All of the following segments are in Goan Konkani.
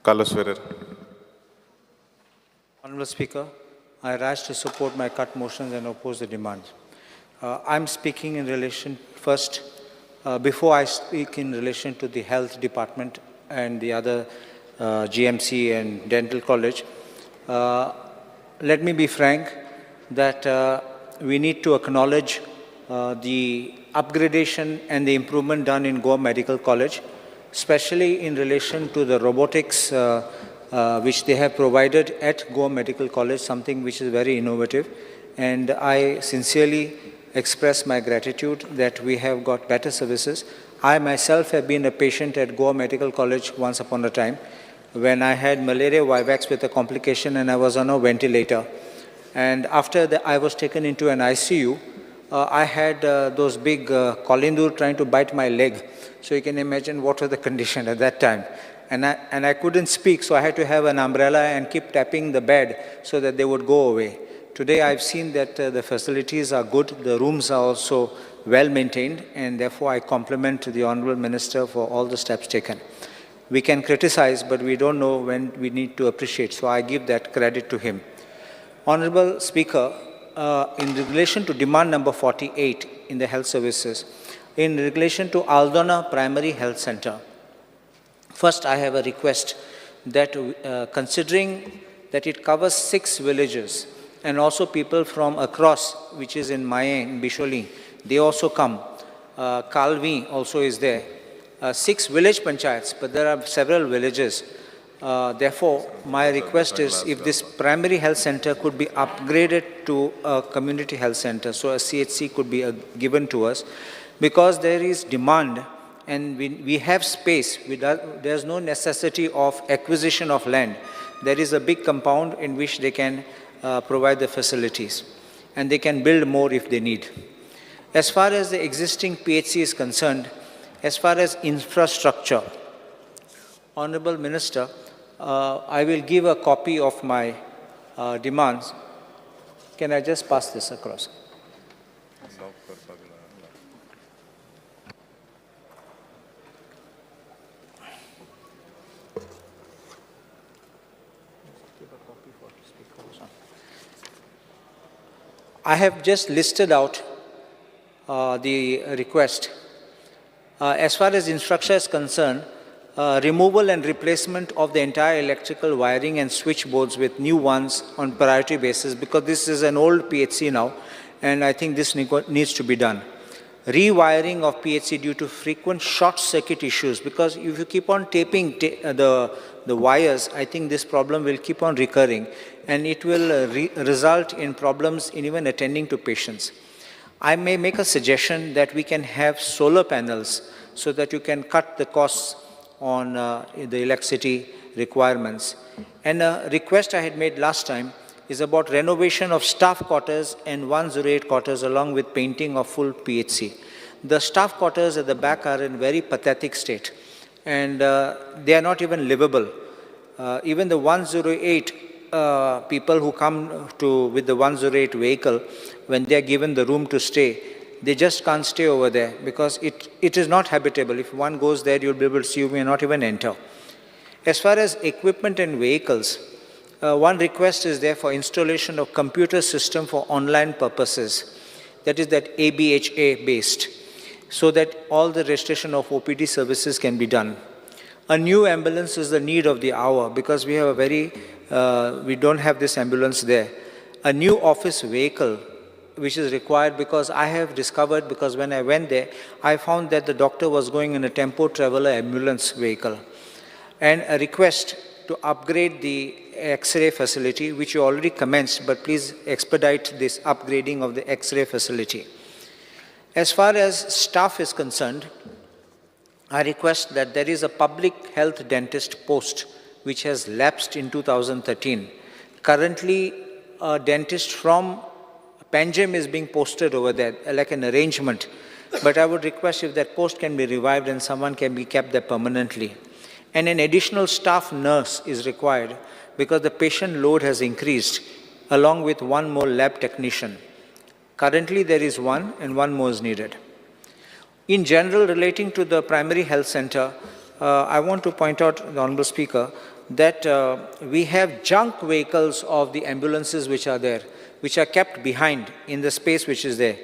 Carlos Ferrer. Honorable Speaker, I rise to support my cut motions and oppose the demands. I'm speaking in relation first, before I speak in relation to the health department and the other GMC and dental college, let me be frank that we need to acknowledge the upgradation and the improvement done in Goa Medical College, especially in relation to the robotics which they have provided at Goa Medical College, something which is very innovative. And I sincerely express my gratitude that we have got better services. I myself have been a patient at Goa Medical College once upon a time when I had malaria vivax with a complication and I was on a ventilator. And after I was taken into an ICU, I had those big kolindur trying to bite my leg. So you can imagine what was the condition at that time. And I couldn't speak, so I had to have an umbrella and keep tapping the bed so that they would go away. Today I've seen that the facilities are good, the rooms are also well maintained, and therefore I compliment the Honorable Minister for all the steps taken. We can criticize, but we don't know when we need to appreciate, so I give that credit to him. Honorable Speaker, in relation to demand number 48 in the health services, in relation to Aldona Primary Health Center, first I have a request that considering that it covers 6 villages and also people from across, which is in Maye, in Bisholi, they also come. Kalvi also is there. 6 village panchayats, but there are several villages. Therefore, my request is if this primary health center could be upgraded to a community health center, so a CHC could be given to us, because there is demand and we have space. There's no necessity of acquisition of land. There is a big compound in which they can provide the facilities, and they can build more if they need. As far as the existing PHC is concerned, as far as infrastructure, Honorable Minister, I will give a copy of my demands. Can I just pass this across? I have just listed out the request. As far as infrastructure is concerned, removal and replacement of the entire electrical wiring and switchboards with new ones on priority basis, because this is an old PHC now, and I think this needs to be done. Rewiring of PHC due to frequent short circuit issues, because if you keep on taping the wires, I think this problem will keep on recurring, and it will result in problems in even attending to patients. I may make a suggestion that we can have solar panels so that you can cut the costs on the electricity requirements. And a request I had made last time is about renovation of staff quarters and 108 quarters along with painting of full PHC. The staff quarters at the back are in very pathetic state, and they are not even livable. Even the 108 people who come to with the 108 vehicle, when they are given the room to stay, they just can't stay over there because it is not habitable. If one goes there, you'll be able to see, you may not even enter. As far as equipment and vehicles, one request is there for installation of computer system for online purposes, that is that ABHA based, so that all the registration of OPD services can be done. A new ambulance is the need of the hour because we have a very, we don't have this ambulance there. A new office vehicle which is required, because I have discovered, because when I went there, I found that the doctor was going in a tempo traveler ambulance vehicle. And a request to upgrade the X-ray facility, which you already commenced, but please expedite this upgrading of the X-ray facility. As far as staff is concerned, I request that there is a public health dentist post which has lapsed in 2013. Currently, a dentist from Panjim is being posted over there, like an arrangement. But I would request if that post can be revived and someone can be kept there permanently. And an additional staff nurse is required because the patient load has increased, along with one more lab technician. Currently, there is one and one more is needed. In general, relating to the primary health center, I want to point out, the Honorable Speaker, that we have junk vehicles of the ambulances which are there, which are kept behind in the space which is there.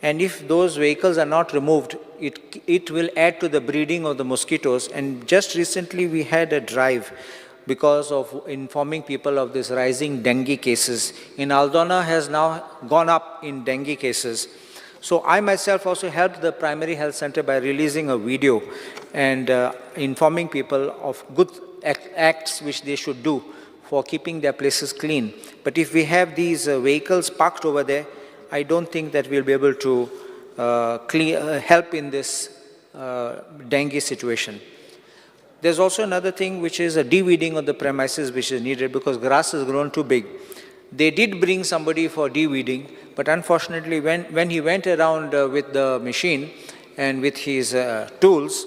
And if those vehicles are not removed, it will add to the breeding of the mosquitoes. And just recently we had a drive because of informing people of this rising dengue cases. In Aldona has now gone up in dengue cases. So I myself also helped the primary health center by releasing a video and informing people of good acts which they should do for keeping their places clean. But if we have these vehicles parked over there, I don't think that we'll be able to help in this dengue situation. There's also another thing, which is a de-weeding of the premises which is needed because grass has grown too big. They did bring somebody for de-weeding, but unfortunately when he went around with the machine and with his tools,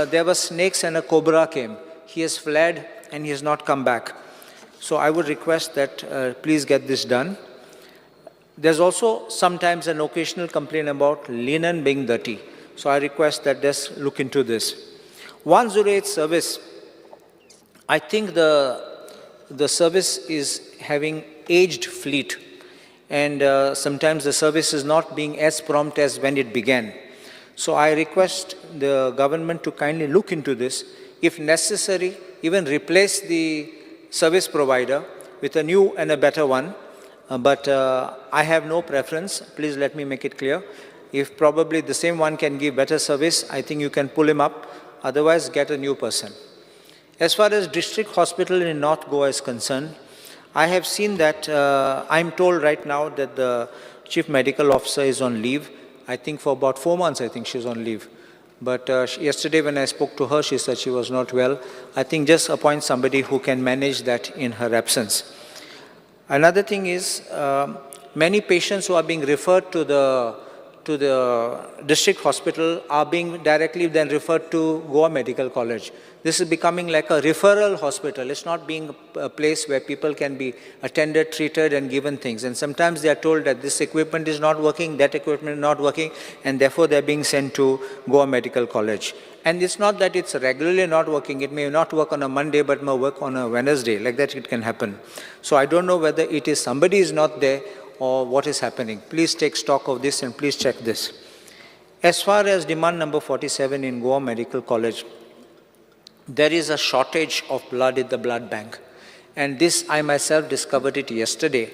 there were snakes and a cobra came. He has fled and he has not come back. So I would request that please get this done. There's also sometimes an occasional complaint about linen being dirty. So I request that just look into this. 108 service, I think the service is having aged fleet, and sometimes the service is not being as prompt as when it began. So I request the government to kindly look into this. If necessary, even replace the service provider with a new and a better one. But I have no preference. Please let me make it clear. If probably the same one can give better service, I think you can pull him up. Otherwise, get a new person. As far as district hospital in North Goa is concerned, I have seen that I'm told right now that the chief medical officer is on leave. I think for about 4 months, I think she's on leave. But yesterday when I spoke to her, she said she was not well. I think just appoint somebody who can manage that in her absence. Another thing is, many patients who are being referred to the district hospital are being directly then referred to Goa Medical College. This is becoming like a referral hospital. It's not being a place where people can be attended, treated, and given things. And sometimes they are told that this equipment is not working, that equipment is not working, and therefore they're being sent to Goa Medical College. And it's not that it's regularly not working. It may not work on a Monday, but may work on a Wednesday. Like that it can happen. So I don't know whether it is somebody is not there or what is happening. Please take stock of this and please check this. As far as demand number 47 in Goa Medical College, there is a shortage of blood in the blood bank. And this, I myself discovered it yesterday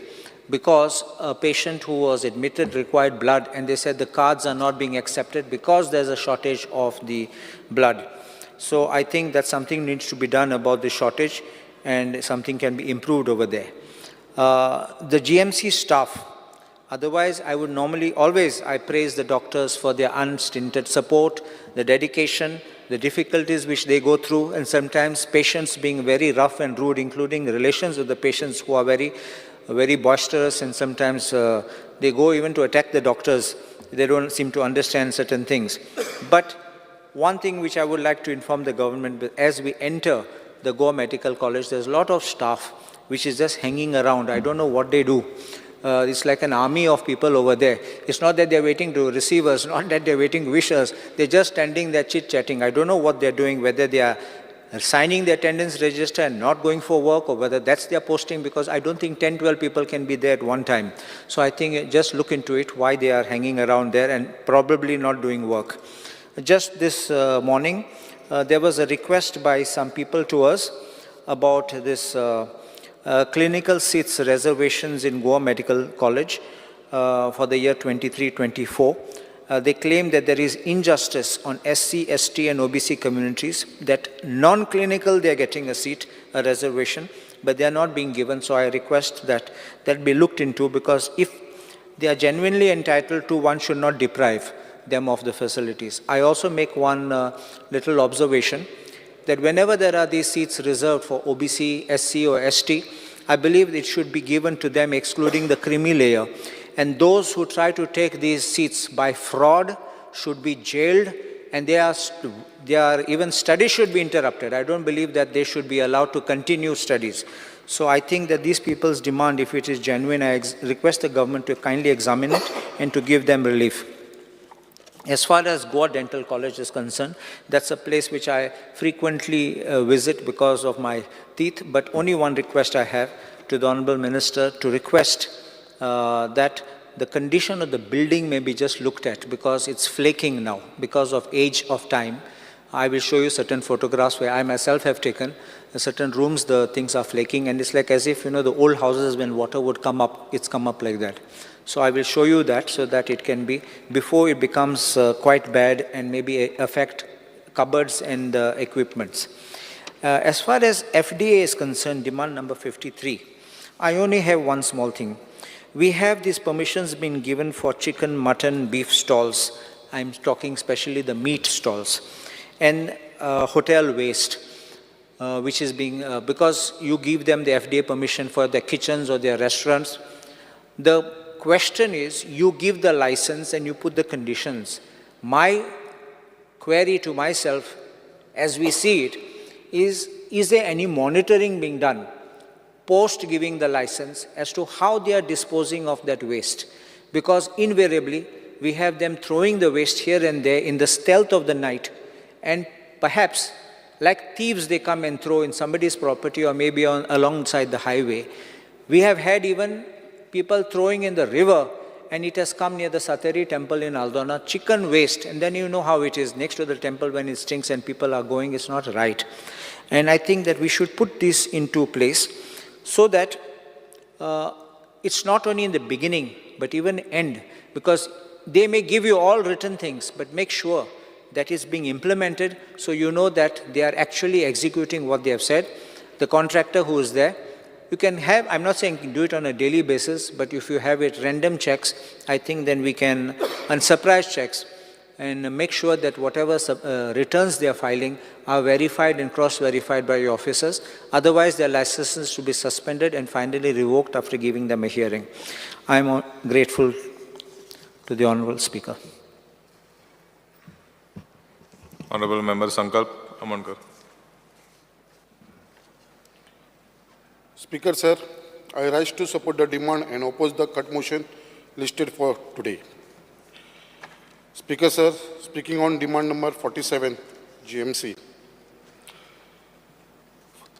because a patient who was admitted required blood, and they said the cards are not being accepted because there's a shortage of the blood. So I think that something needs to be done about the shortage and something can be improved over there. The GMC staff, otherwise I would normally, always I praise the doctors for their unstinted support, the dedication, the difficulties which they go through, and sometimes patients being very rough and rude, including relations with the patients who are very, very boisterous, and sometimes they go even to attack the doctors. They don't seem to understand certain things. But one thing which I would like to inform the government, as we enter the Goa Medical College, there's a lot of staff which is just hanging around. I don't know what they do. It's like an army of people over there. It's not that they're waiting to receive us, not that they're waiting to wish us. They're just standing there chit-chatting. I don't know what they're doing, whether they are signing their attendance register and not going for work, or whether that's their posting, because I don't think 10, 12 people can be there at one time. So I think just look into it, why they are hanging around there and probably not doing work. Just this morning, there was a request by some people to us about this clinical seats reservations in Goa Medical College for the year 23-24. They claim that there is injustice on SC, ST and OBC communities, that non-clinical they are getting a seat, a reservation, but they are not being given. So I request that that be looked into, because if they are genuinely entitled to, one should not deprive them of the facilities. I also make one little observation that whenever there are these seats reserved for OBC, SC or ST, I believe it should be given to them excluding the creamy layer. And those who try to take these seats by fraud should be jailed, and even studies should be interrupted. I don't believe that they should be allowed to continue studies. So I think that these people's demand, if it is genuine, I request the government to kindly examine it and to give them relief. As far as Goa Dental College is concerned, that's a place which I frequently visit because of my teeth, but only one request I have to the Honorable Minister, to request that the condition of the building may be just looked at, because it's flaking now because of age of time. I will show you certain photographs where I myself have taken. In certain rooms, the things are flaking, and it's like as if, you know, the old houses, when water would come up, it's come up like that. So I will show you that so that it can be, before it becomes quite bad and maybe affect cupboards and equipments. As far as FDA is concerned, demand number 53, I only have one small thing. We have these permissions been given for chicken, mutton, beef stalls. I'm talking especially the meat stalls. And hotel waste, which is being, because you give them the FDA permission for their kitchens or their restaurants. The question is, you give the license and you put the conditions. My query to myself, as we see it, is there any monitoring being done post giving the license as to how they are disposing of that waste? Because invariably, we have them throwing the waste here and there in the stealth of the night, and perhaps like thieves, they come and throw in somebody's property or maybe on alongside the highway. We have had even people throwing in the river, and it has come near the Sateri temple in Aldona, chicken waste, and then you know how it is next to the temple when it stinks and people are going, it's not right. And I think that we should put this into place so that it's not only in the beginning, but even end, because they may give you all written things, but make sure that it's being implemented so you know that they are actually executing what they have said. The contractor who is there, you can have, I'm not saying do it on a daily basis, but if you have it random checks, I think then we can, and surprise checks, and make sure that whatever returns they are filing are verified and cross-verified by your officers. Otherwise, their licenses should be suspended and finally revoked after giving them a hearing. I am grateful to the Honorable Speaker. Honorable Member Sankalp Amonkar. Speaker, sir, I rise to support the demand and oppose the cut motion listed for today. Speaker, sir, speaking on demand number 47, GMC.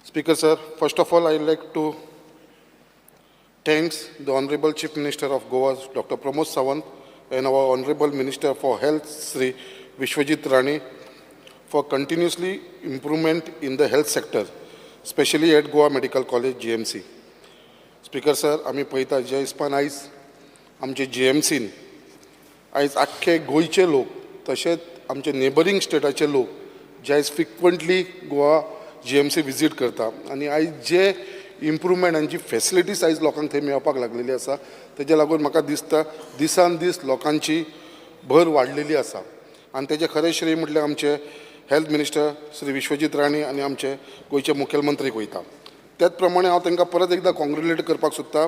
Speaker, sir, first of all, I would like to thanks the Honorable Chief Minister of Goa, Dr. Pramod Sawant, and our Honorable Minister for Health, Sri Vishwajit Rane, for continuously improvement in the health sector, especially at Goa Medical College, GMC. Speaker, sir, आमी पळयता जे हिसपान आयज आमचे जीएमसीन आयज आख्खे गोंयचे लोक तशेंच आमचे नेबरींग स्टेटाचे लोक जे आयज फ्रिक्वंटली गोवा जीएमसी विजीट करता आनी आयज जे इम्प्रुवमेंट आनी जी फेसिलिटीज आयज लोकांक थंय मेळपाक लागलेली आसा, तेज्या लागून म्हाका दिसता दिसान दीस लोकांची भर वाडलेली आसा. आनी तेजें खरें श्रेय म्हटल्यार आमचे हेल्थ मिनिस्टर श्री विश्वजीत राणे आनी आमचे गोंयचे मुखेलमंत्रीक वयता. त्याच प्रमाणे हांव तांकां परत एकदां कॉंग्रेट्युलेट करपाक सोदता,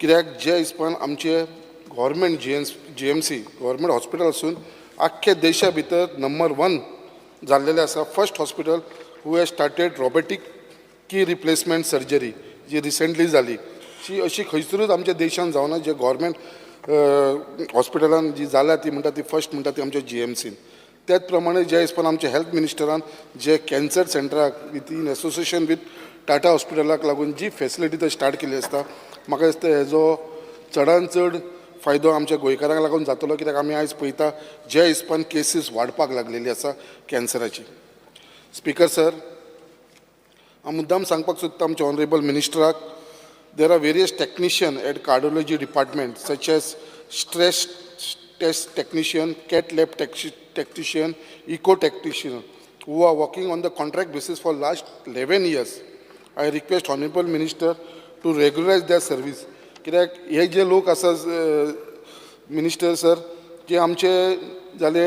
कित्याक जे हिसपान आमचे government GMC government hospital आसून आख्खे देशा भितर नंबर वन जाल्लेलें आसा. First hospital who has started robotic knee replacement surgery जी रिसेंटली जाली, ती अशी खंयसरूच आमच्या देशान जावना. जे गव्हर्मेंट हॉस्पिटलान जी जाल्या ती म्हणटा ती फर्स्ट म्हणटा ती आमच्या जीएमसीन. त्याच प्रमाणे जे हिसपान आमच्या हेल्थ मिनिस्टरान जे कॅन्सर सेंटराक with in association with Tata हॉस्पिटलाक लागून जी फेसिलिटी थंय स्टार्ट केल्ली आसता, म्हाका दिसता हेजो चडान चड फायदो आमच्या गोंयकारांक लागून जातलो, कित्याक आमी आयज पळयता जे हिसपान केसीस वाडपाक लागलेली आसा कॅन्सराची. स्पिकर सर, हांव मुद्दाम सांगपाक सोदता आमच्या honourable मिनिस्टराक, there are various technician at cardiology department such as stress test technician, cath lab technician, echo technician who are working on the contract basis for last 11 years. I request Honorable Minister to regularize their service. कित्याक हे जे लोक आसा मिनिस्टर सर, जे आमचे जाले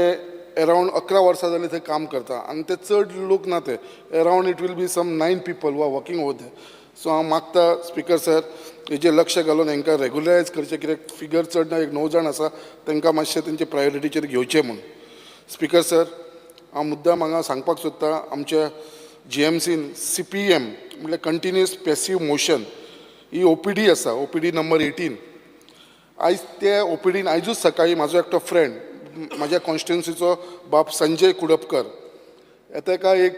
अरावंड 11 वर्सां जाली थंय काम करता आनी ते चड लोक ना, ते around it will be some 9 people who are working over there. So हांव मागता स्पिकर सर, हेजेर लक्ष घालून हांकां रेगुलरायज करचें, कित्याक फिगर चड ना, एक णव जाण आसा, तांकां मातशें तेंचे प्रायोरिटीचेर घेवचें म्हूण. स्पिकर सर, हांव मुद्दाम हांगा सांगपाक सोदता, आमच्या जीएमसीन सीपीएम म्हळ्यार कंटिन्युअस पॅसिव मोशन ही ओपीडी आसा, ओपीडी नंबर 18. आयज ते ओपीडीन आयजूच सकाळी म्हाजो एकटो फ्रेंड म्हाज्या कॉन्स्टिट्युन्सीचो बाब संजय कुडपकर, ताका एक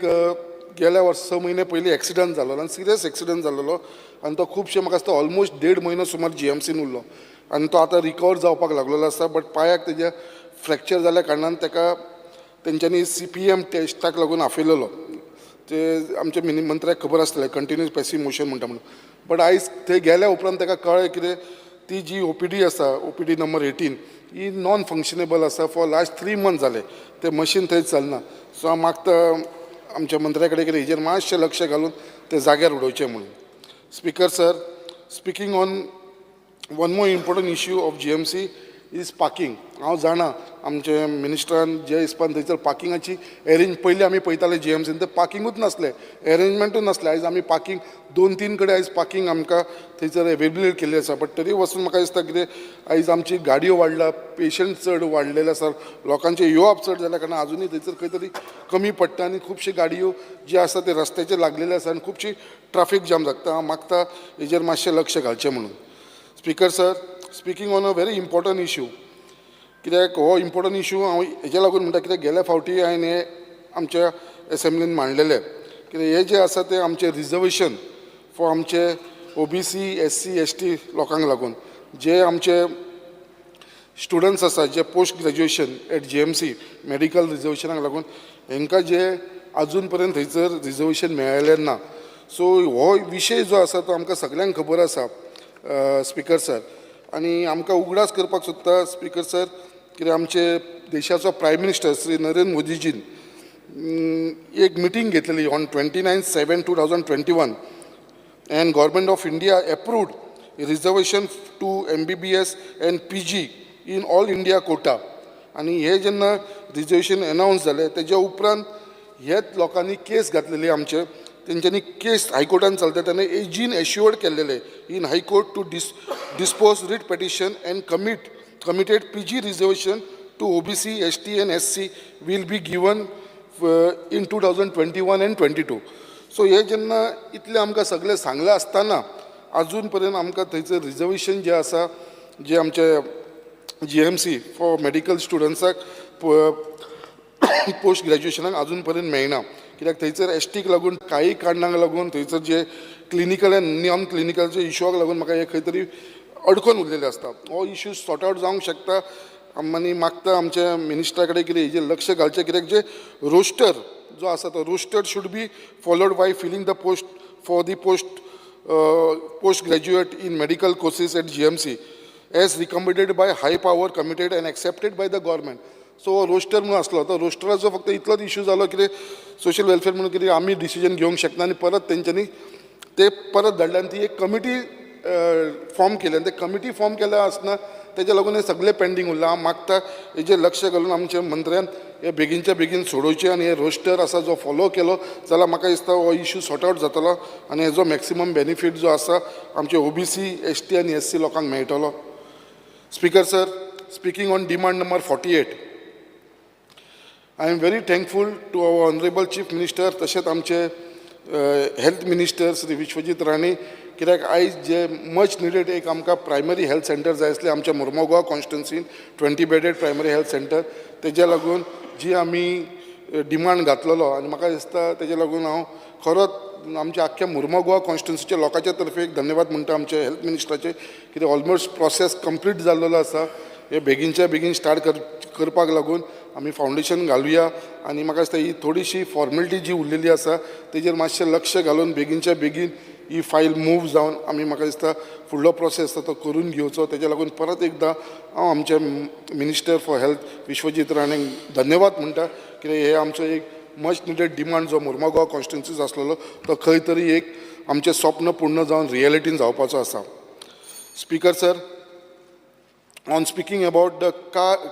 गेल्या वर्सा 6 म्हयने पयलीं एक्सिडंट जाल्लो आनी सिरियस एक्सिडंट जाल्लो आनी तो खुबशे, म्हाका दिसता, ऑलमोस्ट देड म्हयनो सुमार जीएमसीन उरलो आनी तो आतां रिकवर जावपाक लागलेलो आसा. बट पांयाक तेज्या फ्रॅक्चर जाल्या कारणान ताका तेंच्यांनी सीपीएम टेस्टाक लागून आपयलेलो. ते आमच्या मिनी मंत्र्याक खबर आसतलें, कंटिन्युअस पॅसीव मोशन म्हणटा म्हणून. बट आयज थंय गेल्या उपरांत ताका कळ्ळें कितें, ती जी ओपीडी आसा, ओपीडी नंबर 18, ही नॉन फंक्शनेबल आसा. फॉर लास्ट 3 मंथ जाले तें मशीन थंय चलना. सो हांव मागता आमच्या मंत्र्या कडेन कितें हेजेर मातशें लक्ष घालून तें जाग्यार उडोवचें म्हणून. Speaker sir, speaking on one more important issue of GMC is parking. हांव जाणा, आमचे मिनिस्टरान जे हिसपान थंयसर पार्किंगाची एरेंज, पयलीं आमी पळयताले जीएमसीन ते पार्किंगूच नासलें, एरेंजमेंटूच नासलें. आयज आमी पार्किंग दोन तीन कडेन आयज पार्किंग आमकां थंयसर एवेलेबल केल्ली आसा. बट तरी वचून म्हाका दिसता कितें, आयज आमची गाडयो वाडला, पेशंट चड वाडलेले आसा, लोकांचें येवप चड जाल्या कारणान आजुनूय थंयसर खंय तरी कमी पडटा आनी खुबशी गाडयो जी आसा ते रस्त्याचेर लागलेले आसा आनी खुबशी ट्राफीक जाम जाता. हांव मागता हेजेर मातशें लक्ष घालचें म्हणून. Speaker sir, speaking on a very important issue, कित्याक हो इम्पॉर्टंट इशू हांव हेज्या लागून म्हणटा, कित्याक गेल्या फावटी हांवें हें आमच्या एसेंब्लीन मांडलेलें, कित्याक हें जें आसा तें आमचें रिजर्वेशन फॉर आमचे ओबीसी, एससी, एसटी लोकांक लागून, जे आमचे स्टुडंट्स आसा जे post graduation at GMC medical रिजर्वेशनाक लागून, हेंकां जे आजून पर्यंत थंयसर रिजर्वेशन मेळ्ळेलें ना. सो हो विशय जो आसा तो आमकां सगल्यांक खबर आसा, स्पिकर सर. आनी आमकां उगडास करपाक सोदता, स्पिकर सर, कित्याक आमचे देशाचो प्रायम मिनिस्टर श्री नरेंद्र मोदीजीन एक मिटींग घेतलेली on 29/7/2021 and Government of India approved reservation to MBBS and PG in all India quota. आनी हे जेन्ना रिजर्वेशन अनावन्स जालें, तेज्या उपरांत हेच लोकांनी केस घातलेली आमचे, तेंच्यांनी केस हायकोर्टान चलता तेन्ना एजीन एश्युअर्ड केल्लेले in High Court to dispose writ petition and committed PG reservation to OBC, ST and SC will be given in 2021 and 22. So हे जेन्ना इतलें आमकां सगळें सांगलें आसतना अजून पर्यंत आमकां थंयसर रिजर्वेशन जें आसा, जे आमचे जीएमसी फॉर मेडिकल स्टुडंट्साक पोस्ट ग्रॅज्युएशनाक अजून पर्यंत मेळना, कित्याक थंयसर एसटीक लागून, काही कारणांक लागून थंयसर जे क्लिनिकल आनी नॉन क्लिनिकलच्या इशुआक लागून म्हाका हे खंय तरी अडकोन उरलेले आसता. हो इशू सॉर्ट आवट जावंक शकता आनी मागता आमच्या मिनिस्टरा कडेन कितें हेजेर लक्ष घालचें, कित्याक जे रोस्टर जो आसा तो roster should be followed by filling the post for the post graduate in medical courses at GMC as recommended by high power committed and accepted by the government. So roster म्हणून आसलो तो रोस्टराचो फक्त इतलोच इशू जालो, कितें सोशल वेलफेअर म्हणून कितें आमी डिसिजन घेवंक शकना आनी परत तेंच्यांनी ते परत धाडले आनी ती एक कमिटी फॉर्म केली आनी ते कमिटी फॉर्म केल्या आसतना तेज्या लागून हें सगळें पेंडींग उरलां. हांव मागता हेजेर लक्ष घालून आमच्या मंत्र्यान हे बेगीनच्या बेगीन सोडोवचें आनी हे रोस्टर आसा जो फॉलो केलो जाल्यार म्हाका दिसता हो इशू सॉर्ट आवट जातलो आनी हेजो मॅक्सिमम बेनिफीट जो आसा आमचे ओबीसी, एसटी आनी एससी लोकांक मेळटलो. Speaker sir, speaking on demand number 48, I am very thankful to our honourable Chief Minister, तशेंच आमचे हेल्थ मिनिस्टर श्री विश्वजीत राणे, कित्याक आयज जे मच निडेड एक आमकां प्रायमरी हेल्थ सेंटर जाय आसलें आमच्या मुर्मोगांव कॉन्स्टिट्युन्सीन, 20 bedded primary health centre. तेज्या लागून जी आमी डिमांड घातलेलो आनी म्हाका दिसता तेज्या लागून हांव खरोच आमच्या आख्ख्या मुर्मोगांव कॉन्स्टिट्युन्सीच्या लोकांच्या तर्फे एक धन्यवाद म्हणटा आमच्या हेल्थ मिनिस्टराचे, कित्याक ऑलमोस्ट प्रोसेस कंप्लीट जाल्लेलो आसा. हे बेगीनच्या बेगीन स्टार्ट करपाक लागून आमी फावंडेशन घालुया आनी म्हाका दिसता ही थोडीशी फॉर्मेलिटी जी उरलेली आसा तेजेर मातशें लक्ष घालून बेगीनच्या बेगीन ही फायल मूव जावन आमी म्हाका दिसता फुडलो प्रोसेस आसा तो करून घेवचो. तेज्या लागून परत एकदां हांव आमचे मिनिस्टर फॉर हेल्थ विश्वजीत राणेक धन्यवाद म्हणटा, कित्याक हे आमचो एक मच निडेड डिमांड जो मुर्मगांव कॉन्स्टिट्युन्सीज आसलेलो तो खंय तरी एक आमचें स्वप्न पूर्ण जावन रियलिटीन जावपाचो आसा. Speaker sir, on speaking about the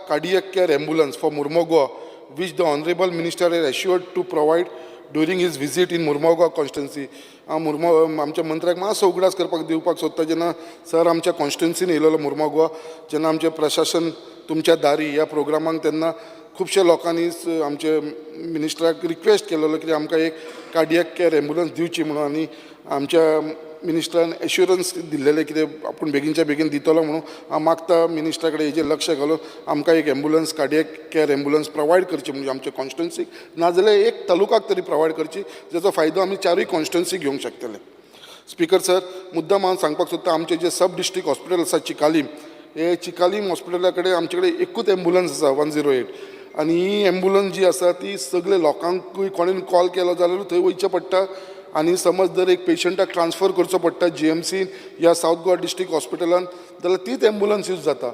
cardiac care ambulance for Murmugao, which the Honorable Minister has assured to provide during his visit in Murmugao constituency. हांव मुर्मो आमच्या मंत्र्याक मातसो उगडास करपाक दिवपाक सोदता, जेन्ना सर आमच्या कॉन्स्टिट्युन्सीन येयलेलो मुर्मोगोवा, जेन्ना आमचें प्रशासन तुमच्या दारी ह्या प्रोग्रामाक, तेन्ना खुबश्या लोकांनी आमचे मिनिस्टराक रिक्वेस्ट केलेलो की आमकां एक कार्डियक केअर एम्बुलन्स दिवची म्हणून. आनी आमच्या मिनिस्टरान एश्युरन्स दिल्लेलें कितें आपूण बेगीनच्या बेगीन दितलो म्हणून. हांव मागता मिनिस्टरा कडेन हेजेर लक्ष घालून आमकां एक ambulance, cardiac care ambulance provide करची, म्हणजे आमच्या कॉन्स्टिट्युन्सीक नाजाल्यार एक तालुकाक तरी प्रोवायड करची, जेचो फायदो आमी चारूय कॉन्स्टिट्युन्सी घेवंक शकतले. स्पीकर सर, मुद्दाम हांव सांगपाक सोदता, आमचें जें सब डिस्ट्रिक्ट हॉस्पिटल आसा चिकालीम, हे चिकालीम हॉस्पिटला कडेन आमचे कडेन एकूच एम्बुलन्स आसा, 108. आनी ही एम्बुलन्स जी आसा ती सगळे लोकांकूय कोणेन कॉल केलो जाल्यार थंय वयचें पडटा आनी समज जर एक पेशंटाक ट्रान्सफर करचो पडटा जीएमसीन या सावथ गोवा डिस्ट्रिक्ट हॉस्पिटलान जाल्यार तीच एम्बुलन्स यूज जाता.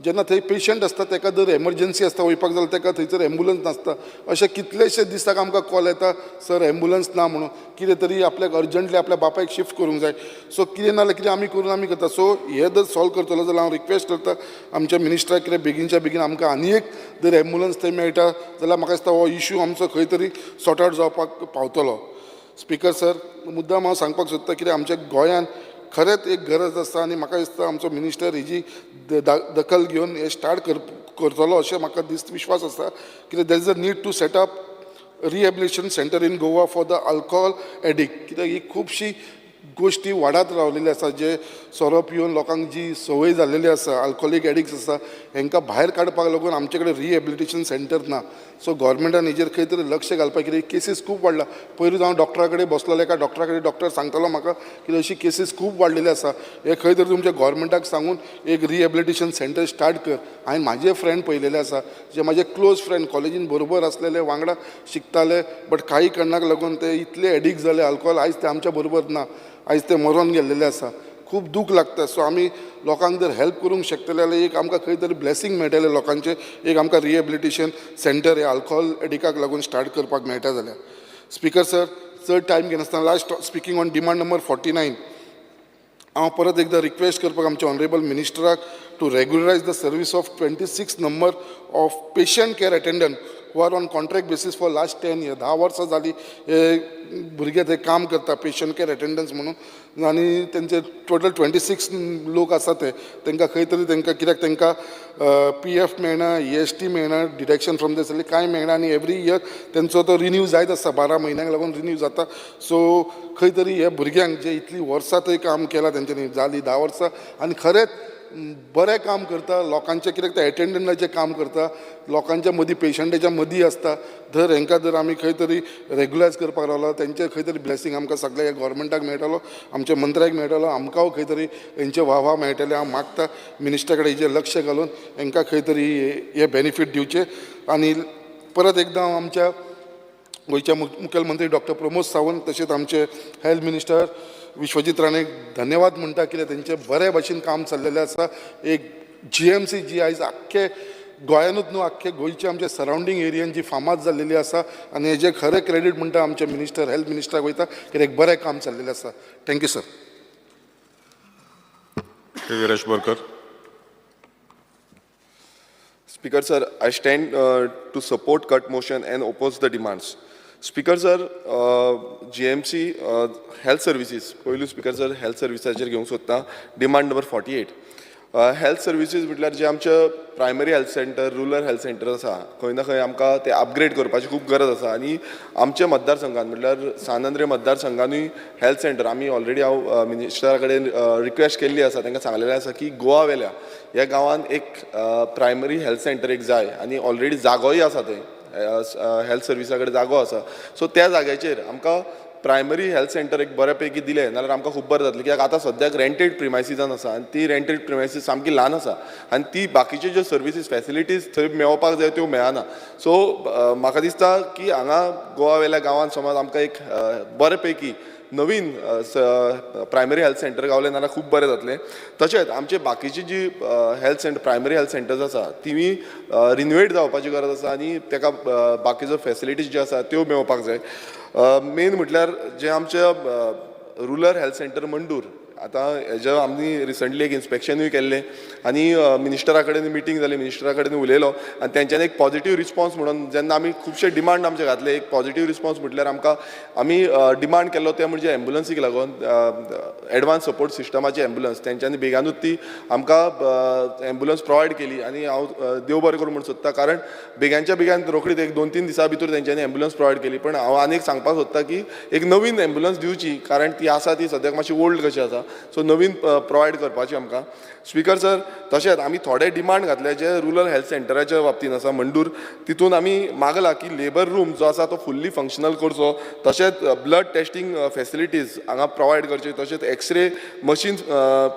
जेन्ना थंय पेशंट आसता, ताका जर एमर्जन्सी आसता वयपाक जाल्यार ताका थंयसर एम्बुलन्स नासता. अशे कितलेशे दिसाक आमकां कॉल येता, सर एम्बुलन्स ना म्हणून, कितें तरी आपल्याक अर्जंटली आपल्या बापायक शिफ्ट करूंक जाय. सो कितें ना जाल्यार कितें आमी करून आमी करता. सो हे जर सॉल्व करतलो जाल्यार हांव रिक्वेस्ट करता आमच्या मिनिस्टराक, कितें बेगीनच्या बेगीन आमकां आनी एक जर एम्बुलन्स थंय मेळटा जाल्यार म्हाका दिसता हो इशू आमचो खंय तरी सॉर्ट आवट जावपाक पावतलो. स्पीकर सर, मुद्दाम हांव सांगपाक सोदता, कितें आमच्या गोंयांत खरेंच एक गरज आसा आनी म्हाका दिसता आमचो मिनिस्टर हेजी दखल घेवन हे स्टार्ट करतलो अशें म्हाका विश्वास आसा. कित्याक there is a need to set up rehabilitation centre in Goa for the alcohol addict, कित्याक ही खुबशी गोश्टी वाडत रावलेली आसा. जे सोरो पिवन लोकांक जी संवय जाल्लेली आसा, अल्कोहोलीक एडिक्ट्स आसा, हेंकां भायर काडपाक लागून आमचे कडेन रिहेबिलिटेशन सेंटर ना. सो गव्हर्मेंटान हेजेर खंय तरी लक्ष घालपाक, कित्याक केसीस खूब वाडला. पयरूच हांव डॉक्टरा कडेन बसलेलो, एका डॉक्टरा कडेन, डॉक्टर सांगतालो म्हाका की अशी केसीस खूब वाडलेली आसा, हे खंय तरी तुमच्या गव्हर्मेंटाक सांगून एक रिहेबिलिटेशन सेंटर स्टार्ट कर. हांवें म्हाजे फ्रेंड पळयलेले आसा, जे म्हाजे क्लोज फ्रेंड, कॉलेजीन बरोबर आसलेले, वांगडा शिकताले, बट काही कारणाक लागून ते इतले एडिक्ट जाले अल्कोहोल, आयज ते आमच्या बरोबर ना, आयज ते मरोन गेल्लेले आसा. खूब दूख लागता. सो आमी लोकांक जर हेल्प करूंक शकतले जाल्यार एक आमकां खंय तरी ब्लेसींग मेळटलें लोकांचें, एक आमकां रिहेबिलिटेशन सेंटर हे अल्कोहोल एडिकाक लागून स्टार्ट करपाक मेळटा जाल्यार. स्पीकर सर, चड टायम घेनासतना, last speaking on demand number 49, हांव परत एकदां रिक्वेस्ट करपाक आमच्या honourable मिनिस्टराक to regularise the service of 26 number of patient care attendant who are on contract basis for last 10 year. 10 वर्सां जालीं हे भुरगे थंय काम करता पेशंट केअर अटेंडन्स म्हणून आनी तेंचे टोटल 26 लोक आसा. ते तांकां खंय तरी तांकां, कित्याक तांकां पीएफ मेळना, ईएसटी मेळना, डिडक्शन फ्रॉम the salary कांय मेळना आनी एवरी इयर तेंचो तो रिन्यू जायत आसता, 12 म्हयन्यांक लागून रिन्यू जाता. सो खंय तरी हे भुरग्यांक जे इतलीं वर्सां थंय काम केलां तेंच्यांनी, जालीं 10 वर्सां आनी खरेंच बरें काम करता लोकांचें, कित्याक ते एटेंडंटाचें काम करता, लोकांच्या मदीं, पेशंटाच्या मदीं आसता. जर हेंकां जर आमी खंय तरी रेगुलायज करपाक रावला, तेंचे खंय तरी ब्लेसींग आमकां सगळ्या गव्हर्मेंटाक मेळटलो, आमच्या मंत्र्याक मेळटलो, आमकां खंय तरी हेंचे वाह वाह मेळटले. हांव मागता मिनिस्टरा कडेन हेजेर लक्ष घालून हेंकां खंय तरी हे बेनिफीट दिवचे. आनी परत एकदां हांव आमच्या गोंयच्या मुखेलमंत्री डॉक्टर प्रमोद सावंत तशेंच आमचे हेल्थ मिनिस्टर विश्वजीत राणेक धन्यवाद म्हणटा, कित्याक तेंचें बरे भशेन काम चल्लेलें आसा. एक जीएमसी जी आयज आख्खे गोंयानूच न्हू, आख्खे गोंयचे आमच्या सरावंडींग एरियन जी फामाद जाल्लेली आसा आनी हेजें खरें क्रेडीट म्हणटा आमचे मिनिस्टर, हेल्थ मिनिस्टराक वयता, कित्याक एक बरें काम चल्लेलें आसा. Thank you sir. Shri Viresh Borkar. Speaker sir, I stand to support cut motion and oppose the demands. Speaker sir, GMC health services, पयलू स्पीकर सर, हेल्थ सर्विसाचेर घेवंक सोदता, demand number 48. Health services म्हटल्यार जे आमचे primary health centre, rural health centre आसा, खंय ना खंय आमकां ते अपग्रेड करपाची खूब गरज आसा. आनी आमच्या मतदारसंघान म्हटल्यार सान आंद्रे मतदारसंघानूय हेल्थ सेंटर आमी ऑलरेडी, हांव मिनिस्टरा कडेन रिक्वेस्ट केल्ली आसा, तांकां सांगलेलें आसा की गोवा वेल्या ह्या गांवान एक प्रायमरी हेल्थ सेंटर एक जाय आनी ऑलरेडी जागोय आसा थंय, हेल्थ सर्विसा कडेन जागो आसा. सो त्या जाग्याचेर आमकां प्रायमरी हेल्थ सेंटर एक बऱ्या पैकी दिलें जाल्यार आमकां खूब बरें जातलें, कित्याक आतां सद्याक रेंटेड प्रिमायसिसान आसा आनी ती रेंटेड प्रिमायसीस सामकी ल्हान आसा आनी ती बाकीच्यो ज्यो सर्विसीस, फॅसिलिटीज थंय मेळपाक जाय त्यो मेळना. सो म्हाका दिसता की हांगा गोवा वेल्या गांवांत समज आमकां एक बरे पैकी नवीन प्रायमरी हेल्थ सेंटर गावलें जाल्यार खूब बरें जातलें. तशेंच आमचे बाकीची जी health centre, primary health centres आसा, तिवूय रिनोवेट जावपाची गरज आसा आनी ताका बाकीच्यो फॅसिलिटीज ज्यो आसा त्यो मेळपाक जाय. मेन म्हटल्यार जे आमचे रुरल हेल्थ सेंटर मंडूर आतां हेजे आमी रिसंटली एक इन्स्पेक्शनूय केल्लें आनी मिनिस्टरा कडेन मिटींग जाली, मिनिस्टरा कडेन उलयलो आनी तेंच्यांनी एक पॉजिटीव रिस्पॉन्स म्हणून जेन्ना आमी खुबशे डिमांड आमचे घातले, एक पॉजिटीव रिस्पॉन्स म्हटल्यार आमकां आमी डिमांड केल्लो ते म्हणजे एम्बुलन्सीक लागून एडवान्स सपोर्ट सिस्टमाची एम्बुलन्स, तेंच्यांनी बेगानूच ती आमकां एम्बुलन्स प्रोवायड केली. आनी हांव देव बरें करूं म्हूण सोदता, कारण बेगानच्या बेगान रोखडीच एक 2-3 दिसां भितर तेंच्यांनी एम्बुलन्स प्रोवायड केली. पण हांव आनी एक सांगपाक सोदता की एक नवीन एम्बुलन्स दिवची, कारण ती आसा ती सद्याक मातशी ओल्ड कशी आसा, सो नवीन प्रोवायड करपाची आमकां. स्पीकर सर, तशेंच आमी थोडे डिमांड घातले जे रुरल हेल्थ सेंटराच्या बाबतीन आसा मंडूर, तितून आमी मागला की लेबर रूम जो आसा तो फुल्ली फंक्शनल करचो, तशेंच ब्लड टेस्टींग फेसिलिटीज हांगा प्रोवायड करचे, तशेंच एक्सरे मशीन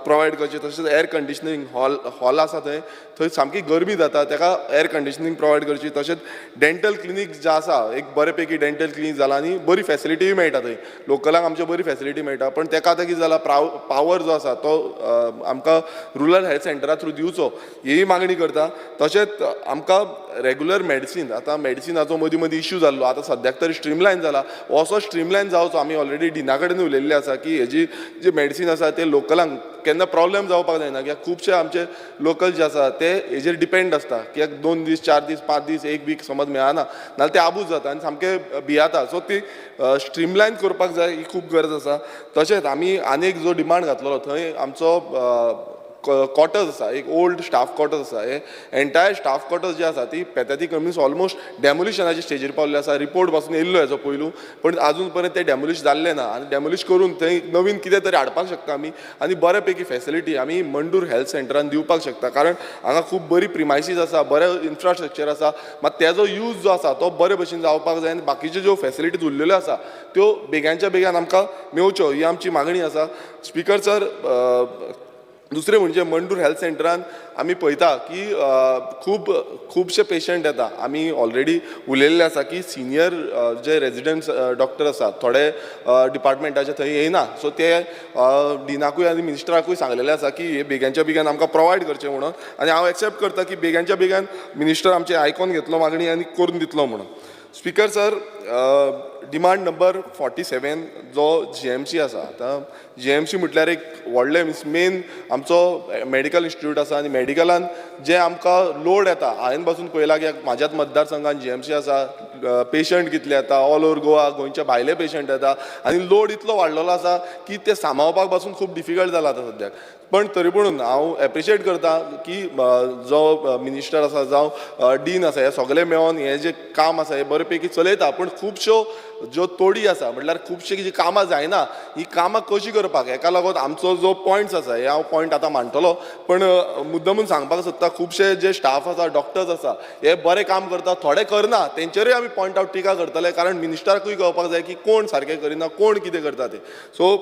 प्रोवायड करचे, तशेंच एयर कंडिशनींग हॉल आसा थंय, थंय सामकी गरमी जाता ताका एयर कंडिशनींग प्रोवायड करची, तशेंच डेंटल क्लिनीक जे आसा एक बरे पैकी डेंटल क्लिनीक जाला आनी बरी फेसिलिटीय मेळटा थंय लोकलांक, आमच्या बरी फेसिलिटी मेळटा. पण ताका आतां कितें जाला, पावर जो आसा तो आमकां रुरल हेल्थ सेंटरा थ्रू दिवचो ही मागणी करता. तशेंच आमकां रेगुलर मेडिसीन, आतां मेडिसिनाचो मदीं मदीं इश्यू जाल्लो, आतां सद्याक तरी स्ट्रीमलायन जाला, असो स्ट्रीमलायन जावचो. आमी ऑलरेडी डिना कडेन उलयल्ले आसा की हेजी जी मेडिसीन आसा ते लोकलांक केन्ना प्रॉब्लेम जावपाक जायना, कित्याक खुबशे आमचे लोकल जे आसा ते हेजेर डिपेंड आसता, कित्याक 2 दीस 4 दीस 5 दीस 1 वीक समज मेळना नाल्यार ते आबूज जाता आनी सामके भियाता. सो ती स्ट्रीमलायन करपाक जाय, ही खूब गरज आसा. तशेंच आमी आनीक जो डिमांड घातलेलो थंय आमचो क्वॉर्टर्स आसा, एक ओल्ड स्टाफ क्वॉर्टर्स आसा, हे एंटायर स्टाफ क्वॉर्टर्स जे आसा ती पॅथेटीक मिन्स ऑलमोस्ट डेमोलिशनाचे स्टेजीर पावल्ले आसा. रिपोर्ट पासून येयल्लो हेजो पयलू, पण आजून पर्यंत ते डेमोलिश जाल्ले ना आनी डेमोलिश करून थंय नवीन कितें तरी हाडपाक शकता आमी आनी बरे पैकी फेसिलिटी आमी मंडूर हेल्थ सेंटरान दिवपाक शकता, कारण हांगा खूब बरी प्रिमायसीस आसा, बरें इन्फ्रास्ट्रक्चर आसा, मात तेजो यूज जो आसा तो बरे भशेन जावपाक जाय आनी बाकीच्यो ज्यो फेसिलिटीज उरलेल्यो आसा त्यो बेगानच्या बेगान आमकां मेवच्यो ही आमची मागणी आसा. स्पीकर सर, दुसरें म्हणजे मंडूर हेल्थ सेंटरान आमी पळयता की खूब खुबशे पेशंट येता. आमी ऑलरेडी उलयल्ले आसा की सिनियर जे रेजिडंट्स डॉक्टर आसा थोडे डिपार्टमेंटाचे थंय येयना, सो ते डिनाकूय आनी मिनिस्टराकूय सांगलेले आसा की हे बेगानच्या बेगान आमकां प्रोवायड करचें म्हणून, आनी हांव एक्सेप्ट करता की बेगानच्या बेगान मिनिस्टर आमचें आयकोन घेतलो मागणी आनी करून दितलो म्हणून. स्पीकर सर, डिमांड नंबर 47 जो GMC आसा, आतां GMC म्हटल्यार एक व्हडलें मिन्स मेन आमचो मेडिकल इन्स्टिट्यूट आसा आनी मेडिकलान जे आमकां लोड येता, हांवें पासून पळयलां की म्हाज्याच मतदारसंघान GMC आसा, पेशंट कितले येता ऑल ओवर गोवा, गोंयच्या भायले पेशंट येता आनी लोड इतलो वाडलेलो आसा की ते सांबाळपाक पासून खूब डिफिकल्ट जाला आतां सद्याक. पण तरी पुणून हांव एप्रिशिएट करता की जो मिनिस्टर आसा जावं डीन आसा हे सगळे मेळोन हें जें काम आसा हें बरे पैकी चलयता, पूण खुबश्यो ज्यो तोडी आसा म्हटल्यार खुबशीं जी कामां जायना ही कामां कशीं करपाक हेका लागून आमचो जो पॉयंट्स आसा हे हांव पॉयंट आतां मांडटलो, पण मुद्दमून सांगपाक सोदता खुबशे जे स्टाफ आसा डॉक्टर्स आसा हे बरें काम करता, थोडे करना, तेंचेरूय आमी पॉयंट आवट टिका करतले, कारण मिनिस्टराकूय कळपाक जाय की कोण सारकें करिना कोण कितें करता ते. सो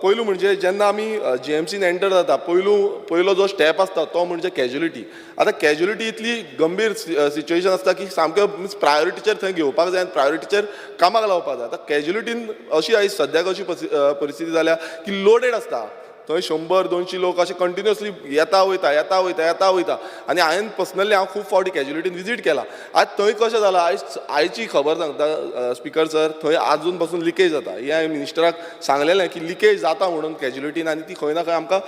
पयलू म्हणजे जेन्ना आमी GMCन एंटर जाता पयलो जो स्टेप आसता तो म्हणजे कॅज्युलिटी. आतां कॅज्युलिटी इतली गंभीर सिच्युएशन आसता की सामकें मिन्स प्रायोरिटीचेर थंय घेवपाक जाय आनी प्रायोरिटीचेर कामाक लावपाक जाय. आतां कॅज्युलिटीन अशी आयज सद्याक अशी परिस्थिती जाल्या की लोडेड आसता, थंय 100-200 लोक अशे कंटिन्युअसली येता वयता येता वयता येता वयता आनी हांवें पर्सनली हांव खूब फावटी कॅज्युलिटीन विजीट केला. आयज थंय कशें जालां, आयज आयची खबर सांगता स्पीकर सर, थंय आजून पासून लिकेज जाता. हें हांवें मिनिस्टराक सांगलेलें की लिकेज जाता म्हणून कॅज्युलिटीन आनी ती खंय ना खंय आमकां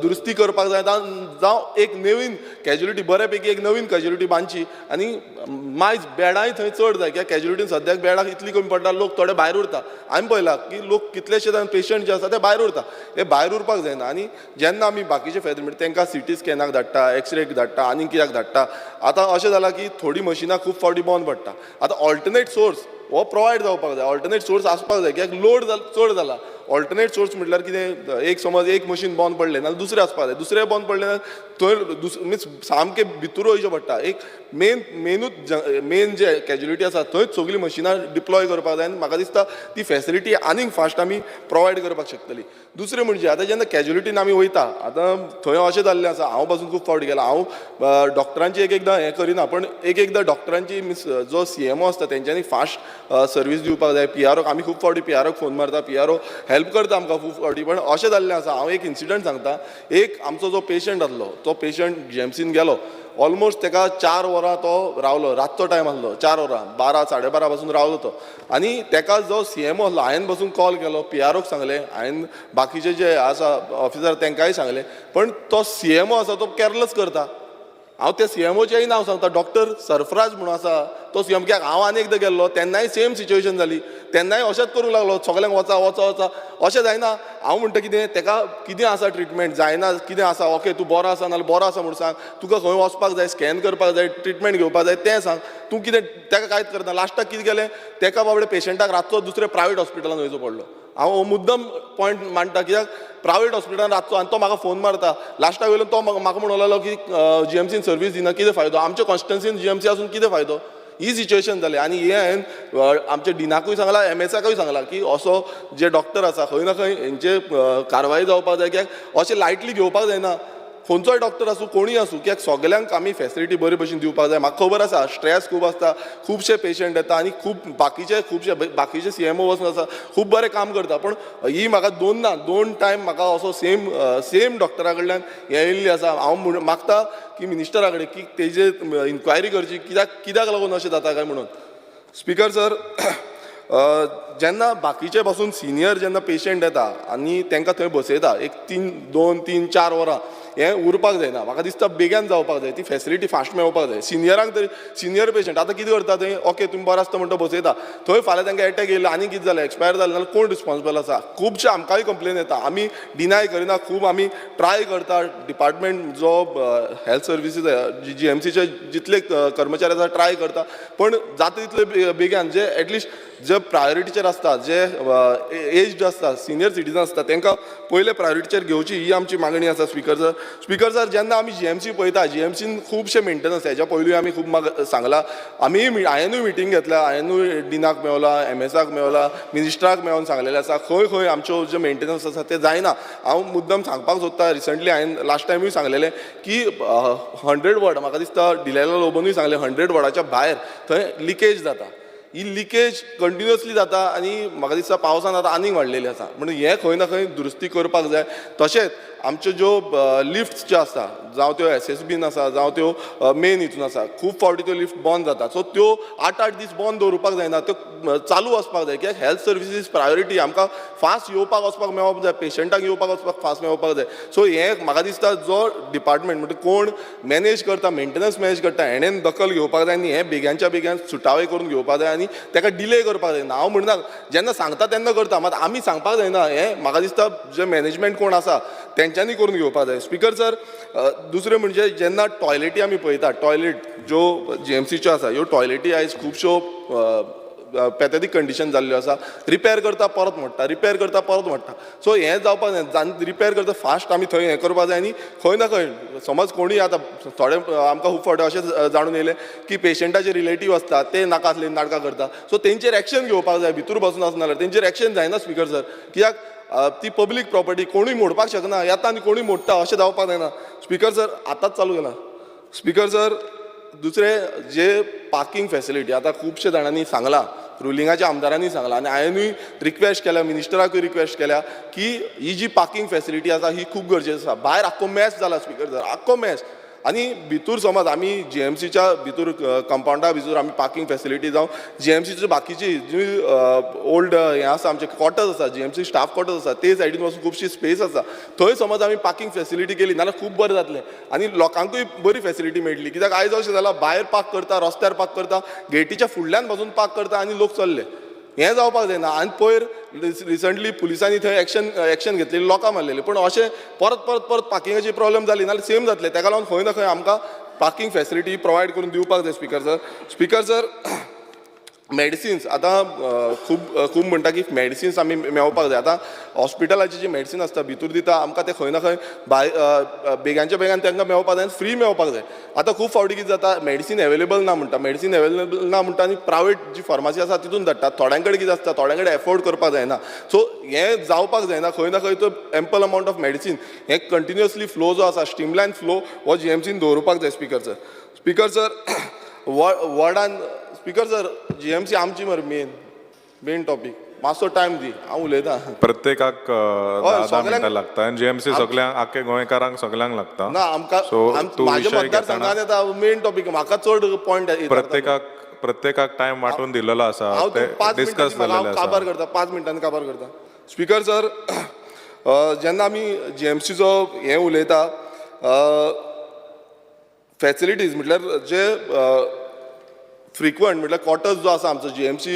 दुरुस्ती करपाक जाय, जावं एक नवीन कॅज्युलिटी बरे पैकी एक नवीन कॅज्युलिटी बांदची आनी मायज बेडांय थंय चड जाय, कित्याक कॅज्युलिटीन सद्याक बेडां इतली कमी पडटा, लोक थोडे भायर उरता. हांवें पळयलां की लोक कितलेशे जाण पेशंट जे आसा ते भायर उरता, हे भायर उरपाक जायना. आनी जेन्ना आमी बाकीचे फेदर म्हणटा तांकां सिटी स्कॅनाक धाडटा, एक्सरेक धाडटा आनी कित्याक धाडटा, आतां अशें जालां की थोडीं मशिनां खूब फावटी बंद पडटा. आतां ऑल्टरनेट सोर्स हो प्रोवायड जावपाक जाय, ऑल्टरनेट सोर्स आसपाक जाय, कित्याक लोड चड जाला. ऑल्टरनेट सोर्स म्हटल्यार कितें, एक समज एक मशीन बंद पडलें नाल्यार दुसरें आसपाक जाय, दुसरें बंद पडलें जाल्यार थंय मिन्स सामकें भितूर वयचें पडटा. एक मेन मेनूच मेन जे कॅज्युलिटी आसा थंयच सगळीं मशिनां डिप्लॉय करपाक जाय आनी म्हाका दिसता ती फेसिलिटी आनीक फास्ट आमी प्रोवायड करपाक शकतली. दुसरें म्हणजे आतां जेन्ना कॅज्युलिटीन आमी वयता, आतां थंय अशें जाल्लें आसा, हांव पासून खूब फावटी गेला, हांव डॉक्टरांची एक एकदां हें करिना, पण एक एकदां डॉक्टरांची मिन्स जो CMO आसता तेंच्यांनी फास्ट सर्वीस दिवपाक जाय. PROक आमी खूब फावटी PROक फोन मारता, PRO help करता आमकां खूब फावटी, पण अशें जाल्लें आसा. हांव एक इन्सिडंट सांगता, एक आमचो जो पेशंट आसलो तो पेशंट GMCन गेलो, ऑलमोस्ट ताका 4 वरां तो रावलो. रातचो टायम आसलो, 4 वरां, 12 12:30 पासून रावलो तो. आनी ताका जो सीएमओ आसलो, हांवें बसून कॉल केलो, पीआरओक सांगलें हांवें, बाकीचे जे आसा ऑफिसर तांकांय सांगलें, पण तो सीएमओ आसा तो कॅरलस करता. हांव त्या सीएमओचेंय नांव सांगता, डॉक्टर सरफराज म्हणून आसा तो सीएम. कित्याक हांव आनी एकदां गेल्लो तेन्नाय सेम सिच्युएशन जाली. तेन्नाय अशेंच करूंक लागलो, सगल्यांक वचा वचा वचा. अशें जायना. हांव म्हणटा कितें, तेका कितें आसा, ट्रिटमेंट जायना, कितें आसा, ओके तूं बरो आसा नाल्यार बरो आसा म्हूण सांग. तुका खंय वचपाक जाय, स्कॅन करपाक जाय, ट्रिटमेंट घेवपाक जाय, तें सांग. तूं कितें तेका कांयच करना. लास्टाक कितें केलें, तेका बाबडे पेशंटाक रातचो दुसऱ्या प्रायवेट हॉस्पिटलान वयचो पडलो. हांव हो मुद्दम पॉयंट मांडटा, कित्याक प्रायवेट हॉस्पिटलान रातचो आनी तो म्हाका फोन मारता. लास्टाक वयल्यान तो म्हाका म्हणूंक लागलो की जीएमसीन सर्वीस दिना, कितें फायदो? आमच्या कॉन्स्टिट्युन्सीन जीएमसी आसून कितें फायदो? ही सिच्युएशन जाली. आनी हें हांवें आमच्या डिनाकूय सांगलां, एमएसाकूय सांगलां की असो जे डॉक्टर आसा, खंय ना खंय हेंचे कारवाय जावपाक जाय, कित्याक अशें लायटली घेवपाक जायना, खंयचोय डॉक्टर आसूं, कोणूय आसूं, कित्याक सगल्यांक आमी फेसिलिटी बरे भशेन दिवपाक जाय. म्हाका खबर आसा स्ट्रेस खूब आसता, खुबशे पेशंट येता आनी खूब बाकीचे, खुबशे बाकीचे सीएमओ वचून आसा, खूब बरें काम करता. पूण ही म्हाका दोन ना दोन टायम म्हाका असो सेम सेम डॉक्टरा कडल्यान हें येयल्ली आसा. हांव म्हण मागता की मिनिस्टरा कडेन की तेजे इन्क्वायरी करची, कित्याक कित्याक लागून अशें जाता काय म्हणून. स्पिकर सर, जेन्ना बाकीचे पासून सिनियर जेन्ना पेशंट येता आनी तांकां थंय बसयता एक तीन 2, 3, 4 वरां, हें उरपाक जायना. म्हाका दिसता बेग्यान जावपाक जाय, ती फेसिलिटी फास्ट मेळपाक जाय सिनियरांक तरी. सिनियर पेशंट आतां कितें करता थंय, ओके तुमी बरो आसता म्हणटा बसयता थंय. फाल्यां तांकां एटॅक येयलो आनी कितें जालें, एक्सपायर जालें जाल्यार कोण रिस्पॉन्सिबल आसा? खुबशे आमकांय कंप्लेन येता. आमी डिनाय करिना, खूब आमी ट्राय करता. डिपार्टमेंट जो हेल्थ सर्विसीस, जीएमसीचे जितले कर्मचारी आसा, ट्राय करता, पण जाता तितले बेग्यान जे एटलिस्ट जे प्रायोरिटीचेर आसता, जे एज्ड आसता, सिनियर सिटीजन आसता, तांकां पयले प्रायोरिटीचेर घेवची, ही आमची मागणी आसा. स्पिकर सर, स्पिकर सर, जेन्ना आमी जीएमसी पळयता, जीएमसीन खुबशे मेंटेनन्स, हेज्या पयलूय आमी खूब सांगला. आमी हांवेनूय मिटींग घेतल्या, हांवेनूय डिनाक मेवला, एमएसाक मेवला, मिनिस्टराक मेळोन सांगलेलें आसा, खंय खंय आमच्यो जे मेंटेनन्स आसा ते जायना. हांव मुद्दम सांगपाक सोदता, रिसंटली हांवें लास्ट टायमूय सांगलेलें की 100 वॉर्ड, म्हाका दिसता डिलायला लोबोनूय सांगलें, 100 वॉर्डाच्या भायर थंय लिकेज जाता. ही लिकेज कंटिन्युअसली जाता आनी म्हाका दिसता पावसान आतां आनीक वाडलेली आसा. म्हणून हें खंय ना खंय दुरुस्ती करपाक जाय. तशेंच आमच्यो ज्यो लिफ्ट्स ज्यो आसता, जावं त्यो एसएसबीन आसा, जावं त्यो मेन हितून आसा, खूब फावटी त्यो लिफ्ट बंद जाता. सो त्यो 8-8 दीस बंद दवरुपाक जायना, त्यो चालू आसपाक जाय, कित्याक हेल्थ सर्विसीस प्रायोरिटी. आमकां फास्ट येवपाक वचपाक मेळोंक जाय, पेशंटाक येवपाक वचपाक फास्ट मेळोवपाक जाय. सो हें म्हाका दिसता जो डिपार्टमेंट म्हणजे कोण मॅनेज करता, मेंटेनन्स मॅनेज करता, हेणेन दखल घेवपाक जाय आनी हें बेग्यांच्या बेग्यान सुटावे करून घेवपाक जाय आनी ताका डिले करपाक जायना. हांव म्हणना, जेन्ना सांगता तेन्ना करता, मात आमी सांगपाक जायना. हें म्हाका दिसता जे मॅनेजमेंट कोण आसा तेंच्यांनी करून घेवपाक जाय. स्पिकर सर, दुसरें म्हणजे जेन्ना टॉयलेटी आमी पळयता, टॉयलेट ज्यो जीएमसीच्यो आसा, ह्यो टॉयलेटी आयज खुबश्यो पॅथेटीक कंडिशन जाल्ल्यो आसा. रिपेर करता, परत मोडटा, रिपेर करता, परत मोडटा. सो हें जावपाक जाय. रिपेर करता फास्ट आमी थंय हें करपाक जाय. आनी खंय ना खंय समज कोणूय आतां थोडे आमकां खूब फावटी अशें जाणून येयलें की पेशंटाचे रिलेटीव आसता, ते नाका आसले नाटकां करता. सो तेंचेर एक्शन घेवपाक जाय. भितूर बसून आसना जाल्यार तेंचेर एक्शन जायना स्पिकर सर, कित्याक ती पब्लीक प्रॉपर्टी, कोणूय मोडपाक शकना. येता आनी कोणूय मोडटा, अशें जावपाक जायना. स्पिकर सर, आतांच चालू केला. स्पिकर सर, दुसरें जे पार्किंग फेसिलिटी, आतां खुबशे जाणांनी सांगलां, रुलिंगाच्या आमदारांनी सांगलां आनी हांवेनूय रिक्वेस्ट केल्या, मिनिस्टराकूय रिक्वेस्ट केल्या की ही जी पार्किंग फेसिलिटी आसा ही खूब गरजेची आसा. भायर आख्खो मॅस जाला स्पिकर सर, आख्खो मॅस. आनी भितूर समज आमी जीएमसीच्या भितूर कंपावंडा भितूर आमी पार्किंग फेसिलिटी, जावं जीएमसीची बाकीची जी ओल्ड हें आसा, आमचे क्वॉर्टर्स आसा, जीएमसी स्टाफ क्वॉर्टर्स आसा, ते सायडीन वचून खुबशी स्पेस आसा, थंय समज आमी पार्किंग फेसिलिटी केली जाल्यार खूब बरें जातलें आनी लोकांकूय बरी फेसिलिटी मेळटली. कित्याक आयज अशें जालां, भायर पार्क करता, रस्त्यार पार्क करता, गेटीच्या फुडल्यान पासून पार्क करता आनी लोक चल्ले. हें जावपाक जायना. आनी पयर रिसंटली पुलिसांनी थंय एक्शन एक्शन घेतलेली, लोकां मारलेली. पूण अशें परत परत परत पार्किंगाची प्रॉब्लेम जाली नाल्यार सेम जातलें. तेका लागून खंय ना खंय आमकां पार्किंग फेसिलिटी प्रोवायड करून दिवपाक जाय speaker sir. Speaker sir, medicines आतां खूब खूब म्हणटा की मेडिसिन्स आमी मेळपाक जाय. आतां हॉस्पिटलाची जी मेडिसीन आसता, भितूर दिता आमकां, ते खंय ना खंय भायर बेगांच्या बेगान तांकां मेळपाक जाय आनी फ्री मेळपाक जाय. आतां खूब फावटी कितें जाता, मेडिसीन एवेलेबल ना म्हणटा, मेडिसीन एवेलेबल ना म्हणटा आनी प्रायवेट जी फार्मासी आसा तितून धाडटा. थोड्यां कडेन कितें आसता, थोड्यां कडेन एफोर्ड करपाक जायना. सो हें जावपाक जायना. खंय ना खंय तो एम्पल अमावंट ऑफ मेडिसीन हें कंटिन्युअसली फ्लो जो आसा, स्ट्रीमलायन फ्लो हो जीएमसीन दवरुपाक जाय स्पिकर सर. स्पिकर सर, वॉर्डान, स्पिकर सर, जीएमसी आमची मरे मेन मेन टॉपीक. मातसो टायम दी, हांव उलयतां. प्रत्येकाक धा धा सगल्यांक- मिनटां लागता आनी जीएमसी सगल्यांक, आख्खे गोंयकारांक सगल्यांक लागता. ना, आमकां सो तूं म्हाज्या विशय मतदारसंघान घेतना येता मेन टॉपीक, म्हाका चड पॉयंट. प्रत्येकाक टायम वांटून दिलेलो आसा. हांव ते 5 डिस्कस मिनटांनी जाल्लेले हांव काबार आसा. करता, 5 मिनटांनी काबार करता. स्पीकर सर, जेन्ना आमी जीएमसीचो हें उलयता, फॅसिलिटीज म्हटल्यार जे फ्रिक्वंट म्हटल्यार क्वॉर्टर्स जो आसा आमचो जीएमसी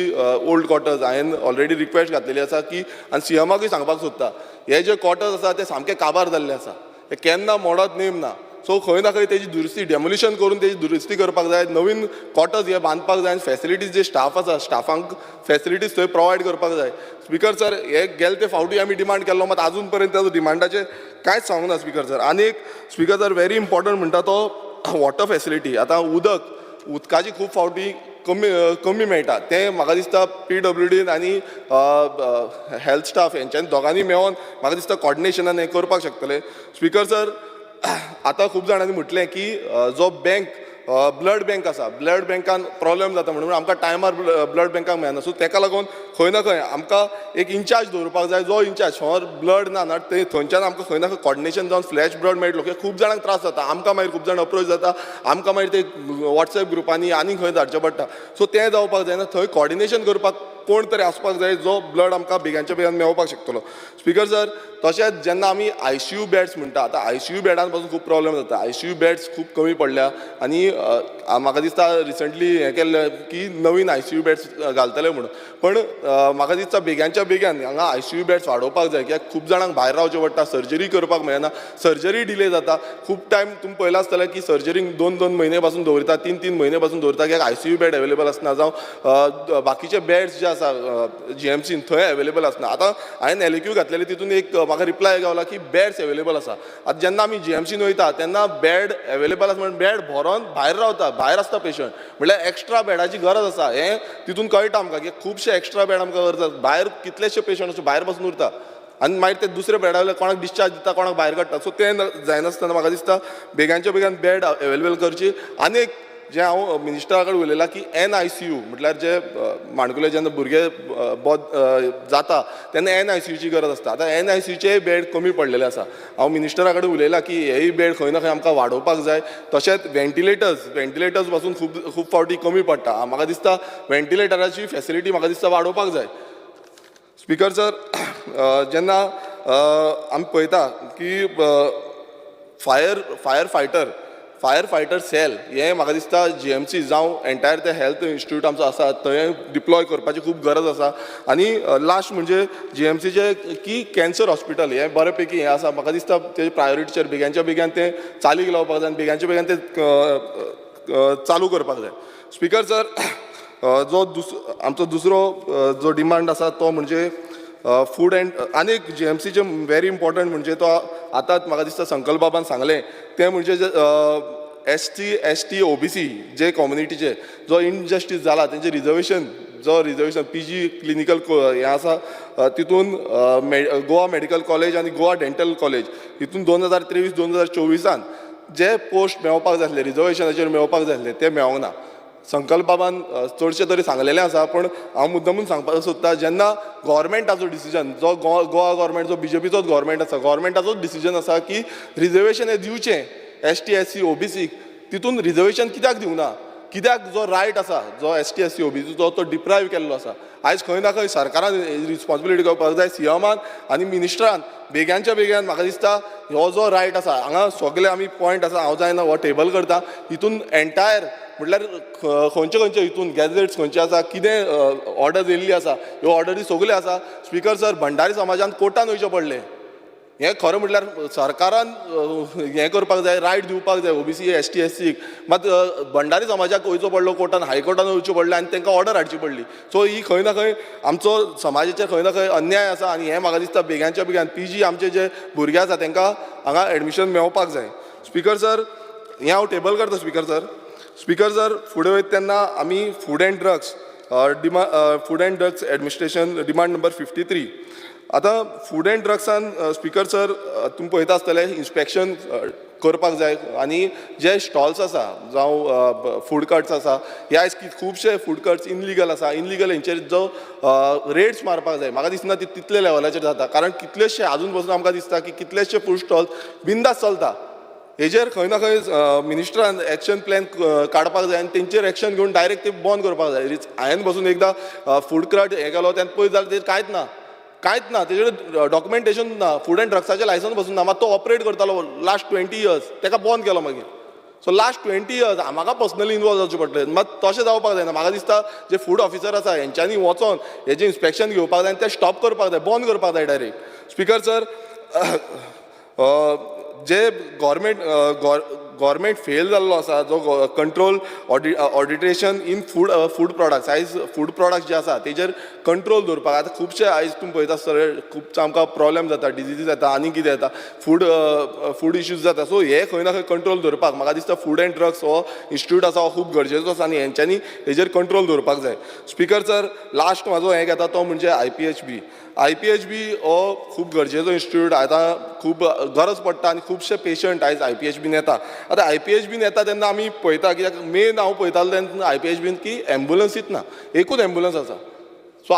ओल्ड क्वॉर्टर्स, हांवें ऑलरेडी रिक्वेस्ट घातलेली आसा की आनी सीएमाकूय सांगपाक सोदता, हे जे क्वॉर्टर्स आसा ते सामके काबार जाल्ले आसा, ते केन्ना मोडत नेम ना. सो खंय ना खंय तेजी दुरुस्ती, डेमोलिशन करून तेजी दुरुस्ती करपाक जाय, नवीन क्वॉर्टर्स हे बांदपाक जाय आनी फॅसिलिटीज जे स्टाफ आसा, स्टाफांक फॅसिलिटीज थंय प्रोवायड करपाक जाय. स्पीकर सर, हे गेले ते फावटी आमी डिमांड केल्लो, मात आजून पर्यंत ताजो डिमांडाचेर कांयच सांगूंक ना स्पीकर सर. आनी एक स्पीकर सर, व्हेरी इम्पॉर्टंट म्हणटा तो वॉटर फॅसिलिटी. आतां उदकाची खूब फावटी कमी कमी मेळटा. तें म्हाका दिसता पीडब्ल्यूडीन आनी हेल्थ स्टाफ हेंच्यांनी दोगांनी मेळोन म्हाका दिसता कॉर्डिनेशनान हें करपाक शकतले. स्पीकर सर, आतां खूब जाणांनी म्हटलें की जो बँक ब्लड बँक आसा, ब्लड बँकान प्रॉब्लेम जाता म्हणून आमकां टायमार ब्लड बँकाक मेळना. सो तेका लागून खंय ना खंय आमकां एक इन्चार्ज दवरपाक जाय, जो इन्चार्ज फॉर ब्लड ना ना ते थंयच्यान आमकां खंय ना खंय कॉर्डिनेशन जावन फ्लॅश ब्लड मेळटलो, कित्याक खूब जाणांक त्रास जाता. आमकां मागीर खूब जाण अप्रोच जाता, आमकां मागीर ते वॉट्सएप ग्रुपांनी आनी खंय धाडचें पडटा. सो तें जावपाक जायना, थंय कॉर्डिनेशन करपाक कोण तरी आसपाक जाय जो ब्लड आमकां बेगानच्या बेगान मेळपाक शकतलो. स्पीकर सर, तशेंच जेन्ना आमी आयसीयू बेड्स म्हणटा, आतां आयसीयू बेडान पासून खूब प्रॉब्लेम जाता. आयसीयू बेड्स खूब कमी पडल्या आनी म्हाका दिसता रिसंटली हें केल्लें की नवीन आयसीयू बेड्स घालतले म्हणून, पण म्हाका दिसता बेगानच्या बेगान हांगा आयसीयू बेड्स वाडोवपाक जाय, कित्याक खूब जाणांक भायर रावचें पडटा, सर्जरी करपाक मेळना, सर्जरी डिले जाता खूब टायम. तुमी पळयलां आसतलें की सर्जरीक 2-2 म्हयने पासून दवरता, 3-3 म्हयने पासून दवरता, कित्याक आयसीयू बेड अवेलेबल आसना जावं बाकीचे बेड्स जे आसा जीएमसीन थंय अवेलेबल आसना. आतां हांवें एलएक्यू घातलेले, तितून एक म्हाका रिप्लाय गावला की बेड्स अवेलेबल आसा. आतां जेन्ना आमी जीएमसीन वयता तेन्ना बेड अवेलेबल आसा म्हण बेड भरोन भायर रावता, भायर आसता पेशंट, म्हळ्यार एक्स्ट्रा बेडाची गरज आसा हें तितून कळटा आमकां की खुबशे एक्स्ट्रा बेड आमकां गरज आसा. भायर कितलेशे पेशंट अशे भायर बसून उरता आनी मागीर ते दुसऱ्या बेडा वयले कोणाक डिस्चार्ज दिता, कोणाक भायर काडटा. सो तें जायनासतना म्हाका दिसता बेगानच्या बेगान बेड अवेलेबल करची. आनी एक जें हांव मिनिस्टरा कडेन उलयलां की एनआयसीयू, म्हटल्यार जे माणकुले जेन्ना भुरगे जाता तेन्ना एनआयसीयूची गरज आसता. आतां एनआयसीयूचेय बेड कमी पडलेले आसा. हांव मिनिस्टरा कडेन उलयलां की हेय बेड खंय ना खंय आमकां वाडोवपाक जाय. तशेंच व्हेंटिलेटर्स पासून खूब खूब फावटी कमी पडटा. म्हाका दिसता व्हेंटिलेटराची फॅसिलिटी म्हाका दिसता वाडोवपाक जाय. स्पीकर सर, जेन्ना आमी पळयता की fire fighter cell हें म्हाका दिसता जीएमसी जावं एंटायर ते हेल्थ इन्स्टिट्यूट आमचो आसा थंय डिप्लॉय करपाची खूब गरज आसा. आनी लास्ट म्हणजे जीएमसीचे की कॅन्सर हॉस्पिटल हें बरें पैकी हें आसा, म्हाका दिसता तेजे प्रायोरिटीचेर बेग्यांच्या बेग्यान तें चालीक लावपाक जाय आनी बेग्यांच्या बेग्यान तें चालू करपाक जाय. स्पीकर सर, जो आमचो दुसरो जो डिमांड आसा तो म्हणजे फूड एंड आनी एक जीएमसीचे व्हेरी इम्पॉर्टंट म्हणजे तो आतांच म्हाका दिसता संकल्प बाबान सांगलें तें म्हणजे एससी, एसटी, ओबीसी जे कम्युनिटीचे जो इनजस्टीस जाला तेंचे रिजर्वेशन, जो रिजर्वेशन पीजी क्लिनिकल हें आसा, तितून गोवा मेडिकल कॉलेज आनी गोवा डेंटल कॉलेज हितून 2023 2024 जे पोस्ट मेळपाक जाय आसले, रिजर्वेशनाचेर मेळपाक जाय आसले, ते मेळोंक ना. संकल्प बाबान चडशें तरी सांगलेलें आसा, पूण हांव मुद्दमून सांगपाक सोदता, जेन्ना गोवोरमेंटाचो डिसिजन जो गोवा गोवोरमेंट जो बीजेपीचोच गोवोरमेंट आसा, गोवोरमेंटाचोच डिसिजन आसा की रिजर्वेशन हें दिवचें एसटी, एससी, ओबीसीक, तितून रिजर्वेशन कित्याक दिवना? कित्याक जो रायट आसा जो एसटी, एससी, ओबीसीचो तो डिप्रायव केल्लो आसा? आयज खंय ना खंय सरकारान रिस्पॉन्सिबिलिटी घेवपाक जाय, सीएमान आनी मिनिस्टरान बेग्यांच्या बेग्यान. म्हाका दिसता हो जो रायट आसा, हांगा सगळे आमी पॉयंट आसा, हांव जायना हो टेबल करता. हितून एंटायर म्हटल्यार खंयचे खंयचे हितून गॅझेट्स खंयचे आसा, कितें ऑर्डर्स येयल्ली आसा, ह्यो ऑर्डरी सगल्यो आसा. स्पीकर सर, भंडारी समाजान कोर्टान वयचें पडलें. हें खरें म्हटल्यार सरकारान हें करपाक जाय, रायट दिवपाक जाय ओबीसी, एसटी, एससीक, मात भंडारी समाजाक वयचो पडलो कोर्टान, हायकोर्टान वयचें पडलें आनी तांकां ऑर्डर हाडची पडली. सो ही खंय ना खंय आमचो समाजाचेर खंय ना खंय अन्याय आसा आनी हें म्हाका दिसता बेग्यांच्या बेग्यान पीजी आमचे जे भुरगे आसा तांकां हांगा एडमिशन मेळपाक जाय. स्पीकर सर, हें हांव टेबल करता. स्पीकर सर, स्पीकर सर, फुडें वयता तेन्ना आमी food and drugs food and drugs administration demand number 53. आतां फूड एंड ड्रग्सान, स्पीकर सर, तुमी पळयता आसतले, इन्स्पेक्शन करपाक जाय आनी जे स्टॉल्स आसा जावं फूड कार्ट्स आसा, ह्या आयज खुबशे फूड कार्ट्स इनलिगल आसा. इनलिगल हेंचेर जो रेड्स मारपाक जाय, म्हाका दिसना ती तितले लेवलाचेर जाता, कारण कितलेशे आजून पसून आमकां दिसता की कितलेशे फूड स्टॉल्स बिंदास चलता. हेजेर खंय ना खंय मिनिस्टरान एक्शन प्लॅन काडपाक जाय आनी तेंचेर एक्शन घेवन डायरेक्ट ते बंद करपाक जाय. हांवें बसून एकदां फूड कार्ट हें केलो तेन्ना पळयत जाल्यार तेजेर कांयच ना, कांयच ना, तेजेर डॉक्युमेंटेशन ना, फूड एंड ड्रग्साचें लायसन्स बसून ना. मात तो ऑपरेट करतालो लास्ट 20 इयर्स, तेका बंद केलो मागीर. सो लास्ट 20 इयर्स म्हाका पर्सनली इनवॉल्व जावचें पडलें. मात तशें जावपाक जायना. म्हाका दिसता जे फूड ऑफिसर आसा हेंच्यांनी वचोन हेजें इन्स्पेक्शन घेवपाक जाय आनी तें स्टॉप करपाक जाय, बंद करपाक जाय डायरेक्ट. स्पीकर सर, जे गव्हर्मेंट फेल जाल्लो आसा जो control adulteration in food products. आयज फूड प्रोडक्ट्स जे आसा तेजेर कंट्रोल दवरपाक आतां खुबशे आयज तुमी पळयता आसतले, खूब आमकां प्रॉब्लेम जाता, डिजीजीस जाता आनी कितें जाता, फूड फूड इश्यूज जाता. सो हे खंय ना खंय कंट्रोल दवरपाक म्हाका दिसता फूड एंड ड्रग्स हो इन्स्टिट्यूट आसा हो खूब गरजेचो आसा आनी हेंच्यांनी हेजेर कंट्रोल दवरपाक जाय. स्पीकर सर, लास्ट म्हाजो हें घेता तो म्हणजे आयपीएचबी. आयपीएचबी हो खूब गरजेचो इन्स्टिट्यूट. आतां खूब गरज पडटा आनी खुबशे पेशंट आयज आयपीएचबीन येता. आतां आयपीएचबीन येता तेन्ना आमी पळयता, कित्याक मेन हांव पळयतालो तेन्ना आयपीएचबीन की एम्बुलन्सीच ना, एकूच एम्बुलन्स आसा. सो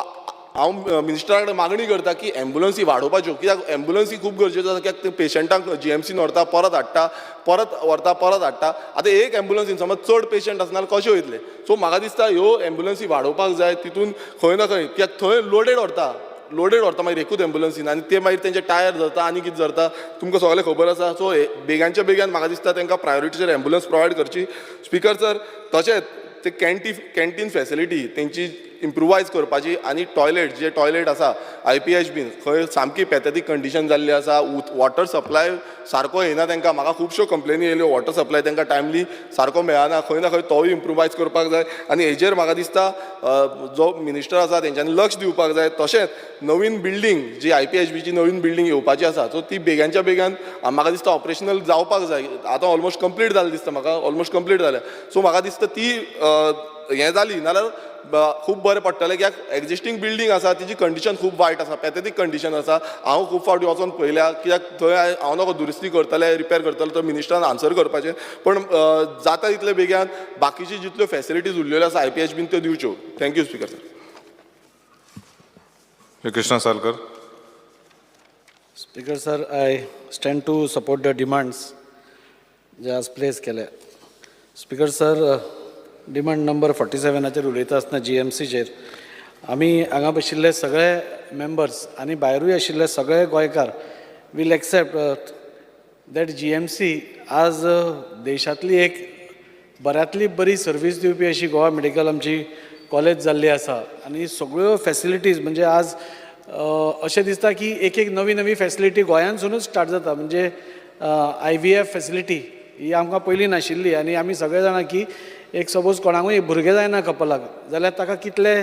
हांव मिनिस्टरा कडेन मागणी करता की एम्बुलन्सी वाडोवपाच्यो, कित्याक एम्बुलन्सी खूब गरजेच्यो आसा, कित्याक ते पेशंटांक जीएमसीन व्हरता, परत हाडटा, परत व्हरता, परत हाडटा. आतां एक एम्बुलन्सीन समज चड पेशंट आसना जाल्यार कशें वयतले? सो म्हाका दिसता ह्यो एम्बुलन्सी वाडोवपाक जाय तितून खंय ना खंय, कित्याक थंय लोडेड व्हरता, लोडेड व्हरता मागीर एकूच एम्बुलन्सीन आनी ते मागीर तेंचे टायर धरता आनी कितें धरता, तुमकां सगळें खबर आसा. सो बेगानच्या बेगान म्हाका दिसता तांकां प्रायोरिटीचेर एम्बुलन्स प्रोवायड करची. स्पीकर सर, तशेंच ते कॅन्टीन फॅसिलिटी तेंची इम्प्रुवायज करपाची आनी टॉयलेट, जे टॉयलेट आसा आयपीएचबीन खंय सामकी पॅथेटीक कंडिशन जाल्ली आसा. वॉटर सप्लाय सारको येना तांकां. म्हाका खुबश्यो कंप्लेनी येयल्यो, वॉटर सप्लाय तांकां टायमली सारको मेळना. खंय ना खंय तोय इम्प्रुवायज करपाक जाय आनी हेजेर म्हाका दिसता जो मिनिस्टर आसा तेंच्यांनी लक्ष दिवपाक जाय. तशेंच नवीन बिल्डींग जी आयपीएचबीची नवीन बिल्डींग येवपाची आसा, सो ती बेगानच्या बेगान म्हाका दिसता ऑपरेशनल जावपाक जाय. आतां ऑलमोस्ट कंप्लीट जालें दिसता म्हाका, ऑलमोस्ट कंप्लीट जालें. सो म्हाका दिसता ती हें जाली नाल्यार खूब बरें पडटलें, कित्याक एग्जिस्टींग बिल्डींग आसा तिजी कंडिशन खूब वायट आसा, पॅथेटीक कंडिशन आसा. हांव खूब फावटी वचोन पळयल्या, कित्याक थंय हांव नकळो दुरुस्ती करतले, रिपेर करतले, तो मिनिस्टरान आन्सर करपाचें. पण जाता तितले बेगान बाकीची जितल्यो फॅसिलिटीज उरलेल्यो आसा आयपीएचबीन त्यो दिवच्यो. Thank you, speaker sir. Shri Krishna Salkar. Speaker sir, I stand to support the demands जे आज प्लेस केले. स्पीकर सर, डिमांड नंबर 47आचेर उलयता आसतना जीएमसीचेर आमी हांगा बशिल्ले सगळे मेंबर्स आनी भायरूय आशिल्ले सगळे गोंयकार will accept that GMC आज देशांतली एक बऱ्यांतली बरी सर्वीस दिवपी अशी गोवा मेडिकल आमची कॉलेज जाल्ली आसा आनी सगळ्यो फॅसिलिटीज, म्हणजे आज अशें दिसता की एक एक नवी नवी फॅसिलिटी गोंयांतसुनूच स्टार्ट जाता. म्हणजे आयव्हीएफ फॅसिलिटी ही आमकां पयलीं नाशिल्ली आनी आमी सगळे जाणा की एक सपोज कोणाकूय एक भुरगें जायना कपलाक जाल्यार ताका कितले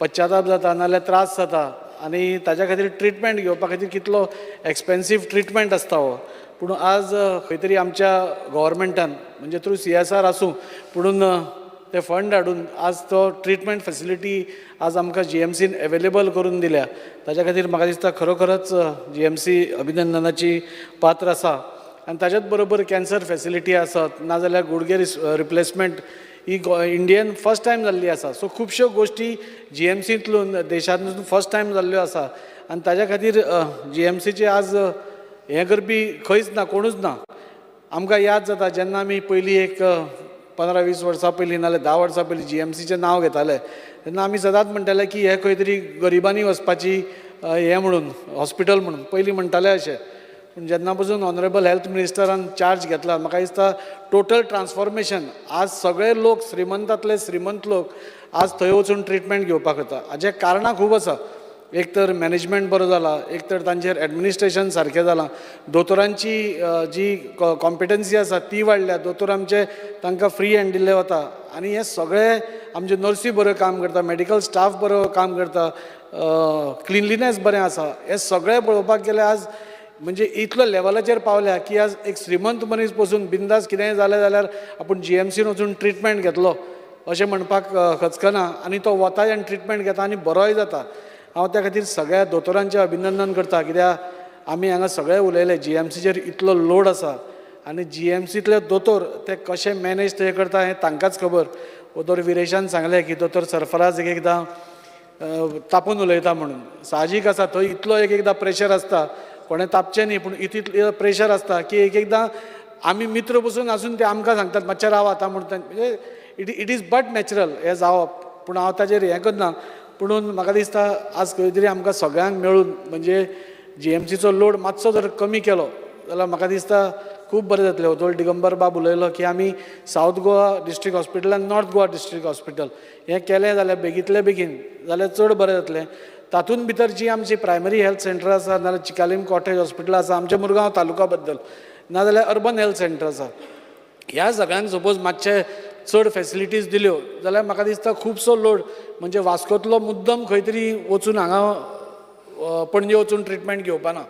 पश्चाताप जाता नाजाल्यार त्रास जाता आनी ताज्या खातीर ट्रिटमेंट घेवपा खातीर कितलो एक्सपेन्सीव ट्रिटमेंट आसता हो. पूण आज खंय तरी आमच्या गोवोरमेंटान, म्हणजे थ्रू सीएसआर आसूं, पुणून ते फंड हाडून आज तो ट्रिटमेंट फॅसिलिटी आज आमकां जीएमसीन एवेलेबल करून दिल्या. ताज्या खातीर म्हाका दिसता खरोखरच जीएमसी अभिनंदनाची पात्र आसा. आनी ताज्याच बरोबर कॅन्सर फॅसिलिटी आसत नाजाल्यार गुडगे रिप्लेसमेंट ही इंडियन फर्स्ट टायम जाल्ली आसा. सो खुबश्यो गोश्टी जीएमसींतल्यान देशांतून फर्स्ट टायम जाल्ल्यो आसा आनी ताज्या खातीर जीएमसीचे आज हें करपी खंयच ना, कोणूच ना. आमकां याद जाता जेन्ना आमी पयलीं एक 15-20 वर्सां पयलीं नाजाल्यार 10 वर्सां पयलीं जीएमसीचें नांव घेताले तेन्ना आमी सदांच म्हणटाले की हें खंय तरी गरिबांनी वचपाची हें म्हणून हॉस्पिटल म्हणून पयलीं म्हणटाले अशें. पूण जेन्ना पसून ऑनरेबल हेल्थ मिनिस्टरान चार्ज घेतला, म्हाका दिसता टोटल ट्रान्सफॉर्मेशन. आज सगळे लोक, श्रीमंतातले श्रीमंत लोक आज थंय वचून ट्रिटमेंट घेवपाक वता. हाजें कारणां खूब आसा. एक तर मॅनेजमेंट बरो जाला, एक तर तांचेर एडमिनिस्ट्रेशन सारकें जालां, दोतोरांची जी कॉम्पिटन्सी आसा ती वाडल्या, दोतोर आमचे तांकां फ्री हँड दिल्ले वता आनी हे सगळे आमचे नर्सी बऱ्यो काम करता, मेडिकल स्टाफ बरो काम करता, क्लिनलीनेस बरें आसा. हें सगळें पळोवपाक गेल्यार आज म्हणजे इतलो लेवलाचेर पावल्या की आज एक श्रीमंत मनीस पसून बिंदास कितेंय जालें जाल्यार आपूण जीएमसीन वचून ट्रिटमेंट घेतलो अशें म्हणपाक खचकना आनी तो वताय आनी ट्रिटमेंट घेता आनी बरोय जाता. हांव त्या खातीर सगळ्या दोतोरांचें अभिनंदन करता, कित्याक आमी हांगा सगळे उलयले जी एम सीचेर इतलो लोड आसा आनी जी एम सींतले दोतोर ते कशे मॅनेज ते करता हें तांकांच खबर. दोतोर विरेशान सांगलें की दोतोर सरफराज एक एकदां तापून उलयता म्हणून. साहजीक आसा, थंय इतलो एक एकदां प्रेशर आसता, कोणें तापचें न्ही, पूण इतलें प्रेशर आसता की एक एकदां आमी मित्र पसून आसून ते आमकां सांगतात मातशें राव आतां म्हूण. म्हणजे it is but natural हें जावप, पूण हांव ताजेर हें करना. पुणून म्हाका दिसता आज खंय तरी आमकां सगळ्यांक मेळून म्हणजे जी एम सीचो लोड मातसो जर कमी केलो जाल्यार म्हाका दिसता खूब बरें जातलें. दोतोर दिगंबर बाब उलयलो की आमी सावथ गोवा डिस्ट्रिक्ट हॉस्पिटल आनी नॉर्थ गोवा डिस्ट्रिक्ट हॉस्पिटल हें केलें जाल्यार बेगींतले बेगीन जाल्यार चड बरें जातलें. तातूंत भितर जी आमची प्रायमरी हेल्थ सेंटर आसा, नाजाल्यार चिकालीम कॉटेज हॉस्पिटल आसा आमच्या मुरगांव तालुका बद्दल, नाजाल्यार अर्बन हेल्थ सेंटर आसा, ह्या सगळ्यांक सपोज मातशे चड फेसिलिटीज दिल्यो जाल्यार म्हाका दिसता खुबसो लोड म्हणजे वास्कोंतलो मुद्दम खंय तरी वचून हांगा पणजे वचून ट्रिटमेंट घेवपाना.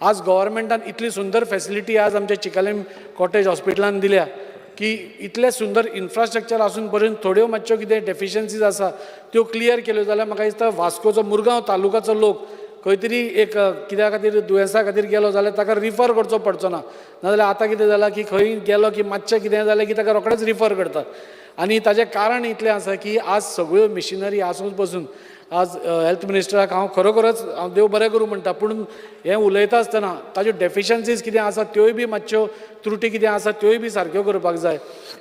आज गव्हर्मेंटान इतली सुंदर फेसिलिटी आज आमच्या चिकालीम कॉटेज हॉस्पिटलान दिल्या की इतलें सुंदर इन्फ्रास्ट्रक्चर आसून पर्यंत थोड्यो मातश्यो कितें डेफिशियन्सीज आसा त्यो क्लियर केल्यो जाल्यार म्हाका दिसता वास्कोचो मुरगांव तालुकाचो लोक खंय तरी एक कित्या खातीर दुयेंसा खातीर गेलो जाल्यार ताका रिफर करचो पडचो ना. नाजाल्यार आतां कितें जालां की खंय गेलो की मातशें कितें जालें की ताका रोखडेंच रिफर करतात. आनी ताजें कारण इतलें आसा की आज सगळ्यो मिशिनरी आसून पसून आज हेल्थ मिनिस्टराक हांव खरोखरच हांव देव बरें करूं म्हणटा, पूण हें उलयता आसतना ताज्यो डेफिशियन्सीज कितें आसा त्योय बी मातश्यो त्रुटी कितें आसा त्योय बी सारक्यो करपाक जाय.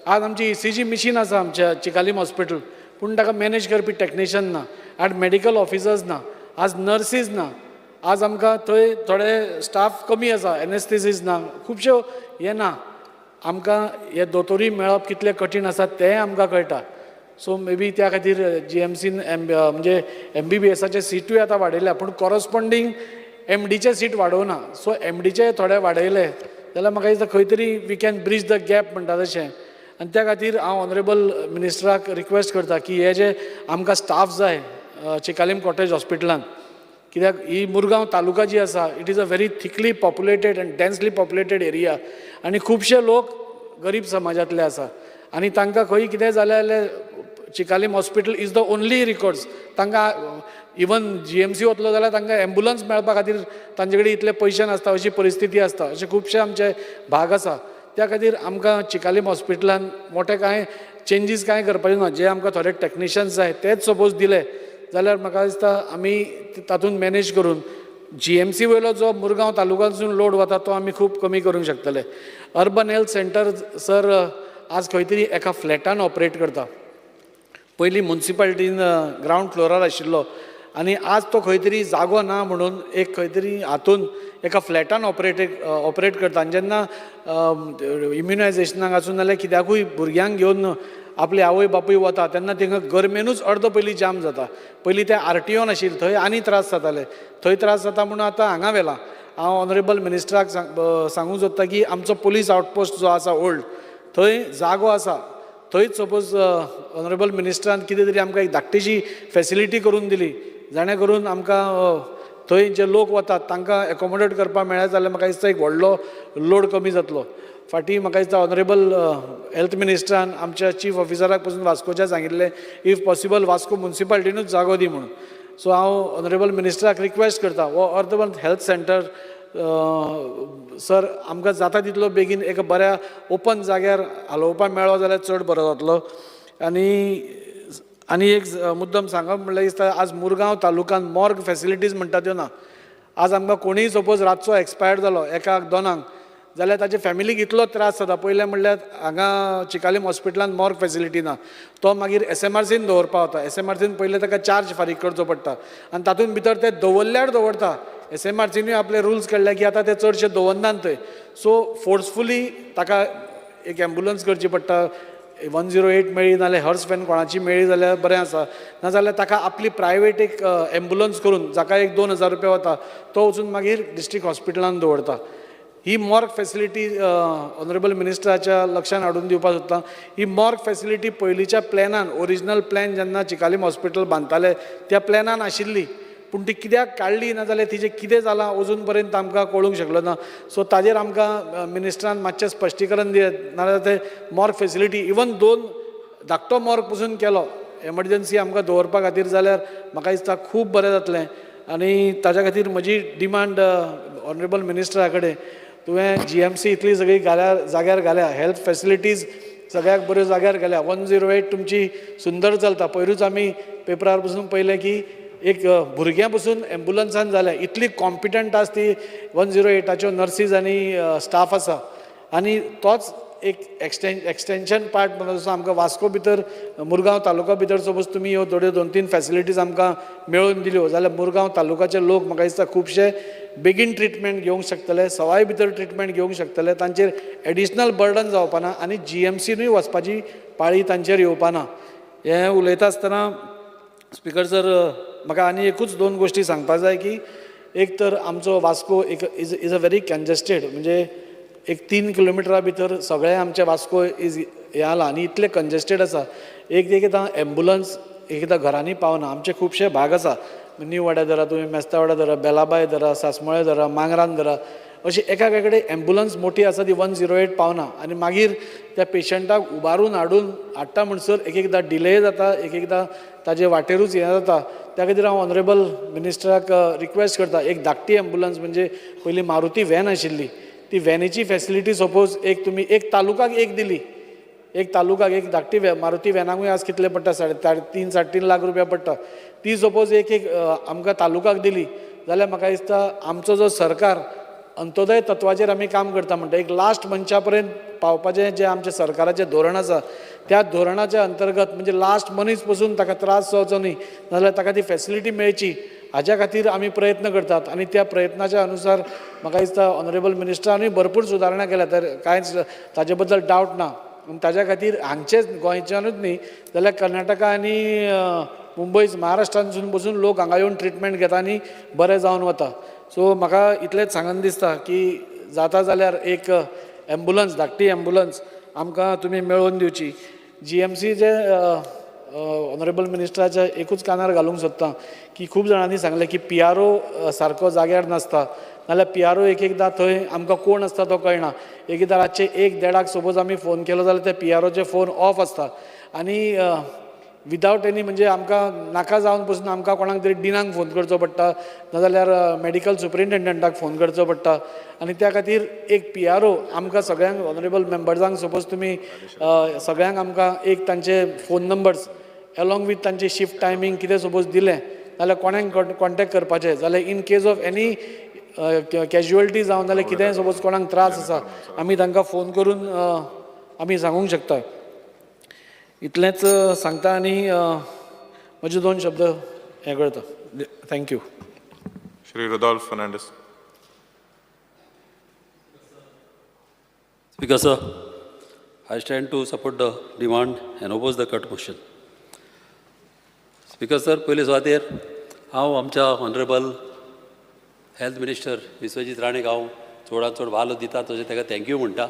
आज आमची ECG machine आसा आमच्या चिकालीम हॉस्पिटल, पूण ताका मॅनेज करपी टॅक्निशियन ना, आज मेडिकल ऑफिसर्स ना, आज नर्सीज ना, आज आमकां थंय थोडे स्टाफ कमी आसा, एनेस्थेसीस ना, खुबश्यो हें ना. आमकां हे दोतोरूय मेळप कितलें कठीण आसा तेंय आमकां कळटा. सो मे बी त्या खातीर जी एम सीन एम म्हणजे एम बी बी एसाचे सिटूय आतां वाडयल्या, पूण कॉरस्पोंडींग एम डीचे सीट वाडोवना. सो एम डीचे थोडे वाडयले जाल्यार म्हाका दिसता खंय तरी we can bridge the gap म्हणटा तशें. आनी त्या खातीर हांव ऑनरेबल मिनिस्टराक रिक्वेस्ट करता की हे जे आमकां स्टाफ जाय चिकालीम कॉटेज हॉस्पिटलान, कित्याक ही मुरगांव तालुका जी आसा it is a very thickly populated and densely populated area आनी खुबशे लोक गरीब समाजांतले आसा आनी तांकां खंय कितें जालें जाल्यार Chicalim hospital is the only recourse. तांकां इवन जी एम सी वतलो जाल्यार तांकां एम्बुलंस मेळपा खातीर तांचे कडेन इतले पयशे नासता, अशी परिस्थिती आसता. अशे खुबशे आमचे भाग आसा. त्या खातीर आमकां चिकालीम हॉस्पिटलान मोठे कांय चेंजीस कांय करपाचे ना, जे आमकां थोडे टॅक्निशियन्स जाय तेच सपोज दिले जाल्यार म्हाका दिसता आमी तातूंत मॅनेज करून जी एम सी वयलो जो मुरगांव तालुक्यांतसून लोड वता तो आमी खूब कमी करूंक शकतले. अर्बन हेल्थ सेंटर सर आज खंय तरी एका फ्लॅटान ऑपरेट करता. पयलीं मुन्सिपालिटीन ग्रावंड फ्लोरार आशिल्लो आनी आज तो खंय तरी जागो ना म्हणून एक खंय तरी हातून एका फ्लॅटान ऑपरेट करता. आनी जेन्ना इम्युनायजेशनाक आसूं नाल्यार कित्याकूय भुरग्यांक घेवन आपले आवय बापूय वता तेन्ना थिंगा गरमेनूच अर्दो पयलीं जाम जाता. पयलीं तें आर टी ओ नाशिल्लें, थंय आनी त्रास जाताले, थंय त्रास जाता म्हणून आतां हांगा व्हेलां. हांव ऑनरेबल मिनिस्टराक सांगूंक सोदता की आमचो पुलीस आवटपोस्ट जो आसा ओल्ड, थंय जागो आसा, थंयच सपोज ऑनरेबल मिनिस्टरान कितें तरी आमकां एक धाकटीशी फेसिलिटी करून दिली जाणे करून आमकां थंय जे लोक वतात तांकां एकोमोडेट करपाक मेळ्ळें जाल्यार म्हाका दिसता एक व्हडलो लोड कमी जातलो. फाटीं म्हाका दिसता ऑनरेबल हेल्थ मिनिस्टरान आमच्या चीफ ऑफिसराक पसून वास्कोच्या सांगिल्लें if possible Vasco मुन्सिपालिटीनूच जागो दी म्हणून. सो हांव ऑनरेबल मिनिस्टराक रिक्वेस्ट करता हो अर्बन हेल्थ सेंटर सर आमकां जाता तितलो बेगीन एका बऱ्या ओपन जाग्यार हालोवपाक मेळ्ळो जाल्यार चड बरो जातलो. आनी आनी एक मुद्दम सांगप म्हणल्यार दिसता आज मुरगांव तालुक्यान मॉर्ग फेसिलिटीज म्हणटा त्यो ना. आज आमकां कोणीय सपोज रातचो एक्सपायर्ड जालो एकाक दोनांक जाल्यार ताच्या फॅमिलीक इतलो त्रास जाता. पयलें म्हणल्यार हांगा चिकालीम हॉस्पिटलान मॉर्ग फेसिलिटी ना, तो मागीर एस एम आर सीन दवरपा वता. एस एम आर सीन पयलें ताका चार्ज फारीक करचो पडटा आनी तातूंत भितर ते दवरल्यार दवरता. एस एम आर सीनूय आपले रुल्स काडले की आतां ते चडशे दवरनात थंय. सो फोर्सफुली ताका एक एम्बुलंस करची पडटा, 108 मेळ्ळी नाल्यार हर्स व्हॅन कोणाची मेळ्ळी जाल्यार बरें आसा, नाजाल्यार ताका आपली प्रायवेट एक एम्बुलंस करून जाका एक 2000 रुपया वता तो वचून मागीर डिस्ट्रिक्ट हॉस्पिटलान दवरता. ही मॉर्ग फेसिलिटी ऑनरेबल मिनिस्टराच्या लक्षान हाडून दिवपाक सोदता. ही मॉर्ग फेसिलिटी पयलींच्या प्लॅनान, ओरिजिनल प्लॅन जेन्ना चिकालीम हॉस्पिटल बांदताले त्या प्लॅनान आशिल्ली, पूण ती कित्याक काडली ना जाल्यार तिजें कितें जालां अजून पर्यंत आमकां कळूंक शकलो ना. सो ताजेर आमकां मिनिस्टरान मातशें स्पश्टीकरण दियात, नाजाल्यार ते मॉर्ग फेसिलिटी इवन दोन धाकटो मॉर्ग पसून केलो एमर्जन्सी आमकां दवरपा खातीर जाल्यार म्हाका दिसता खूब बरें जातलें. आनी ताज्या खातीर म्हजी डिमांड ऑनरेबल मिनिस्टरा कडेन, तुवें जीएमसी इतली सगळी घाल्या, जाग्यार घाल्या, हेल्थ फॅसिलिटीज सगळ्याक बऱ्यो जाग्यार घाल्या, 108 तुमची सुंदर चलता. पयरूच आमी पेपरार पसून पळयलें की एक भुरग्यां पसून एम्बुलन्सान जालें, इतली कॉम्पिटंट आसा ती 108च्यो नर्सीज आनी स्टाफ आसा. आनी तोच एक एक्सटेंशन पार्ट म्हणून जसो आमकां वास्को भितर, मुरगांव तालुका भितर सपोज तुमी ह्यो थोड्यो 2-3 फॅसिलिटीज आमकां मेळोवन दिल्यो जाल्यार मुरगांव तालुकाचे लोक म्हाका दिसता खुबशे बेगीन ट्रिटमेंट घेवंक शकतले, सवाय भितर ट्रिटमेंट घेवंक शकतले, तांचेर एडिशनल बर्डन जावपाना आनी जीएमसीनूय वचपाची पाळी तांचेर येवपाना. हें उलयता आसतना स्पिकर सर, म्हाका आनी एकूच 2 गोश्टी सांगपाक जाय की एक तर आमचो वास्को एक is a very congested, म्हणजे एक 3 किलोमिटरा भितर सगळें आमचें वास्को is हें जाला आनी इतलें कंजेस्टेड आसा. एक एकदां एम्बुलन्स एकदां घरांनी पावना. आमचे खुबशे भाग आसा, न्यू वाड्या धरा तुमी, मेस्तावाड्या धरा, बेलाबाय धरा, सासमोळे धरा, मांगरान धरा, अशी एका कडेन एम्बुलन्स मोठी आसा ती 108 पावना आनी मागीर त्या पेशंटाक उबारून हाडून हाडटा म्हणसर एक एकदां डिले जाता, एक एकदां ताजे वाटेरूच हें जाता. त्या खातीर हांव ऑनरेबल मिनिस्टराक रिक्वेस्ट करता, एक धाकटी एम्बुलन्स, म्हणजे पयलीं मारुती व्हॅन आशिल्ली, ती व्हॅनीची फॅसिलिटी सपोज एक तुमी एक तालुकाक एक दिली, एक तालुकाक एक धाकटी मारुती व्हॅनाकूय आज कितले पडटा, 3.5 3.5 लाख रुपया पडटा. ती सपोज एक एक आमकां तालुकाक दिली जाल्यार म्हाका दिसता आमचो जो सरकार अंत्योदय तत्वाचेर आमी काम करता म्हणटा, एक लास्ट मनशा पर्यंत पावपाचें जें आमचें सरकाराचें धोरण आसा त्या धोरणाच्या अंतर्गत म्हणजे लास्ट मनीस पसून ताका त्रास जावचो न्ही, नाजाल्यार ताका ती फॅसिलिटी मेळची हाज्या खातीर आमी प्रयत्न करतात. आनी त्या प्रयत्नाच्या अनुसार म्हाका दिसता ऑनरेबल मिनिस्टरानूय भरपूर सुदारणा केल्या, तर कांयच ताजे बद्दल डावट ना. आनी ताज्या खातीर हांगचेच गोंयच्यानूच न्ही जाल्यार कर्नाटका आनी मुंबय महाराष्ट्रांतसून पसून लोक हांगा येवन ट्रिटमेंट घेता आनी बरे जावन वता. सो म्हाका इतलेंच सांगन दिसता की जाता जाल्यार एक एम्बुलन्स, धाकटी एम्बुलन्स आमकां तुमी मेळोवन दिवची. जीएमसी जे ऑनरेबल मिनिस्टराच्या एकूच कानार घालूंक सोदता की खूब जाणांनी सांगलें की पीआरओ सारको जाग्यार नासता, नाल्यार पीआरओ एक एकदां थंय आमकां कोण आसता तो कळना. एक एकदां रातचे 1-1:30 सपोज आमी फोन केलो जाल्यार ते पीआरओचे फोन ऑफ आसता आनी विदावट एनी म्हणजे आमकां नाका जावन पसून आमकां कोणाक तरी डिनाक फोन करचो पडटा, नाजाल्यार मेडिकल सुपरिंटेंडंटाक फोन करचो पडटा. आनी त्या खातीर एक पीआरओ आमकां सगळ्यांक ऑनरेबल मेंबर्सांक सपोज तुमी सगळ्यांक आमकां एक तांचे फोन नंबर्स एलोंग विथ तांचे शिफ्ट टायमींग कितें सपोज दिलें जाल्यार कोणाक कॉन्टेक्ट करपाचें जाल्यार in case of any casualty जावन जाल्यार कितेंय सपोज कोणाक त्रास आसा आमी तांकां फोन करून आमी सांगूंक शकता. इतलेंच सांगता आनी म्हजे 2 शब्द हें करता. Thank you. Shri Rudolf Fernandes. Speaker sir, I stand to support the demand and oppose the cut motion. Speaker sir, पयले सुवातेर हांव आमच्या ऑनरेबल हेल्थ मिनिस्टर विश्वजीत राणेक हांव चडांत चड वालो दिता, तशें ताका thank you म्हणटा,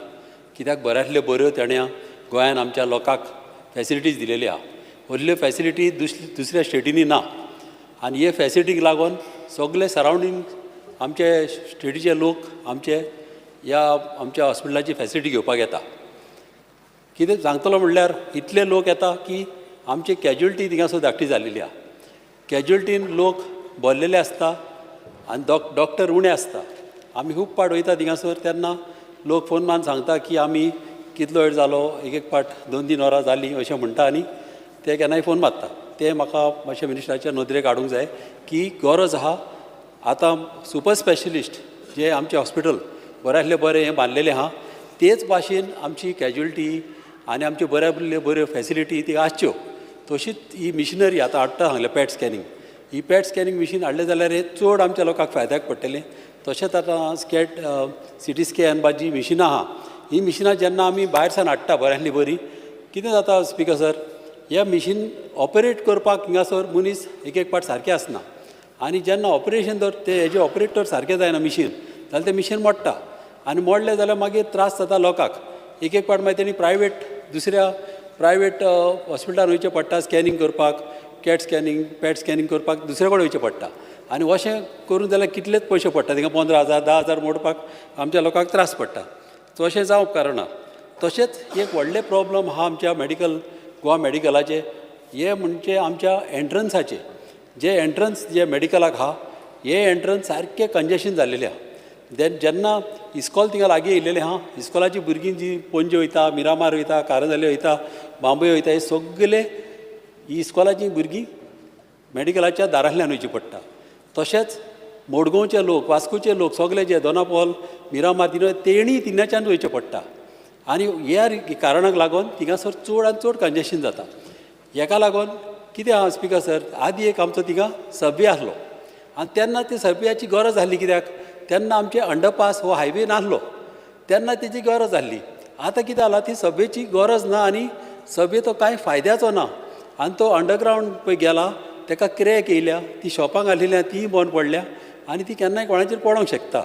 कित्याक बऱ्यांतल्यो बऱ्यो ताणें गोंयान आमच्या लोकांक फॅसिलिटीज दिलेली आहा. व्हडल्यो फॅसिलिटी दुसऱ्या स्टेटींनी ना आनी हे फॅसिलिटीक लागून सगळे सरावंडींग आमचे स्टेटीचे लोक आमचे ह्या आमच्या हॉस्पिटलाची फॅसिलिटी घेवपाक येता. कितें सांगतलो म्हणल्यार इतले लोक येता की आमची कॅज्युअलिटी थिंगासर धाकटी जाल्लेली आहा. कॅज्युअलिटीन लोक भरलेले आसता आनी डॉक्टर उणे आसता. आमी खूब पाट वयता थिंगासर तेन्ना लोक फोन मारून सांगता की आमी कितलो वेळ जालो, एक एक पाट 2-3 वरां जालीं अशें म्हणटा आनी ते केन्नाय फोन मारता. तें म्हाका मातशें मिनिस्टराच्या नदरेक हाडूंक जाय की गरज आहा आतां सुपर स्पेशलिस्ट जे आमचें हॉस्पिटल बऱ्यांतलें बरें हें बांदलेलें आहा तेच भाशेन आमची कॅज्युअलिटी आनी आमच्यो बऱ्यांतल्यो बऱ्यो फॅसिलिटी ती आसच्यो. तशीच ही मिशिनरी आतां हाडटा सांगलें पॅट स्कॅनिंग, ही पॅट स्कॅनिंग मिशीन हाडलें जाल्यार हें चड आमच्या लोकांक फायद्याक पडटलें. तशेंच आतां स्कॅट सिटी स्कॅन बा जी मिशिनां आहा ही मिशिनां जेन्ना आमी भायर सावन हाडटा बऱ्यांतली बरी, कितें जाता स्पिकर सर, ह्या मिशीन ऑपरेट करपाक हिंगासर मनीस एक एक पाट सारकें आसना आनी जेन्ना ऑपरेशन जर ते हेजे ऑपरेटर सारकें जायना मिशीन जाल्यार तें मिशीन मोडटा आनी मोडलें जाल्यार मागीर त्रास जाता लोकांक. एक एक पाट मागीर तेणी प्रायवेट दुसऱ्या प्रायवेट हॉस्पिटलान वयचें पडटा स्कॅनिंग करपाक, कॅट स्कॅनिंग पॅट स्कॅनिंग करपाक दुसरे कडेन वयचें पडटा आनी अशें करून जाल्यार कितलेच पयशे पडटा, थिंगा 15,000 10,000 मोडपाक आमच्या लोकांक त्रास पडटा. सो अशें जावंक कारणां. तशेंच एक व्हडलें प्रॉब्लम आहा आमच्या मेडिकल गोवा मेडिकलाचें, हें म्हणजे आमच्या एंट्रन्साचें, जे एंट्रन्स जे मेडिकलाक आहा हे एंट्रन्स सारकें कंजेशन जाल्लेलें आहा. देन जेन्ना इस्कॉल थिंगा लागीं येयलेलें आहा, इस्कॉलाची भुरगीं जी पणजे वयता, मिरामार वयता, कारंजाले वयता, बांबोळे वयता, हे सगले ही इस्कॉलाचीं भुरगीं मेडिकलाच्या दारांतल्यान वयची पडटा. तशेंच मडगांवचे लोक, वास्कोचे लोक सगले जे दोनापावल, मिरामार तिंगा तेणी थिंगाच्यान वयचें पडटा. आनी ह्या कारणाक लागून थिंगासर चड आनी चड कंजेशन जाता. हेका लागून कितें आहा स्पिकर सर, आदी एक आमचो थिंगा सबवे आसलो आनी तेन्ना ते सबवेयाची गरज आसली, कित्याक तेन्ना आमचे अंडरपास हो हायवे नासलो, तेन्ना तेजी गरज आसली. आतां कितें जाला, ती सबवेची गरज ना आनी सबवे तो कांय फायद्याचो ना आनी तो अंडरग्रावंड पळय गेला, तेका क्रॅक येयल्या, ती शॉपां घालिल्ली तीय बंद पडल्या आनी ती केन्नाय कोणाचेर पडोंक शकता.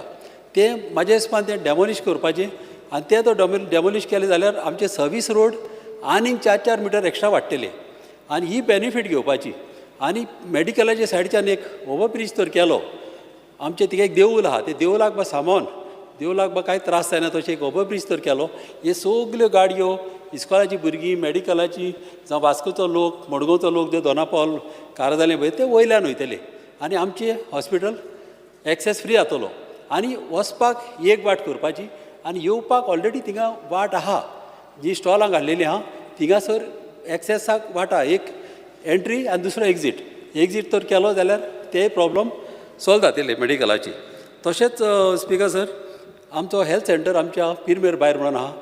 तें म्हाज्या हिसपान तें डेमोलिश करपाचें आनी तें तो डेमोलिश केलें जाल्यार आमचे सर्वीस रोड आनीक 4-4 मिटर एक्स्ट्रा वाडटले आनी ही बेनिफीट घेवपाची. आनी मेडिकलाच्या सायडच्यान एक ओवरब्रीज तर केलो, आमचें थिंगा एक देवूल आहा, ते देवूलाक बा सामोन देवूलाक बा कांय त्रास जायना तशें एक ओवरब्रीज तर केलो, हे सगल्यो गाडयो, इस्कॉलाची भुरगीं, मेडिकलाची, जावं वास्कोचो लोक, मडगांवचो लोक जे दोनापावल, कारजाले पळय ते वयल्यान वयतले आनी आमचें हॉस्पिटल एक्सेस फ्री जातलो. आनी वचपाक एक वाट करपाची आनी येवपाक ऑलरेडी थिंगा वाट आहा, जी स्टॉलां घाल्लेलीं आहा थिंगासर एक्सेसाक वाट आहा, एक एंट्री आनी दुसरो एक्जीट. एक्जीट तर केलो जाल्यार ते प्रॉब्लम सॉल्व जातले मेडिकलाची. तशेंच स्पिकर सर, आमचो हेल्थ सेंटर आमच्या पिरमेर भायर म्हणून आहा,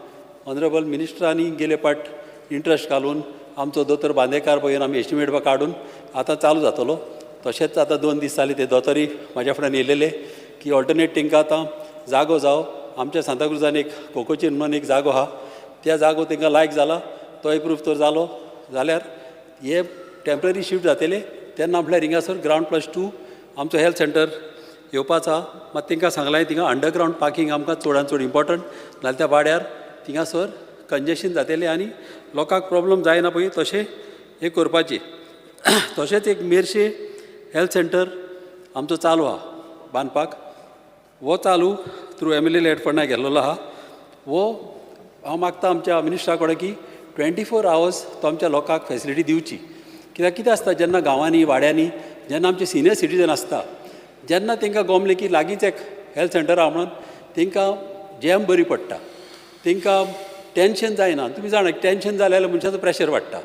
ऑनरेबल मिनिस्टरांनी गेले पाट इंट्रस्ट घालून आमचो दोतोर बांदेकार पळय आमी एस्टिमेट काडून आतां चालू जातलो. तशेंच आतां 2 दीस जाले ते दोतोरूय म्हाज्या फुड्यान येयलेले की ऑल्टरनेट तांकां आतां जागो जावं. आमच्या सांताक्रुजान एक कोकोचीन म्हणून एक जागो आहा, त्या जागो तांकां लायक जाला, तो एप्रूव तर जालो जाल्यार हे टेंपररी शिफ्ट जातले. तेन्ना म्हळ्यार हिंगासर ग्रावंड +2 आमचो हेल्थ सेंटर येवपाचो आहा. मात तांकां सांगलां थिंगा अंडरग्रावंड पार्कींग आमकां चडान चड इम्पोर्टंट, नाल्यार त्या वाड्यार थिंगासर कंजेशन जातलें आनी लोकांक प्रॉब्लम जायना पळय तशें हें करपाचें. तशेंच एक मेरशे हेल्थ सेंटर आमचो चालू आहा बांदपाक, हो चालू थ्रू MLA lead फंडा गेल्लो आहा. हो हांव मागता आमच्या मिनिस्टरा कडेन की 24 आवर्स तो आमच्या लोकांक फेसिलिटी दिवची. कित्याक कितें आसता, जेन्ना गांवांनी वाड्यांनी जेन्ना आमचे सिनियर सिटीजन आसता, जेन्ना तांकां गोमलें की लागींच एक हेल्थ सेंटर आहा म्हणून तांकां जॅम बरी पडटा, तांकां टेंशन जायना. तुमी जाणा टेंशन जालें जाल्यार मनशाचो प्रेशर वाडटा,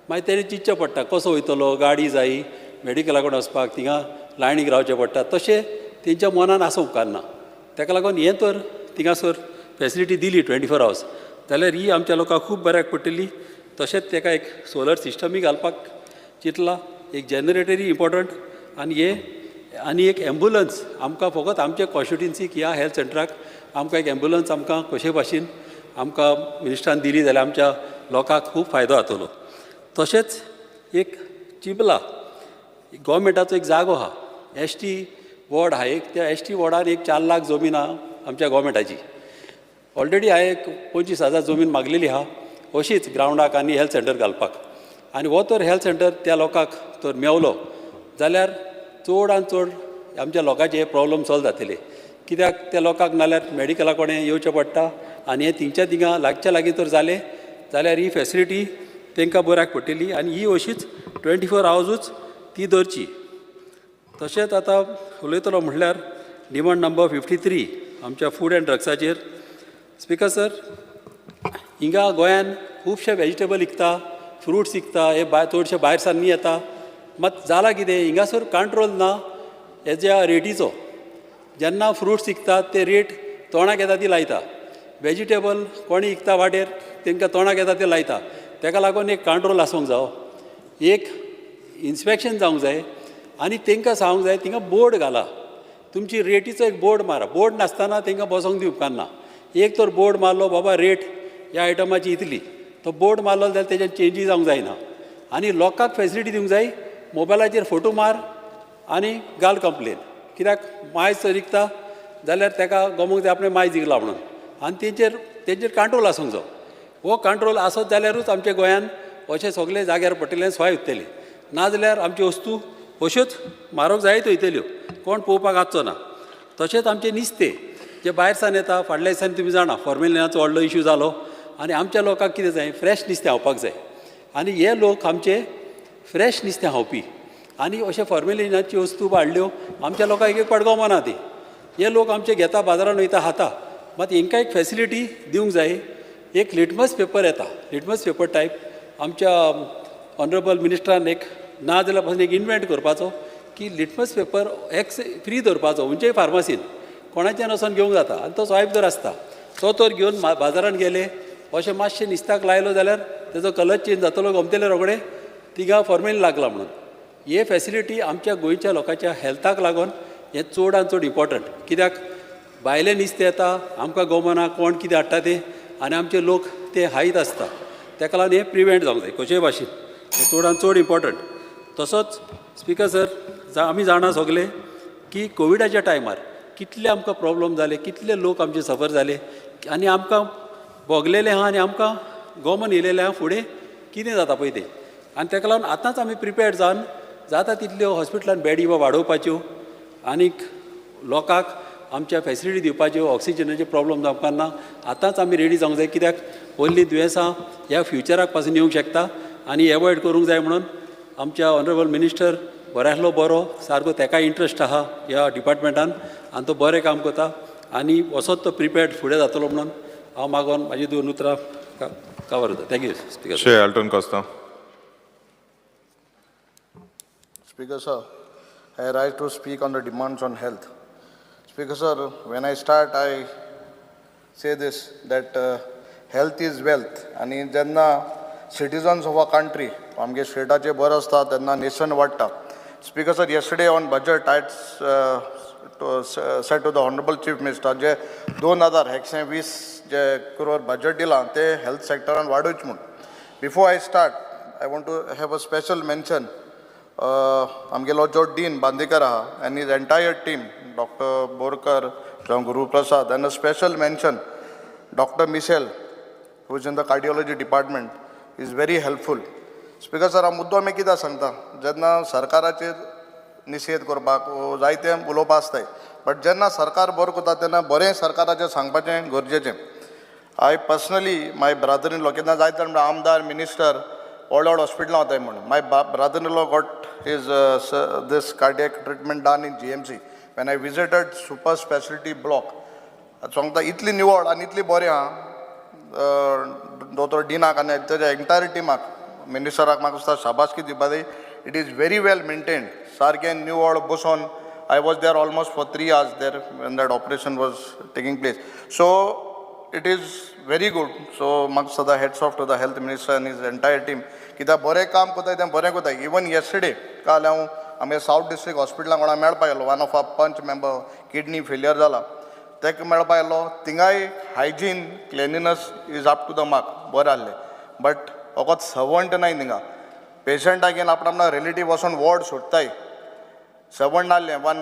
मागीर तेणें चिंतचें पडटा कसो वयतलो, गाडी जायी मेडिकला कडेन वचपाक, थिंगा लायनीक रावचें पडटा, तशें तेंच्या मनान आसूंक उपकारना. ताका लागून हें तर थिंगासर फेसिलिटी दिली 24 आवर्स जाल्यार ही आमच्या लोकांक खूब बऱ्याक पडटली. तशेंच ताका एक सोलर सिस्टमूय घालपाक चिंतला, एक जनरेटरूय इम्पोर्टंट आनी हे आनी एक एम्बुलन्स आमकां फकत आमच्या कॉन्स्टिट्युन्सीक ह्या हेल्थ सेंटराक आमकां एक एम्बुलन्स आमकां कशे भाशेन आमकां मिनिस्टरान दिली जाल्यार आमच्या लोकांक खूब फायदो जातलो. तशेंच एक चिबला गोवोरमेंटाचो एक जागो आहा, ST ward आहा एक, त्या ST वॉर्डार एक 4 लाख जमीन आहा आमच्या गोवोरमेंटाची. ऑलरेडी हांवें एक 25,000 जमीन मागलेली आहा अशीच ग्रावंडाक आनी हेल्थ सेंटर घालपाक. आनी हो तर हेल्थ सेंटर त्या लोकांक तर मेवलो जाल्यार चड आनी चड आमच्या लोकांचे हे प्रॉब्लम सॉल्व जातले. कित्याक त्या लोकांक नाल्यार मेडिकला कडेन येवचें पडटा आनी हें थिंगच्या थिंगा लागच्या लागीं तर जालें जाल्यार ही फेसिलिटी तांकां बऱ्याक पडटली आनी ही अशीच 24 आवर्सूच ती दवरची. तशेंच आतां उलयतलो म्हणल्यार डिमांड नंबर 53 आमच्या फूड एंड ड्रग्साचेर. स्पिकर सर, हिंगा गोंयान खुबशे वेजिटेबल विकता, फ्रुट्स विकता, हे भायर चडशे भायर सावन येता. मात जालां कितें, हिंगासर कंट्रोल ना हेज्या रेटीचो. जेन्ना फ्रुट्स विकतात ते रेट तोंडाक येता ती लायता, वेजिटेबल कोणी विकता वाटेर तांकां तोंडाक येता ते लायता. ताका लागून एक कंट्रोल आसूंक जावो, एक इन्स्पेक्शन जावंक जाय आनी तांकां सांगूंक जाय थिंगा बोर्ड घाला, तुमची रेटीचो एक बोर्ड मारा. बोर्ड नासतना तांकां बसोंक दिवंक उपकारना. एक तर बोर्ड मारलो बाबा रेट ह्या आयटमाची इतली, तो बोर्ड मारलो जाल्यार तेजेर चेंजीस जावंक जायना. आनी लोकांक फेसिलिटी दिवंक जाय, मोबायलाचेर फोटो मार आनी घाल कंप्लेन. कित्याक मायज जर विकता जाल्यार ताका गमोंक जाय आपणें मायज विकला म्हणून, आनी तेंचेर कंट्रोल आसूंक जाय. हो कंट्रोल आसत जाल्यारूच आमच्या गोंयान अशें सगळे जाग्यार पडटलें, सोय उत्तली. नाजाल्यार आमच्यो वस्तू अश्योच म्हारग जायत वयतल्यो, कोण पळोवपाक आसचो ना. तशेंच आमचें नुस्तें जें भायर सावन येता, फाटल्या दिसांनी तुमी जाणा फॉर्मेलिनाचो व्हडलो इशू जालो आनी आमच्या लोकांक कितें जाय, फ्रेश नुस्तें खावपाक जाय. आनी हे लोक आमचे फ्रेश नुस्तें खावपी आनी अशे फॉर्मेलिनाची वस्तू हाडल्यो आमच्या लोकांक एक एक गमना ती. हे लोक आमचे घेता, बाजारान वयता, खाता. मात हेंकां एक फेसिलिटी दिवंक जाय. एक लिटमस पेपर येता, लिटमस पेपर टायप. आमच्या ऑनरेबल मिनिस्टरान एक ना जाल्यार पासून एक इनवेंट करपाचो की लिटमस पेपर एक्स फ्री दवरपाचो खंयच्याय फार्मासीन, कोणाच्यान वचोन घेवंक जाता. आनी तो स्वायप जर आसता तो तर घेवन बाजारान गेले, अशें मातशें निस्ताक लायलो जाल्यार तेजो कलर चेंज जातलो, गमतले रोखडे तिगा फॉर्मेलीन लागला म्हणून. हे फेसिलिटी आमच्या गोंयच्या लोकांच्या हेल्थाक लागून हें चड आनी चड इम्पॉर्टंट, कित्याक भायलें नुस्तें येता, आमकां गमना कोण कितें हाडटा तें, आनी आमचे लोक ते हायत आसता. तेका लागून हें प्रिवेंट जावंक जाय कशेय भाशेन, हें चड आनी चड इम्पॉर्टंट. तसोच स्पिकर सर, आमी जाणा सगले की कोविडाच्या टायमार कितले आमकां प्रॉब्लम जाले, कितले लोक आमचे सफर जाले आनी आमकां भोगलेले आहा आनी आमकां गमन येयलेलें आहा फुडें कितें जाता पळय तें. आनी तेका लागून आतांच आमी प्रिपेर्ड जावन जाता तितल्यो हॉस्पिटलान बेडी वाडोवपाच्यो आनीक लोकांक आमच्या फेसिलिटी दिवपाच्यो. ऑक्सिजनाचे प्रॉब्लम जावपाक ना. आतांच आमी रेडी जावंक जाय, कित्याक व्हडलीं दुयेंसां ह्या फ्युचराक पासून येवंक शकता आनी एवॉयड करूंक जाय. म्हणून आमच्या ऑनरेबल मिनिस्टर बरो आसलो, बरो सारको तेकाय इंट्रस्ट आहा ह्या डिपार्टमेंटान आनी तो बरें काम करता आनी असोच तो प्रिपेर्ड फुडें जातलो म्हणून हांव मागोन म्हाजी दोन उतरां कवर जाता. Thank you, speaker. Shri Elton Costa. Speaker sir, I rise to speak on the demands on health. Speaker sir, when I start, I say this, that health is wealth. आनी जेन्ना सिटीजन्स ऑफ अ कंट्री आमगे स्टेटाचे बरें आसता तेन्ना नेशन वाडटा. Speaker sir, yesterday on budget I said to the honourable Chief Minister, J 2120 J crore budget दिलां ते हेल्थ सेक्टरान वाडोवचें म्हूण. Before I start, I want to have a special mention, आमगेलो जो डीन बांदेकर आहा and his entire team, Doctor Borkar जावं Guruprasad, and a special mention Doctor Michel, who is in the cardiology department, is very helpful. Speaker sir, हांव मुद्दो आमी कित्याक सांगता, जेन्ना सरकाराचेर निशेध करपाक वो जायते उलोवपाक आसताय, बट जेन्ना सरकार बरें करता तेन्ना बरें सरकाराचें सांगपाचें गरजेचें. I personally, my brother in law, केन्ना जायते जाण म्हणटा आमदार, मिनिस्टर व्हड व्हड हॉस्पिटलां वताय म्हूण. My brother in law got his this cardiac treatment done in GMC. When I visited super speciality block, सांगता, इतली निवळ आनी इतली बरें आहा. दोतोर डिनाक आनी तेज्या एंटायर टिमाक, मिनिस्टराक म्हाका दिसता शाबासकी दिवपा जाय. It is very well maintained, सारकें निवळ बसोन. I was there almost for 3 hours there when that operation was taking place, so it is very good. So म्हाका सदां hats off to the health minister and his entire team, कित्याक बरें काम करताय तें बरें करताय. इवन येस्टरडे, काल हांव आमगे सावथ डिस्ट्रिक्ट हॉस्पिटलान कोणा मेळपा गेलो, one of our panch member kidney failure जाला, ताका मेळपा गेलो. थिंगाय hygiene, cleanliness is up to the mark, बरें आहलें. बट फकत सर्वंट नाय थिंगा, पेशंटाक घेवन आपण आपणा रिलेटीव वचोन वॉर्ड सोदताय. सर्वंट नासलें. One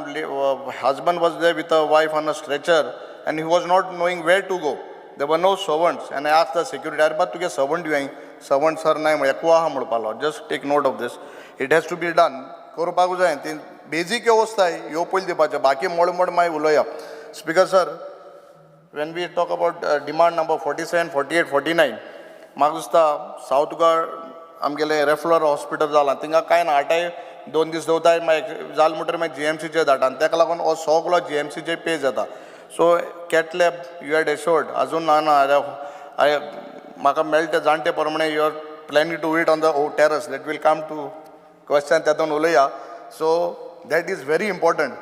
husband was there with a wife on a stretcher and he was not knowing where to go. There were no servants and I asked the security, "अरे बा, तुगे सर्वंट you servant sir नाय एकू आहा" म्हणपालो. Just take note of this, it has to be done. करपाक जाय ती बेजीक वेवस्था ह्यो पयलीं दिवपाच्यो, बाकी मोड मोड मागीर उलोवया. Speaker sir, when we talk about demand number 47, 48, 49, म्हाका दिसता सावथ गोवा आमगेलें रेफरल हॉस्पिटल जालां, थिंगा कांय ना. हाटाय 2 दीस दवरताय, मागीर जालें म्हणटकीर मागीर जीएमसीचेर धाडटा आनी ताका लागून हो सगलो जीएमसीचेर पे जाता. So cath lab, you had assured, अजून ना ना. हांवें म्हाका मेळटा जाणटे प्रमाणे you are planning to it on the terrace. That will come to question, तेतून उलोवया. So that is very important.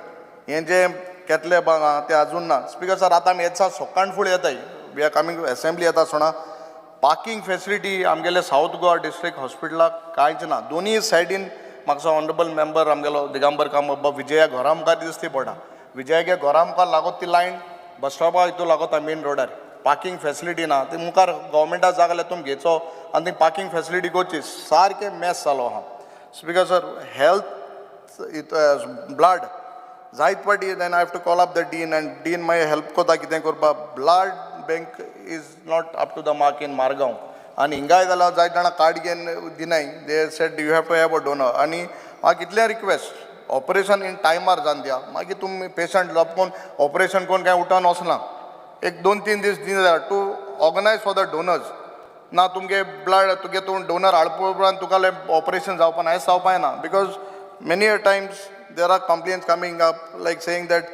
हें जें कॅथ लॅब आहा तें अजून ना. स्पिकर सर, आतां आमी येता सकाळ फुडें येताय, we are coming, assembly येता आसतना पार्किंग फेसिलिटी आमगेले सावथ गोवा डिस्ट्रिक्ट हॉस्पिटलाक कांयच ना. दोनूय सायडीन म्हाका ऑनरेबल मेंबर आमगेलो दिगंबर कामत बाब विजया घरा मुखार दिसती पडटा. विजयागे घरा मुखार लागत ती लायन बस स्टॉपा हितून लागता मेन रोडार. पार्किंग फेसिलिटी ना. ती मुखार गव्हर्मेंटा जागा जाल्यार तुमी घेचो आनी ती पार्किंग फेसिलिटी करची. सारकें मेस जालो आहा. स्पिकर सर, हेल्थ ब्लड जायत पाटी, then I have to call up the dean and dean मागीर हेल्प करता कितें करपाक. Blood bank is not up to the mark in Margao आनी हिंगाय जाल्यार जायत जाणां कार्ड घेवन दिनाय. They said you have to have a donor. आनी म्हाका कितलें रिक्वेस्ट, ऑपरेशन इन टायमार जावन दिया. मागीर तुमी पेशंट लपकोन ऑपरेशन करून कांय उठोन वचना. एक 2-3 दीस दिना to organize for the donors. ना तुमगे ब्लड तुगे तूं डोनर हाडपा उपरांत तुका ऑपरेशन जावपा ना, हें जावपा ना, because Many a times there are complaints coming up like saying that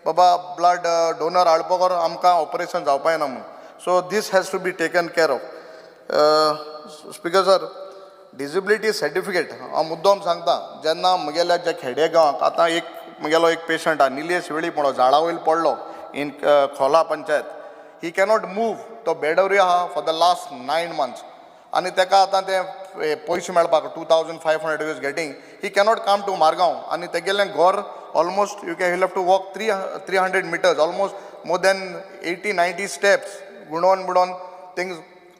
Baba blood donor हाडपा आमकां ऑपरेशन जावपा ना म्हूण. So this has to be taken care of. Speaker sir, disability certificate हांव मुद्दम सांगता, जेन्ना म्हगेल्या ज्या खेडे गांवाक आतां एक म्हगेलो एक पेशंट आहा, निलेश वेळीप म्हणो, झाडा वयर पडलो in Khola panchayat. He cannot move, तो बेडवरी आहा for the last 9 months आनी ताका आतां ते पयशे मेळपाक 2500 is getting. He cannot come to Margao आनी तेगेलें घर almost you can have to walk 300 meters, almost more than 80-90 steps गुणोन बुडोन thing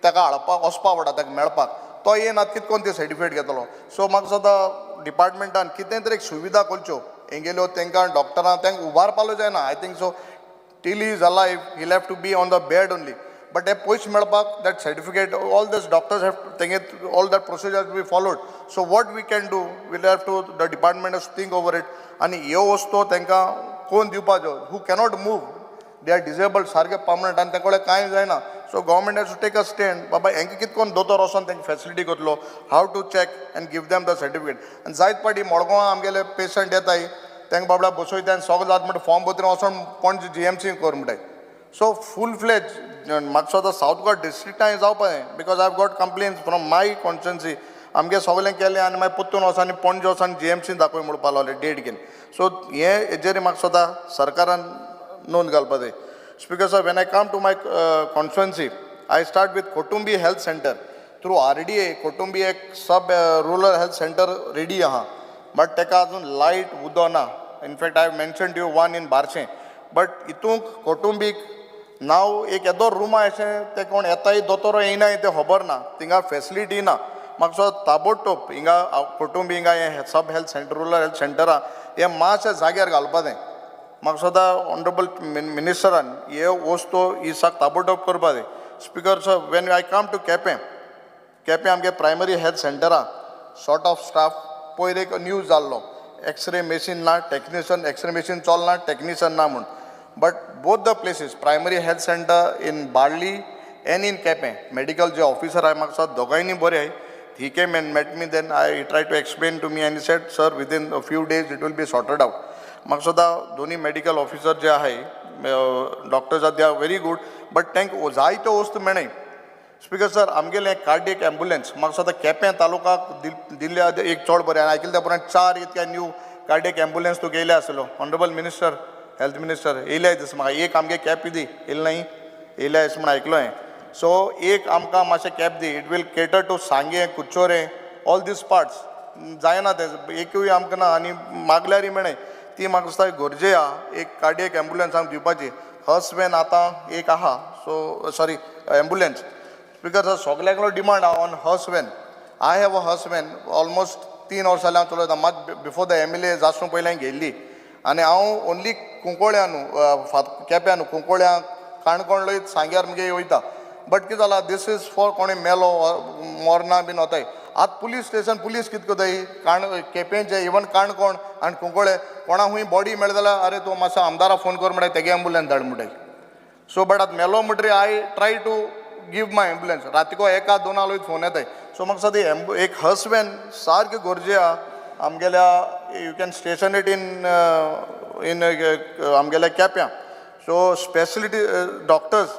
ताका हाडपाक वचपा पडटा ताका मेळपाक. तो येना, कितें करून ते सर्टिफिकेट घेतलो. सो म्हाका दिसता डिपार्टमेंटान कितें तरी एक सुविधा करच्यो हेंगेल्यो, तांकां डॉक्टरांक तांकां उबारपालो जायना. I think so till he is alive he have to be on the bed only, but हे पयशे मेळपाक that certificate all these doctors have तेंगे all that procedure be followed. So what we can do, we'll have to the department has think over it आनी ह्यो वस्तू तांकां कोण दिवपाच्यो who cannot move, they are disabled सारके पर्मनंट आनी तांचे कडेन कांय जायना. So government has to take a stand, बाबा हेंकां कितें करून दोतोर वचोन तांकां फेसिलिटी करतलो, how to check and give them the certificate. आनी जायत पाटी मडगांवां आमगेले पेशंट येताय, तांकां बाबड्या बसयता आनी सगळें जाता म्हणटा फॉर्म भरतरी वचोन पणजे जीएमसी कर म्हणटाय. सो फूल फ्लेज म्हाका सुद्दां सावथ गोवा डिस्ट्रिक्टान जावपा जाय, because I have got complaints from my constituency. आमगे सगळें केलें आनी मागीर परतून वचोन आनी पणजे वचोन जीएमसी दाखय म्हणपाक लागले डेट घेवन. सो हे हेजेर म्हाका सुद्दां सरकारान नोंद घालपा जाय. Speaker sir, when I come to my constituency, I start with Kotumbi health centre. Through RDA Kotumbi एक सब रुरल हेल्थ सेंटर रेडी आहा, बट ताका अजून लायट उदक ना. In fact I have mention you one in Barshi, but हितूंक कोटुंबीक नाव एक येदो रूम आहा अशें ते कोण येताय दोतोर येयनाय तें खबर ना, थिंगा फेसिलिटी ना. म्हाका दिसता ताबडतोब हिंगा कोटुंबी हिंगा हें sub health centre rural health सेंटरां हें मातशें जाग्यार घालपा जाय. म्हाका दिसता ऑनरेबल मिनिस्टरान हे वस्तू ही साक ताबडतोब करपा जाय. Speaker sir, when I come to Quepem, Quepem आमगे प्रायमरी हेल्थ सेंटरां शॉर्ट ऑफ स्टाफ. पयर एक न्यूज जाल्लो, एक्सरे मशीन ना, टेक्निशन एक्सरे मशीन चलना, टेक्निशन ना म्हूण. But both the places, primary health centre in Balli and in Quepem, medical J officer आहाय म्हाका दिसता दोगांयनी बरें आहाय. He came and met me, then I try to explain to me and said, sir, within a few days it will be sorted out. म्हाका सुद्दां दोनी मेडिकल ऑफिसर जे आहाय, डॉक्टर्स आहा, they are very good, but तांकां जायत्यो वस्तू मेळनाय. स्पिकर सर, आमगेलें कार्डियक एम्बुलन्स म्हाका दिसता केपें तालुकाक दिल्ल्या एक चड बरें. आनी आयकल्या त्या प्रमाण 4 इतक्या न्यू कार्डियक एम्बुलन्स तुका येयल्या आसलो. ऑनरेबल मिनिस्टर, हेल्थ मिनिस्टर, येयल्या दिस म्हाका एक आमगे कॅप दी येयले न्ही, येयल्या अशें म्हण आयकलो हांवें. सो एक आमकां मातशें cap the, it will cater to Sanguem, Curchorem, all these parts. जायना तें एकूय आमकां ना आनी मागल्यारय मेळनाय. ती म्हाका दिसता गरजे आहा एक कार्डियक एम्बुलन्स आमकां दिवपाची. हर्स वेन आतां एक आहा, so sorry ambulance. Speaker sir, सगल्यांकलो demand आहा on hearse van. I have a hearse van, almost 3 वर्सां जालीं हांव चलयता. मात बिफोर the MLA जासूं पयलीं हांवें घेयल्ली आनी हांव ओन्ली कुंकोळ्या न्हू, केप्यां न्हू, कुंकोळ्या, काणकोण लयत सांग्यार मुगे वयता. बट कितें जालां, this is for कोणी मेलो मोरना बीन वताय. आतां पुलीस स्टेशन पुलीस कितें करताय, काण केपेंचे इवन काणकोण आनी कुंकोळे कोणा खूंय बॉडी मेळ्ळी जाल्यार अरे तूं मातसो आमदारा फोन कर म्हणटाय, तेगे एम्बुलन्स धाड म्हणटाय. सो बट आतां मेलो म्हणटरी I try to give my ambulance. रातीको 1-2 लोक फोन येताय. सो म्हाका दिसता ती एक हर्स वॅन सारकी गरजे आहा आमगेल्या. You can station it in आमगेल्या केप्यां. सो स्पेशलिटी डॉक्टर्स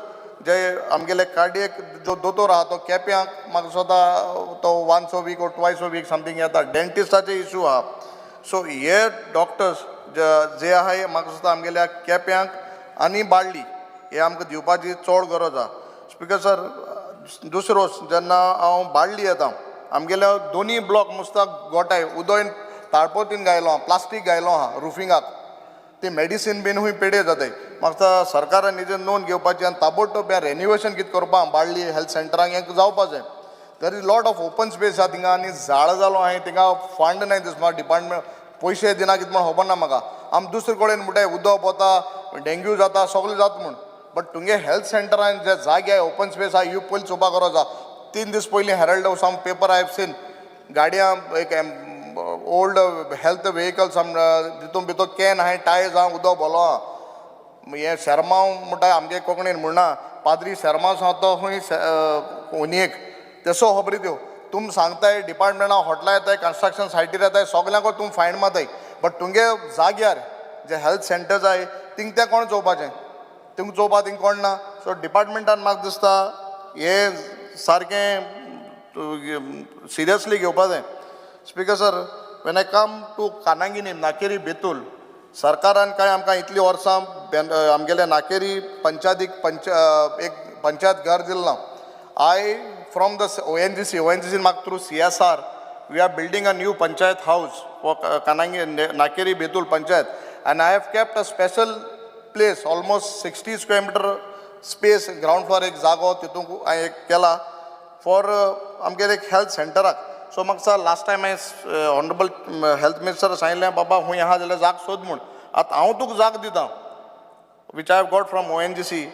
जे आमगेले कार्डियक जो दोतोर आहा तो केप्यांक म्हाका दिसता तो once a week or twice a week something येता. डेंटिस्टाचे इशू आहा. सो हे डॉक्टर्स जे आहा हे म्हाका दिसता आमगेल्या केप्यांक आनी बाळ्ळी हे आमकां दिवपाची चड गरज आहा. स्पिकर सर, दुसरो जेन्ना हांव बाळ्ळी येता, आमगेल्या दोनी ब्लॉक मुस्ताक गोठाय उदय ताळपोतीन घायलो आहा, प्लास्टीक घायलो आहा रुफिंगाक, ती मेडिसीन बीन खूंय पेडे जाताय. म्हाका सरकारान हेजेर नोंद घेवपाची आनी ताबडतोब हें रेनिवेशन कितें करपा बाळ्ळी हेल्थ सेंटरांक हें जावपा जाय. There is lot of open space आहा थिंगा आनी झाड जालो आहा थिंगा. फंड नाय दिसता म्हाका, डिपार्टमेंट पयशे दिना कितें म्हण खबर ना म्हाका. आमी दुसरे कडेन म्हणटाय उदक वता, डेंग्यू जाता, सगळें जाता म्हूण, बट तुमगे हेल्थ सेंटरान जे जागे ओपन स्पेस आहा, ह्यो पयलीं चोवपा गरज आहा. 3 दीस पयलीं Herald of some paper I have seen, गाडयां एक ओल्ड हेल्थ वेहिकल्स तितून भितर can आहाय, टायर्स आहा, उदक भरलो आहा. हें शेरमांव म्हणटा आमगे कोंकणीन म्हणना, पाद्री शेरमांव आसा तो खंय होनयेक तेसो खबरी त्यो. तुम सांगताय डिपार्टमेंटां हॉटलां येताय, कन्स्ट्रक्शन सायटीर येताय, सगल्यांक तुम फायन मारताय, बट तुमगे जाग्यार जे हेल्थ सेंटर्स आहाय थिंग तें कोण चोवपाचें, थिंग चोवपा थिंग कोण ना. सो डिपार्टमेंटान म्हाका दिसता हें सारकें सिरियसली घेवपा जाय. Speaker sir, when I come to Kananginim Nakeri Betul, सरकारान कांय आमकां इतलीं वर्सां आमगेल्या नाकेरी पंचायतीक पंच एक पंचायत घर दिलें ना. I from the ONGC, ओएनजीसीन म्हाका through CSR we are building a new panchayat house for Kanangi Nakeri Betul panchayat, and I have kept a special place, almost 60 square meter space, ground floor एक जागो तितूंत हांवें एक केला फॉर आमगेले एक हेल्थ सेंटराक. सो म्हाका दिसता लास्ट टायम हांवें ऑनरेबल हेल्थ मिनिस्टर सांगिल्लें, बाबा खूंय आहा जाल्यार जाग सोद म्हूण. आतां हांव तुका जाग दिता which I have got from ONGC,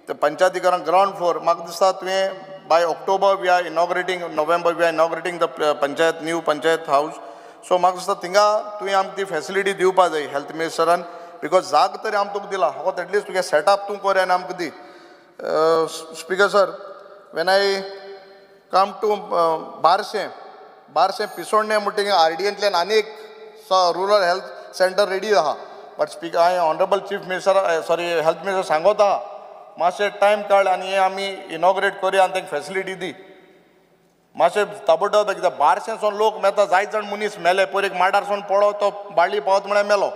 ते पंचायतीकरण ग्रावंड फ्लोर. म्हाका दिसता तुवें by October we are inaugurating, November we are inaugurating the panchayat, new panchayat house. So म्हाका दिसता थिंगा तुवें आमकां ती फेसिलिटी दिवपा जाय हेल्थ मिनिस्टरान, because जाग तरी आमी तुका दिला, फकत एटलिस्ट तुगे सेटअप तूं कर आनी आमकां दी. Speaker sir, when I come to Barcem, Barcem पिसोडणे म्हणटकीर आरडीएंतल्यान आनी एक रुरल हेल्थ सेंटर रेडी आहा. बट स्पीकर, हांवें honourable chief minister, sorry, health minister सांगोत आहा, मातशें टायम काड आनी हें आमी इनॉग्रेट करुया आनी तांकां फेसिलिटी दी मातशें ताबडतोब. कित्याक बारशेंसून लोक मेता, जायत जाण मनीस मेले. पयर एक माडारसून पडो तो बाळ्ळी पावत म्हळ्यार मेलो.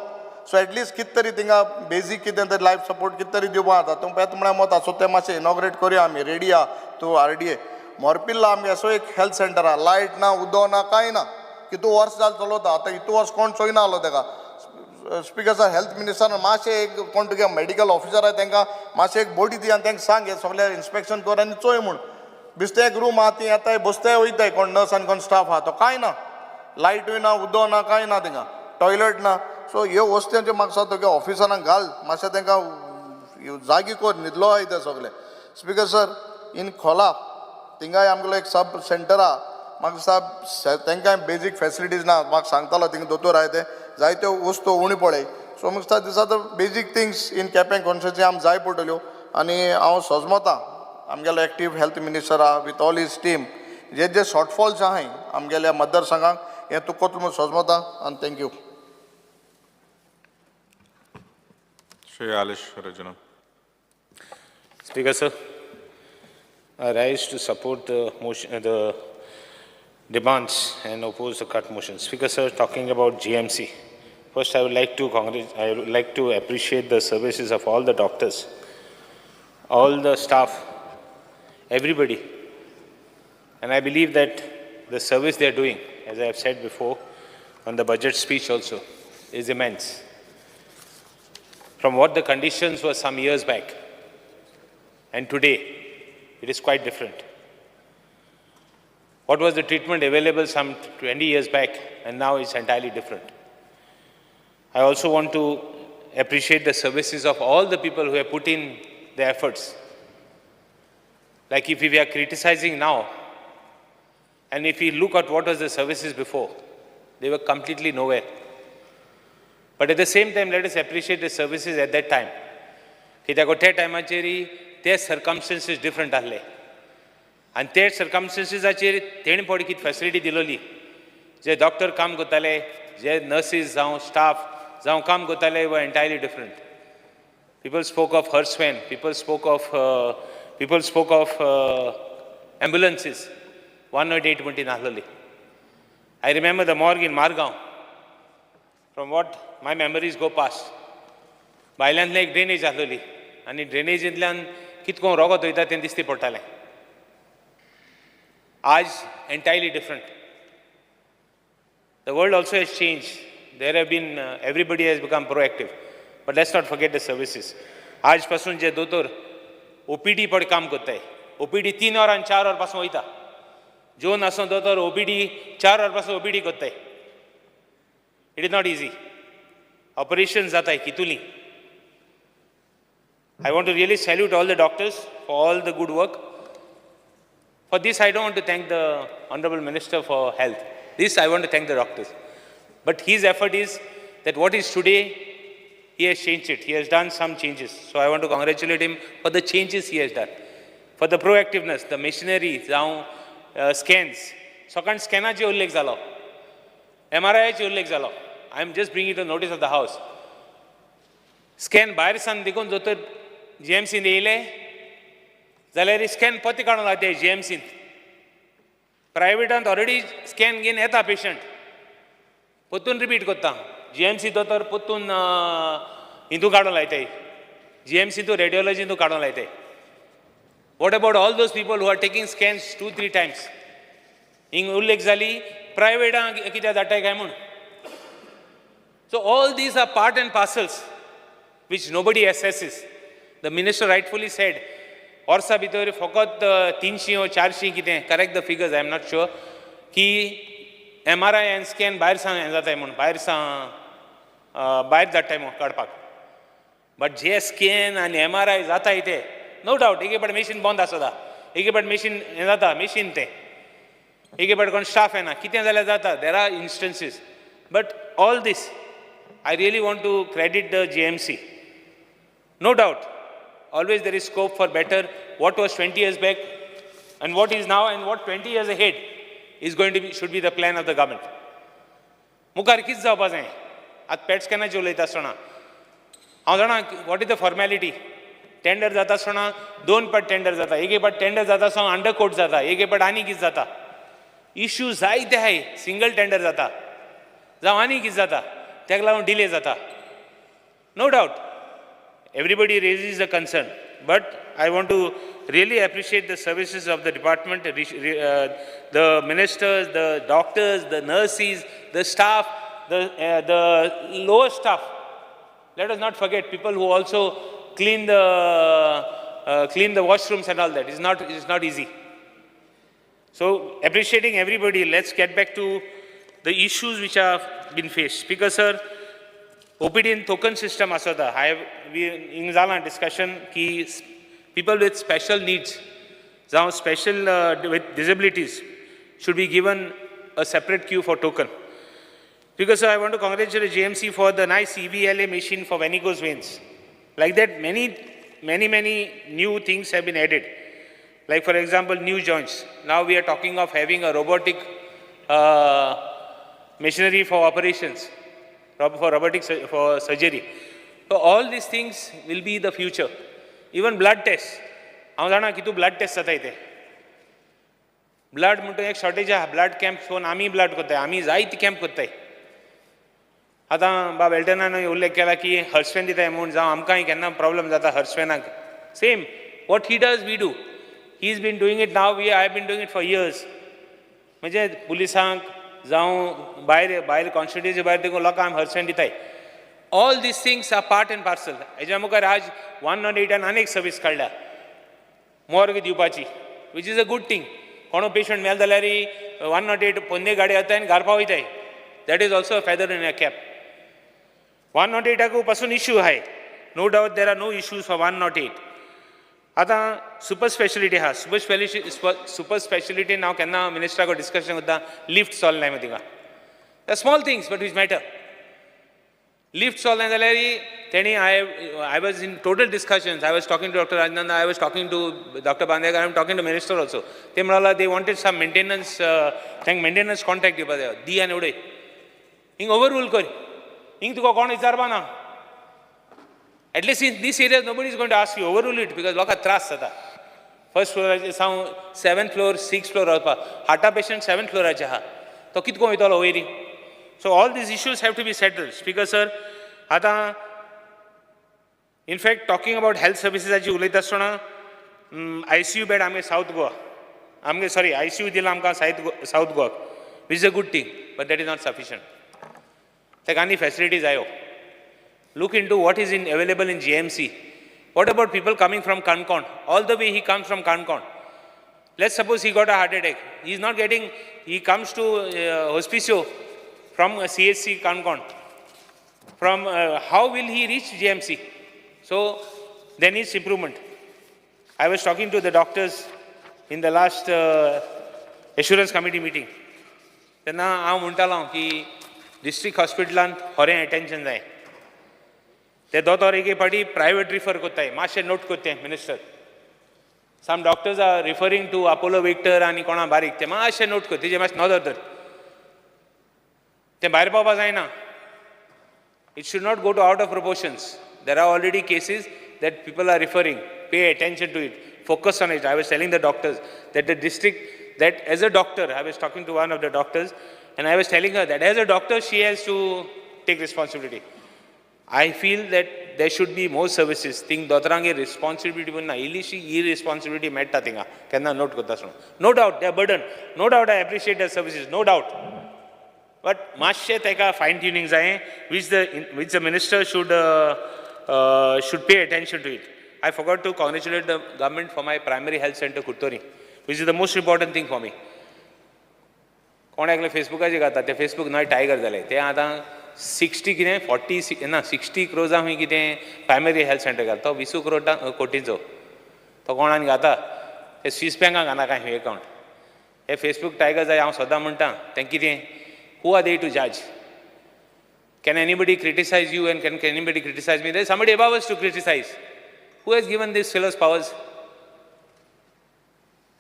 सो एटलिस्ट कितें तरी थिंगा बेजीक कितें तरी लायफ सपोर्ट कितें तरी दिवपा जाता. तूं येता म्हळ्यार मत. सो तें मातशें इनॉग्रेट करुया आमी, रेडी आहा तूं आरडीए. मोरपिल्ला आमगे असो एक हेल्थ सेंटर आहा, लायट ना, उदक ना, कांय ना. कितू वर्स जालें चलता आतां, इतू वर्स कोण चोयना आहलो तेका. स्पीकर सर, हेल्थ मिनिस्टरान मातशें एक कोण तुगे मेडिकल ऑफिसर आहा तांकां मातशें एक बोडी दी आनी तांकां सांग हें सगळें इन्स्पेक्शन कर आनी चोय म्हूण. बेश्टें एक रूम आहा, ती येताय बसताय वयताय, कोण नर्स आनी कोण स्टाफ आहा तो कांय ना, लायटूय ना, उदक ना, कांय ना, थिंगा टॉयलेट ना. सो ह्यो वस्तूंचे म्हाका दिसता तुगे ऑफिसरांक घाल मातशें, तांकां जागी कर, न्हिदलो आहाय ते सगळे. स्पीकर सर, इन खोला थिंगाय आमगेलो एक सब सेंटर आहा. म्हाका दिसता तांकांय बेजीक फेसिलिटीज ना. म्हाका सांगतालो थिंगा दोतोर आहाय, ते जायत्यो वस्तू उणी पडय. सो म्हाका दिसता these are the basic things in Quepem constituency आमकां जाय पडटल्यो. आनी हांव सजमता आमगेलो एक्टीव हेल्थ मिनिस्टर आहा with all his team, J J shortfalls आहाय आमगेल्या मतदारसंघाक हें तूं कोतलो म्हूण सजमता आनी thank you. Shri Alish Regina. Speaker, sir, I rise to support the motion, the demands and oppose the cut motion. Speaker, sir, talking about GMC, first I would like to I would like to appreciate the services of all the doctors, all the staff, everybody. And I believe that the service they are doing, as I have said before on the budget speech also, is immense. From what the conditions were some years back, and today, it is quite different. What was the treatment available some 20 years back, and now it's entirely different. I also want to appreciate the services of all the people who have put in the efforts. Like if we are criticizing now, and if we look at what was the services before, they were completely nowhere. But at the same time, let us appreciate the services at that time. कित्याक त्या टायमाचेर ते सर्कमस्टन्सीस डिफरंट आहले आनी ते सर्कमस्टन्सीसाचेर तेणी पळय कितें फेसिलिटी दिलोली, जे डॉक्टर काम करताले, जे नर्सीस जावं स्टाफ जावं काम करताले, were entirely different. People spoke of hearse van, people spoke of ambulances, 108 म्हणटी नासलोली. I remember the morgue in Margao. From what my memories go past, भायल्यांतल्यान एक ड्रेनेज आसलोली आनी ड्रेनेजींतल्यान कितको रोगत वयता तें दिसती पडटालें. आज entirely different. The world also has changed. There have been, everybody has become proactive. But let's not forget the services. आज पासून जे दोतोर ओपीडी पड काम करताय, ओपीडी 3 वरां 4 वर पासून वयता. जेवन आसूं दोतोर ओपीडी 4 वर पासून ओपीडी करताय. It is not easy. Operation जाताय कितुली. I want to really salute all the doctors for all the good work. For this, I don't want to thank the Honorable Minister for Health. This, I want to thank the doctors. But his effort is that what is today, he has changed it. He has done some changes. So I want to congratulate him for the changes he has done. For the proactiveness, the machinery, now scans. सकाळी स्कॅनाचे उल्लेख जालो, एमआरआयचे उल्लेख जालो. I am just bring to notice of the house. Scan भायर सान देखून दोतोर जीएमसीन येयले जाल्यार स्कॅन परते काडूंक लागते जीएमसीन. प्रायवेटांत ऑलरेडी स्कॅन घेवन येता पेशंट, परतून रिपीट करता. जीएमसी दोतोर परतून हितू काडूंक लायताय, जीएमसी तूं रेडियोलॉजी तूं काडूंक लायताय. What about all those people who are taking scans two three times? हिंग उल्लेख जाली प्रायवेटां कित्याक धाडटाय काय म्हूण. So all these are part and parcels which nobody assesses. The minister rightfully said, वर्सा भितर फकत 300 ओ 400 कितें, correct the figures, I am not sure, की एमआरआय आनी स्कॅन भायर सावन हें जाताय म्हूण, भायर सावन भायर धाडटाय म्हूण काडपाक. बट जे स्कॅन आनी एमआरआय जाताय ते नो डावट एक फावट मेशीन बंद आसता, एक फावट मेशीन हें जाता, मेशीन तें एक फावट कोण स्टाफ येना, कितें जाल्यार जाता. There are instances, but all this I really want to credit the GMC. No doubt, always there is scope for better. What was 20 years back and what is now and what 20 years ahead is going to be, should be the plan of the government. मुखार कितें जावपा जाय? आतां पेट स्कॅनाचेर उलयता आसतना हांव जाणा what is the formality. Tender जाता आसतना दोन पाट टेंडर जाता, एक एक पाट टेंडर जाता आसतना अंडर कोट जाता, एक एक पाट आनी कितें जाता. इश्यू जायते आहाय. सिंगल टेंडर जाता जावं आनी कितें जाता, ताका लागून डिले जाता. No doubt everybody raises a concern, but I want to really appreciate the services of the department, the ministers, the doctors, the nurses, the staff, the lower staff. Let us not forget people who also clean the washrooms and all that. It's not easy. So appreciating everybody, let's get back to the issues which have been faced. Speaker sir, OPD in token system आसता. I have we हिंग जालां discussion की people with special needs जावं special with disabilities should be given a separate queue for token. Because I want to congratulate GMC for the nice E EVLA machine for varicose veins. Like that, many, many, many new things have been added. Like for example, new joints. Now we are talking of having a robotic machinery for operations, for robotic for surgery. So all these things will be the future. Even blood tests. हांव जाणा कितू ब्लड टेस्ट जाता इथे. ब्लड म्हणटा एक शॉर्टेज आहा. ब्लड कॅम्प पळोवन आमी ब्लड करताय, आमी जायते कॅम्प करताय. आतां बाब एल्टनान उल्लेख केला की हर्सवेन दिताय म्हूण, जावं आमकांय केन्ना प्रॉब्लम जाता हर्सवेनाक. Same what he does, we do. He is been doing it now, we I been doing it for years. म्हणजे पुलिसांक जावं भायर भायर कॉन्स्टिट्युएन्सी भायर देखून लोकांक हर्सवेन दिताय. All these things are part and parcel. हेज्या मुखार आज 108आन आनी एक सर्वीस काडल्या मोर्ग दिवपाची, which is a good thing. कोणो पेशंट मेल जाल्यार 108 पोन्ने गाडी येता आनी घार पावयताय. That is also a feather in a cap. 108आकू पासून इश्यू आहाय. No doubt there are no issues for 108. आतां सुपर स्पेशलिटी आहा. सुपर स्पेशलिटीन हांव केन्ना मिनिस्टरा डिस्कशन करता, लिफ्ट चलनाय मग थिंगा. Small things but which matter. Lift चलना जाल्यार तेणी I was in total discussions. I was talking to Doctor Rajnanda, I was talking to Doctor Bandekar, I am talking to minister also. ते म्हणाला they wanted some maintenance, तांकां मेंटेनन्स कॉन्ट्रॅक्ट दिवपा जाय. दी आनी उडय. हिंग ओवर रूल कर, हिंग तुका कोण विचारपा ना. At least in this areas nobody is going to ask you. Overrule it, because लोकांक त्रास जाता. फर्स्ट फ्लोराचेर सावन सेवन फ्लोर, सिक्स फ्लोर वचपाक. हार्टा पेशंट सेवन फ्लोराचे आहा, तो कितको वयतलो वयरी? So all these issues have to be settled. Speaker sir, आतां in fact talking about health सर्विसीसाची उलयता आसतना आयसीयू बेड आमगे सावथ गोवा आमगे, सॉरी, आयसीयू दिला आमकां सावथ गोवाक, which is a good thing, but that is not sufficient. ताका आनी फॅसिलिटी जायो. Look into what is in available in GMC. What about people coming from Canacona? All the way he comes from Canacona. Let's suppose he got a heart attack. He is not getting, he comes to Hospicio from CHC Canacona. From how will he reach GMC? So there needs improvement. I was talking to the doctors in the last assurance committee meeting. तेन्ना हांव म्हणटालो की डिस्ट्रिक्ट हॉस्पिटलांत खरें एटेन्शन जाय. ते दोतोर एके फावटी प्रायवेट रिफर करताय. मातशें नोट करते minister. Some doctors are referring to Apollo Victor आनी कोणा बारीक, ते मातशें नोट कर, तेजेर मातशें नदर धर. तें भायर पावपा जायना. It should not go to out of proportions. There are already cases that people are referring. Pay attention to it. Focus on it. I was telling the doctors that the district, that as a doctor, I was talking to one of the doctors, and I was telling her that as a doctor, she has to take responsibility. I feel that there should be more services. Think दोतोरांगे responsibility पण ना, इल्लीशी irresponsibility मेळटा थिंगा केन्ना नोट करता आसतना. No doubt, they are burdened. No doubt, I appreciate their services. No doubt. But मातशें ताका फायन ट्युनींग जाय, which the minister should pay attention to it. I forgot to congratulate the government for my primary health center Curtorim, which is the most important thing for me. कोण एकले फेसबुकाचेर घालता, ते फेसबूक नवे टायगर जाले. ते आतां 60 कितें 40 ना 60 क्रोजा खंय कितें प्रायमरी हेल्थ सेंटर घालता. तो विसू क्रोटा कोटींचो तो कोणान घाता, ते स्वीस बँकाक घालना काय खंय एकावंट. हे फेसबूक टायगर जाय. हांव सदां म्हणटा तें कितें, who are they to judge? Can anybody criticize you and can anybody criticize me? There is somebody above us to criticize. Who has given these fellows powers?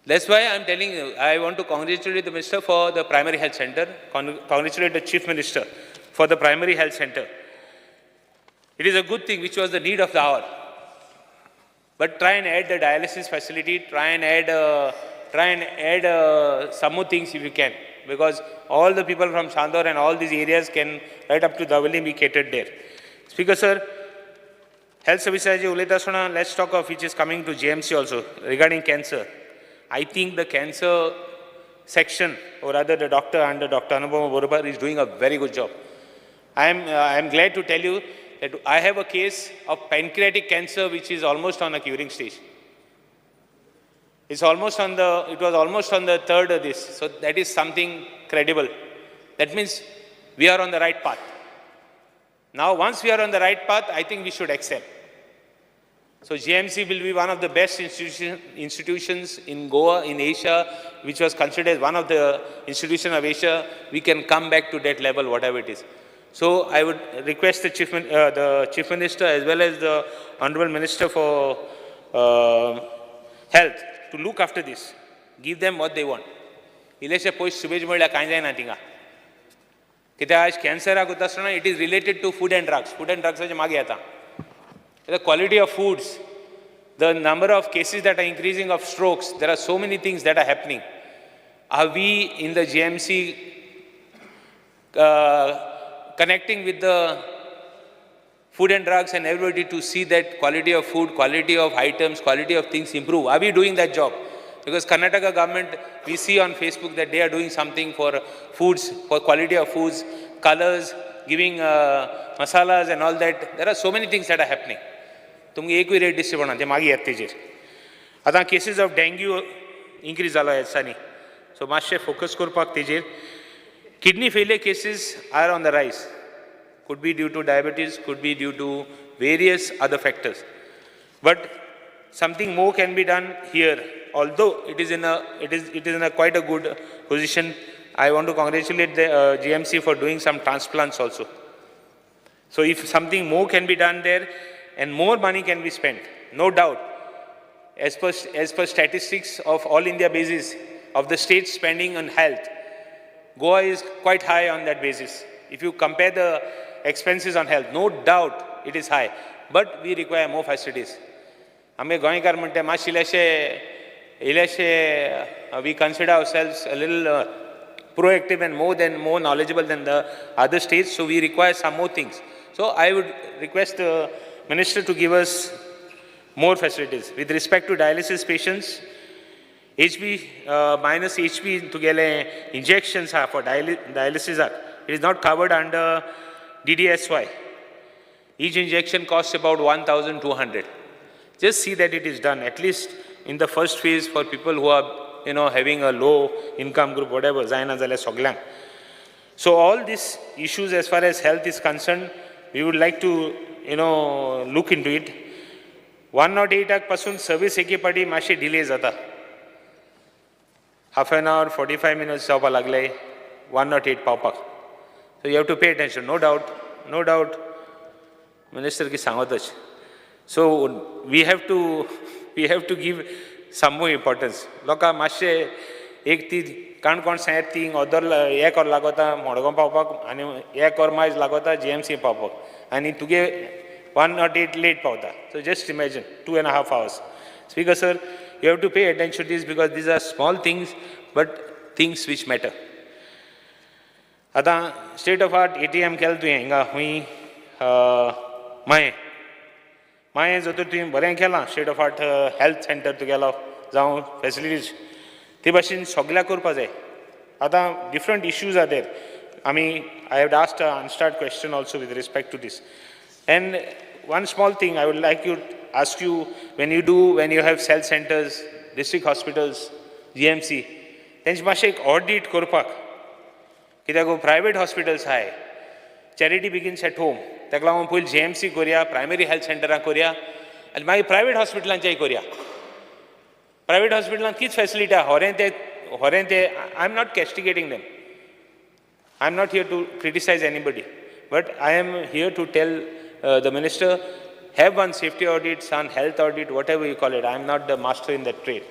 That's why I'm telling you, I want to congratulate the minister for the primary health center, congratulate the chief minister for the primary health center. It is a good thing, which was the need of the hour. But try and add the dialysis facility, try and add some more things if you can, because all the people from Chandor and all these areas can right up to Davelim be catered there. Speaker sir, health services उलयता आसतना, let's talk of which is coming to GMC also regarding cancer. I think the cancer section, or rather the doctor under Dr. Anupama Borupar, is doing a very good job. I am glad to tell you that I have a case of pancreatic cancer which is almost on a curing stage. It was almost on the third of this. So that is something credible. That means we are on the right path. Now, once we are on the right path, I think we should excel. So GMC will be one of the best institutions in Goa, in Asia, which was considered as one of the institutions of Asia. We can come back to that level, whatever it is. So I would request the Chief Minister as well as the Honorable Minister for Health to look after this. Give them what they want. इल्लेशे पयशे सुबेज म्हणल्यार कांय जायना थिंगा, कित्याक आयज कॅन्सराक वता आसतना it is related to food and drugs. Food and ड्रग्साचे मागीर येता the quality of foods, the number of cases that are increasing of strokes, there are so many things that are happening. Are we in the GMC connecting with the food and drugs and everybody to see that quality of food, quality of items, quality of things improve? Are we doing that job? Because Karnataka government, we see on Facebook that they are doing something for foods, for quality of foods, colors, giving masalas and all that. There are so many things that are happening. तुमकां एकूय रेट दिसची पडना, ते मागीर येता तेजेर. आतां केसीस ऑफ डेंग्यू इन्क्रीज जालो ह्या दिसांनी, सो मातशें फोकस करपाक तेजेर. Kidney failure cases are on the rise. Could be due to diabetes, could be due to various other factors. But something more can be done here. Although it is in a quite a good position. I want to congratulate the GMC for doing some transplants also. So if something more can be done there and more money can be spent, no doubt. As per statistics of all India basis of the state spending on health, Goa is quite high on that basis. If you compare the expenses on health, no doubt it is high, but we require more facilities. आमी गोंयकार म्हणटा मातशे इल्लेशे इल्लेशे, we consider ourselves a little proactive and more knowledgeable than the other states, so we require some more things. So I would request the minister to give us more facilities. With respect to dialysis patients, HB minus HB तुगेले injections are for dialysis are. It is not covered under DDSY. Each injection costs about 1,200. Just see that it is done, at least in the first phase, for people who are having a low income group, whatever, जायना जाल्यार सगल्यांक. So all these issues as far as health is concerned, we would like to look into it. 108 पासून सर्वीस एके पाटी मातशी डिले जाता. Half an hour, 45 minutes जावपाक लागले 108 पावपाक. So you have to pay attention, no doubt, no doubt. Minister की सांगतच. So we have to give some more importance. लोकां मातशे एक ती काणकोण सायड ती अर्दर एक वर लागता मडगांव पावपाक आनी एक वर मायज लागता जीएमसी पावपाक आनी तुगे 108 लेट पावता. So just imagine 2.5 hours. Speaker sir, you have to pay attention to this because these are small things but things which matter. आतां स्टेट ऑफ आर्ट ATM केलें तुवें हिंगा खूंय मायें मायें जर तर तुवें बरें केलां state of art health centre तुगेलो जावं फेसिलिटीज ते भाशेन सगल्याक करपा जाय. आतां डिफरंट इश्यूज are there. आमी I have asked a unstarred question also with respect to this. And one small thing I would like you ask you, when you do, when you have health centres, district hospitals, GMC, तेंचे मातशें एक ऑडीट करपाक, कित्याक प्रायवेट हॉस्पिटल्स आहाय, चॅरिटी बिगिन्स एट होम, ताका लागून पयलीं जीएमसी करया, प्रायमरी हेल्थ सेंटरां करया आनी मागीर प्रायवेट हॉस्पिटलांचेय करया. प्रायवेट हॉस्पिटलांत कितें फेसिलिटी आहा, होरें ते I am not castigating them, I am not here to criticise anybody, but I am here to tell the minister, have one safety audit, some health audit, whatever you call it. I am not the master in that trade,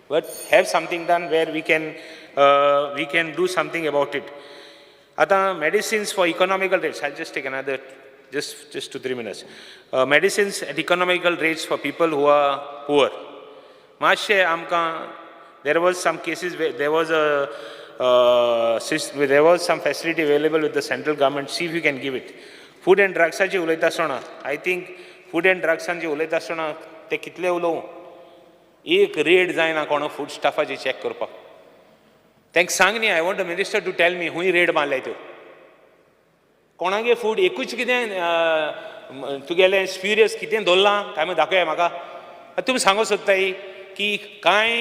but have something done where we can do something about it. आतां medicines for economical rates, I just take another just 2-3 minutes. Medicines at economical rates for people who are poor. मातशें आमकां there was some cases where there was a there was some facility available with the central government, see if you can give it. Food and ड्रग्साची उलयता आसतना, I think food and ड्रग्सांची उलयता आसतना ते कितले उलोवं, एक रेड जायना कोणो फूड स्टाफाची चॅक करपाक. तांकां सांग न्ही, I want the minister to tell me खूंय रेड मारल्या त्यो, कोणागे फूड एकूच कितें तुगेलें स्प्युरियस कितें दवरलां काय म्हूण दाखया म्हाका. तुमी सांगूंक सोदताय की कांय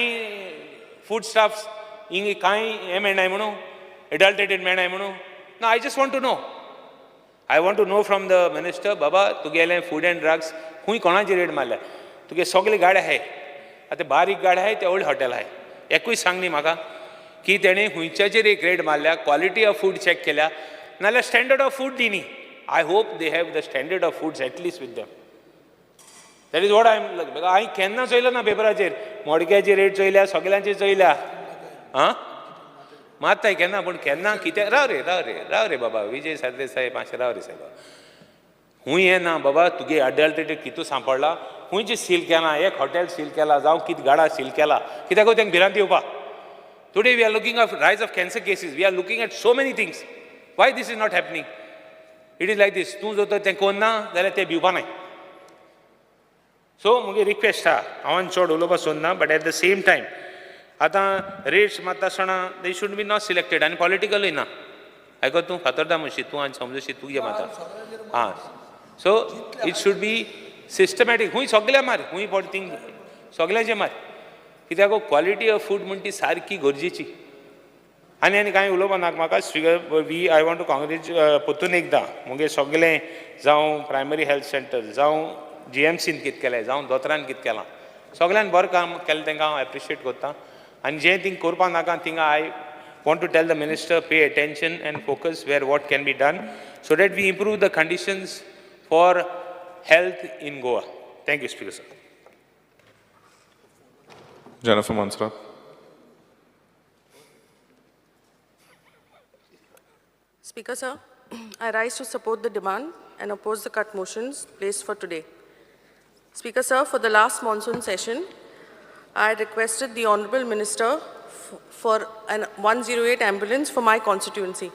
फूड स्टाफ्स हिंग कांय हें मेळनाय म्हणून, एडल्ट्रेटेड मेळनाय म्हणून. ना, I just want to know, I want to know from the minister, बाबा तुगेलें फूड एंड ड्रग्स खूंय कोणाची रेड मारल्या, तुगे सगळे गाडे आहाय, आतां बारीक गाडे आहाय ते व्हडले हॉटेल आहाय, एकूय सांग न्ही म्हाका की तेणें खुंयच्याचेर एक रेड मारल्या, क्वॉलिटी ऑफ फूड चॅक केल्या, नाल्यार स्टँडर्ड ऑफ फूड दी न्ही. I hope they have the standard of foods at least with them. That is what I am. हांवें केन्ना चोयलो ना पेपराचेर, मडक्याची रेट चोयल्या, सगल्यांची चोयल्या, आं मात्ताय केन्ना, पूण केन्ना कितें. राव रे राव रे राव रे बाबा, विजय सरदेसाय मातशें राव रे सायबा, खूंय येना बाबा तुगे अडल्ट्रेटेड कितू सांपडला, खुंयचे सील केला, एक हॉटेल सील केला, जावं कितें गाडा सील केला, कित्याक तांकां भिरांत येवपा. Today we are looking at rise of cancer cases, we are looking at so many things. Why this is not happening? It is like this, तूं जर तर तें कोन्ना जाल्यार तें भिवपा नाय. सो मुगे रिक्वेस्ट आहा, हांवें चड उलोवपाक सोदना, but at the same time आतां रेट्स मारता आसतना they should be not selected आनी पॉलिटिकलूय ना. आयको तूं फातोर्दा म्हणशी, तूं आनी समजशी तुगे माता आं. So it should be systematic. खूंय सगळ्या मार, खूंय पड थिंग सगळ्यांचे मार, कित्याक क्वॉलिटी ऑफ फूड म्हण ती सारकी गरजेची. आनी आनी कांय उलोवपा नाका म्हाका. Speaker we I want to congratulate परतून एकदां मुगे सगळें, जावं प्रायमरी हेल्थ सेंटर, जावं जीएमसीन कितें केलें, जावं दोतोरान कितें केलां, सगळ्यान बरें काम केलें, तांकां हांव एप्रिशिएट करता. आनी जें थिंग करपा नाका थिंगा I want to tell the minister, pay attention and focus where what can be done so that we improve the conditions for health in Goa. Thank you, Speaker sir. Jennifer Monserrate. Speaker sir, I rise to support the demand and oppose the cut motions placed for today. Speaker sir, for the last monsoon session, I requested the Honorable Minister for an 108 ambulance for my constituency.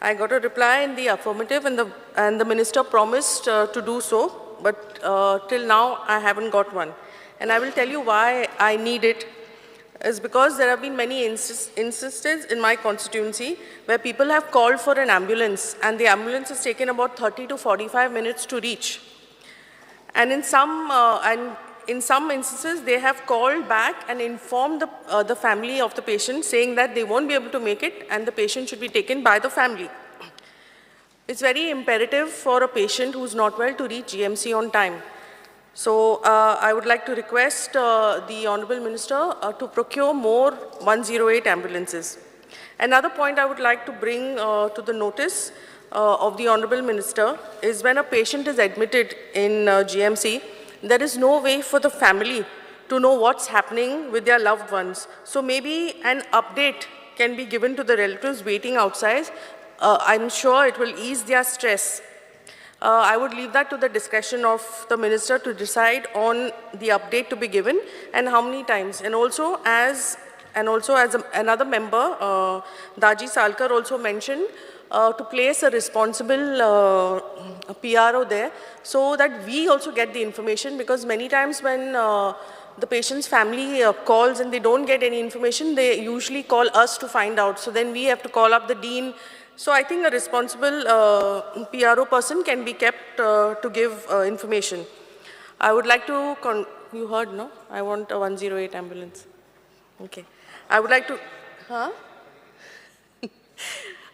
I got a reply in the affirmative, and the minister promised to do so, but till now I haven't got one. And I will tell you why I need it. Is because there have been many instances in my constituency where people have called for an ambulance, and the ambulance has taken about 30 to 45 minutes to reach. And in some instances, they have called back and informed the family of the patient, saying that they won't be able to make it and the patient should be taken by the family. It's very imperative for a patient who's not well to reach GMC on time. So I would like to request the Honorable Minister to procure more 108 ambulances. Another point I would like to bring to the notice of the Honorable Minister is when a patient is admitted in GMC, there is no way for the family to know what's happening with their loved ones. So maybe an update can be given to the relatives waiting outside. I'm sure it will ease their stress. I would leave that to the discretion of the minister to decide on the update to be given and how many times. And also as another member, Daji Salkar also mentioned, to place a responsible PRO there so that we also get the information, because many times when the patient's family calls and they don't get any information, they usually call us to find out. So then we have to call up the dean. So I think a responsible PRO person can be kept to give information. I would like to, you heard, no? I want a 108 ambulance. Okay. I would like to, huh?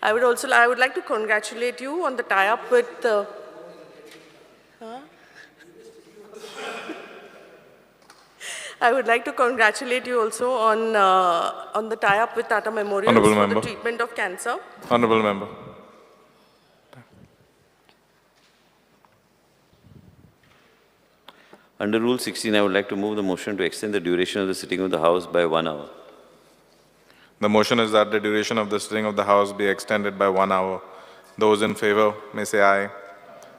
I would like to congratulate you on the tie-up with, huh? I would like to congratulate you also on the tie-up with Tata Memorial for Honourable member. The treatment of cancer. Honourable member. Under Rule 16, I would like to move the motion to extend the duration of the sitting of the House by 1 hour. The motion is that the duration of the sitting of the House be extended by 1 hour. Those in favor may say aye.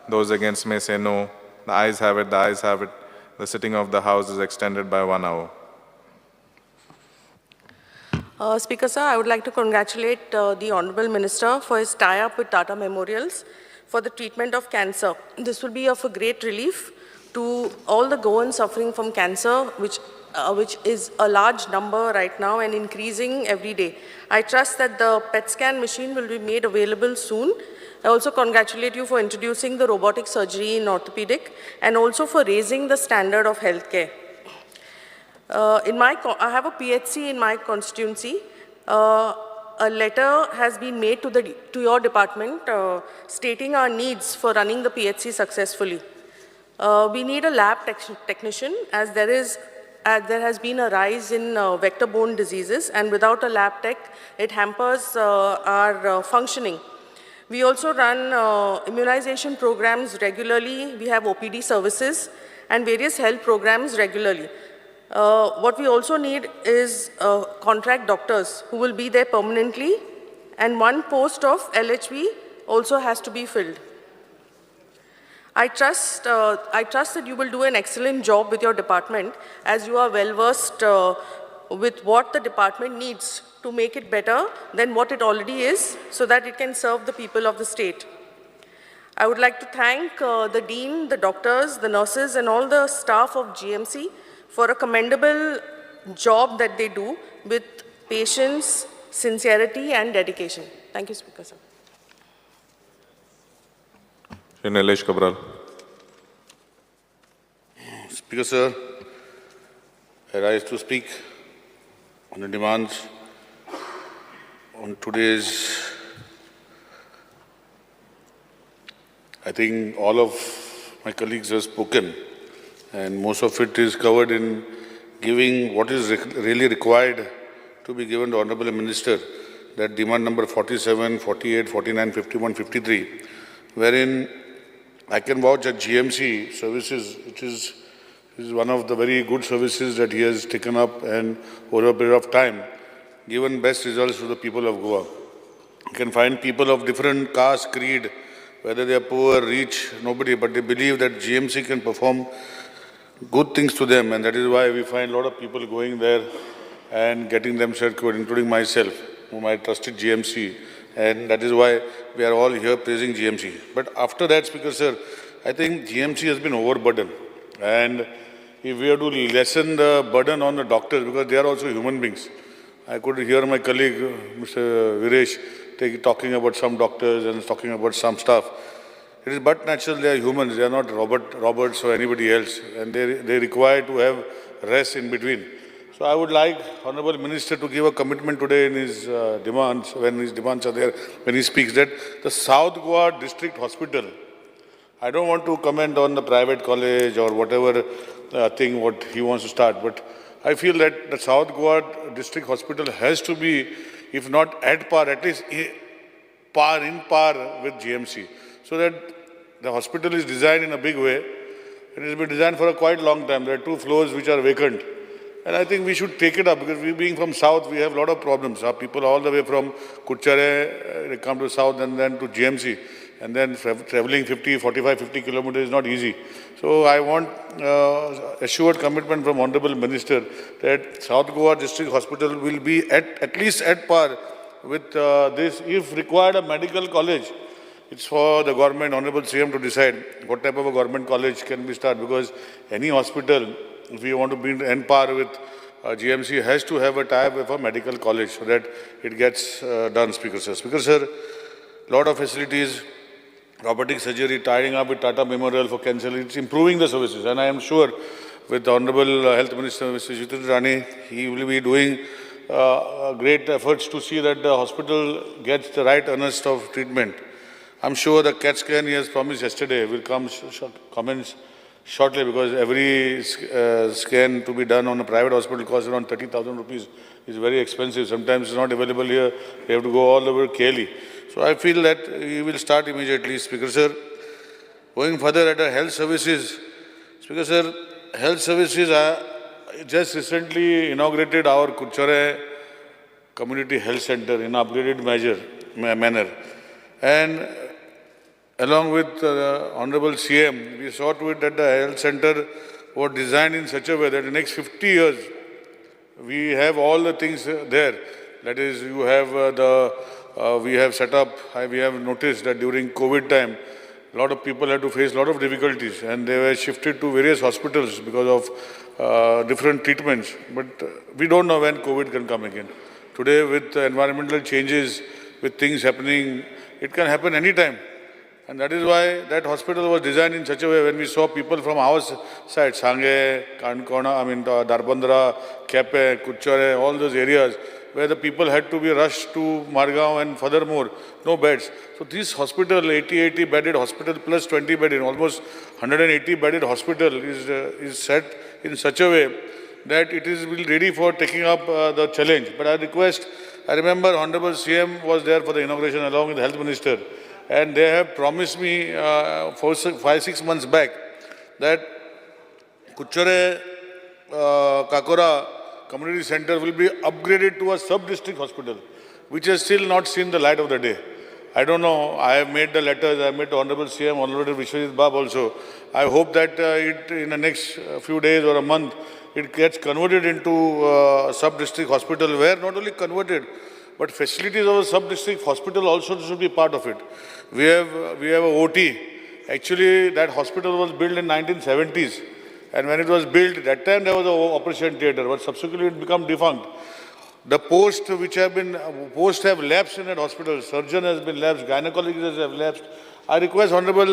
Those against may say no. The ayes have it, the ayes have it. The sitting of the House is extended by 1 hour. Speaker sir, I would like to congratulate the Honorable Minister for his tie-up with Tata Memorials for the treatment of cancer. This will be of a great relief to all the Goans suffering from cancer, which is a large number right now and increasing every day. I trust that the PET scan machine will be made available soon. I also congratulate you for introducing the robotic surgery in orthopedic and also for raising the standard of healthcare. I have a PHC in my constituency. A letter has been made to your department stating our needs for running the PHC successfully. We need a lab technician, as there has been a rise in vector-borne diseases, and without a lab tech, it hampers our functioning. We also run immunization programs regularly. We have OPD services and various health programs regularly. What we also need is contract doctors who will be there permanently, and one post of LHV also has to be filled. I trust that you will do an excellent job with your department, as you are well-versed with what the department needs to make it better than what it already is, so that it can serve the people of the state. I would like to thank the dean, the doctors, the nurses, and all the staff of GMC for a commendable job that they do with patience, sincerity, and dedication. Thank you, Speaker sir. Shri Nilesh Cabral. Speaker sir, I rise to speak on the demands on today's. I think all of my colleagues have spoken, and most of it is covered in giving what is really required to be given to Honorable Minister, that demand number 47, 48, 49, 51, 53, wherein I can vouch at GMC services, which is one of the very good services that he has taken up and over a period of time, given best results to the people of Goa. You can find people of different caste, creed, whether they are poor, rich, nobody, but they believe that GMC can perform good things to them, and that is why we find a lot of people going there and getting themselves cured, including myself, whom I trusted GMC, and that is why we are all here praising GMC. But after that, Speaker sir, I think GMC has been overburdened, and if we have to lessen the burden on the doctors, because they are also human beings. I could hear my colleague, Mr. Viresh, talking about some doctors and talking about some staff. It is but natural, they are humans, they are not robots or anybody else, and they require to have rest in between. So I would like Honorable Minister to give a commitment today in his demands, when his demands are there, when he speaks, that the South Goa District Hospital, I don't want to comment on the private college or whatever thing what he wants to start, but I feel that the South Goa District Hospital has to be, if not at par, at least in par with GMC, so that the hospital is designed in a big way. It has been designed for a quite long time. There are 2 floors which are vacant. And I think we should take it up because we being from South, we have a lot of problems. Our people all the way from Curchorem, they come to South and then to GMC. And then traveling 50, 45, 50 kilometers is not easy. So I want assured commitment from Honorable Minister that South Goa District Hospital will be at least at par with this. If required a medical college, it's for the government, Honorable CM to decide what type of a government college can be started, because any hospital, if we want to be on par with GMC, has to have a tie-up with a medical college so that it gets done, Speaker sir. Speaker sir, lot of facilities, robotic surgery, tying up with Tata Memorial for cancer, it's improving the services. And I am sure with the Honorable Health Minister, Mr. Vishwajit Rane, he will be doing great efforts to see that the hospital gets the right earnest of treatment. I'm sure the CAT scan he has promised yesterday will come commence shortly, because every scan to be done on a private hospital costs around 30,000 rupees. It's very expensive. Sometimes it's not available here. They have to go all over Kelly. So I feel that he will start immediately, Speaker sir. Going further at the health services, Speaker sir, health services are just recently inaugurated our Curchorem Community Health Center in upgraded manner. And along with the Honorable CM, we saw to it that the health center was designed in such a way that in the next 50 years, we have all the things there. That is, you have we have set up, we have noticed that during COVID time, a lot of people had to face a lot of difficulties, and they were shifted to various hospitals because of different treatments. But we don't know when COVID can come again. Today, with environmental changes, with things happening, it can happen anytime. And that is why that hospital was designed in such a way, when we saw people from our side, Sange, Kankona, Darbandra, Kepe, Curchorem, all those areas where the people had to be rushed to Margao and furthermore, no beds. So this hospital, 80 bedded hospital plus 20 bedded, almost 180 bedded hospital is set in such a way that it is ready for taking up the challenge. But I request, I remember Honorable CM was there for the inauguration along with the Health Minister, and they have promised me 5-6 months back that Curchorem Cacora Community Center will be upgraded to a sub-district hospital, which has still not seen the light of the day. I don't know, I have made the letters, I have made the Honorable CM, Honorable Vishwajit Bab also. I hope that it in the next few days or a month, it gets converted into a sub-district hospital, where not only converted, but facilities of a sub-district hospital also should be part of it. We have a OT. Actually, that hospital was built in 1970s. And when it was built, that time there was an operation theater, but subsequently it became defunct. The posts which have been, posts have lapsed in that hospital. Surgeon has been lapsed, gynecologists have lapsed. I request Honorable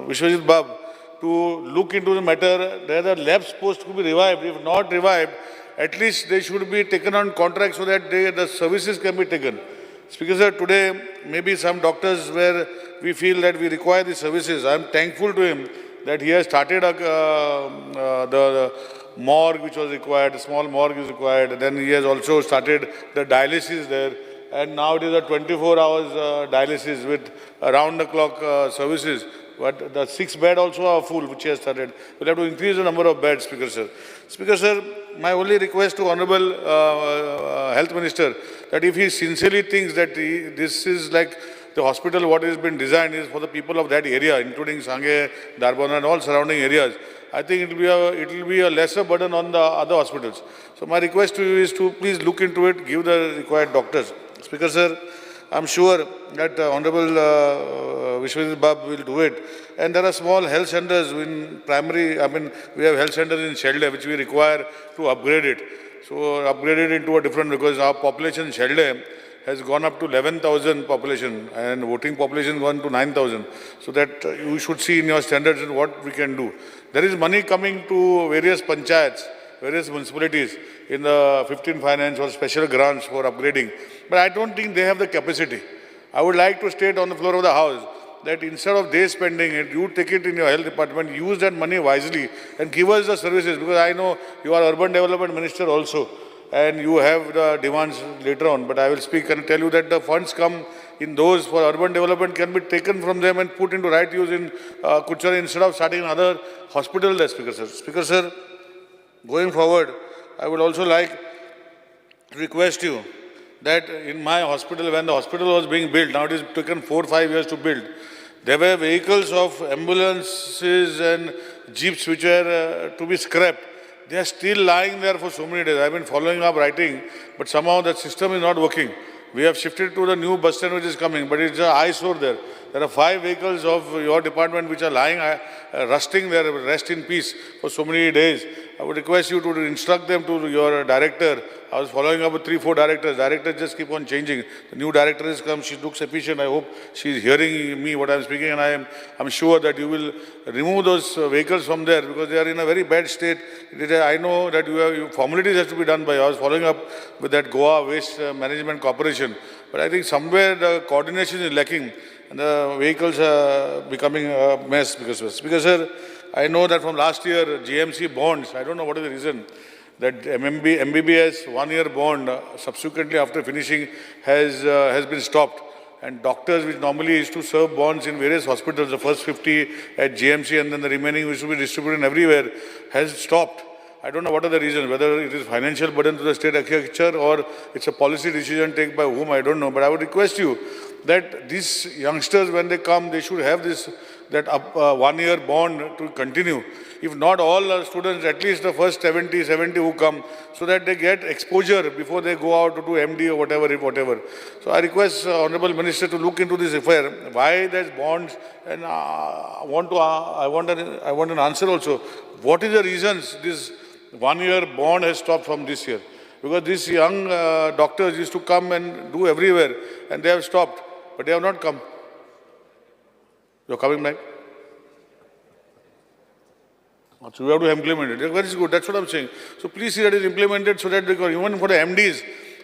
Vishwajit Bab to look into the matter. There the lapsed posts could be revived. If not revived, at least they should be taken on contract so that the services can be taken. Speaker sir, today maybe some doctors where we feel that we require the services. I am thankful to him that he has started the morgue which was required, a small morgue is required. Then he has also started the dialysis there. And now it is a 24 hours dialysis with round-the-clock services. But the 6 bed also are full, which he has started. We'll have to increase the number of beds, Speaker sir. Speaker sir, my only request to Honorable Health Minister, that if he sincerely thinks that this is like the hospital, what has been designed is for the people of that area, including Sange, Darbona and all surrounding areas, I think it will be a lesser burden on the other hospitals. So my request to you is to please look into it, give the required doctors. Speaker sir, I'm sure that Honorable Vishwajit Bab will do it. And there are small health centers in primary, we have health centers in Shelde which we require to upgrade it. So upgrade it into a different, because our population in Shelde has gone up to 11,000 population and voting population gone to 9,000. So that you should see in your standards and what we can do. There is money coming to various panchayats, various municipalities in the 15 finance or special grants for upgrading. But I don't think they have the capacity. I would like to state on the floor of the house that instead of they spending it, you take it in your health department, use that money wisely and give us the services, because I know you are urban development minister also and you have the demands later on. But I will speak and tell you that the funds come in those for urban development can be taken from them and put into right use in Curchorem instead of starting another hospital there, Speaker sir. Speaker sir, going forward, I would also like to request you that in my hospital, when the hospital was being built, now it has taken 4 or 5 years to build, there were vehicles of ambulances and jeeps which were to be scrapped. They are still lying there for so many days. I have been following up writing, but somehow that system is not working. We have shifted to the new bus stand which is coming, but it's an eyesore there. There are 5 vehicles of your department which are lying, rusting there, rest in peace for so many days. I would request you to instruct them to your director. I was following up with 3-4 directors. Directors just keep on changing. The new director has come. She looks efficient. I hope she is hearing me what I am speaking, and I'm sure that you will remove those vehicles from there because they are in a very bad state. I know that formalities have to be done by. I was following up with that Goa Waste Management Corporation, but I think somewhere the coordination is lacking and the vehicles are becoming a mess because sir, I know that from last year GMC bonds, I don't know what is the reason, that MBBS 1-year bond subsequently after finishing has been stopped. And doctors which normally used to serve bonds in various hospitals, the first 50 at GMC and then the remaining which will be distributed everywhere, has stopped. I don't know what are the reasons, whether it is financial burden to the state exchequer or it's a policy decision taken by whom, I don't know. But I would request you that these youngsters, when they come, they should have this 1-year bond to continue. If not all students, at least the first 70 who come, so that they get exposure before they go out to do MD or whatever. So I request Honorable Minister to look into this affair, why there's bonds, and I want an answer also. What is the reasons this 1-year bond has stopped from this year? Because these young doctors used to come and do everywhere, and they have stopped, but they have not come. You're coming back? So we have to implement it. Very good, that's what I'm saying. So please see that it is implemented so that because even for the MDs,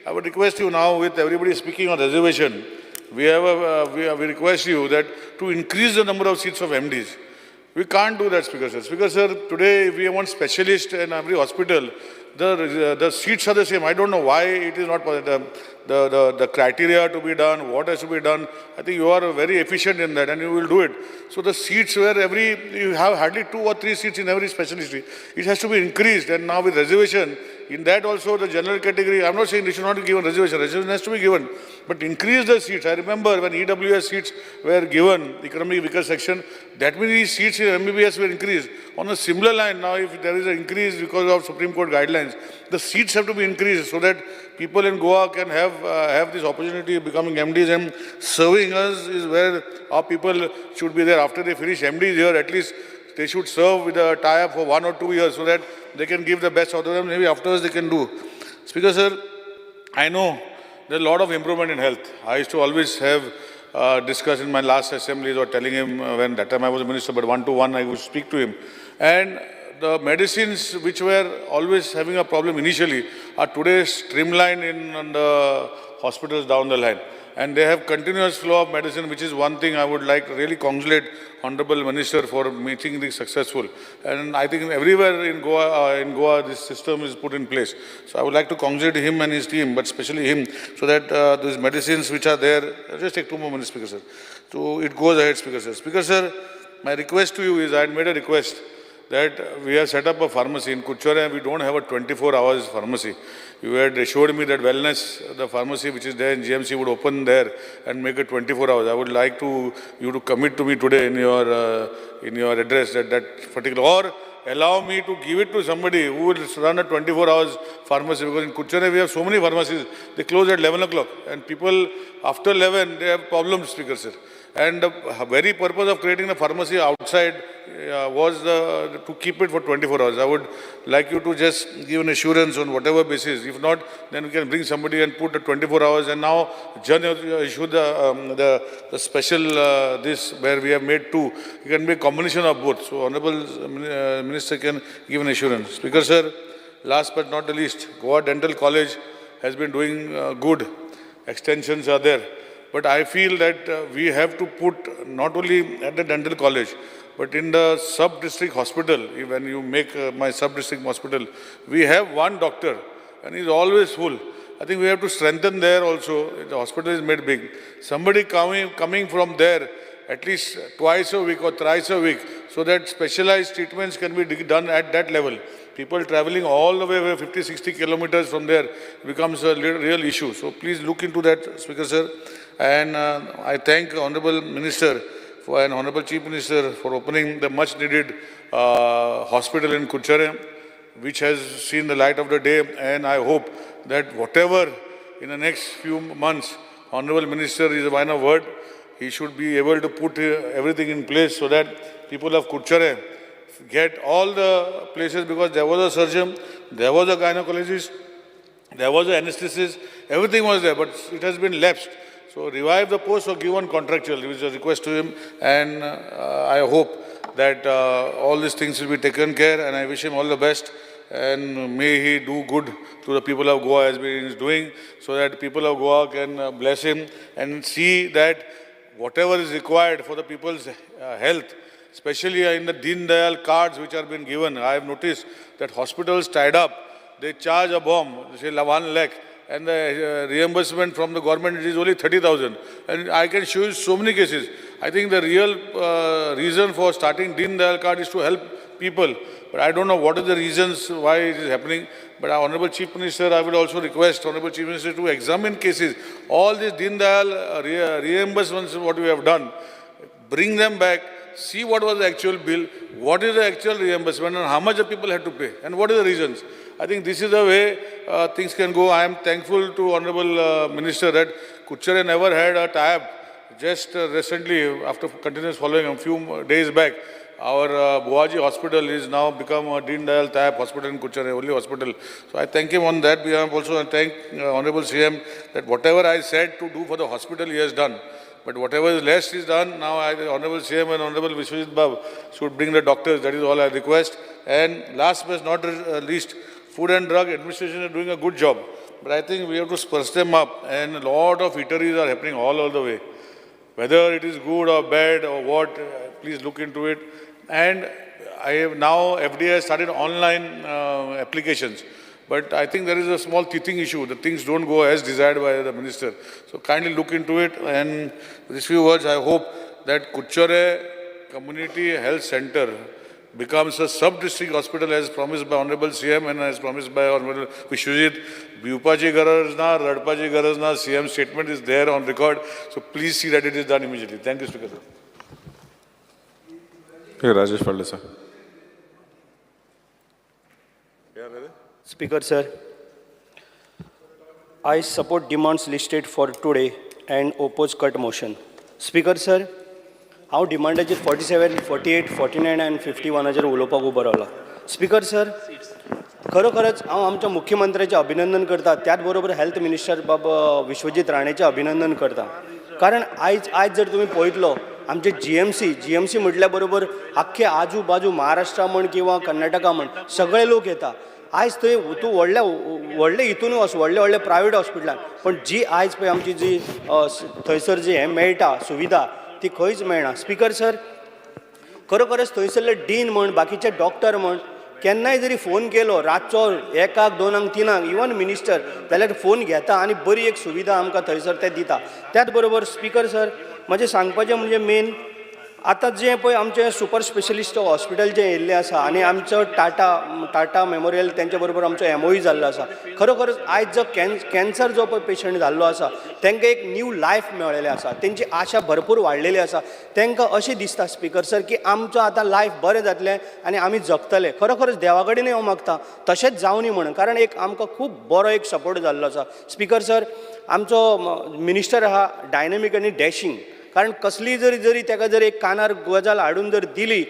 I would request you now with everybody speaking on reservation, we request you that to increase the number of seats of MDs. We can't do that, Speaker sir. Speaker sir, today if we want specialists in every hospital, the seats are the same. I don't know why it is not the criteria to be done, what has to be done. I think you are very efficient in that and you will do it. So the seats where you have hardly 2 or 3 seats in every specialty. It has to be increased, and now with reservation, in that also the general category, I'm not saying they should not be given reservation, reservation has to be given, but increase the seats. I remember when EWS seats were given, economic weaker section, that many seats in MBBS were increased. On a similar line, now if there is an increase because of Supreme Court guidelines, the seats have to be increased so that people in Goa can have this opportunity of becoming MDs, and serving us is where our people should be there. After they finish MDs here, at least they should serve with a tie-up for 1 or 2 years so that they can give the best out of them. Maybe afterwards they can do. Speaker sir, I know there's a lot of improvement in health. I used to always have discussed in my last assemblies or telling him when that time I was a minister, but one-to-one I would speak to him. And the medicines which were always having a problem initially are today streamlined in the hospitals down the line. And they have continuous flow of medicine, which is one thing I would like to really congratulate Honorable Minister for making this successful. And I think everywhere in Goa, this system is put in place. So I would like to congratulate him and his team, but especially him, so that these medicines which are there, just take 2 more minutes, Speaker sir. So it goes ahead, Speaker sir. Speaker sir, my request to you is, I had made a request that we have set up a pharmacy in Curchorem. We don't have a 24 hours pharmacy. You had assured me that wellness, the pharmacy which is there in GMC, would open there and make it 24 hours. I would like you to commit to me today in your address that particular, or allow me to give it to somebody who will run a 24 hours pharmacy, because in Curchorem we have so many pharmacies, they close at 11 o'clock and people after 11, they have problems, Speaker sir. And the very purpose of creating the pharmacy outside was to keep it for 24 hours. I would like you to just give an assurance on whatever basis. If not, then we can bring somebody and put the 24 hours. And now Jan issued the special this where we have made 2. It can be a combination of both. So Honorable Minister can give an assurance. Speaker sir, last but not the least, Goa Dental College has been doing good. Extensions are there. But I feel that we have to put not only at the dental college, but in the sub-district hospital, when you make my sub-district hospital, we have one doctor and he's always full. I think we have to strengthen there also. The hospital is made big. Somebody coming from there at least twice a week or thrice a week, so that specialized treatments can be done at that level. People traveling all the way 50, 60 kilometers from there becomes a real issue. So please look into that, Speaker sir. And I thank Honorable Minister and Honorable Chief Minister for opening the much needed hospital in Curchorem, which has seen the light of the day. And I hope that whatever in the next few months, Honorable Minister is a man of word, he should be able to put everything in place so that people of Curchorem get all the places, because there was a surgeon, there was a gynecologist, there was an anesthetist, everything was there, but it has been lapsed. So revive the post or give one contractual, which is a request to him, and I hope that all these things will be taken care, and I wish him all the best, and may he do good to the people of Goa as he is doing, so that people of Goa can bless him and see that whatever is required for the people's health, especially in the Deen Dayal cards which are being given. I have noticed that hospitals tied up, they charge a bomb, they say 1 lakh, and the reimbursement from the government is only 30,000. And I can show you so many cases. I think the real reason for starting Deen Dayal card is to help people. But I don't know what are the reasons why it is happening. But our Honorable Chief Minister, I will also request Honorable Chief Minister to examine cases. All these Deen Dayal reimbursements, what we have done, bring them back, see what was the actual bill, what is the actual reimbursement, and how much the people had to pay, and what are the reasons. I think this is the way things can go. I am thankful to Honorable Minister that Curchorem never had a tie-up. Just recently, after continuous following a few days back, our Buaji Hospital is now become a Deen Dayal tie-up hospital in Curchorem, only hospital. So I thank him on that behalf also, and thank Honorable CM that whatever I said to do for the hospital, he has done. But whatever is less is done, now I, Honorable CM and Honorable Vishwajit Bab should bring the doctors. That is all I request. And last but not least, Food and Drug Administration are doing a good job. But I think we have to spruce them up, and a lot of eateries are happening all the way. Whether it is good or bad or what, please look into it. And I have now, FDA has started online applications. But I think there is a small teething issue. The things don't go as desired by the minister. So kindly look into it. And with these few words, I hope that Curchorem Community Health Center becomes a sub-district hospital as promised by Honorable CM and as promised by Honorable Vishwajit. Bhiupachi garaj na, Radpachi garaj na, CM statement is there on record. So please see that it is done immediately. Thank you, Speaker sir. Here, Rajesh Phaldesai. Speaker sir, I support demands listed for today and oppose cut motion. Speaker sir, हांव डिमांडाचेर 47, 48, 49 आनी 51 उलोवपाक उबो रावला. स्पीकर सर, खरोखरच हांव आमच्या मुख्यमंत्र्याचें अभिनंदन करता, त्याच बरोबर हेल्थ मिनिस्टर बाब विश्वजीत राणेचें अभिनंदन करता. कारण आयज जर तुमी पळयतलो आमचे GMC म्हटल्या बरोबर आख्खे आजू बाजू महाराष्ट्रा म्हण किंवा कर्नाटका म्हण सगळे लोक येता. आयज थंय तूं व्हडल्या व्हडले हितून वच, व्हडले व्हडले प्रायवेट हॉस्पिटलान, पण जी आयज पळय आमची जी थंयसर जी हें मेळटा सुविधा ती खंयच मेळना. स्पीकर सर, खरोखरच थंयसरले डीन म्हण बाकीचे डॉक्टर म्हण केन्नाय जरी फोन केलो रातचो 1, 2, 3 इवन मिनिस्टर जाल्यार फोन घेता आनी बरी एक सुविधा आमकां थंयसर ते दिता. त्याच बरोबर स्पीकर सर, म्हजें सांगपाचें म्हणजे मेन आतां जें पळय आमचें सुपर स्पेशलिस्ट हॉस्पिटल जें येयल्लें आसा आनी आमचो टाटा मेमोरियल तेंच्या बरोबर आमचो MOU जाल्लो आसा. खरोखरच आयज जो कॅन्सर जो पळय पेशंट जाल्लो आसा तांकां एक न्यू लायफ मेळ्ळेलें आसा, तेंची आशा भरपूर वाडलेली आसा. तांकां अशें दिसता स्पीकर सर की आमचो आतां लायफ बरें जातलें आनी आमी जगतले. खरोखरच देवा कडेनय हांव मागता तशेंच जावनी म्हणून, कारण एक आमकां खूब बरो एक सपोर्ट जाल्लो आसा. स्पीकर सर, आमचो मिनिस्टर आहा डायनेमीक आनी डॅशींग, कारण कसली जरी जरी ताका जर एक कानार गजाल हाडून जर दिली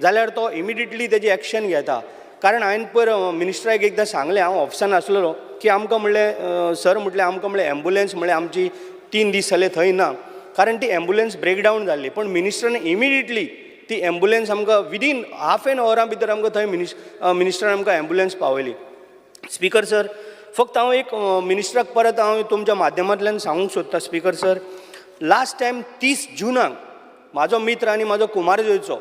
जाल्यार तो इमिडिएटली तेजी एक्शन घेता. कारण हांवें पयर मिनिस्टराक एकदां सांगलें, हांव ऑफिसान आसलेलो की आमकां म्हणलें सर, म्हटलें आमकां म्हणलें एम्बुलन्स म्हणलें आमची 3 दीस जाले थंय ना, कारण ती एम्बुलन्स ब्रेकडावन जाल्ली. पण मिनिस्टरान इमिडिएटली ती एम्बुलन्स आमकां विदीन हाफ एन आवरा भितर आमकां थंय मिनिस्टरान आमकां एम्बुलन्स पावयली. स्पीकर सर, फक्त हांव एक मिनिस्टराक परत हांव तुमच्या माध्यमांतल्यान सांगूंक सोदतां. स्पीकर सर, लास्ट टायम 30 जूनाक म्हाजो मित्र आनी म्हाजो कुमारजुंवेचो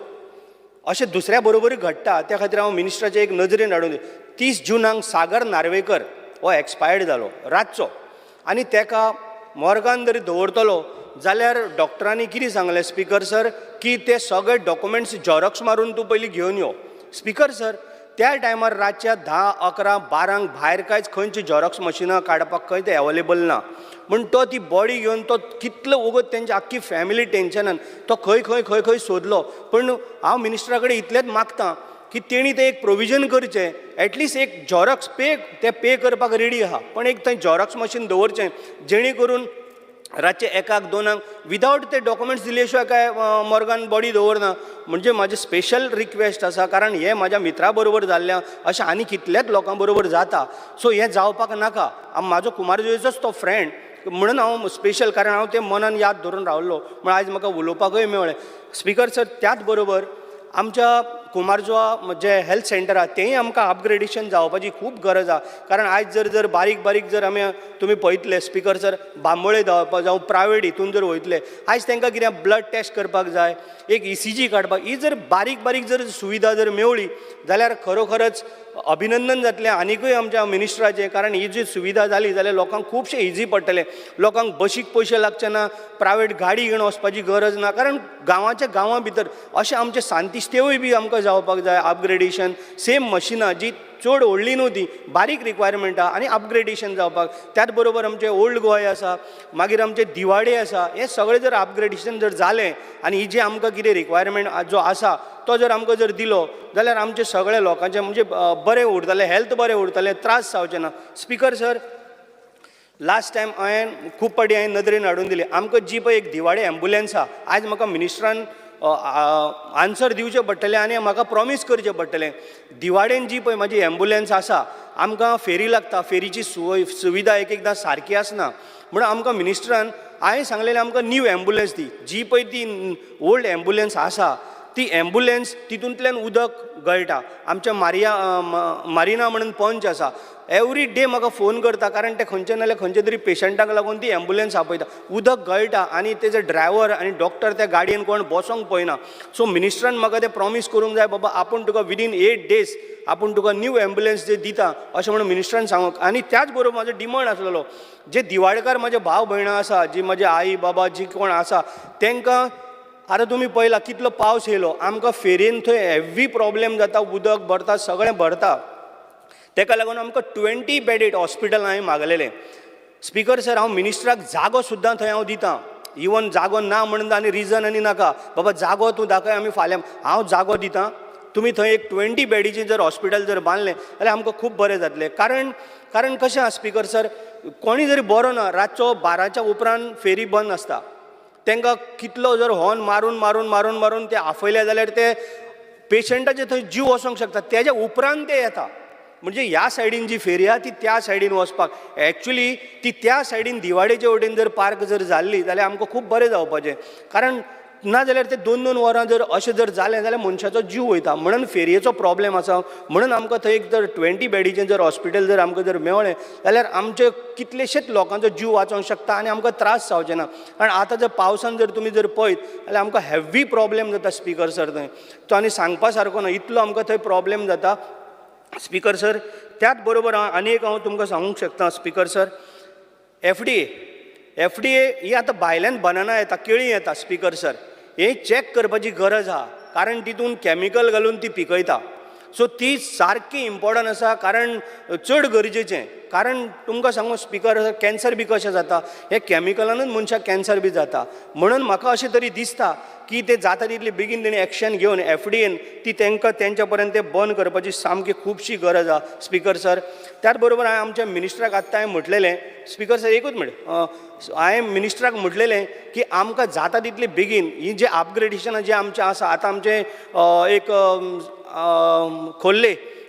अशें दुसऱ्या बरोबरूय घडटा, त्या खातीर हांव मिनिस्टराचें एक नजरेन हाडून 30 जूनाक सागर नार्वेकर हो एक्सपायर्ड जालो रातचो, आनी तेका मोर्गान जरी दवरतलो जाल्यार डॉक्टरांनी कितें सांगलें स्पीकर सर की ते सगळे डॉक्युमेंट्स झेरॉक्स मारून तूं पयलीं घेवन यो. स्पीकर सर त्या टायमार रातच्या 10, 11, 12 भायर कांयच खंयची झेरॉक्स मशिनां काडपाक खंय ते एवेलेबल ना. म्हण तो ती बॉडी घेवन तो कितलो वगत तेंची आख्खी फॅमिली टेंशनान तो खंय खंय खंय खंय सोदलो. पूण हांव मिनिस्टरा कडेन इतलेंच मागता की तेणी तें एक प्रोविजन करचें, एटलिस्ट एक झेरॉक्स पे ते पे करपाक रेडी आहा, पण एक थंय झेरॉक्स मशीन दवरचें जेणे करून रातचे 1, 2 विदावट ते डॉक्युमेंट्स दिले शिवाय काय मोर्गान बॉडी दवरना. म्हणजे म्हाजें स्पेशल रिक्वेस्ट आसा, कारण हें म्हाज्या मित्रा बरोबर जाल्लें अशें आनी कितल्याच लोकां बरोबर जाता. सो हें जावपाक नाका. म्हाजो कुमारजुंवेचोच तो फ्रेंड म्हणून हांव स्पेशल, कारण हांव तें मनान याद धरून रावल्लो म्हण आयज म्हाका उलोवपाकूय मेळ्ळें. स्पीकर सर त्याच बरोबर आमच्या कुमारजुंवा जें हेल्थ सेंटर आहा तेंय आमकां अपग्रेडेशन जावपाची खूब गरज आहा. कारण आयज जर जर बारीक बारीक जर आमी तुमी पळयतले स्पीकर सर बांबोळे धांवपाक जावं प्रायवेट हितून जर वयतले आयज तांकां कितें ब्लड टेस्ट करपाक जाय, एक ECG काडपाक, ही जर बारीक बारीक जर सुविधा जर मेवळी जाल्यार खरोखरच अभिनंदन जातलें आनिकूय आमच्या मिनिस्टराचें. कारण ही जी सुविधा जाली जाल्यार लोकांक खुबशें इजी पडटलें, लोकांक बशीक पयशे लागचे ना, प्रायवेट गाडी घेवन वचपाची गरज ना. कारण गांवाच्या गांवां भितर अशें आमचें सांतिस्तेवूय बी आमकां जावपाक जाय अपग्रेडेशन. सेम मशिनां जी चड व्हडली न्हू ती बारीक रिक्वायरमेंट आहा आनी अपग्रेडेशन जावपाक. त्याच बरोबर आमचें ओल्ड गोंय आसा, मागीर आमचें दिवाडे आसा, हें सगळें जर अपग्रेडेशन जर जालें आनी ही जी आमकां कितें रिक्वायरमेंट जो आसा तो जर आमकां जर दिलो जाल्यार आमचे सगळे लोकांचें म्हणजे बरें उरतलें, हेल्थ बरें उरतलें, त्रास जावचे ना. स्पीकर सर लास्ट टायम हांवें खूब फावटी हांवें नदरेन हाडून दिली आमकां जी पळय एक दिवाडे एम्बुलन्स आहा, आयज म्हाका मिनिस्टरान आन्सर दिवचें पडटलें आनी म्हाका प्रॉमीस करचें पडटलें. दिवाडेन जी पळय म्हाजी एम्बुलन्स आसा आमकां फेरी लागता, फेरीची सुविधा एक एकदां सारकी आसना, म्हणून आमकां मिनिस्टरान हांवें सांगलेलें आमकां न्यू एम्बुलन्स दी. जी पळय ती ओल्ड एम्बुलन्स आसा ती एम्बुलन्स तितूंतल्यान उदक गळटा. आमच्या मारिना म्हणून पंच आसा, एवरी डे म्हाका फोन करता, कारण ते खंयचे ना जाल्यार खंयचे तरी पेशंटाक लागून ती एम्बुलन्स आपयता. उदक गळटा आनी तेजे ड्रायव्हर आनी डॉक्टर त्या गाडयेन कोण बसोंक पळयना. सो मिनिस्टरान म्हाका तें प्रॉमीस करूंक जाय, बाबा आपूण तुका विदीन 8 डेज आपूण तुका न्यू एम्बुलन्स जे दिता अशें म्हणून मिनिस्टरान सांगूंक. आनी त्याच बरोबर म्हाजो डिमांड आसलेलो जे दिवाडकार म्हाजे भाव भयणां आसा, जी म्हाजी आई बाबा जी कोण आसा तेंकां आतां तुमी पळयला कितलो पावस येयलो, आमकां फेरयेन थंय हेवी प्रॉब्लेम जाता, उदक भरता, सगळें भरता. तेका लागून आमकां 20 बेडेड हॉस्पिटल हांवें मागलेलें. स्पीकर सर हांव मिनिस्टराक जागो सुद्दां थंय हांव दितां, इवन जागो ना म्हणून आनी रिजन आनी नाका, बाबा जागो तूं दाखय आमी फाल्यां, हांव जागो दितां, तुमी थंय एक 20 बेडीचें जर हॉस्पिटल जर बांदलें जाल्यार आमकां खूब बरें जातलें. कारण कारण कशें आसा स्पीकर सर, कोणी जरी बरो ना रातचो 12च्या उपरांत फेरी बंद आसता, तांकां कितलो जर हॉर्न मारून मारून मारून मारून ते आफयले जाल्यार ते पेशंटाचे थंय जीव वचोंक शकता, तेज्या उपरांत ते येता. म्हणजे ह्या सायडीन जी फेरी आहा ती त्या सायडीन वचपाक एक्चुली ती त्या सायडीन दिवाडेचे वटेन जर पार्क जर जाल्ली जाल्यार आमकां खूब बरें जावपाचें. कारण ना जाल्यार ते 2-2 वरां जर अशें जर जालें जाल्यार मनशाचो जीव वयता. म्हणून फेरयेचो प्रॉब्लेम आसा, म्हणून आमकां थंय एक जर 20 बेडीचें जर हॉस्पिटल जर आमकां जर मेळ्ळें जाल्यार आमचे कितलेशेच लोकांचो जीव वाचोंक शकता आनी आमकां त्रास जावचे ना. कारण आतां जर पावसान जर तुमी जर पळयत जाल्यार आमकां हेवी प्रॉब्लेम जाता स्पीकर सर थंय, तो आनी सांगपा सारको ना, इतलो आमकां थंय प्रॉब्लेम जाता स्पीकर सर. त्याच बरोबर आनी एक हांव तुमकां सांगूंक शकता स्पीकर सर, FDA ही आतां भायल्यान बनाना येता, केळीं येता स्पीकर सर, हे चॅक करपाची गरज आहा, कारण तितून कॅमिकल घालून ती पिकयता. सो ती सारकी इम्पॉर्टंट आसा, कारण चड गरजेचें. कारण तुमकां सांगू स्पीकर, कॅन्सर बी कशें जाता, हे कॅमिकलानूच मनशाक कॅन्सर बी जाता. म्हणून म्हाका अशें तरी दिसता की ते जाता तितली बेगीन तेणी एक्शन घेवन FDAन ती तांकां तेंच्या पर्यंत ते बंद करपाची सामकी खुबशी गरज आहा स्पीकर सर. त्याच बरोबर हांवें आमच्या मिनिस्टराक आत्तां हांवें म्हटलेलें स्पीकर सर, एकूच मिनट, हांवें मिनिस्टराक म्हटलेलें की आमकां जाता तितले बेगीन ही जे अपग्रेडेशनां जें आमचें आसा, आतां आमचें एक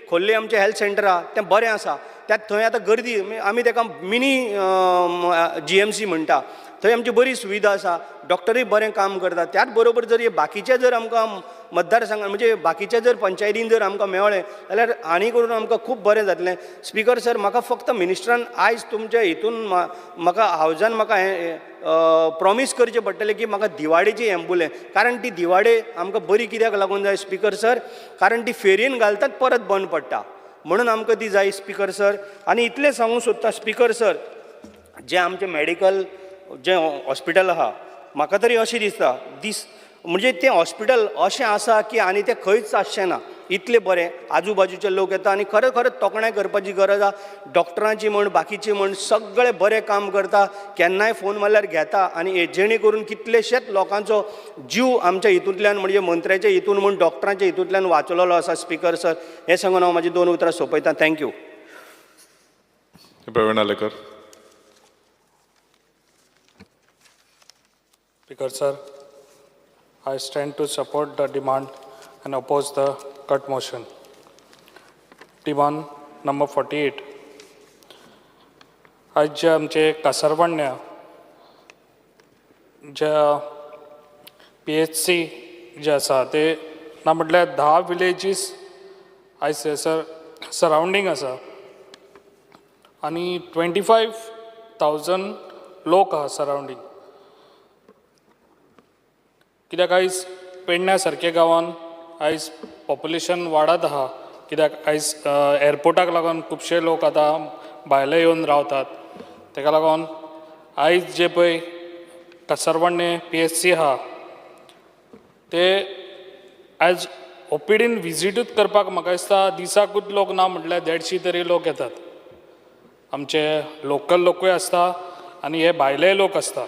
खोर्ले आमचें हेल्थ सेंटर आहा तें बरें आसा, त्यात थंय आतां गर्दी, आमी ताका मिनी GMC म्हणटा, थंय आमची बरी सुविधा आसा, डॉक्टरूय बरें काम करता. त्याच बरोबर जर हे बाकीचे जर आमकां मतदारसंघान म्हणजे बाकीचे जर पंचायतीन जर आमकां मेळ्ळें जाल्यार आनी करून आमकां खूब बरें जातलें. स्पीकर सर म्हाका फक्त मिनिस्टरान आयज तुमच्या हितून म्हाका हावजान म्हाका हें प्रॉमीस करचें पडटलें की म्हाका दिवाडेची एम्बुलन्स, कारण ती दिवाडे आमकां बरी कित्याक लागून जाय स्पीकर सर, कारण ती फेरयेन घालतात परत बंद पडटा, म्हणून आमकां ती जाय स्पीकर सर. आनी इतलें सांगूंक सोदता स्पीकर सर, जें आमचें मेडिकल जें हॉस्पिटल आहा म्हाका तरी अशें दिसता दीस म्हणजे तें हॉस्पिटल अशें आसा की आनी तें खंयच आसचें ना इतलें बरें. आजू बाजूचे लोक येता आनी खरें खरें तोखणाय करपाची गरज आसा डॉक्टरांची म्हण, बाकीची म्हण, सगळे बरें काम करता. केन्नाय फोन मारल्यार घेता आनी जेणे करून कितलेशेच लोकांचो जीव आमच्या हितूंतल्यान म्हणजे मंत्र्याच्या हितून म्हण, डॉक्टरांच्या हितूंतल्यान वाचलेलो आसा. स्पीकर सर, हें सांगून हांव म्हाजी दोन उतरां सोंपयता. Thank you. Praveen Alekar. Speaker sir, I stand to support the demand and oppose the cut motion. Demand number 48. आयज जे आमचे कासारवाण्या ज्या PHC जे आसा ते ना म्हटल्यार 10 विलेजीस आयज थंयसर सरावंडींग आसा आनी 25,000 लोक आहा सरावंडींग. कित्याक आयज पेडण्या सारक्या गांवान आयज पॉप्युलेशन वाडत आहा. कित्याक आयज एअरपोर्टाक लागून खुबशे लोक आतां भायले येवन रावतात. तेका लागून आयज जे पळय कासारवाडणे PHC आहा ते आयज ओपीडीन विजिटूच करपाक म्हाका दिसता दिसाकूच लोक ना म्हटल्यार 150 तरी लोक येतात. आमचे लोकल लोकूय आसता आनी हे भायलेय लोक आसता.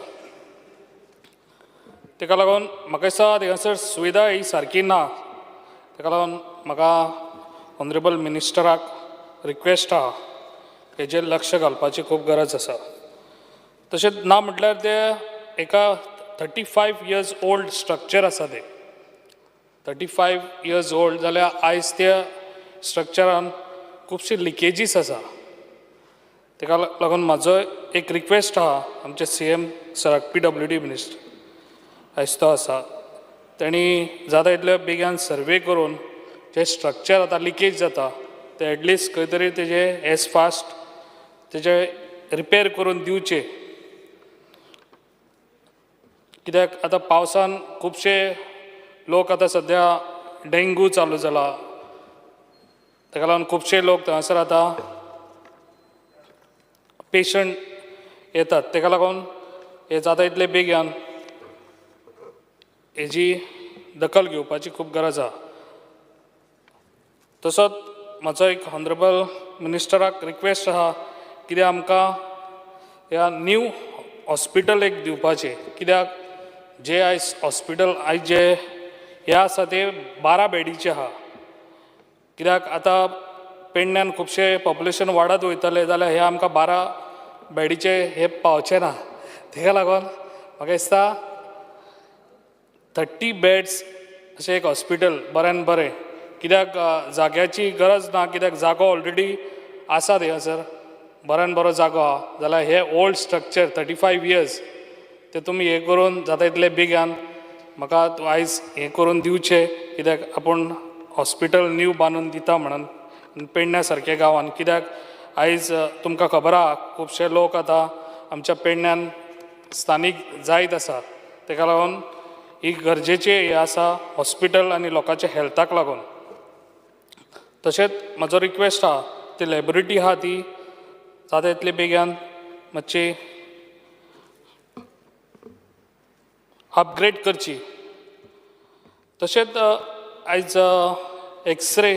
तेका लागून म्हाका दिसता थंयसर सुविधा ही सारकी ना. तेका लागून म्हाका ऑनरेबल मिनिस्टराक रिक्वेस्ट आहा हेजेर लक्ष घालपाची खूब गरज आसा. तशेंच ना म्हटल्यार ते एका 35 इयर्स ओल्ड स्ट्रक्चर आसा. ते 35 इयर्स ओल्ड जाल्यार आयज त्या स्ट्रक्चरान खुबशी लिकेजीस आसा. तेका लागून म्हाजो एक रिक्वेस्ट आहा आमचे CM सराक, PWD minister आयज तो आसा, तेणी जाता इतले बेगीन सर्वे करून जें स्ट्रक्चर आतां लिकेज जाता तें एटलिस्ट खंय तरी तेजें एज फास्ट तेजें रिपेर करून दिवचें. कित्याक आतां पावसान खुबशे लोक आतां सद्या डेंगू चालू जाला, तेका लागून खुबशे लोक थंयसर आतां पेशंट येतात. तेका लागून हें जाता इतले बेगीन हेजी दखल घेवपाची खूब गरज आहा. तसोच म्हाजो एक ऑनरेबल मिनिस्टराक रिक्वेस्ट आहा कित्याक आमकां ह्या न्यू हॉस्पिटल एक दिवपाचें. कित्याक जे आयज हॉस्पिटल आयज जे हें आसा ते 12 बेडीचें आहा. कित्याक आतां पेडण्यान खुबशें पॉप्युलेशन वाडत वयतलें जाल्यार हें आमकां 12 बेडीचें हें पावचें ना. तेका लागून म्हाका दिसता 30 बेड्स अशें एक हॉस्पिटल बऱ्यान बरें. कित्याक जाग्याची गरज ना, कित्याक जागो ऑलरेडी आसा थंयसर बऱ्यान बरो जागो आहा. जाल्यार हे ओल्ड स्ट्रक्चर 35 इयर्स ते तुमी हें करून जाता इतले बेगान म्हाका आयज हें करून दिवचें. कित्याक आपूण हॉस्पिटल न्यू बांदून दिता म्हणून पेडण्या सारक्या गांवान. कित्याक आयज तुमकां खबर आहा खुबशे लोक आतां आमच्या पेडण्यान स्थानीक जायत आसा. तेका लागून ही गरजेचें हें आसा हॉस्पिटल आनी लोकांच्या हेल्थाक लागून. तशेंच म्हाजो रिक्वेस्ट आहा ती लॅबोरेटरी आहा ती जाता इतले बेगीन मातशी अपग्रेड करची. तशेंच आयज एक्सरे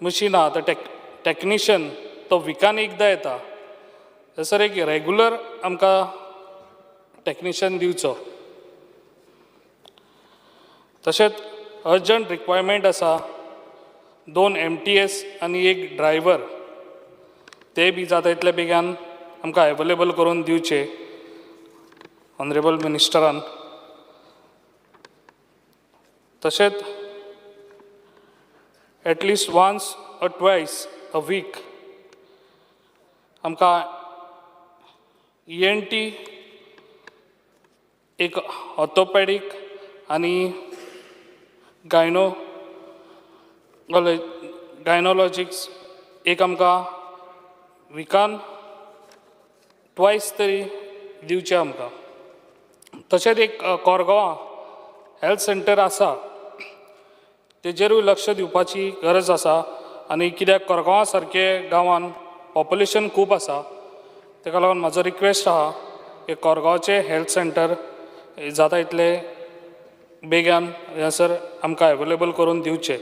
मशीन आहा, आतां टॅक्निशन तो विकान एकदां येता, थंयसर एक रेगुलर आमकां टॅक्निशन दिवचो. तशेंच अर्जंट रिक्वायरमेंट आसा 2 MTS आनी 1 ड्रायव्हर, ते बी जाता इतले बेगीन आमकां एवेलेबल करून दिवचे ऑनरेबल मिनिस्टरान. तशेंच at least once or twice a week आमकां ENT एक ऑर्थोपॅडीक आनी गायनोलॉजिक्स एक आमकां विकान ट्वायस तरी दिवचें आमकां. तशेंच एक कोरगांवां हेल्थ सेंटर आसा तेजेरूय लक्ष दिवपाची गरज आसा. आनी कित्याक कोरगांवां सारके गांवान पॉप्युलेशन खूब आसा, तेका लागून म्हाजो रिक्वेस्ट आहा की कोरगांवचें हेल्थ सेंटर जाता इतले बेगान हांगासर आमकां एवेलेबल करून दिवचें.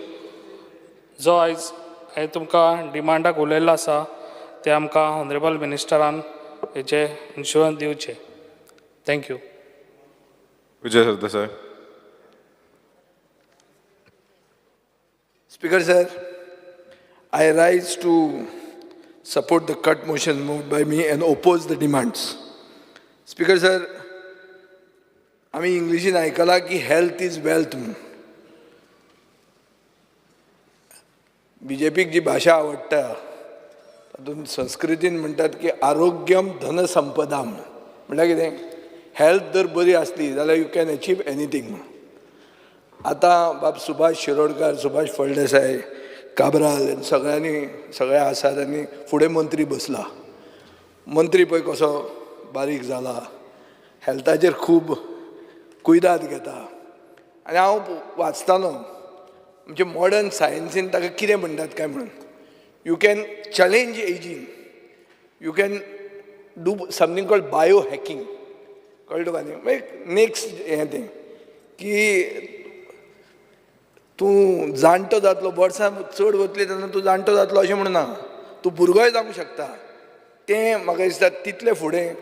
जो आयज हांवें तुमकां डिमांडाक उलयल्लो आसा तें आमकां ऑनरेबल मिनिस्टरान हेजें इन्शुरन्स दिवचें. Thank you. Vijay Sardesai. Speaker sir, I rise to support the cut motion moved by me and oppose the demands. Speaker sir, आमी इंग्लिशीन आयकलां की हेल्थ is wealth म्हणून. बीजेपीक जी भाशा आवडटा तातूंत संस्कृतीन म्हणटात की आरोग्यम धनसंपदा म्हणून. म्हणल्यार कितें, हेल्थ जर बरी आसली जाल्यार you can achieve anything म्हणून. आतां बाब सुभाष शिरोडकर, सुभाष फळदेसाय, काब्राल सगळ्यांनी सगळे आसात आनी फुडें मंत्री बसला. मंत्री पळय कसो बारीक जाला, हेल्थाचेर खूब कुयदाद घेता. आनी हांव वाचतालो आमचे मॉडर्न सायन्सीन ताका कितें म्हणटात काय म्हणून, you can challenge ageing, you can do something called bio hacking. कळ्ळें तुका न्ही? मागीर नेक्स्ट हें तें की तूं जाणटो जातलो, वर्सां चड वतली तेन्ना तूं जाणटो जातलो अशें म्हणून ना, तूं भुरगोय जावंक शकता. तें म्हाका दिसता तितलें फुडें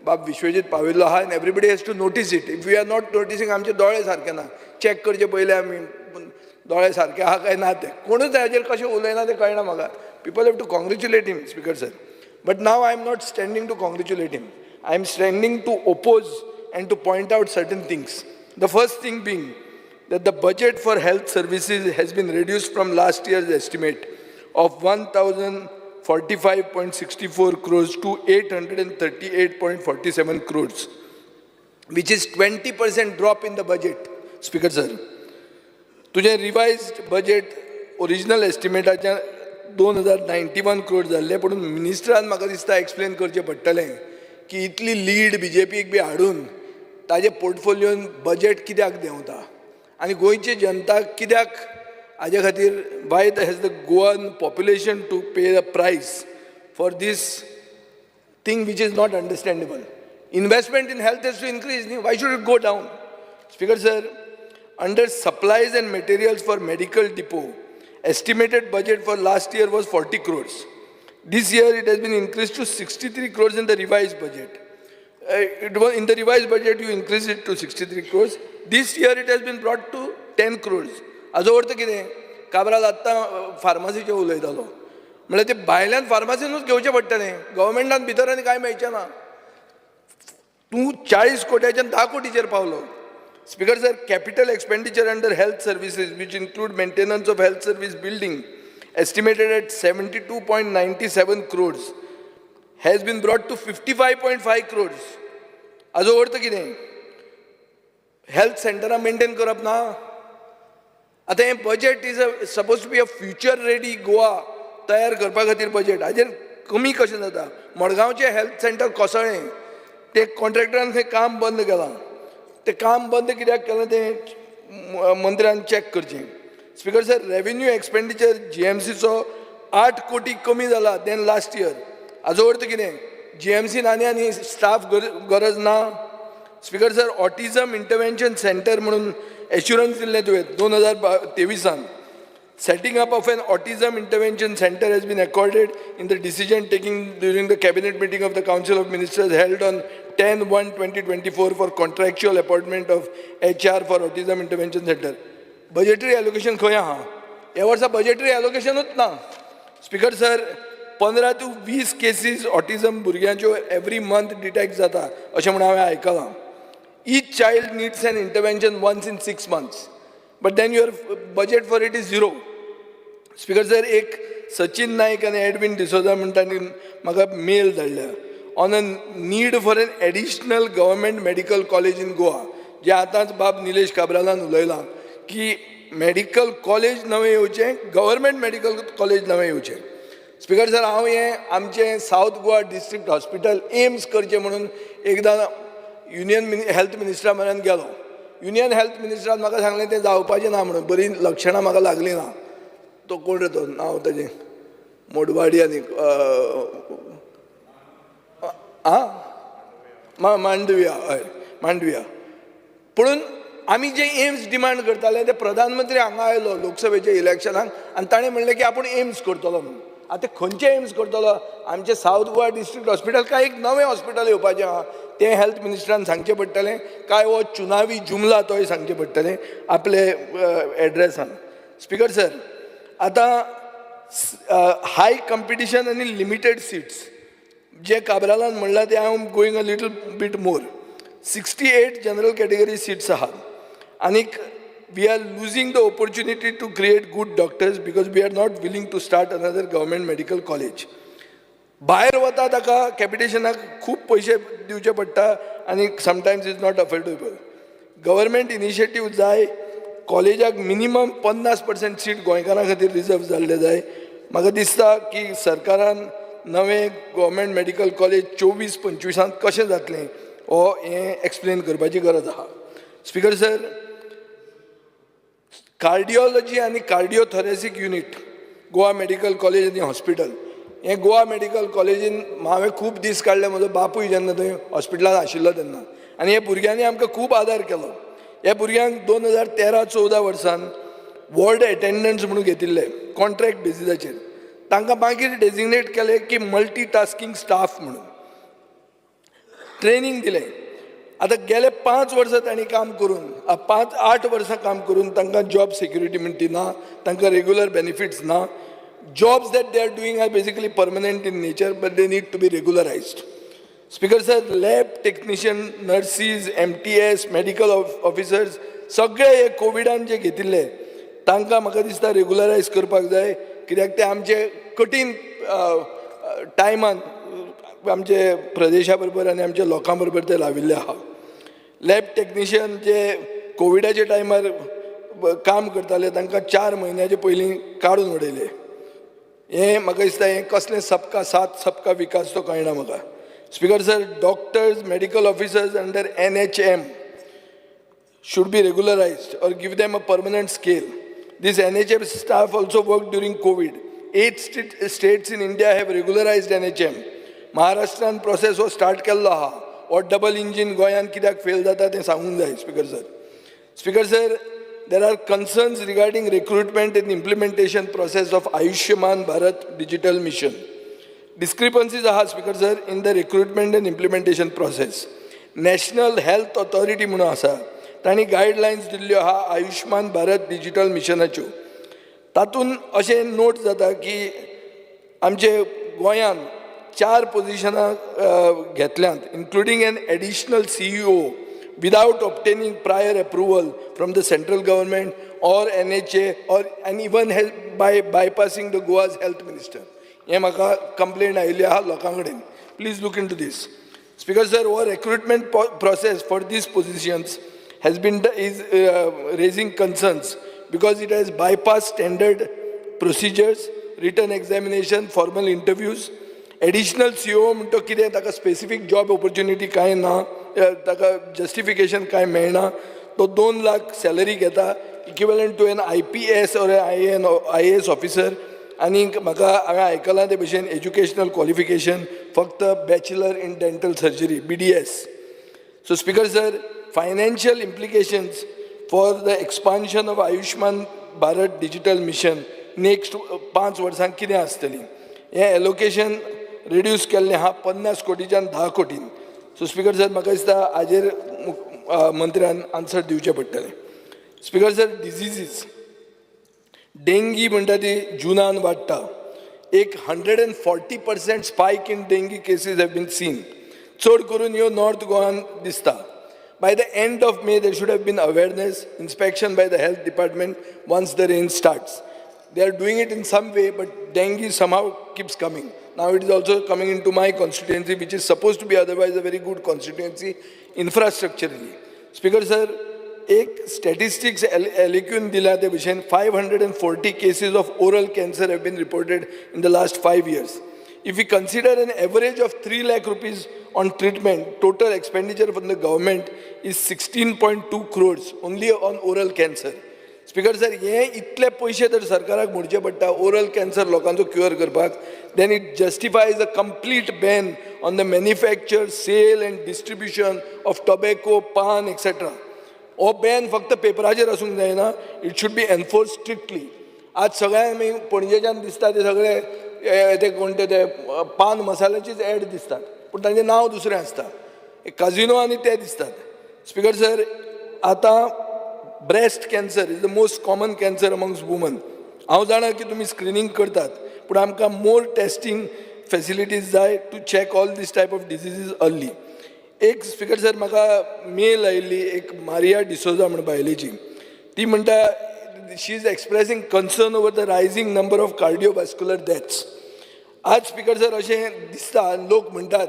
बाब विश्वजीत पाविल्लो आहा. And everybody has to notice it. If you are not noticing, आमचे दोळे सारके ना, चॅक करचे पयलीं आमी दोळे सारके आहा काय ना ते. कोणूच हाजेर कशें उलयना तें कळना म्हाका. People have to congratulate him, speaker sir. But now I am not standing to congratulate him, I am standing to oppose and to point out certain things. The first thing being that the budget for health services has been reduced from last year's estimate of 1,045.64 crores to 838.47 crores, which is 20% drop in the budget, Speaker sir. तुझे रिवायज्ड बजेट ओरिजिनल एस्टिमेटाच्या 2091 क्रोड जाल्ले, पूण मिनिस्टरान म्हाका दिसता एक्सप्लेन करचें पडटलें की इतली लीड बी जे पीक बी हाडून ताजे पोर्टफोलियोन बजेट कित्याक देंवता आनी गोंयची जनता कित्याक हाजे खातीर, why has the Goan population to pay the price for this thing which is not understandable. Investment in health has to increase न्ही, why should it go down? Speaker sir, under supplies and materials for medical depot, estimated budget for last year was 40 crores. This year it has been increased to 63 crores in the revised budget. It was in the revised budget you increased it to 63 crores. This year it has been brought to 10 crores. हाजो अर्थ कितें, काब्राल आत्तां फार्मासीचेर उलयतालो, म्हणल्यार ते भायल्यान फार्मासीनूच घेवचें पडटलें, गव्हर्मेंटान भितर आनी कांय मेळचें ना. तूं 40 कोट्याच्यान 10 कोटीचेर पावलो. Speaker sir, capital expenditure under health services, which include maintenance of health service building, estimated at 72.97 crores, has been brought to 55.5 crores. हाजो अर्थ कितें, हेल्थ सेंटरां मेंटेन करप ना. आतां हें budget is a suppose to be a future ready Goa तयार करपा खातीर बजेट, हाजेर कमी कशें जाता? मडगांवचें हेल्थ सेंटर कोसळ्ळें, ते कॉन्ट्रॅक्टरान थंय काम बंद केलां. तें काम बंद कित्याक केलां तें मंत्र्यान चॅक करचें. Speaker sir, revenue expenditure G M सीचो 8 कोटी कमी जाला देन लास्ट इयर. हाजो अर्थ कितें, जी एम सीन आनी आनी स्टाफ गरज ना. Speaker sir, autism intervention centre म्हणून एश्युरन्स दिल्लें तुवें 2023. Setting up of an autism intervention center has been accorded in the decision taken during the cabinet meeting of the Council of Ministers held on 10/1/2024 for contractual appointment of HR for autism intervention center. Budgetary allocation खंय आहा? ह्या वर्सा budgetary allocationूच ना. Speaker sir, 15 to 20 cases autism भुरग्यांच्यो every month detect जाता अशें म्हूण हांवें आयकलां. Each child needs an intervention once in 6 months. But then your budget for it is zero. Speaker sir, एक सचिन नायक आनी एडविन डिसोजा म्हण तांणी म्हाका मेल धाडल्या on a need for an additional government medical college in Goa, जे आतांच बाब निलेश काब्रालान उलयलां की मेडिकल कॉलेज नवें येवचें, गव्हर्मेंट मेडिकल कॉलेज नवें येवचें. स्पीकर सर, हांव हें आमचें South Goa district hospital AIIMS करचें म्हणून एकदां युनियन हेल्थ मिनिस्टरा म्हऱ्यान गेलो. युनियन हेल्थ मिनिस्टरान म्हाका सांगलें तें जावपाचें ना म्हणून, बरीं लक्षणां म्हाका लागलीं ना. तो कोण रे तो, नांव ताजें मोडवाडी आनी आं मांडविया, हय मांडविया. पुणून आमी जे एम्स डिमांड करताले ते प्रधानमंत्री हांगा आयलो लोकसभेच्या इलेक्शनाक आनी ताणें म्हणलें की आपूण एम्स करतलो म्हणून. आतां खंयचें एम्स करतलो? आमचें सावथ गोवा डिस्ट्रिक्ट हॉस्पिटल काय एक नवें हॉस्पिटल येवपाचें आहा तें हेल्थ मिनिस्टरान सांगचें पडटलें, काय हो चुनावी जुमला तोय सांगचें पडटलें आपले एड्रेसान. स्पिकर सर, आतां हाय कंपिटिशन आनी लिमिटेड सिट्स जे काब्रालान म्हणलां तें I am going a little bit more. 68 general category seats आहात आनीक we are losing the opportunity to create good doctors because we are not willing to start another government medical college. भायर वता ताका कॅपिटेशनाक खूब पयशे दिवचे पडटा आनी sometimes is not affordable. Government initiative जाय, कॉलेजाक मिनिमम 50% सीट गोंयकारां खातीर रिजर्व जाल्ले जाय. म्हाका दिसता की सरकारान नवें गव्हर्मेंट मेडिकल कॉलेज 24-25 कशें जातलें हो हें एक्सप्लेन करपाची गरज आहा. स्पिकर सर, कार्डिओलॉजी आनी cardiothoracic unit Goa medical college आनी हॉस्पिटल, हें गोवा मेडिकल कॉलेजीन हांवें खूब दीस काडले. म्हजो बापूय जेन्ना थंय हॉस्पिटलान आशिल्लो तेन्ना, आनी हे भुरग्यांनी आमकां खूब आदार केलो. ह्या भुरग्यांक 2013-14 वर्सान वॉर्ड एटेंडंट्स म्हणून घेतिल्ले कॉन्ट्रॅक्ट बेजिसाचेर. तांकां मागीर डेजिग्नेट केले की मल्टी टास्कींग स्टाफ म्हणून ट्रेनींग दिलें. आतां गेले 5 वर्सां तांणी काम करून, 5-8 वर्सां काम करून तांकां जॉब सेक्युरिटी म्हणटी ना, तांकां रेगुलर बेनिफिट्स ना. Jobs that they are doing are basically permanent in nature, but they need to be regularised. Speaker sir, lab technician, nurses, MTS, medical officers सगळे हे कोविडान जे घेतिल्ले तांकां म्हाका दिसता रेगुलरायज करपाक जाय, कित्याक ते आमचे कठीण टायमान आमचे प्रदेशा बरोबर आनी आमच्या लोकां बरोबर ते लाविल्ले आहा. लॅब टॅक्निशियन जे कोविडाच्या टायमार काम करताले तांकां 4 म्हयन्याचे पयलीं काडून उडयले. हें म्हाका दिसता हें कसलें सबका साथ सबका विकास तो कळना म्हाका. Speaker sir, doctors, medical officers under NHM should be regularized or give them a permanent scale. This NHM staff also worked during COVID. 8 states in India have regularized NHM. महाराष्ट्रान प्रोसेस हो स्टार्ट केल्लो आहा. हो डबल इंजीन गोंयांत कित्याक फेल जाता तें सांगूंक जाय speaker sir. Speaker sir, there are concerns regarding recruitment and implementation process of Ayushman Bharat digital mission. Discrepancies आहा speaker sir in the recruitment and implementation process. National health authority म्हणून आसा, तांणी गायडलायन्स दिल्ल्यो आहा आयुष्मान भारत डिजिटल मिशनाच्यो. तातूंत अशें नोट जाता की आमचे गोंयांत 4 पोजिशनां घेतल्यांत, including an additional CEO without obtaining prior approval from the central government or NHA or and even by bypassing the Goa's health minister. हें म्हाका कंप्लेन आयिल्ली आहा लोकां कडेन. Please look into this. Speaker sir, हो recruitment process for these positions has been is raising concerns because it has bypassed standard procedures, written examination, formal interviews. Additional CEO म्हणतो कितें ताका स्पेसिफीक जॉब ऑपॉर्च्युनिटी कांय ना, ताका जस्टिफिकेशन कांय मेळना. तो 2 लाख सॅलरी घेता, equivalent to an IPS or IAS officer. आनीक म्हाका हांवें आयकलां ते भशेन एज्युकेशनल क्वॉलिफिकेशन फक्त bachelor in dental surgery, BDS. So speaker sir, financial implications for the expansion of Ayushman Bharat digital mission next 5 वर्सांक कितें आसतली, हें एलोकेशन रिड्यूस केल्लें आहा 50 कोटीच्यान 10 कोटीन. सो स्पिकर सर, म्हाका दिसता हाजेर मंत्र्यान आन्सर दिवचें पडटलें. स्पिकर सर, डिजिजीस डेंगी म्हणटा ती जुनान वाडटा. एक 140% spike in dengue cases have been seen. चड करून ह्यो नॉर्थ गोवान दिसता. By the end of May there should have been awareness, inspection by the health department once the rain starts. They are doing it in some way, but dengue somehow keeps coming. Now it is also coming into my constituency, which is supposed to be otherwise a very good constituency infrastructurally. Speaker sir, एक स्टॅटिस्टिक्स एलेक्यून दिल्या ते भशेन 540 cases of oral cancer have been reported in the last 5 years. If we consider an average of 3 lakh rupees on treatment, total expenditure from the government is 16.2 crores only on oral cancer. Speaker sir, हे इतले पयशे जर सरकाराक मोडचे पडटा ओरल कॅन्सर लोकांचो क्युअर करपाक, then it justifies a complete ban on the manufacture, sale and distribution of tobacco, paan, etcetera. हो बॅन फक्त पेपराचेर आसूंक जायना, it should be enforced strictly. आज सगळ्यांक आमी पणजेच्यान दिसता ते सगळे ते कोण ते ते पान मसाल्याचीच एड दिसतात, पूण तांचें नांव दुसरें आसता, काजिनो आनी ते दिसतात. स्पिकर सर, आतां breast cancer is the most common cancer amongst women. हांव जाणा की तुमी स्क्रिनींग करतात, पूण आमकां मोर टेस्टींग फॅसिलिटीज जाय to check all this type of diseases early. एक स्पिकर सर, म्हाका मेल आयिल्ली एक मारिया डिसोजा म्हण बायलेची. ती म्हणटा, she is expressing concern over the rising number of cardiovascular deaths. आज स्पिकर सर, अशें दिसता, लोक म्हणटात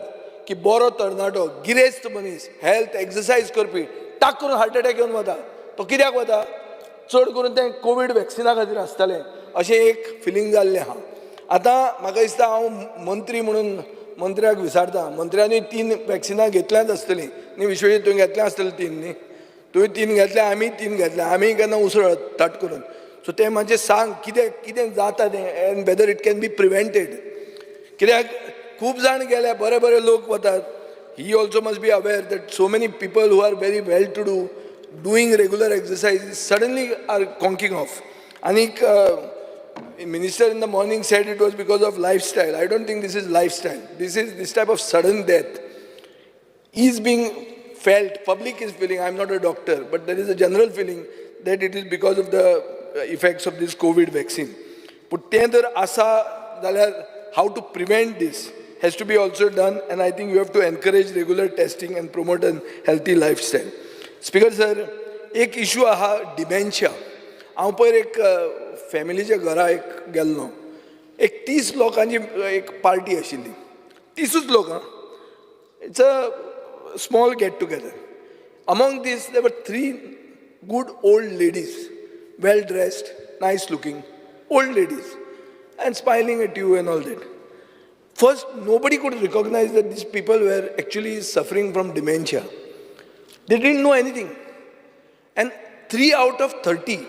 की बरो तरणाटो, गिरेस्त मनीस, हेल्थ एक्सरसायज करपी, टाक करून हार्ट अटॅक येवन वता. तो कित्याक वता? चड करून तें कोवीड वॅक्सिना खातीर आसतलें अशें एक फिलींग जाल्लें आहा. आतां म्हाका दिसता, हांव मंत्री म्हणून मंत्र्याक विचारता, मंत्र्यांनी तीन वॅक्सिनां घेतल्यांच आसतलीं न्ही? विश्वजीत, तुवें घेतल्या आसतलीं तीन न्ही? तुवें तीन घेतल्या, आमी तीन घेतल्या. आमी केन्ना उसळत ताट करून. सो तें मातशें सांग, कितें कितें जाता तें and whether it can be prevented. कित्याक खूब जाण गेले, बरे बरे लोक वतात. He also must be aware that so many people who are very well to do, doing regular exercise, suddenly are conking off. आनीक minister in the morning said it was because of lifestyle. I don't think this is lifestyle. This is this type of sudden death is being felt, public is feeling, I'm not a doctor, but there is a general feeling that it is because of the effects of this COVID vaccine. पूण तें जर आसा जाल्यार how to prevent this has to be also done, and I think you have to encourage regular testing and promote a healthy lifestyle. Speaker sir, एक इशू आहा डिमेन्शिया. हांव पयर एक फॅमिलीच्या घरा एक गेल्लो. एक 30 लोकांची एक पार्टी आशिल्ली, 30ूच लोक. It's a small get together. Among these, there were three good old ladies, well dressed, nice looking, old ladies, and smiling at you and all that. First, nobody could recognize that these people were actually suffering from dementia. They didn't know anything. And 3 out of 30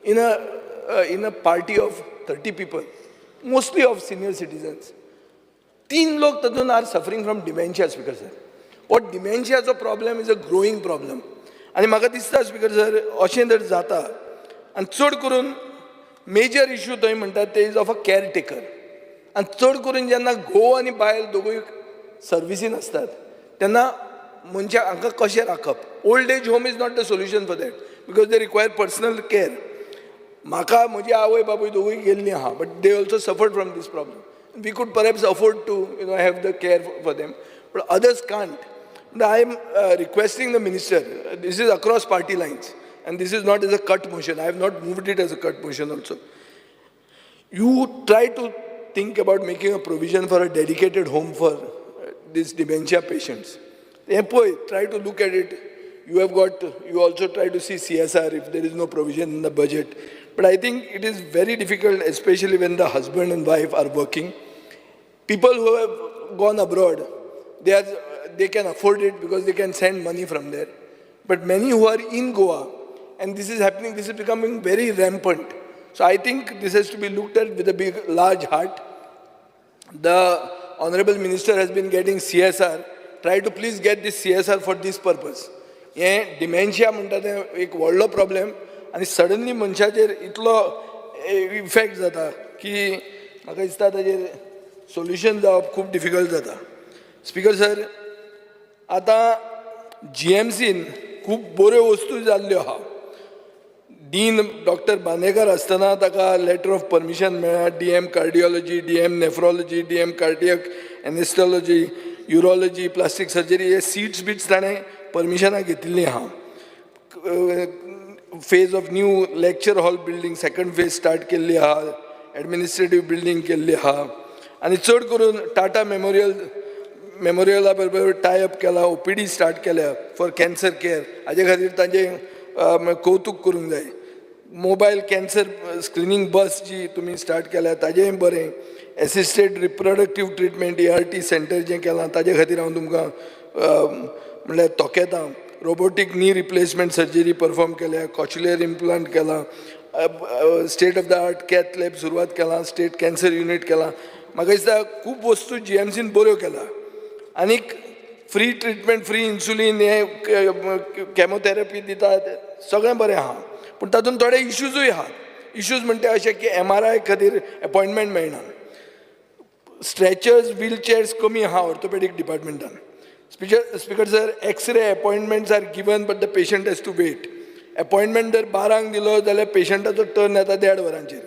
in a party of 30 people, mostly of senior citizens, तीन लोक तातूंत are suffering from dementia. Speaker sir, हो डिमेन्शियाचो problem is a growing problem. आनी म्हाका दिसता स्पिकर सर, अशें जर जाता आनी चड करून मेजर इशू थंय म्हणटात ते is of a caretaker. आनी चड करून जेन्ना घोव आनी बायल दोगूय सर्विसीन आसतात तेन्ना मनशाक हांकां कशें राखप? Old age home is not the solution for that because they require personal care. म्हाका म्हजी आवय बापूय दोगूय गेल्लीं आहा, but they also suffered from this problem. We could perhaps afford to have the care for them, but others can't. I am requesting the minister, this is across party lines and this is not as a cut motion. I have not moved it as a cut motion also. You try to think about making a provision for a dedicated home for these dementia patients. हें पळय, try to look at it. You have got, you also try to see CSR if there is no provision in the budget. But I think it is very difficult, especially when the husband and wife are working. People who have gone abroad, they can afford it because they can send money from there. But many who are in Goa, and this is happening, this is becoming very rampant. So I think this has to be looked at with a big, large heart. The Honorable Minister has been getting CSR. Try to please get this CSR for this purpose. हें डिमेन्शिया म्हणटा तें एक व्हडलो प्रॉब्लेम आनी सडनली मनशाचेर इतलो इफेक्ट जाता की म्हाका दिसता ताजेर सोल्युशन जावप खूब डिफिकल्ट जाता. स्पिकर सर, आतां जीएमसीन खूब बऱ्यो वस्तू जाल्ल्यो आहा. डीन डॉक्टर बांदेकर आसतना ताका लेटर ऑफ परमिशन मेळ्ळा, DM cardiology, DM nephrology, DM cardiac anesthesiology, urology, plastic surgery, हे सिट्स बिट्स ताणें परमिशनां घेतिल्लीं आहा. Phase of new lecture hall building, second phase start केल्ली आहा. एडमिनिस्ट्रेटीव बिल्डींग केल्ली आहा आनी चड करून टाटा मेमोरियल मेमोरियला बरोबर टाय अप केला, ओपीडी स्टार्ट केल्या फॉर कॅन्सर केअर. हाजे खातीर तांचें कौतूक करूंक जाय. मोबायल कॅन्सर स्क्रिनींग बस जी तुमी स्टार्ट केल्या ताजेंय बरें. Assisted reproductive treatment, ART centre जें केलां ताजे खातीर हांव तुमकां म्हणल्यार तोखेतां. Robotic knee replacement surgery perform केल्या, कॉक्लियर इम्प्लांट केलां, state of the art cath lab सुरवात केलां, स्टेट कॅन्सर युनीट केलां. म्हाका दिसता खूब वस्तू जीएमसीन बऱ्यो केला. आनीक फ्री ट्रिटमेंट, फ्री इन्सुलीन, हें कॅमोथेरपी दितात, सगळें बरें आहा, पूण तातूंत थोडे इश्यूजूय आहात. इश्यूज म्हणटा अशें की एमआरआय खातीर एपॉयंटमेंट मेळना, स्ट्रेचर्स, व्हील चेअर्स कमी आहा orthopaedic डिपार्टमेंटान. Speaker sir, X-ray appointments are given but the patient has to wait. Appointment जर 12ंक दिलो जाल्यार पेशंटाचो टर्न येता देड वरांचेर.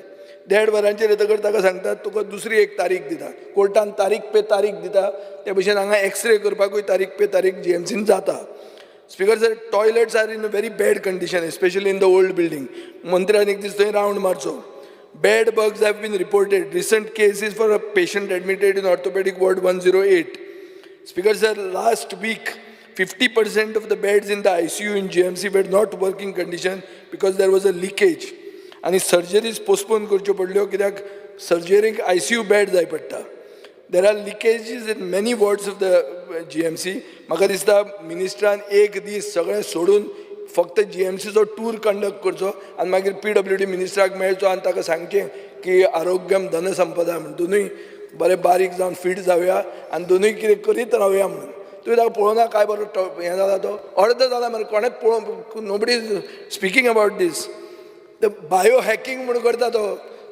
देड वरांचेर येतकर ताका सांगतात तुका दुसरी एक तारीख दिता. कोर्टान तारीख पे तारीख दिता, ते भशेन हांगा एक्सरे करपाकूय तारीख पे तारीख जीएमसीन जाता. Speaker sir, toilets are in a very bad condition, especially in the old building. मंत्र्यान एक दीस थंय round मारचो. Bed bugs have been reported. Recent cases for a patient admitted in orthopedic ward 108. Speaker sir, last week 50% of the beds in the ICU in GMC were not working condition because there was a leakage. आनी सर्जरीज पोस्टपोन करच्यो पडल्यो कित्याक सर्जरीक आयसीयू बेड जाय पडटा. There are leakages in many wards of the GMC. म्हाका दिसता मिनिस्टरान एक दीस सगळें सोडून फक्त जीएमसीचो टूर कंडक्ट करचो आनी मागीर पीडब्ल्यूडी मिनिस्टराक मेळचो आनी ताका सांगचें की आरोग्यम धनसंपदा म्हण, दोनूय बरें बारीक जावन फीट जावया आनी दोनूय कितें करीत रावया म्हणून. तुवें ताका पळोवना काय बरो हें जाला, तो अर्द जाला मरे, कोणेच पळोवंक, nobody is speaking about this. The bio hacking म्हूण करता तो,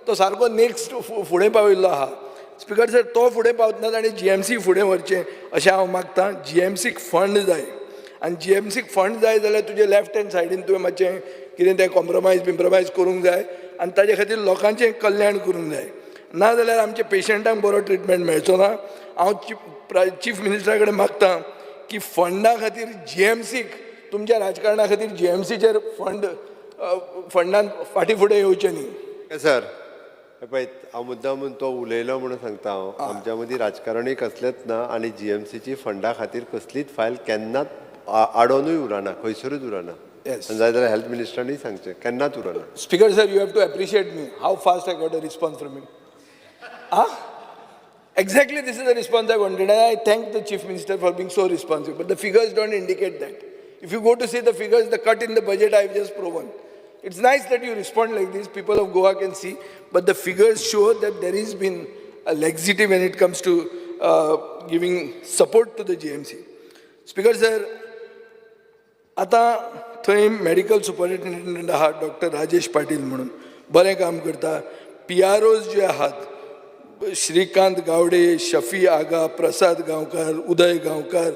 तो सारको नेक्स्ट फुडें पाविल्लो आहा. स्पिकर सर, तो फुडें पावतना ताणें जीएमसी फुडें व्हरचें अशें हांव मागतां. जीएमसीक फंड जाय आनी जीएमसीक फंड जाय जाल्यार तुजे लेफ्ट हँड सायडीन तुवें मातशें कितें तें कॉम्प्रोमायज बिम्प्रोमायज करूंक जाय आनी ताजे खातीर लोकांचें कल्याण करूंक जाय. ना जाल्यार आमच्या पेशंटांक बरो ट्रिटमेंट मेळचो ना. हांव चीफ मिनिस्टरा कडेन मागता की फंडा खातीर जीएमसीक, तुमच्या राजकारणा खातीर जीएमसीचेर फंड फंडान फाटीं फुडें येवचें न्ही. सर, हे पळय, हांव मुद्दाम तो उलयलो म्हणून सांगता. हांव आमच्या मदीं राजकारणूय कसलेंच ना आनी जीएमसीची फंडा खातीर कसलीच फायल केन्नाच आडोनूय उरना, खंयसरूच उरना. आनी जाय जाल्यार हेल्थ मिनिस्टरांनी सांगचें, केन्नाच उरना. Speaker sir, you have to appreciate me. How fast I got a response from him. Ah? Exactly, this is the response I wanted. And I thank the Chief Minister for being so responsive. But the figures don't indicate that. If you go to see the figures, the cut in the budget I've just proven. It's nice that you respond like this, people of Goa can see, but the figures show that there has been a laxity when it comes to giving support to the GMC. Speaker sir, आतां थंय मेडिकल सुपरिटेंडंट आहा डॉक्टर राजेश पाटील म्हणून, बरें काम करता. पीआरओज जे आहात, श्रीकांत गावडे, शफी आगा, प्रसाद गांवकार, उदय गांवकार,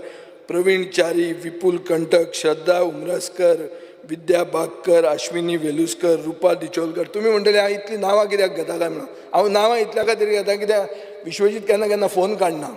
प्रवीण च्यारी, विपुल कंटक, श्रद्धा उमरसकर, विद्या बागकर, अश्विनी वेलुस्कर, रुपा डिचोलकर. तुमी म्हणटले हांव इतलीं नांवां कित्याक घेता काय म्हणून. हांव नांवां इतल्या खातीर घेता कित्याक विश्वजीत केन्ना केन्ना फोन काडना,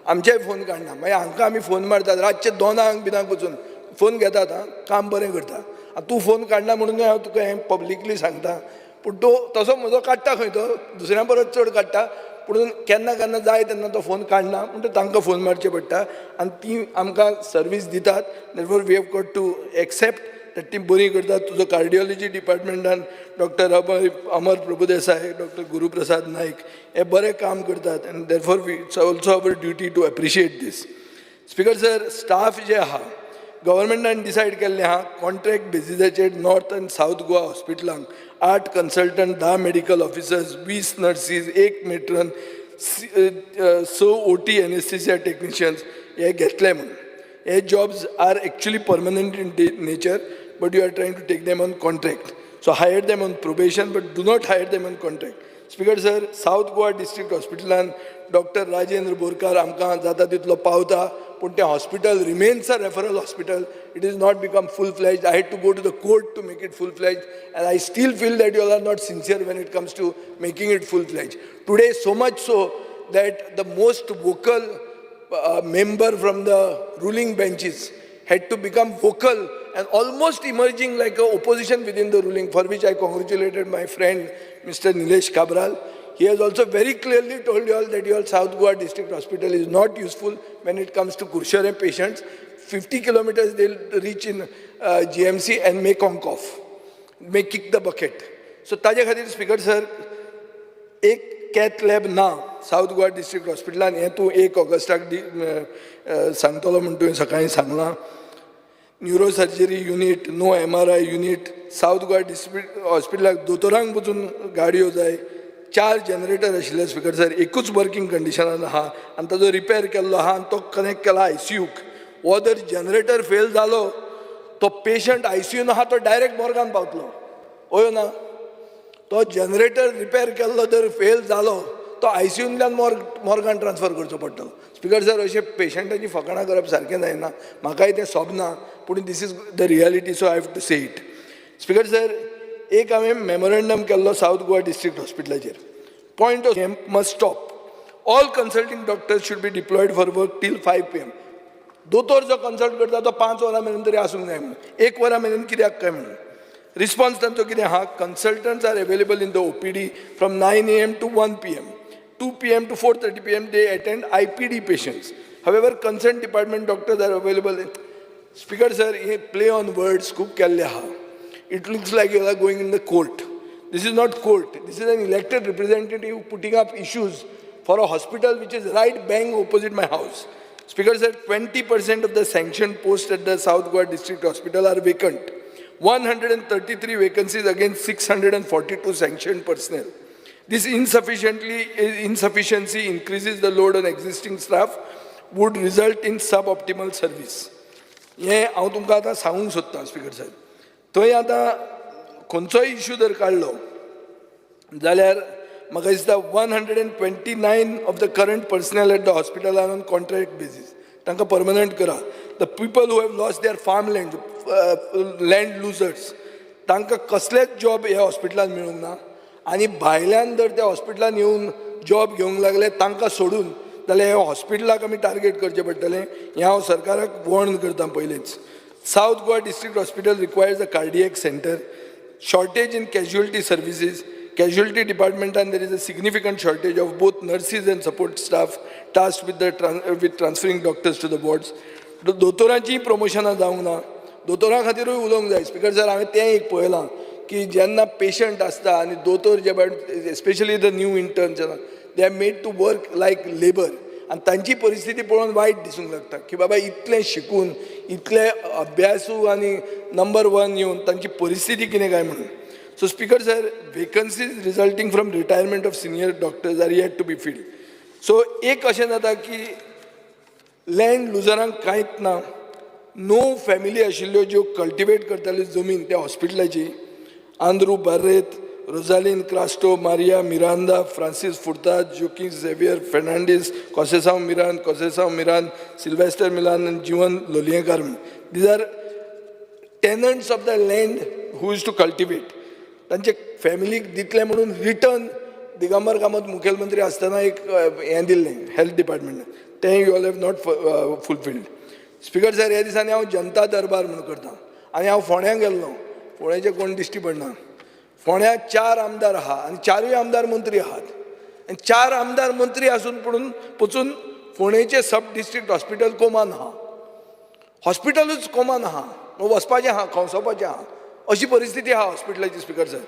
आमचेय फोन काडना. मागीर हांकां आमी फोन मारतात रातचे 2 बिनांक वचून फोन घेतात. आं, काम बरें करता. आनी तूं फोन काडना म्हणून हांव तुका हें पब्लिकली सांगता. पूण तो तसो म्हजो काडटा खंय, तो दुसऱ्यां परस चड काडटा, पूण केन्ना केन्ना जाय तेन्ना तो फोन काडना, म्हणटकीर तांकां फोन मारचे पडटा आनी ती आमकां सर्वीस दितात. Therefore we have got to accept that ती बरी करतात. तुजो कार्डियोलॉजी डिपार्टमेंटान डॉक्टर अमर प्रभुदेसाय, डॉक्टर गुरुप्रसाद नायक हे बरें काम करतात आनी therefore we it's also our duty to appreciate this. Speaker sir, staff जे आहा, गव्हर्मेंटान डिसायड केल्लें आहा कॉन्ट्रॅक्ट बेजिसाचेर नॉर्थ आनी सावथ गोवा हॉस्पिटलांक 8 कन्सल्टंट, 10 मेडिकल ऑफिसर्स, 20 नर्सीस, एक मेट्रन, स ओटी, एनेस्थेसिया टेक्निशियन्स हे घेतले म्हणून. हे jobs are actually permanent in nature, but you are trying to take them on contract. So hire them on probation, but do not hire them on contract. Speaker sir, south Goa district हॉस्पिटलान doctor Rajendra Borkar आमकां जाता तितलो पावता, पूण तें hospital remains a referral hospital. It is not become full fledged. I had to go to the court to make it full fledged, and I still feel that you all are not sincere when it comes to making it full fledged. Today, so much so that the most vocal member from the ruling benches had to become vocal and almost emerging like a opposition within the ruling, for which I congratulated my friend Mr. Nilesh Cabral. He has also very clearly told you all that your South Goa District Hospital is not useful when it comes to Curchorem patients. 50 kilometers they'll reach in GMC and may conk off, may kick the bucket. So ताजे खातीर स्पीकर सर, एक कॅथ लॅब ना सावथ गोवा डिस्ट्रिक्ट हॉस्पिटलान, हें तूं 1 ऑगस्टाक सांगतलो म्हूण तुवें सकाळीं सांगलां. Neurosurgery unit, no MRI unit. South Goa district हॉस्पिटलाक दोतोरांक पसून गाडयो जाय. चार जनरेटर आशिल्ले स्पीकर सर, एकूच वर्किंग कंडिशनान आहा आनी ताजो रिपेर केल्लो आहा आनी तो कनेक्ट केला आयसीयूक. हो जर जनरेटर फेल जालो तो पेशंट आयसीयून आहा तो डायरेक्ट मोर्गान पावतलो. हय ना? तो जनरेटर रिपेर केल्लो जर फेल जालो तो आयसीयूंतल्यान मोर्गान ट्रान्सफर करचो पडटलो. स्पिकर सर, अशें पेशंटाची फकाणां करप सारकें जायना, म्हाकाय तें सोबना, पूण this is the reality, so I have to say it. Speaker sir, एक हांवें मेमोरेंडम केल्लो सावथ गोवा डिस्ट्रिक्ट हॉस्पिटलाचेर. Point of must stop. All consulting doctors should be deployed for work till 5 PM. दोतोर जो कन्सल्ट करता तो 5 वरां मेरेन तरी आसूंक जाय म्हणून, 1 वरां मेरेन कित्याक काय म्हणून. रिस्पॉन्स तांचो कितें आहा, consultants are available in the OPD from 9 AM to 1 PM, 2 PM to 4:30 PM they attend IPD patients. However, concerned department doctors are available. Speaker sir, hey play on words खूब केल्ले आहा. It looks like you are going in the court. This is not court. This is an elected representative putting up issues for a hospital which is right bang opposite my house. Speaker sir, 20% of the sanctioned posts at the South Goa District Hospital are vacant. 133 vacancies against 642 sanctioned personnel. This insufficiency increases the load on existing staff, would result in suboptimal service. हें हांव तुमकां आतां सांगूंक सोदतां स्पीकर साहेब. थंय आतां खंयचोय इशू जर काडलो जाल्यार म्हाका दिसता 129 of the current personnel at the hospital are on contract basis. तांकां परमनंट करा. The people who have lost their farm land, land losers, तांकां कसलेच जॉब ह्या हॉस्पिटलान मेळूंक ना. आनी भायल्यान जर त्या हॉस्पिटलान येवन जॉब घेवंक लागले तांकां सोडून जाल्यार ह्या हॉस्पिटलाक आमी टार्गेट करचें पडटलें. हें हांव सरकाराक वॉर्न करता पयलींच. South Goa District Hospital requires a cardiac centre. Shortage in casualty services. Casualty department, and there is a significant shortage of both nurses and support staff tasked with with transferring doctors to the wards. दोतोरांचीय प्रमोशनां जावंक ना. दोतोरां खातीरूय उलोवंक जाय. स्पिकर सर, हांवें तें एक पळयलां की जेन्ना पेशंट आसता आनी दोतोर जे especially the new intern जेन्ना they are made to work like labour, आनी तांची परिस्थिती पळोवन वायट दिसूंक लागता की बाबा इतलें शिकून इतले अभ्यासू आनी नंबर वन येवन तांची परिस्थिती कितें काय म्हणून. So speaker sir, vacancies resulting from retirement of senior doctors are yet to be filled. So एक अशें जाता की लँड लुजरांक कांयच ना. नो फॅमिली आशिल्ल्यो ज्यो कल्टिवेट करताल्यो जमीन त्या हॉस्पिटलाची, आंद्रू बार्रेत, रोजालीन क्रास्टो, मारिया मिरांदा, फ्रांसीस फुर्ताद, जोकी झेवियर फेर्नांडीस, कॉसेसांव मिरान, कॉसेसांव मिरान, सिल्वेस्टर मिलान आनी Jivan Lolyekar. These are tenants of the land who used to cultivate. तांचे फॅमिलीक दितले म्हणून रिटर्न दिगंबर कामत मुखेलमंत्री आसतना एक हें दिल्लें हेल्थ डिपार्टमेंटान, तें you all have not fulfilled. Speaker sir, ह्या दिसांनी हांव जनता दरबार म्हणून करता आनी हांव फोंड्यां गेल्लो. फोंड्याचें कोण दिश्टी पडना. फोंड्या 4 आमदार आहा आनी 4ूय आमदार मंत्री आहात. आनी 4 आमदार मंत्री आसून पडून पचून फोंडेचें सब डिस्ट्रिक्ट हॉस्पिटल कोमान आहा. हॉस्पिटलूच कोमान आहा, वचपाचें आहा, खंवसोवपाचें आहा, अशी परिस्थिती आहा हॉस्पिटलाची. स्पिकर सर,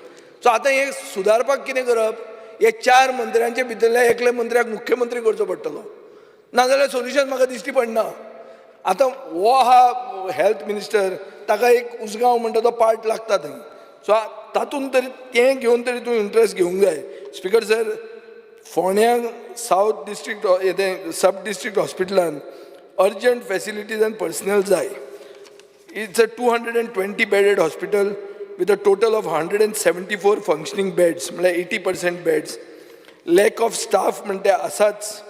सो आतां हें सुदारपाक कितें करप? हे 4 मंत्र्यांचे भितरल्या एकल्या मंत्र्याक मुख्यमंत्री करचो पडटलो, नाजाल्यार सोल्युशन म्हाका दिश्टी पडना. आतां हो आहा हेल्थ मिनिस्टर, ताका एक उसगांव म्हणटा तो पार्ट लागता थंय. सो तातूंत तरी तें घेवन तरी तूं इंट्रस्ट घेवंक जाय. स्पिकर सर, फोंड्यां सावथ डिस्ट्रिक्ट तें सब डिस्ट्रिक्ट हॉस्पिटलान अर्जंट फॅसिलिटीज आनी पर्सनल जाय. It's a 220 bedded hospital with a total of 174 functioning beds, म्हळ्यार 80% beds. Lack of staff म्हणटे आसाच.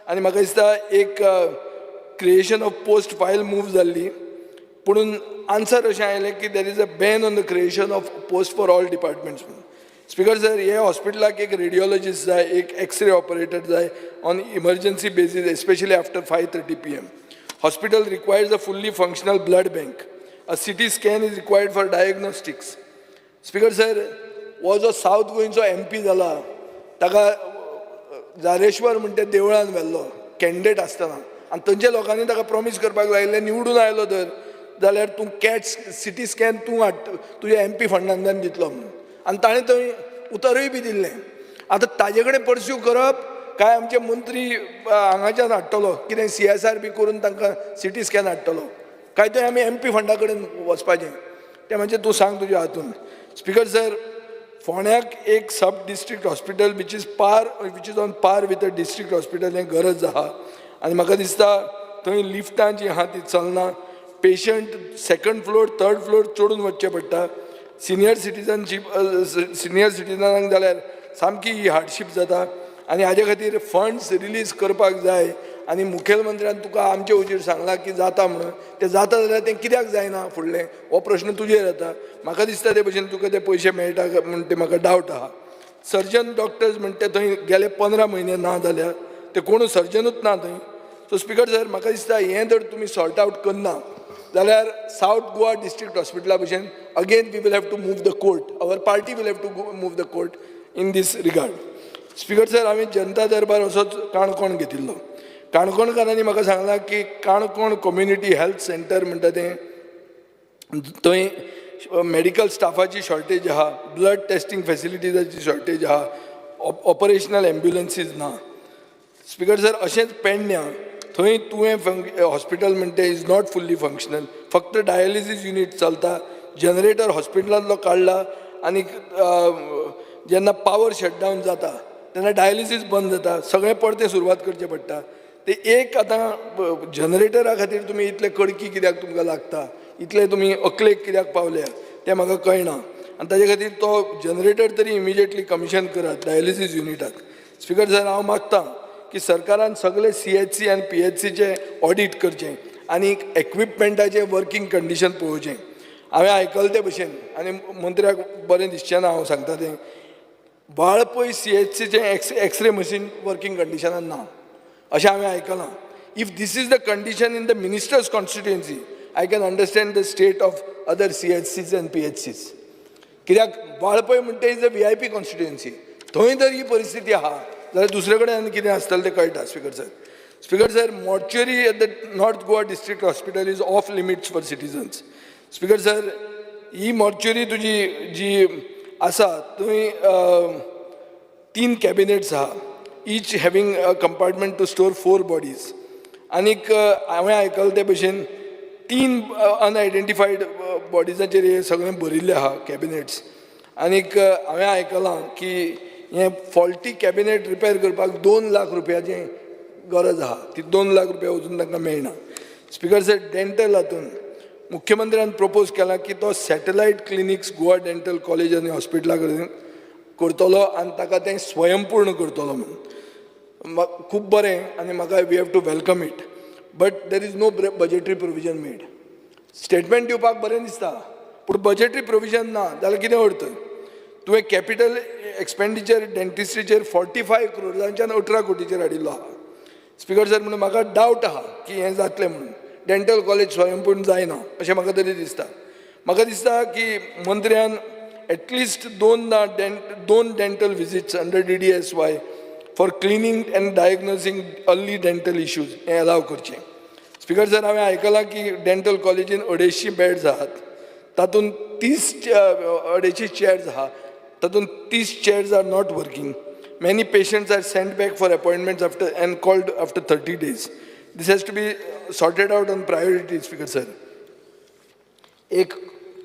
आनी म्हाका दिसता एक creation of post file move जाल्ली, पुणून आन्सर अशें आयलें की there is a ban on the creation of post for all departments म्हणून. स्पिकर सर, हे हॉस्पिटलाक एक रेडियोलॉजिस्ट जाय, एक एक्सरे ऑपरेटर जाय on emergency basis, especially after 5:30 PM. Hospital requires a fully functional blood bank. A CT scan is required for diagnostics. Speaker sir, हो जो सावथ गोंयचो एमपी जाला ताका जारेश्वर म्हणटा देवळान व्हेल्लो कॅन्डिडेट आसतना, आनी थंयच्या लोकांनी ताका प्रॉमीस करपाक लायिल्लें, निवडून आयलो तर जाल्यार तूं कॅट्स सिटी स्कॅन तूं हाडट, तुज्या एमपी फंडांतल्यान दितलो म्हणून. आनी ताणें थंय उतरूय बी दिल्लें. आतां ताजे कडेन परस्यू करप काय आमचे मंत्री हांगाच्यान हाडटलो कितें सीएसआर बी करून तांकां सिटी स्कॅन हाडटलो काय तें आमी एमपी फंडा कडेन वचपाचें तें म्हणजे तूं सांग तुज्या हातून. स्पिकर सर, फोंड्याक एक sub district hospital which is on par with a district hospital हें गरज आहा. आनी म्हाका दिसता थंय लिफ्टां जीं आहा ती चलना. Patient second floor, third floor चडून वचचें पडटा. सिनियर सिटीजनशीप, सिनियर सिटीजनांक जाल्यार सामकी ही हार्डशीप जाता आनी हाजे खातीर फंड्स रिलीज करपाक जाय. आनी मुखेलमंत्र्यान तुका आमचे हुजीर सांगलां की जाता म्हणून, तें जाता जाल्यार तें कित्याक जायना फुडलें, हो प्रश्न तुजेर येता. म्हाका दिसता ते भशेन तुका ते पयशे मेळटा म्हण ते म्हाका डावट आहा. सर्जन डॉक्टर्स म्हणटा थंय गेले 15 म्हयने ना जाल्यार ते कोणूच सर्जनूच ना थंय. सो स्पिकर सर, म्हाका दिसता हें जर तुमी सॉर्ट आवट करना जाल्यार सावथ गोवा डिस्ट्रिक्ट हॉस्पिटला भशेन again we will have to move the court, our party will have to move the court in this regard. Speaker sir, हांवें जनता दरबार असोच काणकोण घेतिल्लो. काणकोणकारांनी म्हाका सांगलां की काणकोण कम्युनिटी हेल्थ सेंटर म्हणटा तें, थंय मेडिकल स्टाफाची शॉर्टेज आहा, ब्लड टेस्टींग फेसिलिटीजाची शॉर्टेज आहा, ऑपरेशनल एम्ब्युलन्सीज ना. स्पिकर सर, अशेंच पेडण्यां थंय तुवें हॉस्पिटल म्हणटा is not fully functional, फक्त डायलिसीस युनीट चलता. जनरेटर हॉस्पिटलांतलो काडला आनी जेन्ना पावर शटडावन जाता तेन्ना डायलिसीस बंद जाता, सगळें परतें सुरवात करचें पडटा. ते एक आतां जनरेटरा खातीर तुमी इतले कडकी कित्याक तुमकां लागता, इतले तुमी अकलेक कित्याक पावल्या तें म्हाका कळना. आनी ताजे खातीर तो जनरेटर तरी इमिजिएटली कमिशन करात डायलिसीस युनिटाक. स्पिकर सर, हांव मागता की सरकारान सगळे CHC आनी PHCचे ऑडीट करचें आनी एक्विपमेंटाचें वर्कींग कंडिशन पळोवचें. हांवें आयकलें ते भशेन आनी मंत्र्याक बरें दिसचें ना हांव सांगता तें, वाळपय CHCचें एक्सरे मशीन वर्कींग कंडिशनान ना अशें हांवें आयकलां. If this is the condition in the minister's constituency, I can understand the state of other CHCs and PHCs. कित्याक वाळपय म्हणटा is a VIP constituency, थंय जर ही परिस्थिती आहा जाल्यार दुसरे कडेन आनी कितें आसतलें तें कळटा. Speaker sir, speaker sir, mortuary at the North Goa District Hospital is off limits for citizens. Speaker sir, he mortuary तुजी जी आसा थंय 3 कॅबिनेट्स आहा, each having a compartment to store 4 bodies. आनीक हांवें आयकलें ते भशेन 3 अनआयडेंटिफायड बॉडीजाचेर हे सगळें भरिल्लें आहा कॅबिनेट्स. आनीक हांवें आयकलां की हें फॉल्टी कॅबिनेट रिपेर करपाक 2 लाख रुपयाचें गरज आहा, ती 2 लाख रुपया अजून तांकां मेळना. स्पिकर सर, डेंटल हातून मुख्यमंत्र्यान प्रपोज केला की तो satellite clinics Goa dental college आनी हॉस्पिटला कडेन करतलो आनी ताका तें स्वयंपूर्ण करतलो म्हणून. खूब बरें आनी म्हाका we have to welcome it, but there is no budgetary provision made. Statement दिवपाक बरें दिसता पूण बजेटरी प्रोविजन ना जाल्यार कितें अर्थ? तुवें कॅपिटल एक्सपेंडिचर डेंटिस्ट्रीचेर 45 क्रोर्सांच्यान 18 कोटीचेर हाडिल्लो आहा. स्पिकर सर, म्हणून म्हाका डावट आहा की हें जातलें म्हणून, डेंटल कॉलेज स्वयंपूर्ण जायना अशें म्हाका तरी दिसता. म्हाका दिसता की मंत्र्यान at least 2 dental visits under DDSY for cleaning and diagnosing early dental issues हें अलाव करचें. स्पिकर सर, हांवें आयकलां की डेंटल कॉलेजीन 250 बेड्स आहात, तातूंत 250 चेयर्स आहा, तातूंत 30 chairs are not working. Many patients are sent back for appointments after and called after 30 days. This has to be sorted out on priority. Speaker sir, एक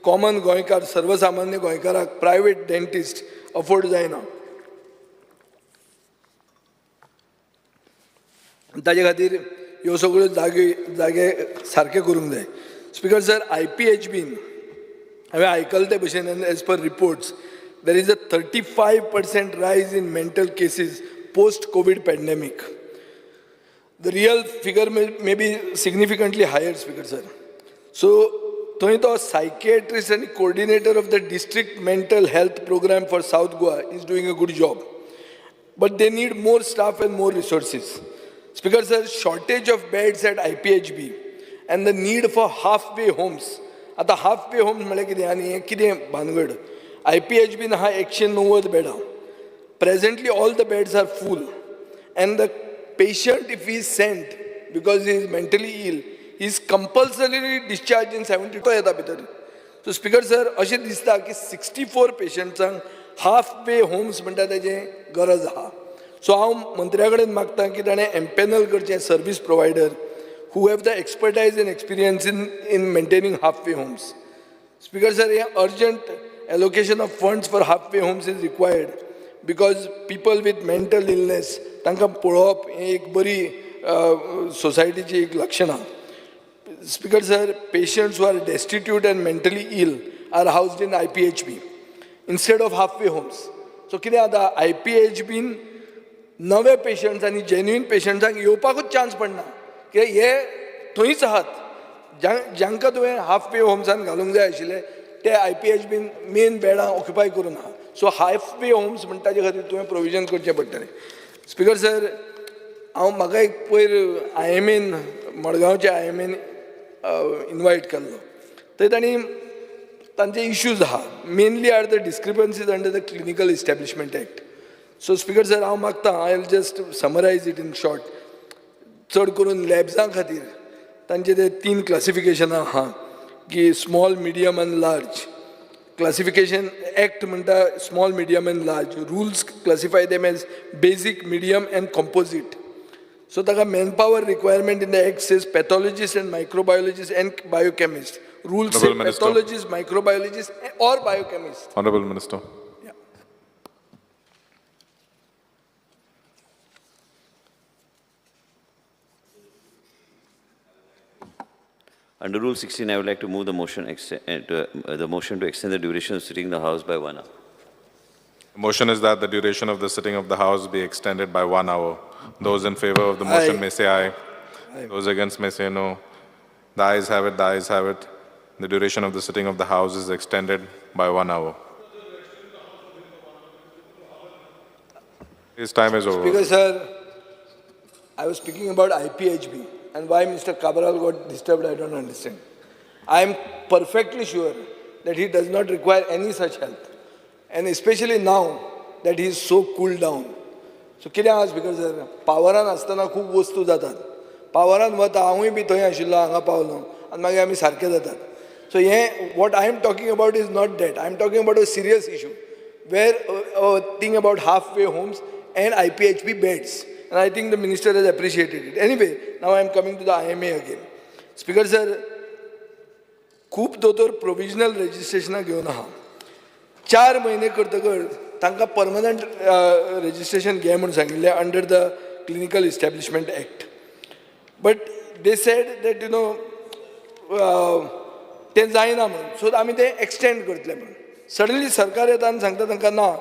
कॉमन गोंयकार, सर्वसामान्य गोंयकाराक प्रायवेट डेंटिस्ट अफोर्ड जायना. ताजे खातीर ह्यो सगळ्यो जागे सारके करूंक जाय. स्पिकर सर, IPHBन हांवें आयकलें ते भशेन as per reports there is a 35% rise in mental cases post COVID pandemic. The real figure may be significantly higher. Speaker sir, so थंय तो सायकियाट्रिस्ट आनी coordinator of the district mental health programme for South Goa is doing a good job, but they need more staff and more resources. Speaker sir, shortage of beds at IPHB and the need for halfway homes. आतां हाफ वे होम्स म्हळ्यार कितें आनी हें कितें भानगड? IPHBन आहा 190 बेडां. Presently all the beds are full and the patient, if he is sent because he is mentally ill, he is compulsorily discharged in 72 येता भितर. सो स्पिकर सर, अशें दिसता की 64 पेशंट्सांक हाफ वे होम्स म्हणटा तेजें गरज आहा. सो हांव मंत्र्या कडेन मागता की ताणें एम्पेनल करचें service provider who have the expertise and experience in maintaining half way homes. Speaker sir, हें urgent allocation of funds for half way homes is required because people with mental illness तांकां पळोवप हें एक बरी सोसायटीची एक लक्षणां. Speaker sir, patients who are destitute and mentally ill are housed in IPHB instead of half way homes. So कितें जाता, आयपीएचबीन नवे पेशंट्स आनी जेन्युइन पेशंट्सांक येवपाकूच चान्स पडना, कित्याक हे थंयच आहात. जांकां तुवें हाफ वे होम्सान घालूंक जाय आशिल्ले ते आयपीएचबीन मेन बेडां ऑक्युपाय करून आहा. सो हाफ वे होम्स म्हणटा ताजे खातीर तुवें प्रोविजन करचें पडटलें. स्पिकर सर, हांव म्हाका एक पयर आयएमएन, मडगांवच्या आयएमएन इनवायट केल्लो. थंय तांणी तांचे इश्यूज आहा, mainly are the discrepancies under the Clinical Establishment Act. So Speaker sir, हांव मागता, I will just summarise it in short. चड करून लॅब्सां खातीर तांचे ते तीन क्लासिफिकेशनां आहा की स्मॉल, मिडियम आनी लार्ज. क्लासिफिकेशन एक्ट म्हणटा small, medium and large. Rules classify them as basic, medium and composite. So ताका manpower requirement in the act says pathologist and microbiologist and biochemist. Rules say Honorable Minister. Pathologist, microbiologist or biochemist. Honorable Minister. Yeah. Under Rule 16, I would like to move the motion, the motion to extend the duration of sitting in the House by 1 hour. The motion is that the duration of the sitting of the House be extended by 1 hour. Those in favor of the motion Aye. May say aye. Those against may say no. The ayes have it, the ayes have it. The duration of the sitting of the House is extended by 1 hour. His time is over. Speaker sir, I was speaking about IPHB and why Mr. Cabral got disturbed, I don't understand. I am perfectly sure that he does not require any such help. And especially now that he is so cooled down. So कितें आहा स्पीकर सर, पावरान आसतना खूब वस्तू जातात. पावरान वता, हांवूय बी थंय आशिल्लो, हांगा पावलो आनी मागीर आमी सारके जातात. सो हें what I am talking about is not that. I am talking about a serious issue where think about half way homes and IPHB beds. And I think the minister has appreciated it. Anyway, now I am coming to the IMA again. Speaker sir, खूब दोतोर प्रोविजनल रजिस्ट्रेशनां घेवन आहा. 4 म्हयने करतकर तांकां परमनंट रजिस्ट्रेशन घे म्हूण सांगिल्लें under the Clinical Establishment Act, but they said that तें जायना म्हणून, सो आमी तें एक्सटेंड करतले म्हणून. सडनली सरकार येता आनी सांगता तांकां, ना,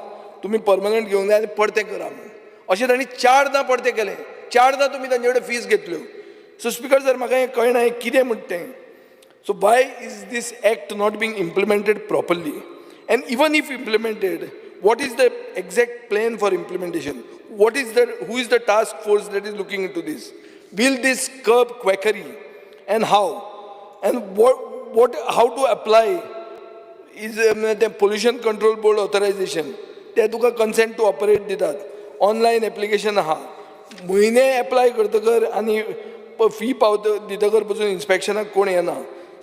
तुमी परमनंट घेवंक जाय आनी परतें करा म्हणून. अशें तांणी चारदां परतें केलें. चारदां तुमी तांचे कडेन फीस घेतल्यो. सो स्पिकर सर, म्हाका हें कळना हें कितें म्हणटा तें. So why is this act not being implemented properly? And even if implemented, what is the exact plan for implementation? Who is the task force that is looking into this? Will this curb quackery, and how? And how to apply is the Pollution Control Board authorization. ते तुका कन्सेंट टू ऑपरेट दितात. ऑनलायन एप्लिकेशन आहा. म्हयने एप्लाय करतकर आनी फी पावत दितकर पसून इन्स्पेक्शनाक कोण येना.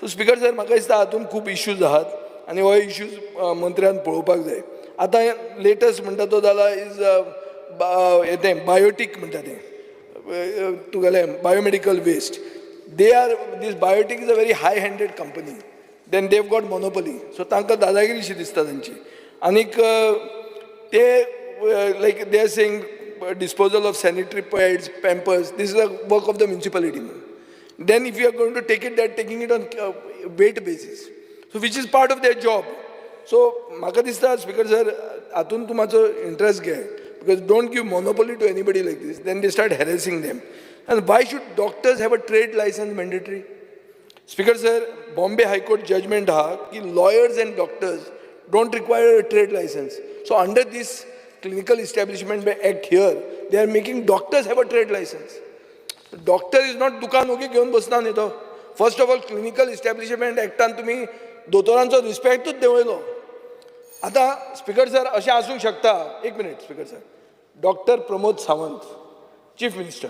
सो स्पिकर सर, म्हाका दिसता हातूंत खूब इश्यूज आहात आनी हो इश्यूज मंत्र्यान पळोवपाक जाय. आतां लेटस्ट म्हणटा तो जाला is हें बायोटीक म्हणटा तें तुगेलें biomedical waste. They are this Biotique is a very high handed company, then they've got monopoly. So तांकां दादागिरी शी दिसता तांची. आनीक ते like they are saying disposal of sanitary pads, Pampers, this is a work of the municipality. Then if you are going to take it, they are taking it on weight basis, so which is part of their job. So म्हाका दिसता स्पिकर सर, हातून तूं मातसो इंट्रस्ट घे, because don't give monopoly to anybody like this. Then they start harassing them. And why should doctors have a trade license mandatory? Speaker sir, Bombay High Court judgment आहा की lawyers and doctors don't require a trade license. So under this Clinical Establishment Act here, they are making doctors have a trade license. Doctor is not दुकान ओगी घेवन बसना न्ही तो. First of all, Clinical Establishment एक्टान तुमी दोतोरांचो रिस्पेक्टूच देंवयलो. आतां स्पिकर सर, अशें आसूंक शकता, एक minute speaker sir, doctor Pramod Sawant chief minister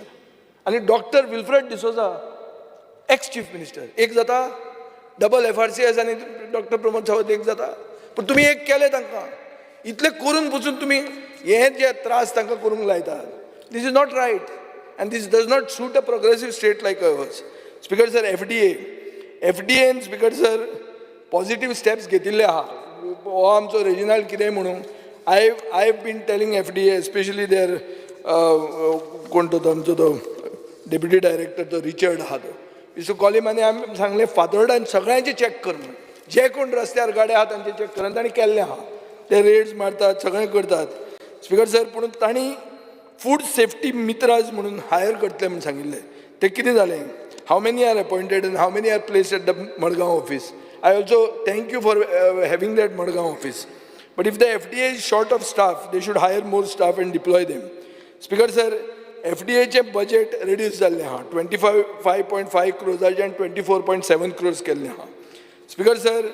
आनी doctor Wilfred D'Souza ex chief minister एक जाता? डबल एफआरसीएस आनी डॉक्टर प्रमोद सावंत एक जाता? पूण तुमी एक केले तांकां. इतले करून पसून तुमी हे जे त्रास तांकां करूंक लायतात, this is not right and this does not suit a progressive state like ours. Speaker sir, FDA, FDN speaker sir positive steps घेतिल्ले आहा. हो आमचो रेजिनाल्ड कितेंय म्हणूं, I have been telling FDA, especially their कोण तो आमचो तो डेप्युटी डायरेक्टर तो रिचर्ड आहा तो, we call him आनी आमी सांगलें फातोर्डान सगळ्यांचे चॅक कर म्हूण, जे कोण रस्त्यार गाडे आहा तांचे चॅक कर, आनी तांणी केल्लें आहा, ते रेड्स मारतात, सगळें करतात. स्पिकर सर, पूण तांणी फूड सेफ्टी मित्राज म्हणून हायर करतले म्हूण सांगिल्लें, तें कितें जालें? How many are appointed and how many are placed at the Madgaon office? I also thank you for having that Madgaon office, but if the FDA is short of staff, they should hire more staff and deploy them. Speaker sir, एफडीएचें budget reduce जाल्लें आहा, 25.5 क्रोर्साच्यान 24.7 क्रोर्स केल्लें आहा. स्पिकर सर,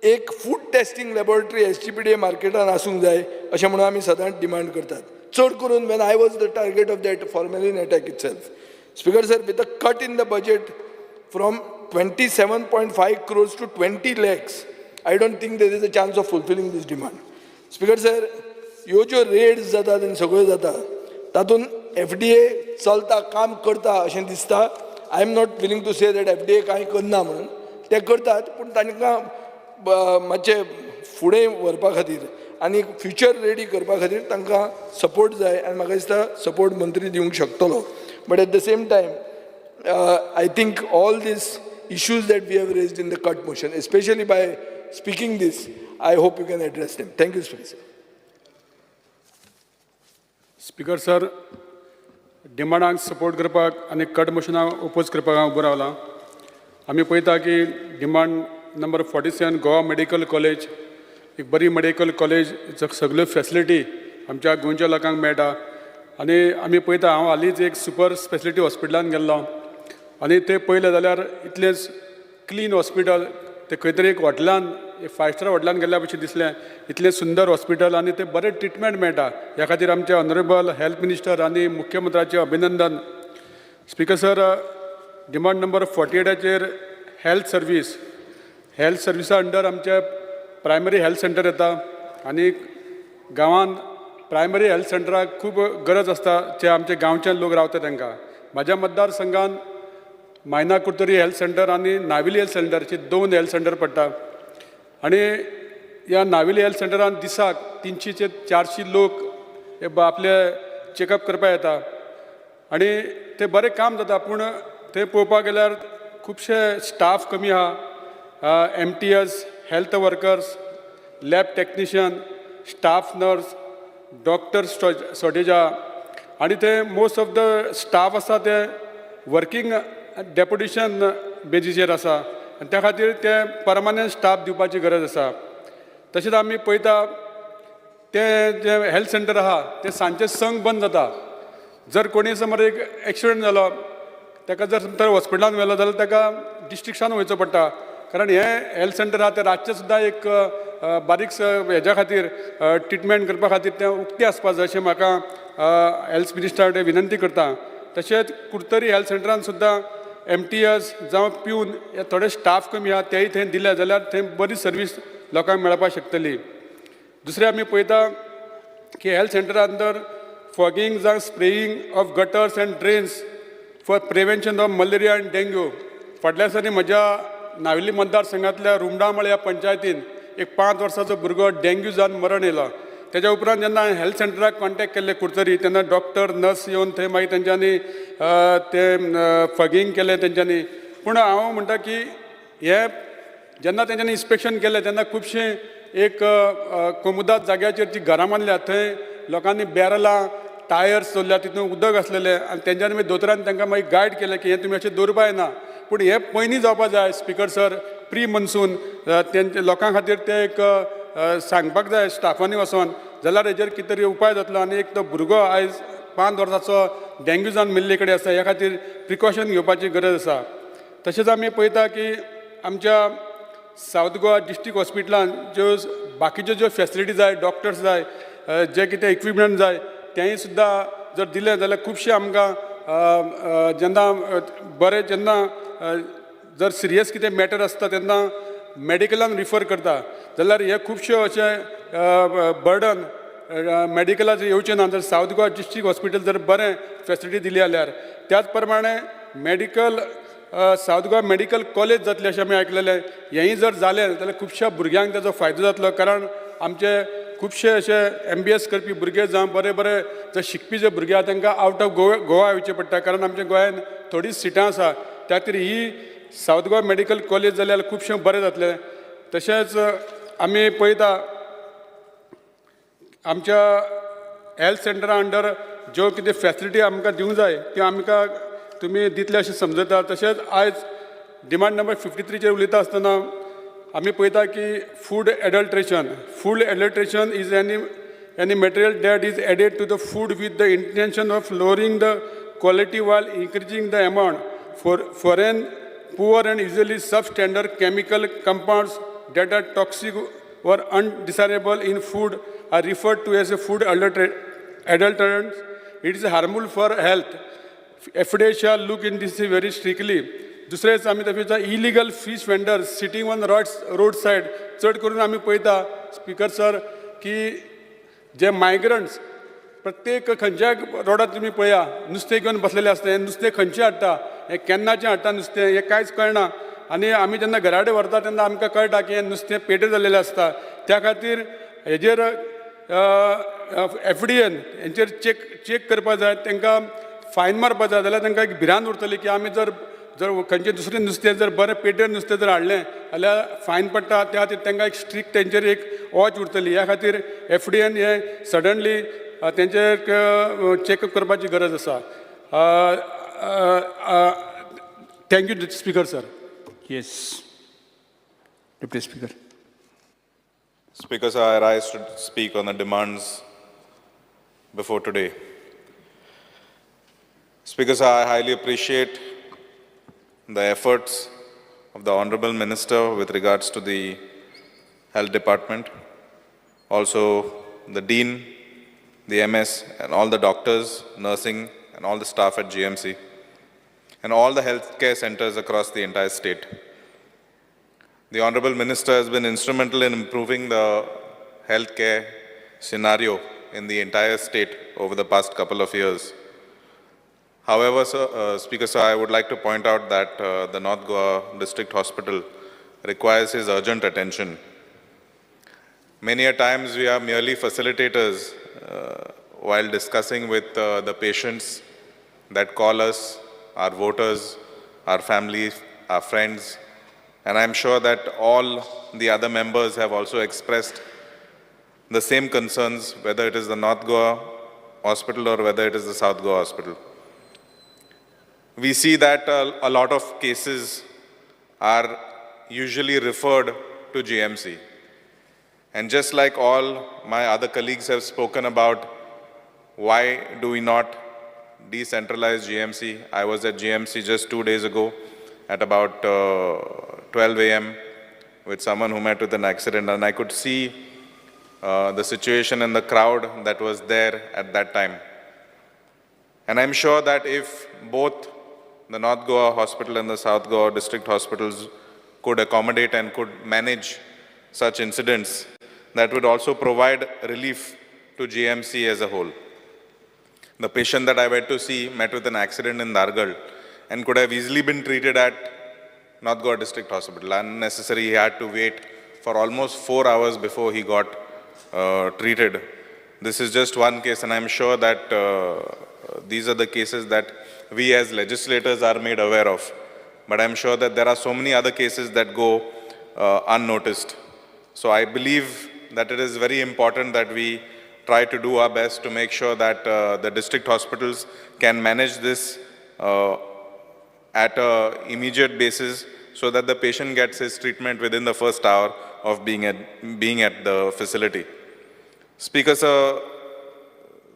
एक फूड टेस्टिंग लॅबोरेटरी एसजीपीडीए मार्केटान आसूंक जाय अशें म्हणून आमी सदांच डिमांड करतात, चड करून when I was the target of that formalin attack itself. Speaker sir, with a cut in the budget from 27.5 crores to 20 lakhs, I don't think there is a chance of fulfilling this demand. Speaker sir, ह्यो ज्यो रेड्स जातात आनी सगळ्यो जाता तातूंत एफडीए चलता, काम करता अशें दिसता. I am not willing to say that FDA कांय करना म्हणून. ते करतात, पूण तांकां मातशें फुडें व्हरपा खातीर आनी फ्युचर रेडी करपा खातीर तांकां सपोर्ट जाय आनी म्हाका दिसता सपोर्ट मंत्री दिवंक शकतलो. But at the same time, I think all these issues that we have raised in the cut motion, especially by speaking this, I hope you can address them. Thank you, Speaker sir. Speaker sir, डिमांडांक support करपाक आनी कट मोशनाक ओपोज करपाक हांव उबो रावलां. आमी पळयता की demand number 47, Goa medical college, एक बरी मेडिकल कॉलेज, सगल्यो फॅसिलिटी आमच्या गोंयच्या लोकांक मेळटा. आनी आमी पळयता, हांव हालींच एक सुपर स्पेशलिटी हॉस्पिटलान गेल्लो आनी ते पळयलें जाल्यार इतलें क्लीन हॉस्पिटल, ते खंय तरी एक हॉटेलान, एक फायव स्टार हॉटेलान गेल्ल्या भशेन दिसलें, इतलें सुंदर हॉस्पिटल आनी ते बरें ट्रिटमेंट मेळटा. ह्या खातीर आमचे ऑनरेबल हेल्थ मिनिस्टर आनी मुख्यमंत्र्याचें अभिनंदन. स्पिकर सर, डिमांड नंबर 48आचेर हेल्थ सर्वीस. हेल्थ सर्विसा अंडर आमचे प्रायमरी हेल्थ सेंटर येता आनी गांवांत प्रायमरी हेल्थ सेंटराक खूब गरज आसता, जे आमचे गांवचे लोक रावता तांकां. म्हाज्या मतदारसंघात मायना कुडतरी हेल्थ सेंटर आनी नावेली हेल्थ सेंटरचे दोन हेल्थ सेंटर पडटा आनी ह्या नावेली हेल्थ सेंटरान दिसाक 300 ते 400 लोक हे आपले चॅकअप करपाक येता आनी ते बरें काम जाता. पूण थंय पळोवपाक गेल्यार खुबशे स्टाफ कमी आहा. MTS, health workers, lab technician, staff nurse, doctor shortage आहा आनी ते मोस्ट ऑफ the staff आसा ते वर्कींग डेपुटेशन बेजीचेर आसा आनी त्या खातीर ते परमनंट स्टाफ दिवपाची गरज आसा. तशेंच आमी पळयता, तें जें हेल्थ सेंटर आहा तें सांजचें संक बंद जाता. जर कोणी समज एक एक्सिडंट जालो, ताका जर थंय हॉस्पिटलान व्हेलो जाल्यार ताका डिस्ट्रिक्टान वयचो पडटा, कारण हें हेल्थ सेंटर आहा तें रातचें सुद्दां एक बारीक हेज्या खातीर, ट्रिटमेंट करपा खातीर तें उक्तें आसपा जाय अशें म्हाका हेल्थ मिनिस्टरा कडेन विनंती करता. तशेंच कुडतरी हेल्थ सेंटरान सुद्दां एमटीएस जावं प्यून हे थोडे स्टाफ कमी आहा, तेय थंय दिले जाल्यार थंय बरी सर्वीस लोकांक मेळपाक शकतली. दुसरें, आमी पळयता की हेल्थ सेंटरा अंदर फॉगिंग जावं spraying of gutters and drains for prevention of malaria and dengue. फाटल्या दिसांनी म्हज्या नावेली मतदारसंघातल्या रुमडामळ ह्या पंचायतीन एक 5 वर्साचो भुरगो डेंग्यू जावन मरण येयलो. तेज्या उपरांत जेन्ना हांवें हेल्थ सेंटराक कॉन्टेक्ट केल्ले कुडतरी, तेन्ना डॉक्टर, नर्स येवन थंय मागीर तेंच्यांनी तें फॉगिंग केलें तेंच्यांनी. पूण हांव म्हणटा की हें जेन्ना तेंच्यांनी इन्स्पेक्शन केलें तेन्ना खुबशें एक कोमुदाद जाग्याचेर जी घरां बांदल्या थंय लोकांनी बॅरलां, टायर्स दवरल्या, तितून उदक आसलेलें आनी तेंच्यांनी मागीर दोतोरान तांकां मागीर गायड केलें की हें तुमी अशें दवरपा जायना. पूण हें पयलीं जावपा जाय, स्पिकर सर, प्री मनसून तेंच्या लोकां खातीर तें एक सांगपाक जाय स्टाफांनी वचोन, जाल्यार हेजेर कितें तरी उपाय जातलो. आनी एक तो भुरगो आयज 5 वर्साचो डेंग्यू जावन मेल्ले कडेन आसा, ह्या खातीर प्रिकॉशन घेवपाची गरज आसा. तशेंच आमी पळयता की आमच्या सावथ गोवा डिस्ट्रिक्ट हॉस्पिटलान ज्यो बाकीच्यो ज्यो फेसिलिटी जाय, डॉक्टर्स जाय, जे कितें इक्विपमेंट जाय, तेंय सुद्दां जर दिलें जाल्यार खुबशें आमकां जेन्ना बरें, जेन्ना जर सिरियस कितें मॅटर आसता तेन्ना मॅडिकलान रिफर करता, जाल्यार हे खुबश्यो अशें बर्डन मॅडिकलाचेर येवचें ना, जर सावथ गोवा डिस्ट्रिक्ट हॉस्पिटल जर बरें फेसिलिटी दिली जाल्यार. त्याच प्रमाणे medical, south Goa medical college जातलें अशें आमी आयकलेलें. हेंय जर जालें जाल्यार खुबश्या भुरग्यांक ताजो फायदो जातलो, कारण आमचे खुबशे अशे MBS करपी भुरगे जावं बरे बरे जे शिकपी जे भुरगे आहा तांकां आवट ऑफ गोवा गोवा येवचें पडटा, कारण आमच्या गोंयान थोडीच सिटां आसा. त्या खातीर ही सावथ गोवा मेडिकल कॉलेज जाल्यार खुबशें बरें जातलें. तशेंच आमी पळयता आमच्या हेल्थ सेंटरा अंडर ज्यो कितें फॅसिलिटी आमकां दिवंक जाय त्यो आमकां तुमी दितले अशें समजता. तशेंच आयज डिमांड नंबर 53चेर उलयता आसतना आमी पळयता की food adulteration is any material that is added to the food with the intention of lowering the quality while increasing the amount. For foreign poor and usually substandard chemical compounds that are toxic or undesirable in food are referred to as a food adulterants. It is harmful for health. FDA shall look in this very strictly. दुसरेंच आमी पळयता illegal fish vendors sitting on road side. चड करून आमी पळयता स्पीकर सर की जे मायग्रंट्स प्रत्येक खंयच्याय रोडार तुमी पळया नुस्तें घेवन बसलेले आसता. हें नुस्तें खंयचें हाडटा, हें केन्नाचें हाडटा नुस्तें, हें कांयच कळना. आनी आमी जेन्ना घरा कडेन व्हरता तेन्ना आमकां कळटा की हें नुस्तें पेड्डेर जाल्लेलें आसता. त्या खातीर हेजेर FDA हेंचेर चॅक करपा जाय, तांकां फायन मारपा जाय, जाल्यार तांकां एक भिरांत उरतली की आमी जर जर खंयचें दुसरें नुस्तें जर बरें पेड्डेर नुस्तें जर हाडलें जाल्यार फायन पडटा. त्या खातीर तांकां एक स्ट्रिक्ट तेंचेर एक वॉच उरतली. ह्या खातीर FDA हें सडनली तेंचेर चॅकअप करपाची गरज आसा. Thank you speaker sir. Yes, Deputy Speaker. Speaker sir, I rise to speak on the demands before today. Speaker sir, I highly appreciate the efforts of the Honorable Minister with regards to the Health Department, also the Dean, the MS, and all the doctors, nursing, and all the staff at GMC, and all the healthcare centers across the entire state. The Honorable Minister has been instrumental in improving the healthcare scenario in the entire state over the past couple of years. However, sir, Speaker sir, I would like to point out that the North Goa District Hospital requires his urgent attention. Many a times we are merely facilitators while discussing with the patients that call us, our voters, our families, our friends, and I'm sure that all the other members have also expressed the same concerns, whether it is the North Goa Hospital or whether it is the South Goa Hospital. We see that a lot of cases are usually referred to GMC. And just like all my other colleagues have spoken about, why do we not decentralize GMC? I was at GMC just 2 days ago at about 12 a.m. with someone who met with an accident, and I could see the situation and the crowd that was there at that time. And I'm sure that if both the North Goa Hospital and the South Goa District Hospitals could accommodate and could manage such incidents, that would also provide relief to GMC as a whole. The patient that I went to see met with an accident in Dhargal and could have easily been treated at North Goa District Hospital. Unnecessary, he had to wait for almost 4 hours before he got treated. This is just one case, and I'm sure that these are the cases that we as legislators are made aware of. But I'm sure that there are so many other cases that go unnoticed. So I believe that it is very important that we try to do our best to make sure that the district hospitals can manage this at an immediate basis so that the patient gets his treatment within the first hour of being at the facility. Speaker sir,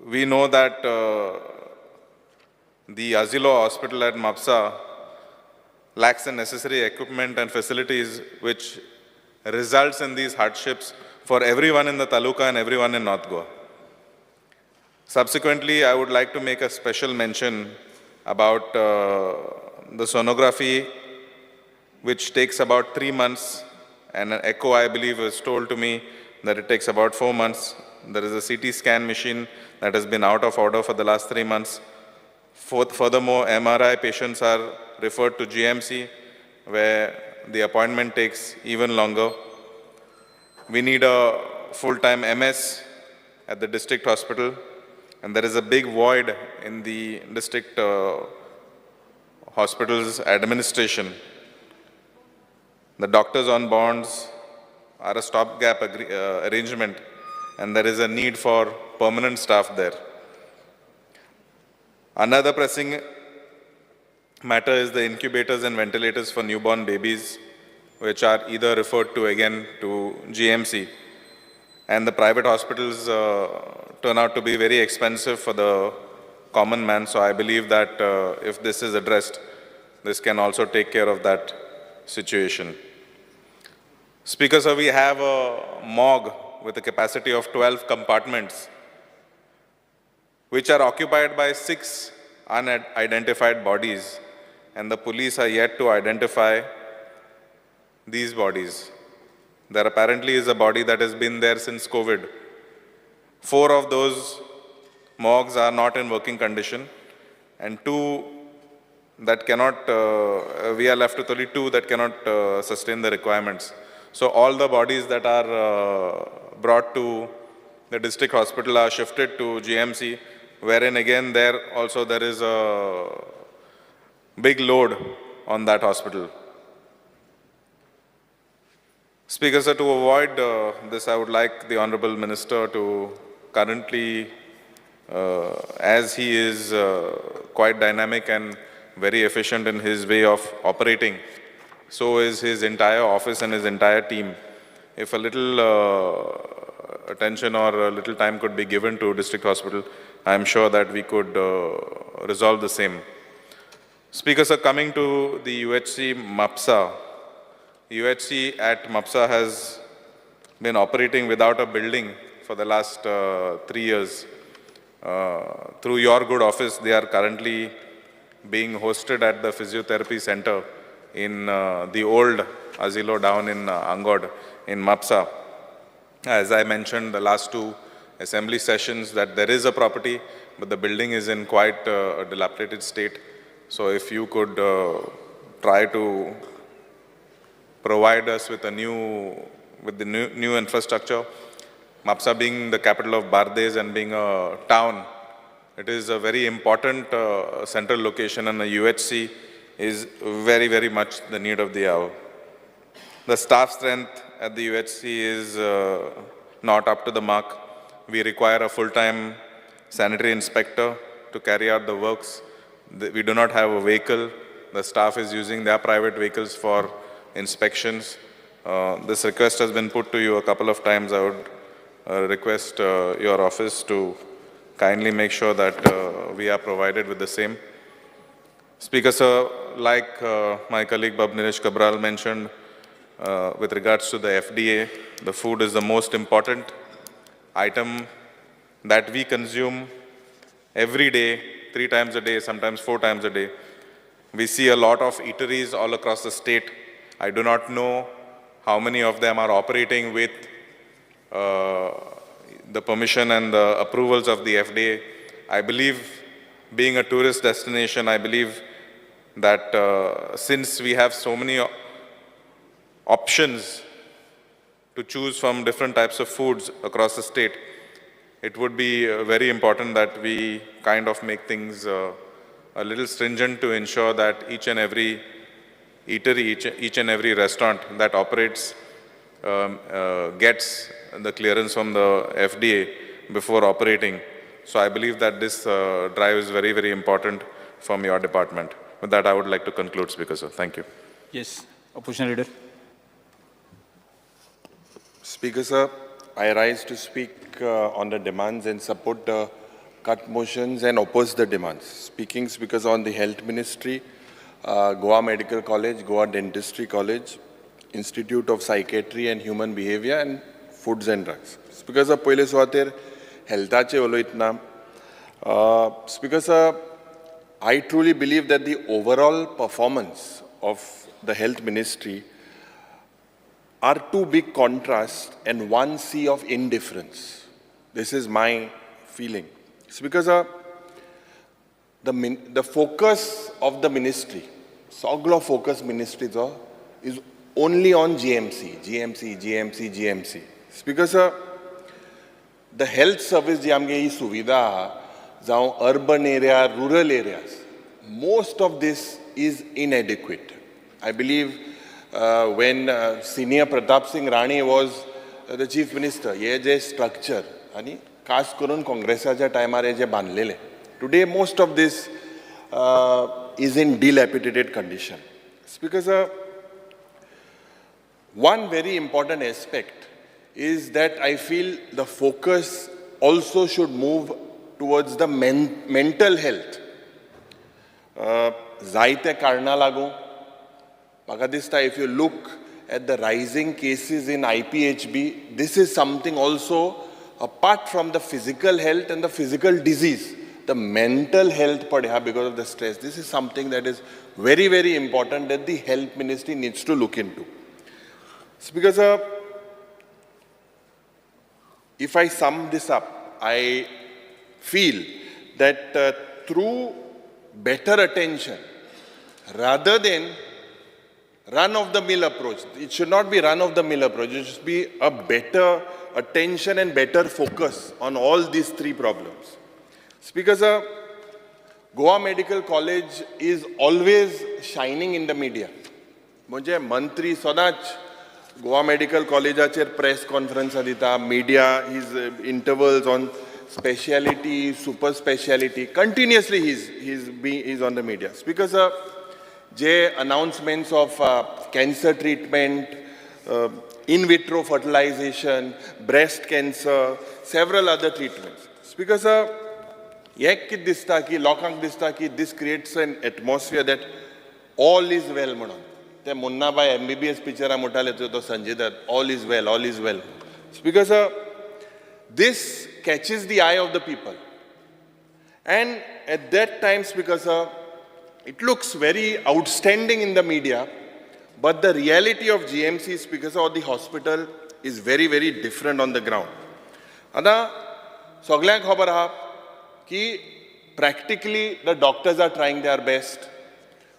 we know that the Azilo Hospital at Mapsa lacks the necessary equipment and facilities, which results in these hardships for everyone in the taluka and everyone in North Goa. Subsequently, I would like to make a special mention about the sonography, which takes about 3 months, and an echo, I believe, was told to me that it takes about 4 months. There is a CT scan machine that has been out of order for the last 3 months. Furthermore, MRI patients are referred to GMC, where the appointment takes even longer. We need a full-time MS at the district hospital, and there is a big void in the district hospital's administration. The doctors on bonds are a stopgap arrangement, and there is a need for permanent staff there. Another pressing matter is the incubators and ventilators for newborn babies, which are either referred to again to GMC. And the private hospitals turn out to be very expensive for the common man. So I believe that if this is addressed, this can also take care of that situation. Speaker, sir, we have a morgue with a capacity of 12 compartments, which are occupied by 6 unidentified bodies, and the police are yet to identify these bodies. There apparently is a body that has been there since COVID. 4 of those morgues are not in working condition, and 2 that cannot, we are left with only 2 that cannot sustain the requirements. So all the bodies that are brought to the district hospital are shifted to GMC, wherein again there also there is a big load on that hospital. Speaker, sir, to avoid this, I would like the Honorable Minister to currently, as he is quite dynamic and very efficient in his way of operating, so is his entire office and his entire team. If a little attention or a little time could be given to district hospital, I am sure that we could resolve the same. Speaker, sir, coming to the UHC Mapsa, UHC at Mapsa has been operating without a building for the last 3 years. Through your good office, they are currently being hosted at the physiotherapy center in the old asilo down in Angod in Mapsa. As I mentioned the last 2 assembly sessions, that there is a property, but the building is in quite a dilapidated state. So if you could try to provide us with a new, with the new infrastructure, Mapsa being the capital of Bardez and being a town, it is a very important central location, and a UHC is very, very much the need of the hour. The staff strength at the UHC is not up to the mark. We require a full-time sanitary inspector to carry out the works. We do not have a vehicle. The staff is using their private vehicles for inspections. This request has been put to you a couple of times. I would request your office to kindly make sure that we are provided with the same. Speaker, sir, like my colleague Bab Nilesh Cabral mentioned, with regards to the FDA, the food is the most important item that we consume every day, 3 times a day, sometimes 4 times a day. We see a lot of eateries all across the state. I do not know how many of them are operating with the permission and the approvals of the FDA. I believe, being a tourist destination, I believe that since we have so many options to choose from different types of foods across the state, it would be very important that we kind of make things a little stringent to ensure that each and every eatery, each and every restaurant that operates gets the clearance from the FDA before operating. So I believe that this drive is very, very important from your department. With that, I would like to conclude, Speaker, sir. Thank you. Yes, Opposition Leader. Speaker, sir, I rise to speak on the demands and support the cut motions and oppose the demands. Speaking, Speaker, sir, on the Health Ministry, Goa Medical College, Goa Dentistry College, Institute of Psychiatry and Human Behavior, and Foods and Drugs. Speaker, sir, पयले सुवातेर हेल्थाचे उलयतना, Speaker, sir, I truly believe that the overall performance of the Health Ministry are 2 big contrasts and 1 sea of indifference. This is my feeling. It's because the focus of the ministry, सगलो focus ministry is only on GMC, GMC, GMC, GMC. Speaker sir, The health service जी आमगे ही सुविधा आहा, जावं urban area, rural areas, most of this is inadequate. I believe when senior Pratap Singh Rane was the chief minister, हे जे स्ट्रक्चर आनी खास करून काँग्रेसाच्या टायमार हे जे बांदलेले, today most of this is in dilapidated condition. Speaker sir, one very important aspect is that I feel the focus also should move towards the mental health. जायते कारणां लागून म्हाका दिसता, if you look at the rising cases in IPHB, this is something also apart from the physical health and the physical disease, the mental health पडया because of the stress. This is something that is very, very important that the health ministry needs to look into. Speaker sir, if I sum this up, I feel that through better attention, rather than run of the mill approach, it should not be run of the mill approach, it should be a better attention and better focus on all these three problems. Speaker sir, Goa Medical College is always shining in the media. म्हणजे मंत्री सदांच गोवा मेडिकल कॉलेजाचेर प्रेस कॉन्फरन्सां दिता, media his intervals on speciality, super speciality, continuously he's on the media. Speaker sir, J announcements of cancer treatment, in vitro fertilization, breast cancer, several other treatments. Speaker sir, हें कितें दिसता की लोकांक दिसता की this creates an atmosphere that all is well म्हणून. ते मुन्नाभाई एमबीबीएस पिक्चरां म्हणटाले तो Sanjay Dutt, all is well, all is well. Speaker sir, this catches the eye of the people. And at that time, Speaker sir, it looks very outstanding in the media, but the reality of GMC, Speaker sir, or the hospital is very, very different on the ground. आतां सगल्यांक खबर आहा की practically the doctors are trying their best,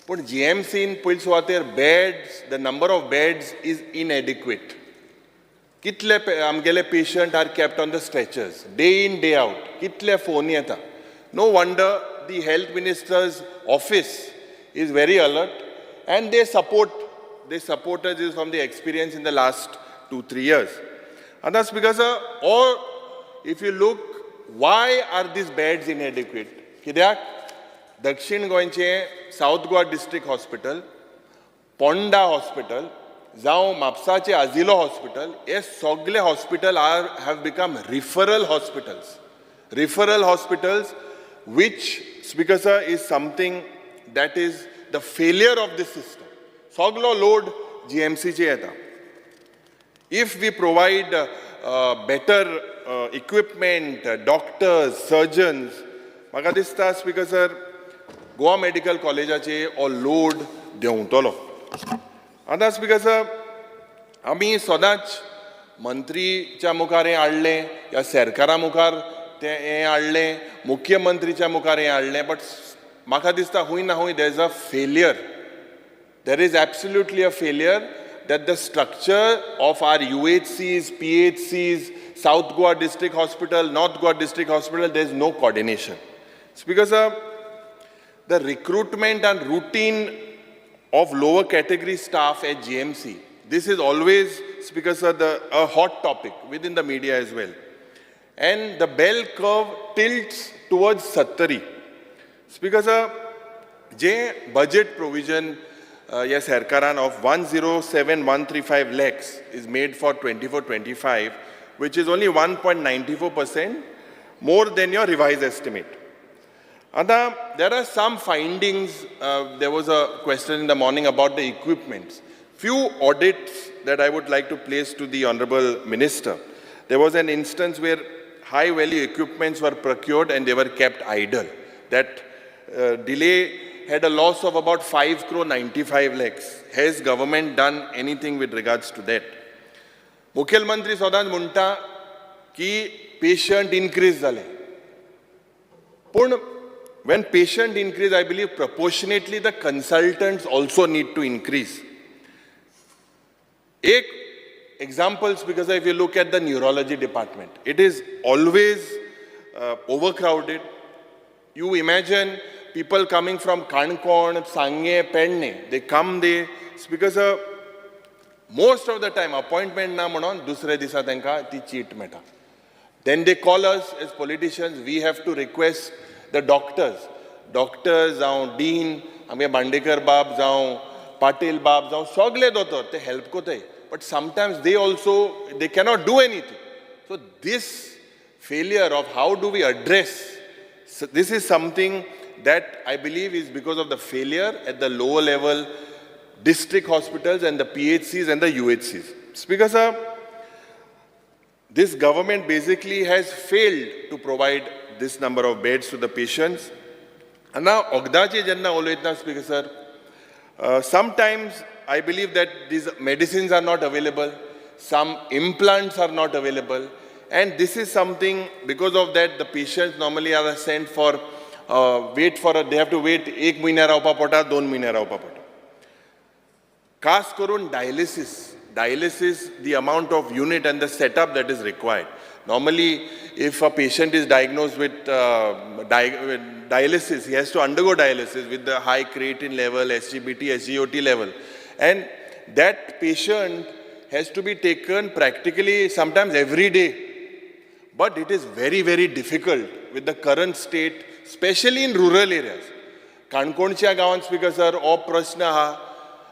पूण जीएमसीन पयले सुवातेर beds, the number of beds is inadequate. कितले आमगेले patient are kept on the stretchers day in day out, कितले फोन येता. No wonder the health minister's office is very alert and they support us from the experience in the last 2-3 years. आतां speaker sir, or if you look, why are these beds inadequate? कित्याक दक्षिण गोंयचें South Goa district hospital, Ponda hospital, जावं म्हापसाचें आजिलो हॉस्पिटल, हे सगळे hospital are have become referral hospitals. Referral hospitals, which, Speaker sir, is something that is the failure of this system. सगलो लोड जीएमसीचेर येता. If we provide better equipment, doctors, surgeons, म्हाका दिसता स्पीकर सर, गोवा मेडिकल कॉलेजाचे हो लोड देंवतलो. आतां स्पीकर सर, आमी सदांच मंत्रीच्या मुखार हें हाडलें, ह्या सरकारा मुखार तें हें हाडलें, मुख्यमंत्रीच्या मुखार हें हाडलें, बट म्हाका दिसता हूंय ना हूंय there is a failure. There is absolutely a failure that the structure of our UHCs, PHCs, South Goa District Hospital, North Goa District Hospital, there is no coordination. Speaker sir, the recruitment and routine of lower category staff at GMC, this is always, Speaker sir, a hot topic within the media as well. And the bell curve tilts towards Sattari. Speaker sir, J budget provision yes, सरकारान of 107,135 lakhs is made for 24-25, which is only 1.94% more than your revised estimate. Ada, there are some findings. There was a question in the morning about the equipments. Few audits that I would like to place to the Honorable Minister. There was an instance where high value equipments were procured and they were kept idle. That delay had a loss of about 5 crore 95 lakhs. Has government done anything with regards to that? मुख्यमंत्री सदांच म्हणटा की patient increase जाले. पूण when patient increase, I believe proportionately the consultants also need to increase. एक Examples, because if you look at the neurology department, it is always overcrowded. You imagine people coming from Canacona, Sange, Pedne, they come there because most of the time appointment na म्हणून दुसऱ्या दिसा तांकां ती चीट मेळटा. Then they call us as politicians, we have to request the doctors. Doctors जावं डीन, आमगे बांडेकर बाब जावं पाटील बाब जावं सगळे दोतोर ते हेल्प कोताय. But sometimes they also, they cannot do anything. So this failure of how do we address, so this is something that I believe is because of the failure at the lower level district hospitals and the PHCs and the UHCs. Speaker sir, this government basically has failed to provide this number of beds to the patients. And now, वखदाचे जेन्ना उलयतना Speaker sir, sometimes I believe that these medicines are not available, some implants are not available, and this is something, because of that, the patients normally are sent for, they have to wait 1 महिना रावपा पडटा, 2 महिने रावपा पडटा. खास करून dialysis, the amount of unit and the setup that is required. Normally, if a patient is diagnosed with dialysis, he has to undergo dialysis with the high creatine level, SGPT, SGOT level. And that patient has to be taken practically sometimes every day. But it is very, very difficult with the current state, especially in rural areas. काणकोणच्या गांवांत स्पीकर सर हो प्रश्न आहा.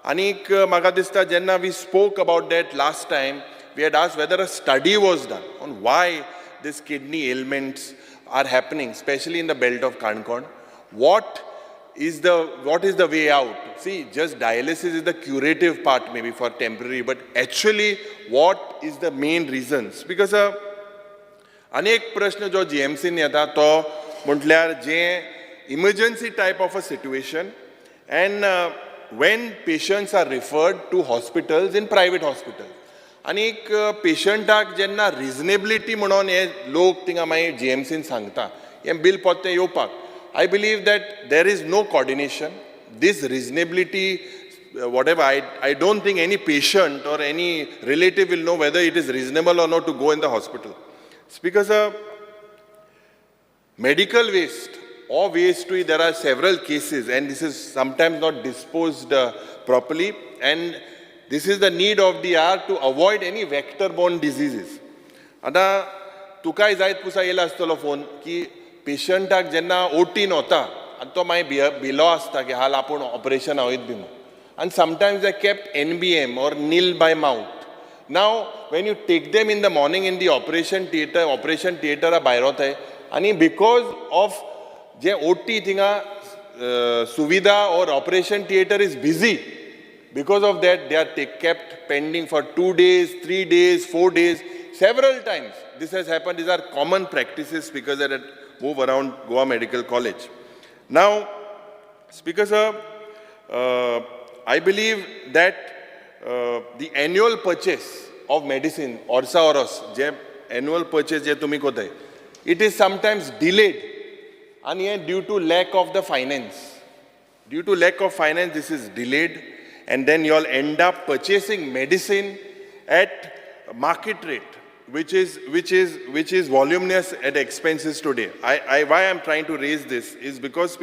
आनीक म्हाका दिसता जेन्ना we spoke about that last time, we had asked whether a study was done on why these kidney ailments are happening, especially in the belt of Canacona. What is the way out? See, just dialysis is the curative part maybe for temporary, but actually what is the main reasons? Because अनेक प्रश्न जो GMC येता तो म्हटल्यार जे emergency type of a situation, and when patients are referred to hospitals in private hospitals. आनीक पेशंटाक जेन्ना रिजनेबिलिटी म्हणून हे लोक थिंगा मागीर GMCन सांगता हें बील पोत्तें येवपाक, I believe that there is no coordination. This reasonability, whatever, I don't think any patient or any relative will know whether it is reasonable or not to go in the hospital. Speaker sir, medical waste or waste, there are several cases, and this is sometimes not disposed properly, and this is the need of the hour to avoid any vector-borne diseases. आतां तुकाय जायत पुसा येयला आसतलो फोन की पेशंटाक जेन्ना ओटीन वता आनी तो मागीर भिलो आसता की हाल आपूण ऑपरेशन वयत बी म्हूण, आनी sometimes they kept NBM or nil by mouth. Now when you take them in the morning in the operation theatre, operation थिएटरा भायर वताय आनी because of J OT थिंगा सुविधा or operation theatre is busy, because of that they are kept pending for 2 days, 3 days, 4 days, several times. This has happened. These are common practices because that move around Goa Medical College. Now, Speaker sir, I believe that the annual purchase of medicine, orsa oros, je annual purchase je tumi kotay, it is sometimes delayed and due to lack of the finance. Due to lack of finance, this is delayed, and then you all end up purchasing medicine at market rate, which is voluminous at expenses today. Why I'm trying to raise this is because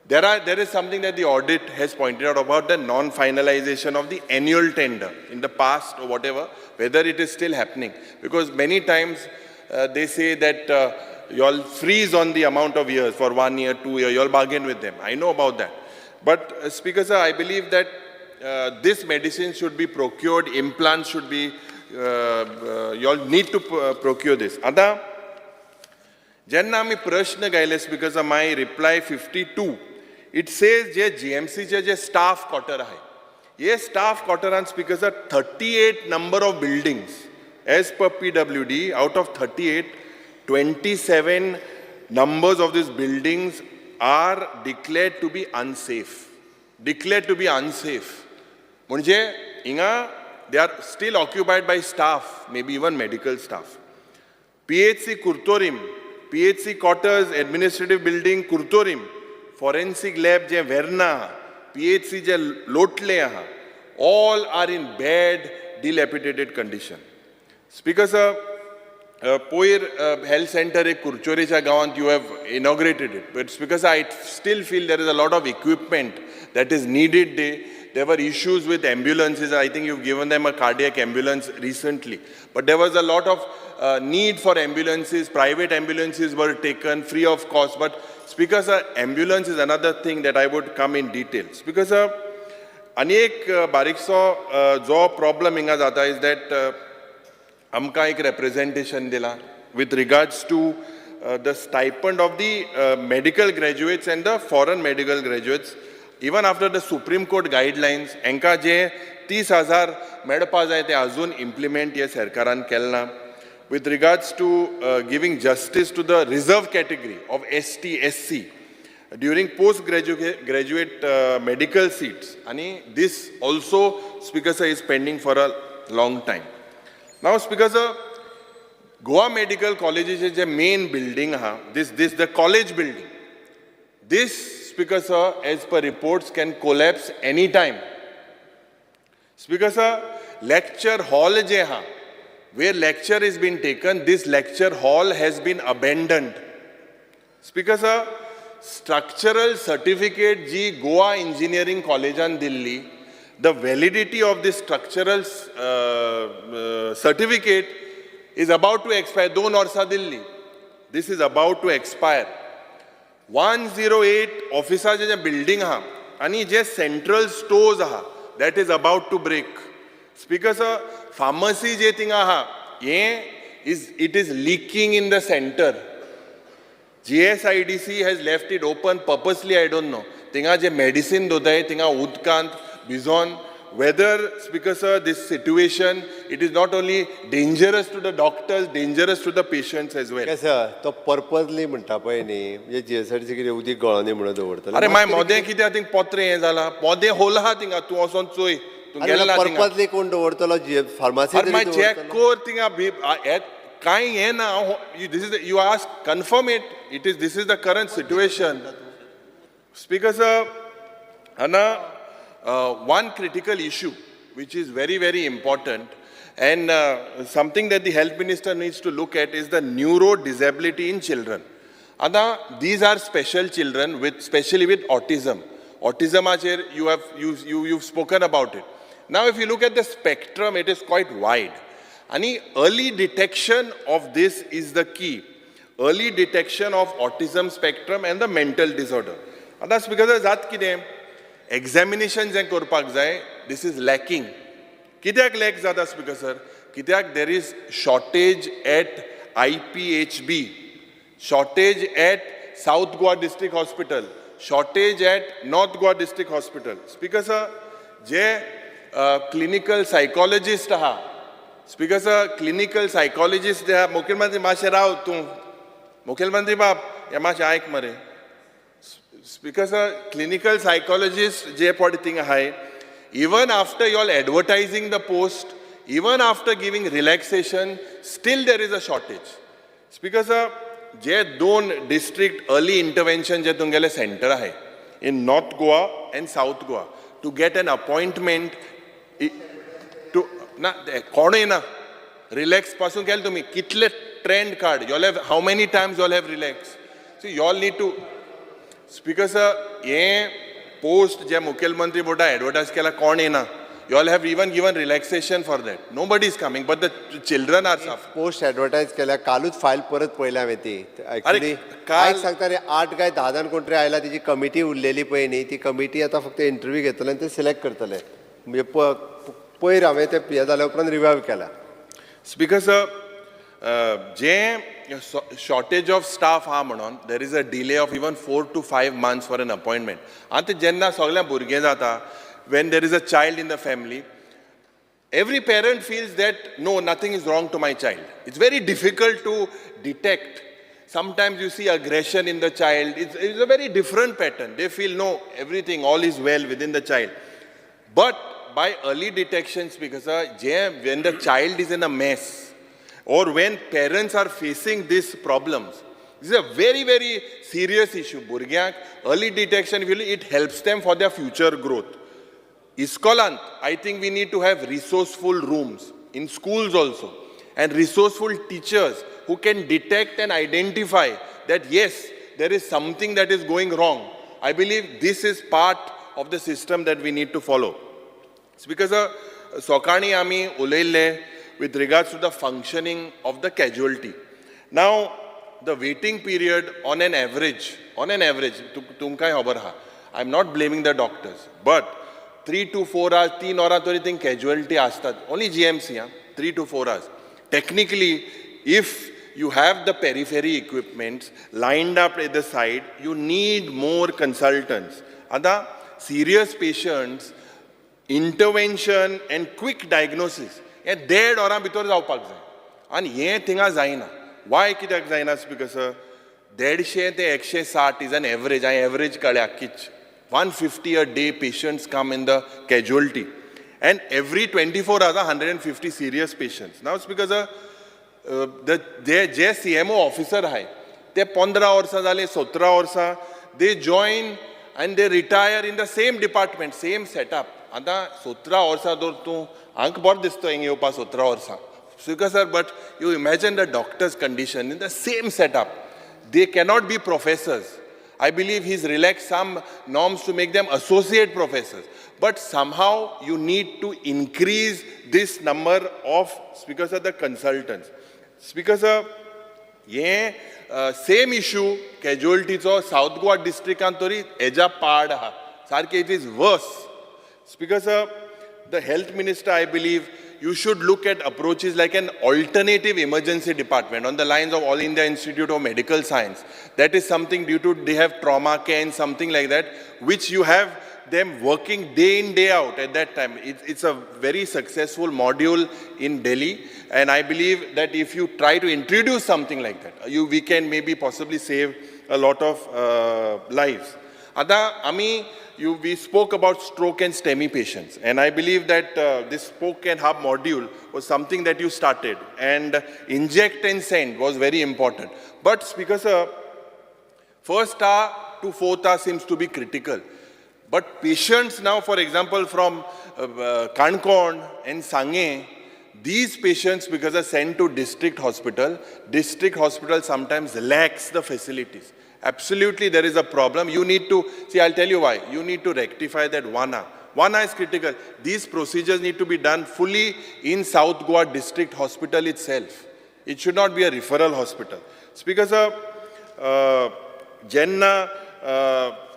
there is something that the audit has pointed out about the non-finalization of the annual tender in the past or whatever, whether it is still happening. Because many times they say that you all freeze on the amount of years for 1 year, 2 year, you all bargain with them. I know about that. But Speaker sir, I believe that this medicine should be procured, implants should be, you all need to procure this. आता जेन्ना आमी प्रश्न गायले Speaker sir, my reply 52, it says J GMC चे जे staff quarter आहे, हे staff quarteran Speaker sir 38 number of buildings as per PWD, out of 38, 27 numbers of these buildings are declared to be unsafe. Declared to be unsafe. म्हणजे हिंगा they are still occupied by staff, maybe even medical staff. PHC Curtorim, PHC quarters, administrative building Curtorim, forensic lab J Verna, PHC जे लोटले आहा, all are in bad dilapidated condition. Speaker sir, पयर हेल्थ सेंटर एक कुरचोरेच्या गांवांत you have inaugurated it, but speaker sir, I still feel there is a lot of equipment that is needed. There were issues with ambulances. I think you've given them a cardiac ambulance recently. But there was a lot of need for ambulances. Private ambulances were taken free of cost. But Speaker sir, ambulance is another thing that I would come in detail. Speaker sir, आनी एक बारीकसो जो प्रॉब्लम हिंगा जाता is that आमकां एक रेप्रेजेंटेशन दिलां with regards to the stipend of the medical graduates and the foreign medical graduates. Even after the Supreme Court guidelines, हांकां जे 30,000 मेळपा जाय ते अजून इम्प्लिमेंट हे सरकारान केलें ना. With regards to giving justice to the reserve category of ST, SC during postgraduate graduate medical seats, आणि this also, Speaker sir, is pending for a long time. Now, Speaker sir, Goa Medical College J main building आहा, this the college building, this, Speaker sir, as per reports, can collapse any time. Speaker sir, lecture hall जे आहा, where lecture is been taken, this lecture hall has been abandoned. Speaker sir, structural certificate ji Goa Engineering कॉलेजान Delhi, the validity of this structural certificate is about to expire. 2 वर्सां दिल्ली, this is about to expire. 108 ऑफिसाचें जें बिल्डींग आहा आनी जे सेंट्रल स्टोर्स आहा, that is about to break. Speaker sir, pharmacy जे थिंगा आहा, हें is it is leaking in the center. GSIDC has left it open purposely, I don't know. थिंगा जे मेडिसीन दवरताय थिंगा उदकांत vision, whether, Speaker sir, this situation, it is not only dangerous to the doctors, dangerous to the patients as well. कसं तो पर्पजली म्हणटा पळय न्ही, म्हणजे जीएसआयडीसी कितें उदीक गळोनी म्हणून दवरतले? अरे मागीर मोदें कितें थिंग पोत्रें हें जालां, मोदें होल आहा थिंगा, तूं वचोन चोय, तूं गेल्ला थिंगा. पर्पजली कोण दवरतलो जी फार्मासी? अरे मागीर चॅक कर थिंगा, कांय हें ना. This is, you ask, confirm it, it is, this is the current situation. Speaker sir, Anna one critical issue which is very, very important and something that the health minister needs to look at is the neuro disability in children. आतां these are special children with, especially with autism. Autism you have you've spoken about it. Now if you look at the spectrum, it is quite wide. आणि early detection of this is the key. Early detection of autism spectrum and the mental disorder. आतां स्पीकर, जात कितें एग्जामिनेशन जें करपाक जाय, this is lacking. कित्याक लॅक जाता स्पीकर सर? कित्याक there is shortage at IPHB, shortage at South Goa District Hospital, shortage at North Goa District Hospital. Speaker sir, J clinical psychologist आहा, स्पीकर सर, क्लिनिकल सायकोलॉजिस्ट जे आहा, मुखेलमंत्री मातशें राव तूं, मुखेलमंत्री बाब हें मातशें आयक मरे. स्पीकर सर, क्लिनिकल सायकोलॉजिस्ट जे पळय थिंग आहाय, even after you all advertising the post, even after giving relaxation, still there is a shortage. Speaker sir, जे दोन डिस्ट्रिक्ट अर्ली इंटरवेन्शन जे तुमगेले सेंटर आहाय in North Goa and South Goa, to get an appointment to ना कोणूय ना. रिलॅक्स पासून केले तुमी कितले ट्रेंड काड, you have, how many times you have relax, so you all need to. Speaker sir, हें पोस्ट जे मुखेलमंत्री बोर्डा एडवर्टायज केला, कोण येना. You all have even given relaxation for that, nobody is coming, but the children are suffer. Post advertise केल्या, कालूच फायल परत पळयल्या हांवें ती. एक्चुअली आयक सांगता रे, 8 काय 10 जाण कोण तरी आयला. तेजी कमिटी उरलेली पळय न्ही, ती कमिटी आतां फक्त इंटरव्यू घेतले आनी ते सिलेक्ट करतले. म्हणजे पयर हांवें ते हें जाल्या उपरांत रिवायव केला. Speaker sir, J shortage of staff आहा म्हणून there is a delay of even 4 to 5 months for an appointment. आतां जेन्ना सगळ्या भुरगें जाता, when there is a child in the family, every parent feels that no, nothing is wrong to my child. It's very difficult to detect. Sometimes you see aggression in the child. It's a very different pattern. They feel no, everything, all is well within the child. But by early detection, because when the child is in a mess or when parents are facing these problems, this is a very, very serious issue. भुरग्यांक early detection, it helps them for their future growth. इस्कॉलांत I think we need to have resourceful rooms in schools also and resourceful teachers who can detect and identify that yes, there is something that is going wrong. I believe this is part of the system that we need to follow. Speaker sir, सकाळीं आमी उलयल्ले with regards to the functioning of the casualty. Now, the waiting period on an average, तुमकांय खबर आहा, I am not blaming the doctors, but 3 to 4 hours, 3 वरां तरी थंय कॅज्युअलिटी आसतात. Only GMC, आं, 3 to 4 hours. Technically, if you have the periphery equipments lined up at the side, you need more consultants. आतां serious patients, intervention and quick diagnosis हें देड वरां भितर जावपाक जाय आनी हें थिंगा जायना. वाय कित्याक जायना स्पीकर सर? 150 ते 160 is an average. हांवें एवरेज काडल्या आख्खीच. 150 a day patients come in the casualty and every 24 hours 150 serious patients. Now, Speaker sir, the J CMO officer आहाय ते 15 वर्सां जाले, 17 वर्सां, they join and they retire in the same department, same setup. आतां 17 वर्सां जर तूं हांकां बरें दिसता हिंगा येवपा 17 वर्सां, Speaker sir, but you imagine the doctor's condition in the same setup. They cannot be professors. I believe he's relaxed some norms to make them associate professors. But somehow you need to increase this number of, Speaker sir, the consultants. Speaker sir, हे सेम इशू कॅज्युअलिटीचो सावथ गोवा डिस्ट्रिक्टान तरी हेज्या पाड आहा सारकें. It is worse. Speaker sir, the health minister, I believe you should look at approaches like an alternative emergency department on the lines of All India Institute of Medical Science. That is something due to they have trauma care and something like that, which you have them working day in, day out at that time. It's a very successful module in Delhi, and I believe that if you try to introduce something like that, we can maybe possibly save a lot of lives. आतां आमी you we spoke about stroke and STEMI patients, and I believe that this spoke and hub module was something that you started, and inject and send was very important. But Speaker sir, first hour to fourth hour seems to be critical. But patients now, for example, from Kankon and Sange, these patients, because are sent to district hospital sometimes lacks the facilities. Absolutely, there is a problem. You need to, see, I'll tell you why. You need to rectify that 1 hour. 1 hour is critical. These procedures need to be done fully in South Goa District Hospital itself. It should not be a referral hospital. Speaker sir, जेन्ना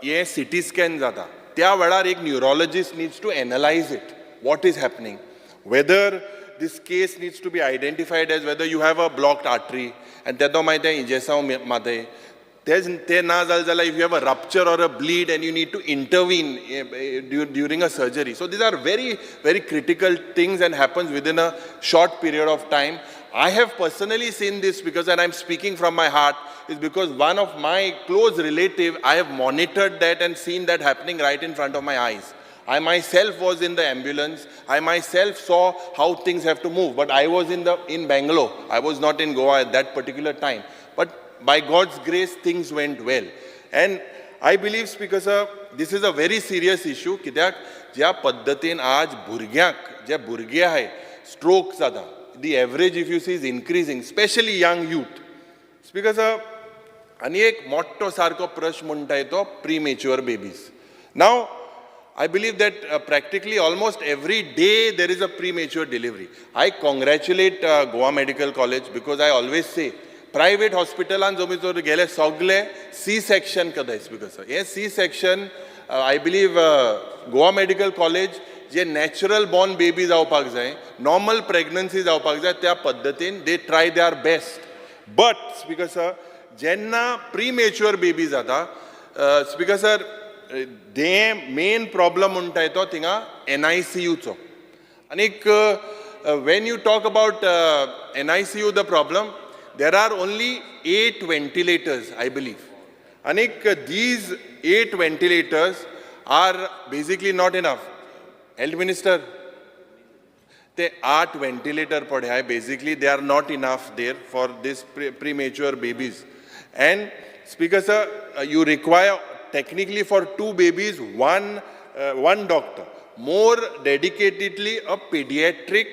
हे सिटी स्कॅन जाता त्या वेळार एक neurologist needs to analyze it, what is happening, whether this case needs to be identified as whether you have a blocked artery आनी तेदो मागीर तें इंजेसांव मारताय तेच तें ना जालें जाल्यार if you have a rupture or a bleed and you need to intervene during a surgery. So these are very, very critical things and happens within a short period of time. I have personally seen this because, and I'm speaking from my heart, is because one of my close relative, I have monitored that and seen that happening right in front of my eyes. I myself was in the ambulance. I myself saw how things have to move. But I was in Bangalore. I was not in Goa at that particular time. But by God's grace, things went well. And I believe, Speaker sir, this is a very serious issue. कित्याक ज्या पद्दतीन आज भुरग्यांक जे भुरगे आहाय स्ट्रोक जाता, the average, if you see, is increasing, specially young youth. Speaker sir, आनी एक मोठो सारको प्रश्न म्हणटाय तो premature babies. Now, I believe that practically almost every day there is a premature delivery. I congratulate Goa Medical College because I always say, private हॉस्पिटलान जमी जर गेले सगळे सी सेक्शन करता. स्पीकर सर, हें C section, I believe Goa Medical College J natural born baby जावपाक जाय, नॉर्मल प्रेग्नन्सी जावपाक जाय, त्या पद्दतीन they try their best. But Speaker sir, जेन्ना प्रीमेच्युअर बेबी जाता, स्पीकर सर, ते मेन प्रॉब्लम म्हणटाय तो थिंगा एनआयसीयूचो. आनीक when you talk about NICU, the problem, there are only eight ventilators, I believe. आनीक these eight ventilators are basically not enough. Health Minister, ते आठ व्हेंटिलेटर पळय, basically they are not enough there for this premature babies. And Speaker sir, you require technically for two babies one doctor. More dedicatedly a pediatric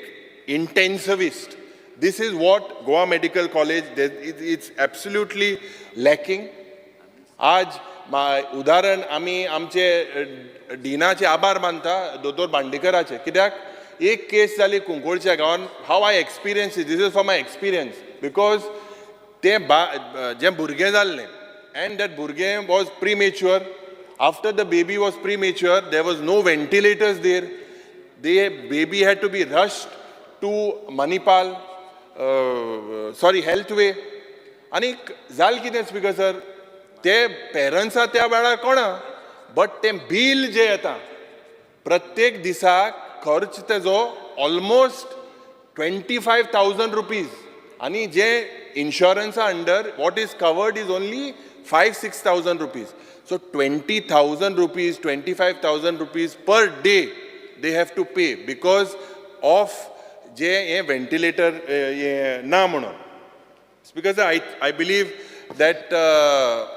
intensivist. This is what Goa Medical College, it's absolutely lacking. आज उदाहरण आमी आमचे डिनाचे आभार मानता, दोतोर बांडेकराचे, कित्याक एक केस जाली कुंकळच्या गांवान. How I experience, this is for my experience, because तें बा जें भुरगें जाल्लें एंड that भुरगें was premature. After the baby was premature, there was no ventilators there. The baby had to be rushed to Manipal, sorry, Healthway. आनी जाल कितें स्पीकर सर, ते पेरंट्सा त्या वेळार कोणा, बट तें बील जें येता प्रत्येक दिसाक खर्च तेजो ऑलमोस्ट 25,000 रुपीज, आनी जे इन्शुरन्सा under what is covered is only 5-6 thousand rupees. So 20,000 rupees, 25,000 rupees per day they have to pay because of जे हें व्हेंटिलेटर हें ना म्हणून. Because I believe that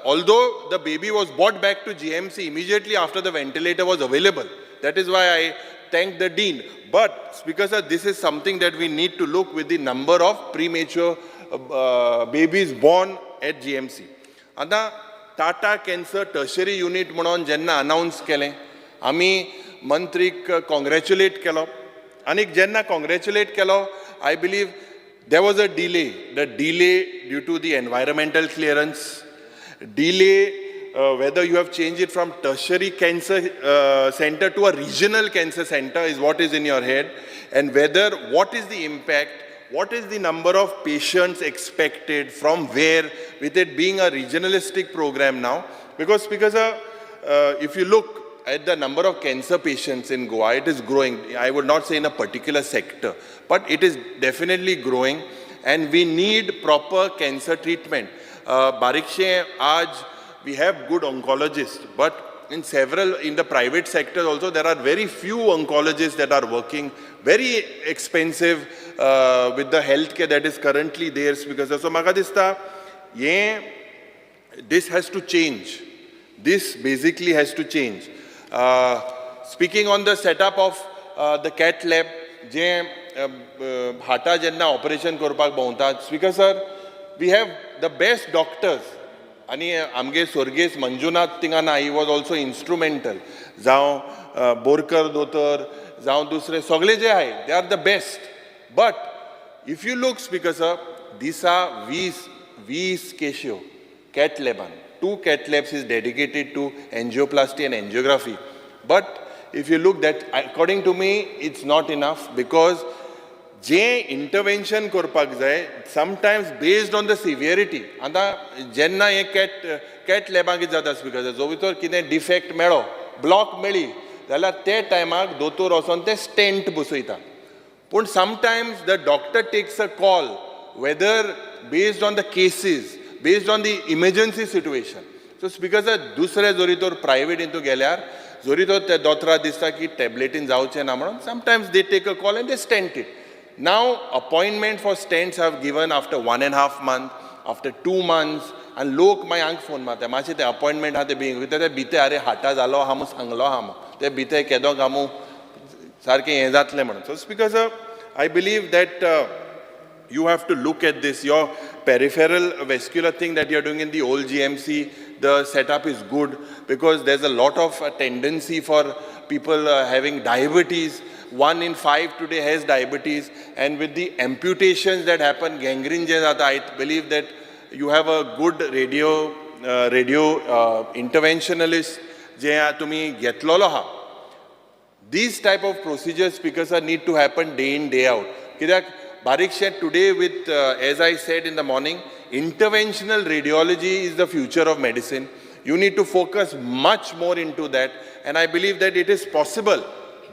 although the baby was brought back to GMC immediately after the ventilator was available, that is why I thank the dean. But because this is something that we need to look with the number of premature babies born at GMC. आतां टाटा कॅन्सर टर्शरी युनीट म्हणून जेन्ना अनावन्स केलें, आमी मंत्रीक कॉंग्रेच्युलेट केलो, आनी जेन्ना कॉंग्रेच्युलेट केलो, I believe there was a delay. The delay due to the environmental clearance, delay whether you have changed it from tertiary cancer center to a regional cancer center is what is in your head, and whether what is the impact, what is the number of patients expected, from where, with it being a regionalistic program now, because if you look at the number of cancer patients in Goa, it is growing. I would not say in a particular sector, but it is definitely growing, and we need proper cancer treatment. बारीकशें आज we have good oncologists, but in the private sector also, there are very few oncologists that are working, very expensive with the healthcare that is currently there. Because so म्हाका दिसता हें this has to change. This basically has to change. Speaking on the setup of the cath lab, जे हार्टा जेन्ना ऑपरेशन करपाक भोंवतात, Speaker sir, we have the best doctors, आनी आमगे स्वर्गेस्त मंजुनाथ थिंगा ना, he was also instrumental, जावं बोरकर दोतोर, जावं दुसरे सगळे जे आहाय, they are the best. But if you look, Speaker sir, दिसा 20 20 केश्यो cath लॅबान. Two cath labs is dedicated to angioplasty and angiography. But if you look that, according to me, it's not enough, because J intervention करपाक जाय, sometimes based on the severity. आतां जेन्ना हें कॅथ लॅबाक कितें जाता स्पीकर, जो भितर कितें डिफेक्ट मेळ्ळो, ब्लॉक मेळ्ळी जाल्यार ते टायमाक दोतोर वचोन ते स्टेंट बसयता. पूण sometimes the doctor takes a call whether based on the cases, based on the emergency situation. So Speaker sir, दुसरे जरी तर प्रायवेट हितून गेल्यार, जरी तर ते दोतोरा दिसता की टॅबलेटीन जावचें ना म्हणून, sometimes they take a call and they stent it. Now appointment for stents have given after one and half month, after 2 months, आनी लोक मागीर हांगा फोन मारता, मातशें ते अपॉयंटमेंट आहा ते बेगीन. ते भिते, आरे हार्टा जालो आहा म्हूण सांगलो आहा म्हूण, ते भिते केदो गामू सारकें हें जातलें म्हणून. So Speaker sir, I believe that you have to look at this. Your peripheral vascular thing that you're doing in the old GMC, the setup is good because there's a lot of tendency for people having diabetes. One in five today has diabetes, and with the amputations that happen, gangrene जे जाता, I believe that you have a good radio interventionalist जे तुमी घेतलेलो आहा. These type of procedures, Speaker sir, need to happen day in, day out. कित्याक बारीकशें today with, as I said in the morning, interventional radiology is the future of medicine. You need to focus much more into that, and I believe that it is possible.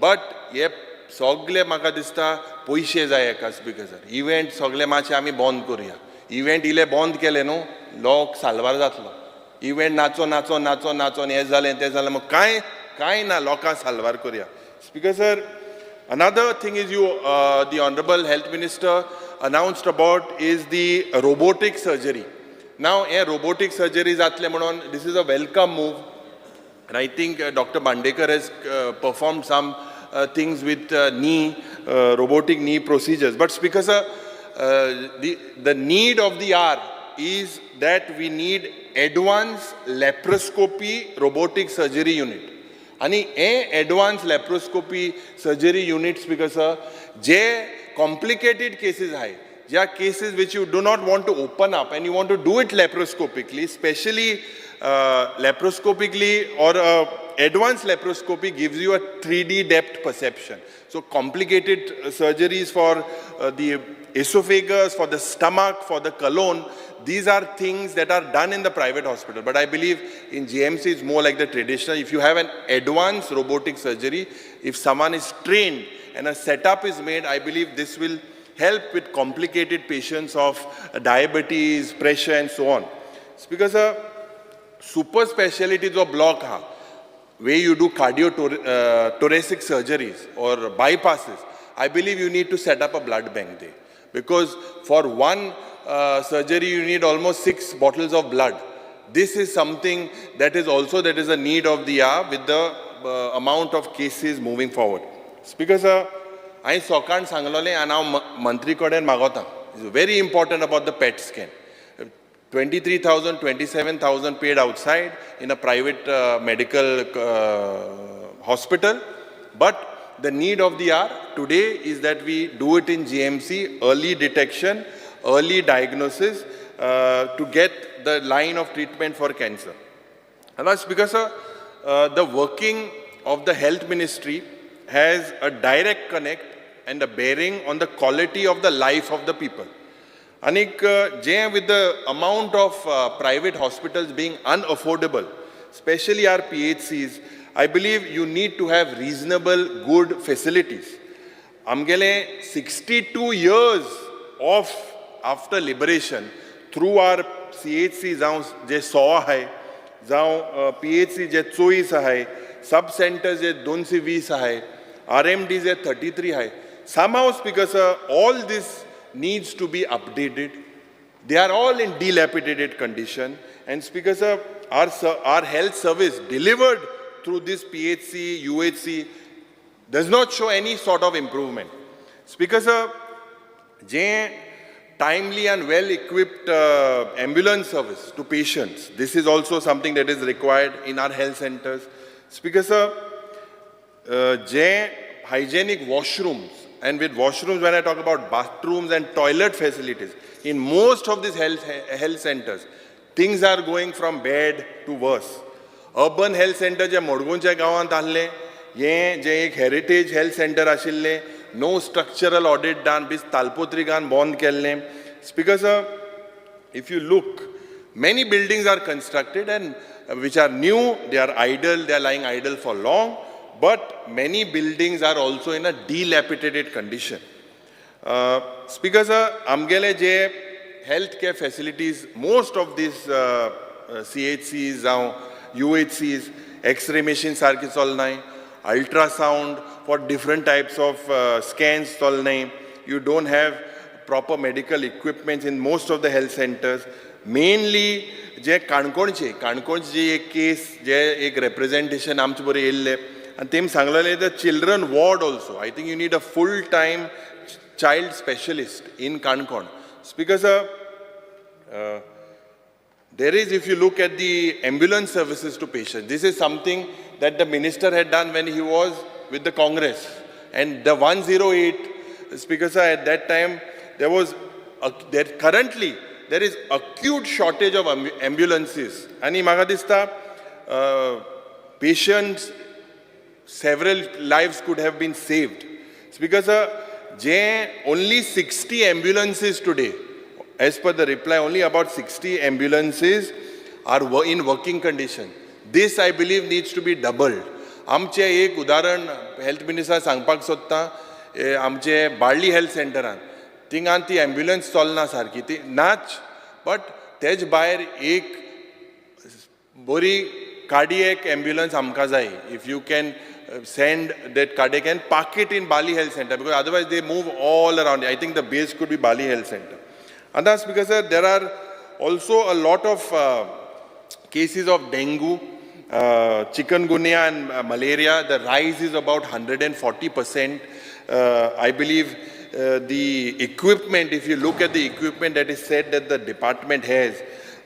But हे सगळे म्हाका दिसता पयशे जाय एका. स्पीकर सर, इव्हेंट सगळे मातशे आमी बंद करुया. इव्हेंट इले बंद केले न्हू, लोक साल्वार जातलो. इव्हेंट नाचो नाचो नाचो नाचोन हें जालें तें जालें, मग कांय कांय ना, लोकांक साल्वार करुया. Speaker sir, another thing is you, the Honorable Health Minister announced about is the robotic surgery. Now, a robotic surgery जातलें म्हणून, this is a welcome move. And I think Dr. Bandekar has performed some things with knee, robotic knee procedures. But Speaker sir, the need of the hour is that we need advanced laparoscopy robotic surgery unit. आनी हे advance laparoscopy surgery unit, Speaker sir, जे कॉम्प्लिकेटेड केसीस आहाय, ज्या cases which you do not want to open up and you want to do it laparoscopically, specially laparoscopically or advanced laparoscopy gives you a 3D depth perception. So complicated surgeries for the esophagus, for the stomach, for the colon, these are things that are done in the private hospital. But I believe in GMC it's more like the traditional. If you have an advanced robotic surgery, if someone is trained and a setup is made, I believe this will help with complicated patients of diabetes, pressure and so on. Speaker sir, super specialty जो block हा, where you do cardiothoracic surgeries or bypasses, I believe you need to set up a blood bank there. Because for one surgery, you need almost 6 bottles of blood. This is something that is also, that is a need of the hour with the amount of cases moving forward. Speaker sir, हांवें सोकाण सांगलोलें आनी हांव मंत्री कडेन मागोता. It's very important about the PET scan. 23,000, 27,000 paid outside in a private medical hospital. But the need of the hour today is that we do it in GMC, early detection, early diagnosis to get the line of treatment for cancer. And that's because the working of the health ministry has a direct connect and a bearing on the quality of the life of the people. Anik, with the amount of private hospitals being unaffordable, especially our PHCs, I believe you need to have reasonable, good facilities. Amgele 62 years of after liberation, through our CHC जावं जे 100 आहाय, जावं PHC जे 24 आहाय, sub centers जे 220 आहाय, RMD जे 33 आहाय. Somehow, Speaker sir, all this needs to be updated. They are all in dilapidated condition. And Speaker sir, our health service delivered through this PHC, UHC does not show any sort of improvement. Speaker sir, J timely and well-equipped ambulance service to patients, this is also something that is required in our health centers. Speaker sir, J hygienic washrooms, and with washrooms, when I talk about bathrooms and toilet facilities, in most of these health centers, things are going from bad to worse. Urban health center जे मडगांवच्या गांवांत आहले, हे जे एक हेरिटेज हेल्थ सेंटर आशिल्लें, no structural audit done, बीस तालपोत्रिकान बंद केल्लें. Speaker sir, if you look, many buildings are constructed and which are new, they are idle, they are lying idle for long, but many buildings are also in a dilapidated condition. Speaker sir, आमगेले जे health care facilities, most of these CHCs जावं UHCs, X-ray machine सारकी चलनाय, ultrasound for different types of scans चलनाय, you don't have proper medical equipment in most of the health centers. Mainly जे काणकोणचे, काणकोणचे जे एक केस, जे एक representation आमचे बरोबर येयल्ले आनी तेमी सांगलेले, the children ward also, I think you need a full time child specialist in Canacona. Speaker sir, there is, if you look at the ambulance services to patients, this is something that the minister had done when he was with the Congress. And the 108, Speaker sir, at that time, there was, there currently, there is acute shortage of ambulances. Ani म्हाका दिसता, patients, several lives could have been saved. Speaker sir, J only 60 ambulances today, as per the reply, only about 60 ambulances are in working condition. This, I believe, needs to be doubled. आमचें एक उदाहरण हेल्थ मिनिस्टर सांगपाक सोदता, आमचे बाळ्ळी हेल्थ सेंटरान थिंगान ती एम्ब्युलन्स चलना सारकी, ती नाच, बट तेज भायर एक बरी कार्डियक एम्ब्युलन्स आमकां जाय. If you can send that cardiac and park it in Balli Health Center, because otherwise they move all around. I think the base could be Balli Health Center. And that's because there are also a lot of cases of dengue. Chikungunya and malaria, the rise is about 140%. I believe the equipment, if you look at the equipment that is said that the department has,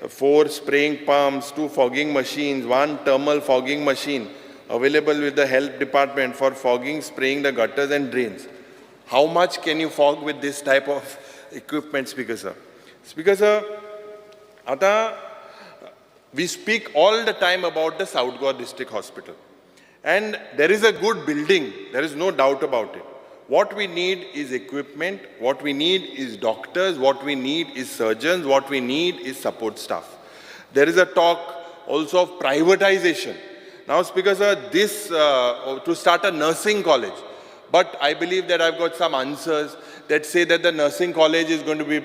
4 spraying pumps, 2 fogging machines, 1 thermal fogging machine available with the health department for fogging, spraying the gutters and drains. How much can you fog with this type of equipment, Speaker sir? Speaker sir, ata, we speak all the time about the South Goa District Hospital. And there is a good building, there is no doubt about it. What we need is equipment, what we need is doctors, what we need is surgeons, what we need is support staff. There is a talk also of privatization. Now, Speaker sir, this, to start a nursing college. But I believe that I've got some answers that say that the nursing college is going to be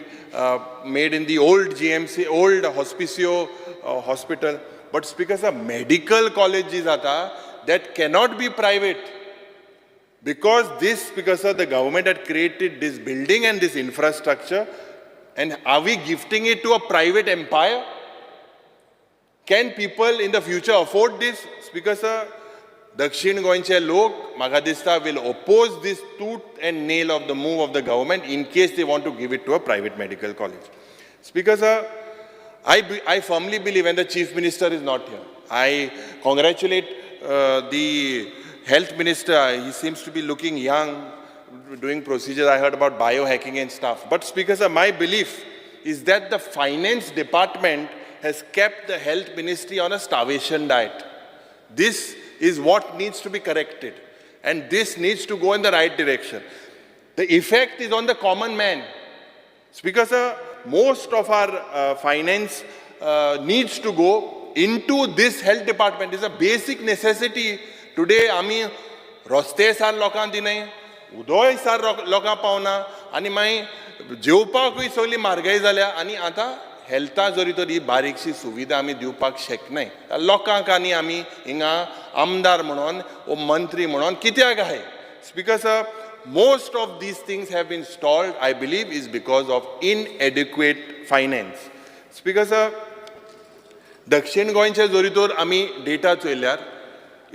made in the old GMC, old Hospicio hospital. But Speaker sir, medical colleges that cannot be private. Because this, because sir, the government had created this building and this infrastructure, and are we gifting it to a private empire? Can people in the future afford this? Speaker sir, Dakshin Goenche lok, म्हाका दिसता, will oppose this tooth and nail of the move of the government in case they want to give it to a private medical college. Speaker sir, I firmly believe, and the Chief Minister is not here, I congratulate the Health Minister. He seems to be looking young, doing procedures. I heard about biohacking and stuff. But Speaker sir, my belief is that the finance department has kept the health ministry on a starvation diet. This is what needs to be corrected. And this needs to go in the right direction. The effect is on the common man. Speaker sir, most of our finance needs to go into this health department. It's a basic necessity. Today, आमी रस्ते सार लोकांक दिनाय, उदोय सार लोकांक पावना, आनी मागीर जेवपाकूय सगळी म्हारगाय जाल्या, आनी आतां हेल्था जरी तर ही बारीकशी सुविधा आमी दिवपाक शकनाय लोकांक, आनी आमी हिंगा आमदार म्हणून वो मंत्री म्हणून कित्याक आहाय? Speaker sir, most of these things have been stalled, I believe, is because of inadequate finance. Speaker sir, दक्षिण गोंयचे जरी तर आमी data चोयल्यार,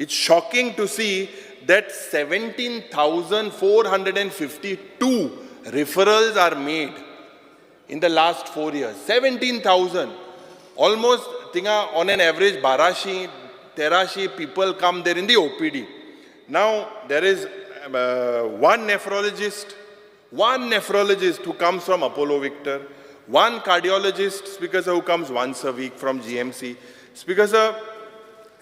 it's shocking to see that 17,452 referrals are made in the last 4 years. 17,000. Almost, tinga, on an average, 12, 13 people come there in the OPD. Now, there is one nephrologist who comes from Apollo Victor, one cardiologist, Speaker sir, who comes once a week from GMC. Speaker sir,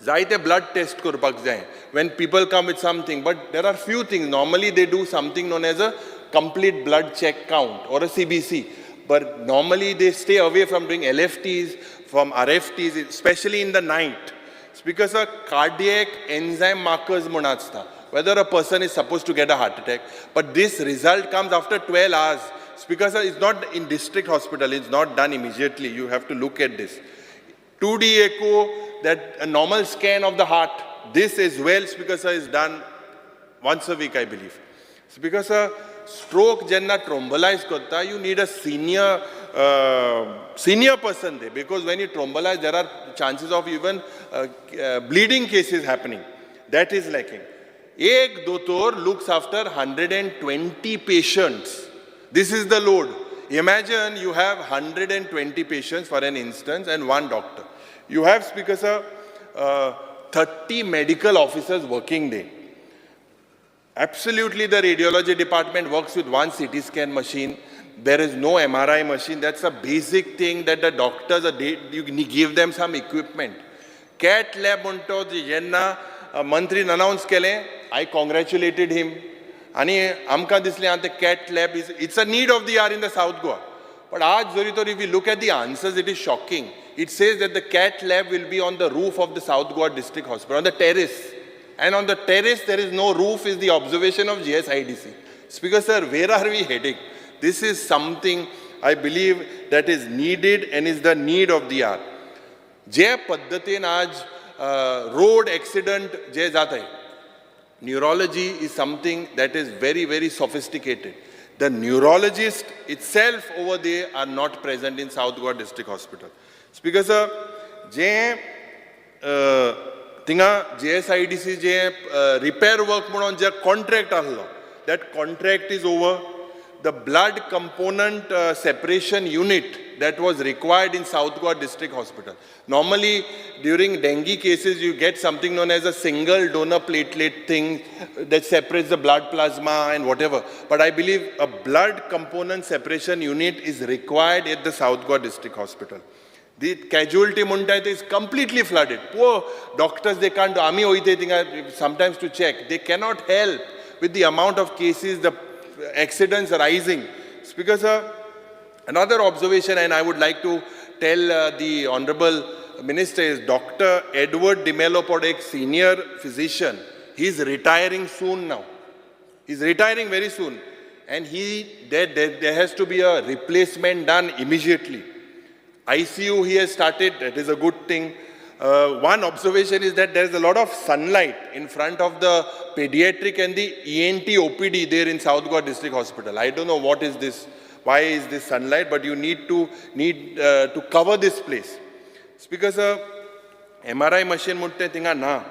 जायते blood test करपाक जाय when people come with something, but there are few things. Normally they do something known as a complete blood check count or a CBC, but normally they stay away from doing LFTs, from RFTs, especially in the night. It's because a cardiac enzyme markers म्हूण आसता, whether a person is supposed to get a heart attack, but this result comes after 12 hours. It's because it's not in district hospital, it's not done immediately. You have to look at this. 2D echo, that a normal scan of the heart, this as well, Speaker sir, is done once a week, I believe. Speaker sir, stroke jenna thrombolyze karta, you need a senior person there, because when you thrombolyze, there are chances of even bleeding cases happening. That is lacking. Ek doctor looks after 120 patients. This is the load. Imagine you have 120 patients for an instance and one doctor. You have, Speaker sir, 30 medical officers working there. Absolutely, the radiology department works with one CT scan machine. There is no MRI machine. That's a basic thing that the doctors, are, you give them some equipment. Cat lab म्हणतो जेन्ना मंत्रीन announce केलें, I congratulated him. आनी आमकां दिसलें आतां cat lab is, it's a need of the hour in the South Goa. But aaj जरी तर if you look at the answers, it is shocking. It says that the cat lab will be on the roof of the South Goa District Hospital, on the terrace. And on the terrace, there is no roof, is the observation of GSIDC. Speaker sir, where are we heading? This is something I believe that is needed and is the need of the hour. जे पद्धतीन आज road accident जे जाता, neurology is something that is very, very sophisticated. The neurologist itself over there are not present in South Goa District Hospital. Speaker sir, जे थिंगा जीएसआयडीसी जे रिपेर वर्क म्हणून जे कॉन्ट्रॅक्ट आहलो, that contract is over. The blood component separation unit that was required in South Goa District Hospital. Normally, during dengue cases, you get something known as a single donor platelet thing that separates the blood plasma and whatever. But I believe a blood component separation unit is required at the South Goa District Hospital. The casualty म्हणटाय is completely flooded. Poor doctors, they can't do. आमी वयते थिंगा sometimes to check. They cannot help with the amount of cases, the accidents arising. Speaker sir, another observation, and I would like to tell the Honorable Minister, is Dr. Edward D'Mello, एक senior physician. He is retiring soon now. He's retiring very soon. And there has to be a replacement done immediately. ICU he has started, that is a good thing. One observation is that there is a lot of sunlight in front of the pediatric and the ENT OPD there in South Goa District Hospital. I don't know what is this, why is this sunlight, but you need to cover this place. Speaker sir, MRI machine म्हणटे थिंगा ना.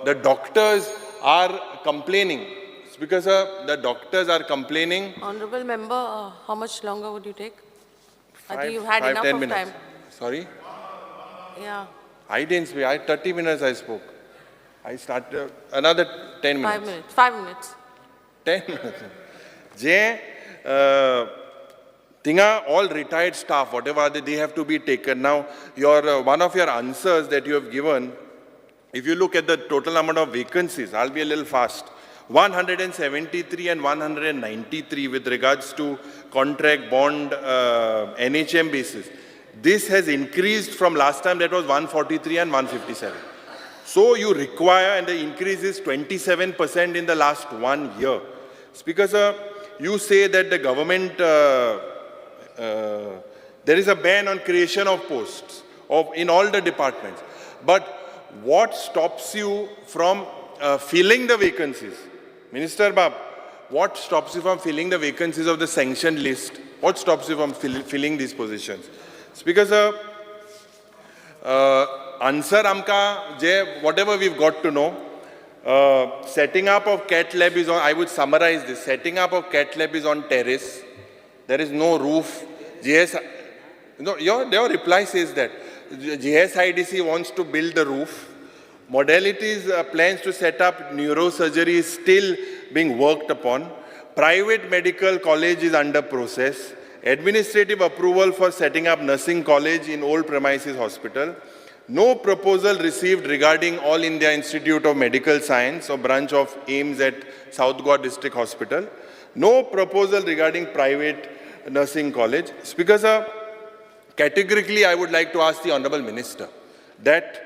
The doctors are complaining. Speaker sir, the doctors are complaining. Honorable member, how much longer would you take? I Five, think you've had 5, enough 10 of minutes. time. Sorry? Yeah, I didn't speak. I 30 minutes I spoke. I started another 10 minutes. 5 minutes. 5 minutes. 10 minutes. जे थिंगा all retired staff, whatever they have to be taken. Now, your one of your answers that you have given, if you look at the total amount of vacancies, I'll be a little fast. 173 and 193 with regards to contract bond NHM basis. This has increased from last time, that was 143 and 157. So you require, and the increase is 27% in the last one year. Speaker sir, you say that the government, there is a ban on creation of posts in all the departments. But what stops you from filling the vacancies? Minister Bab, what stops you from filling the vacancies of the sanctioned list? What stops you from filling these positions? Speaker sir, answer आमकां जे whatever we've got to know, setting up of cat lab is on, I would summarize this, setting up of cat lab is on terrace. There is no roof. GS, no, your reply says that. GSIDC wants to build the roof. Modalities, plans to set up neurosurgery is still being worked upon. Private medical college is under process. Administrative approval for setting up nursing college in old premises hospital. No proposal received regarding All India Institute of Medical Science or branch of AIIMS at South Goa District Hospital. No proposal regarding private nursing college. Speaker sir, categorically I would like to ask the Honorable Minister that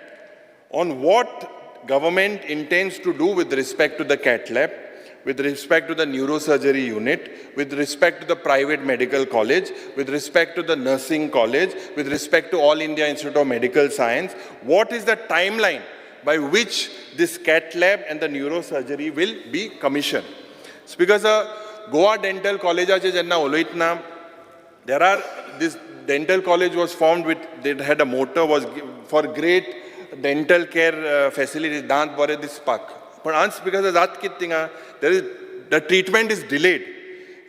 on what government intends to do with respect to the cat lab, with respect to the neurosurgery unit, with respect to the private medical college, with respect to the nursing college, with respect to All India Institute of Medical Science, what is the timeline by which this cat lab and the neurosurgery will be commissioned? Speaker sir, Goa Dental College जेन्ना उलयतना, there are, this dental college was formed with, they had a motto was for great dental care facilities, दांत बरे दिसपाक. पण आज because जात कितें थिंगा, there is, the treatment is delayed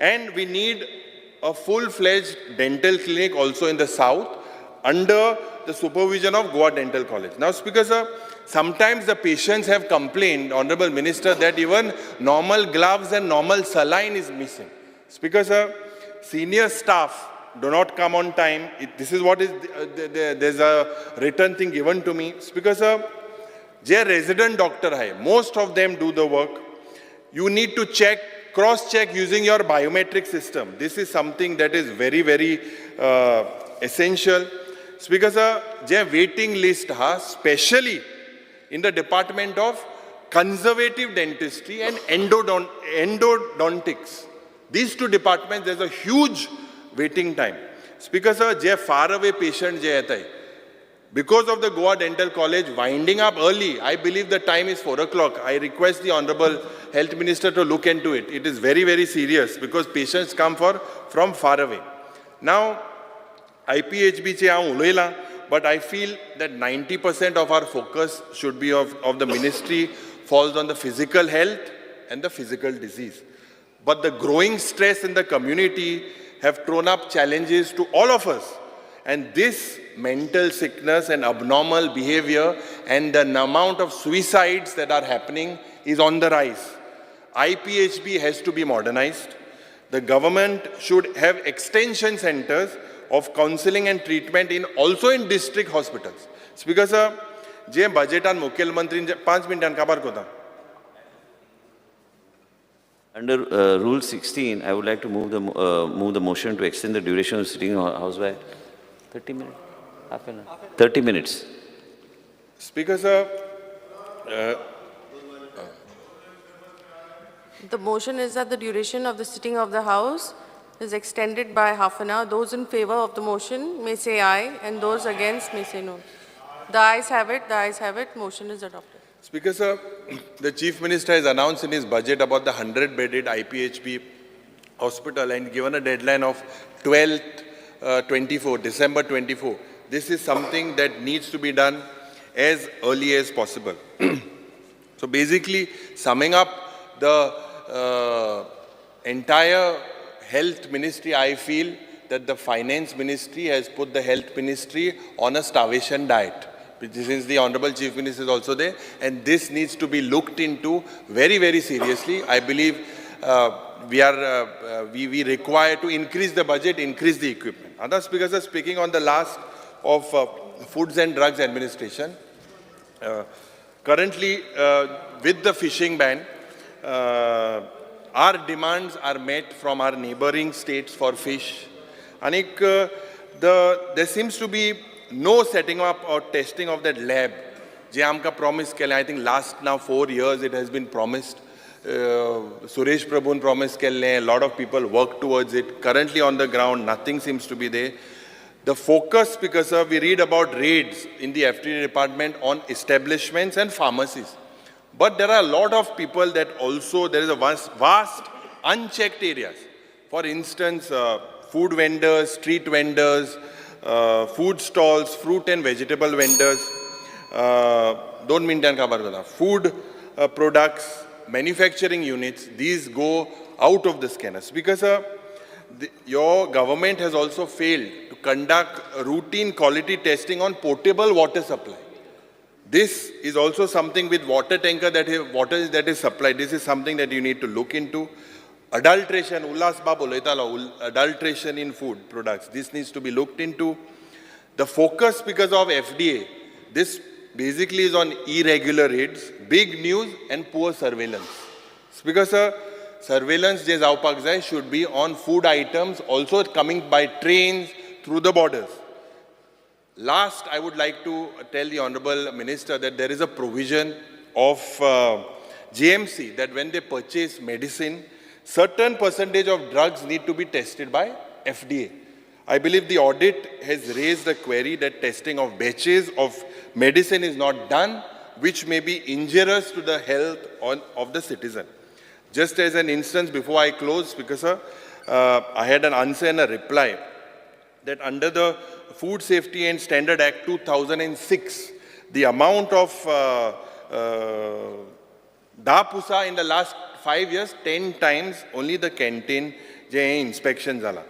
and we need a full-fledged dental clinic also in the south under the supervision of Goa Dental College. Now, Speaker sir, sometimes the patients have complained, Honorable Minister, that even normal gloves and normal saline is missing. Speaker sir, senior staff do not come on time. This is what is, there's a written thing given to me. Speaker sir, J resident doctor hai, most of them do the work. You need to check, cross-check using your biometric system. This is something that is very, very essential. Speaker sir, J waiting list ha, especially in the department of conservative dentistry and endodontics. These two departments, there's a huge waiting time. Speaker sir, J far away patient जे येताय, because of the Goa Dental College winding up early, I believe the time is 4 o'clock. I request the Honorable Health Minister to look into it. It is very, very serious because patients come from far away. Now, IPHB चे हांव उलयलां, But I feel that 90% of our focus should be of the ministry falls on the physical health and the physical disease. But the growing stress in the community have thrown up challenges to all of us. And this mental sickness and abnormal behavior and the amount of suicides that are happening is on the rise. IPHB has to be modernized. The government should have extension centers of counseling and treatment in also in district hospitals. Speaker sir, जे बजेटान मुखेलमंत्रीन 5 मिनटां काबार कोता. Under Rule 16, I would like to move the motion to extend the duration of sitting house by 30 minutes, half an hour, 30 minutes. Speaker sir, the motion is that the duration of the sitting of the House is extended by half an hour. Those in favor of the motion may say aye, and those against may say no. The ayes have it, the ayes have it. Motion is adopted. Speaker sir, the Chief Minister has announced in his budget about the 100-bedded IPHB hospital and given a deadline of 12/24, December 24. This is something that needs to be done as early as possible. So basically, summing up the entire health ministry, I feel that the finance ministry has put the health ministry on a starvation diet. Since the Honorable Chief Minister is also there, and this needs to be looked into very, very seriously. I believe we require to increase the budget, increase the equipment. Other speakers are speaking on the last of Foods and Drugs Administration. Currently, with the fishing ban, our demands are met from our neighboring states for fish. Anik, there seems to be no setting up or testing of that lab. Je amka promise kele, I think last now 4 years it has been promised. Suresh Prabhun promised kelle, a lot of people work towards it. Currently on the ground, nothing seems to be there. The focus, because sir, we read about raids in the FDA department on establishments and pharmacies. But there are a lot of people that also, there is a vast unchecked areas. For instance, food vendors, street vendors, food stalls, fruit and vegetable vendors, don't mean food products, manufacturing units, these go out of the scanners. Because your government has also failed to conduct routine quality testing on potable water supply. This is also something with water tanker that is, water that is supplied. This is something that you need to look into. Adulteration, Ullas Bab ulaytalo, adulteration in food products. This needs to be looked into. The focus because of FDA, this basically is on irregular raids, big news and poor surveillance. Because sir, surveillance je javpak jai should be on food items also coming by trains through the borders. Last, I would like to tell the Honorable Minister that there is a provision of GMC that when they purchase medicine, certain percentage of drugs need to be tested by FDA. I believe the audit has raised the query that testing of batches of medicine is not done, which may be injurious to the health of the citizen. Just as an instance, before I close, because sir, I had an answer and a reply that under the Food Safety and Standard Act 2006, the amount of dapusa in the last 5 years, 10 times only the canteen je inspection zala.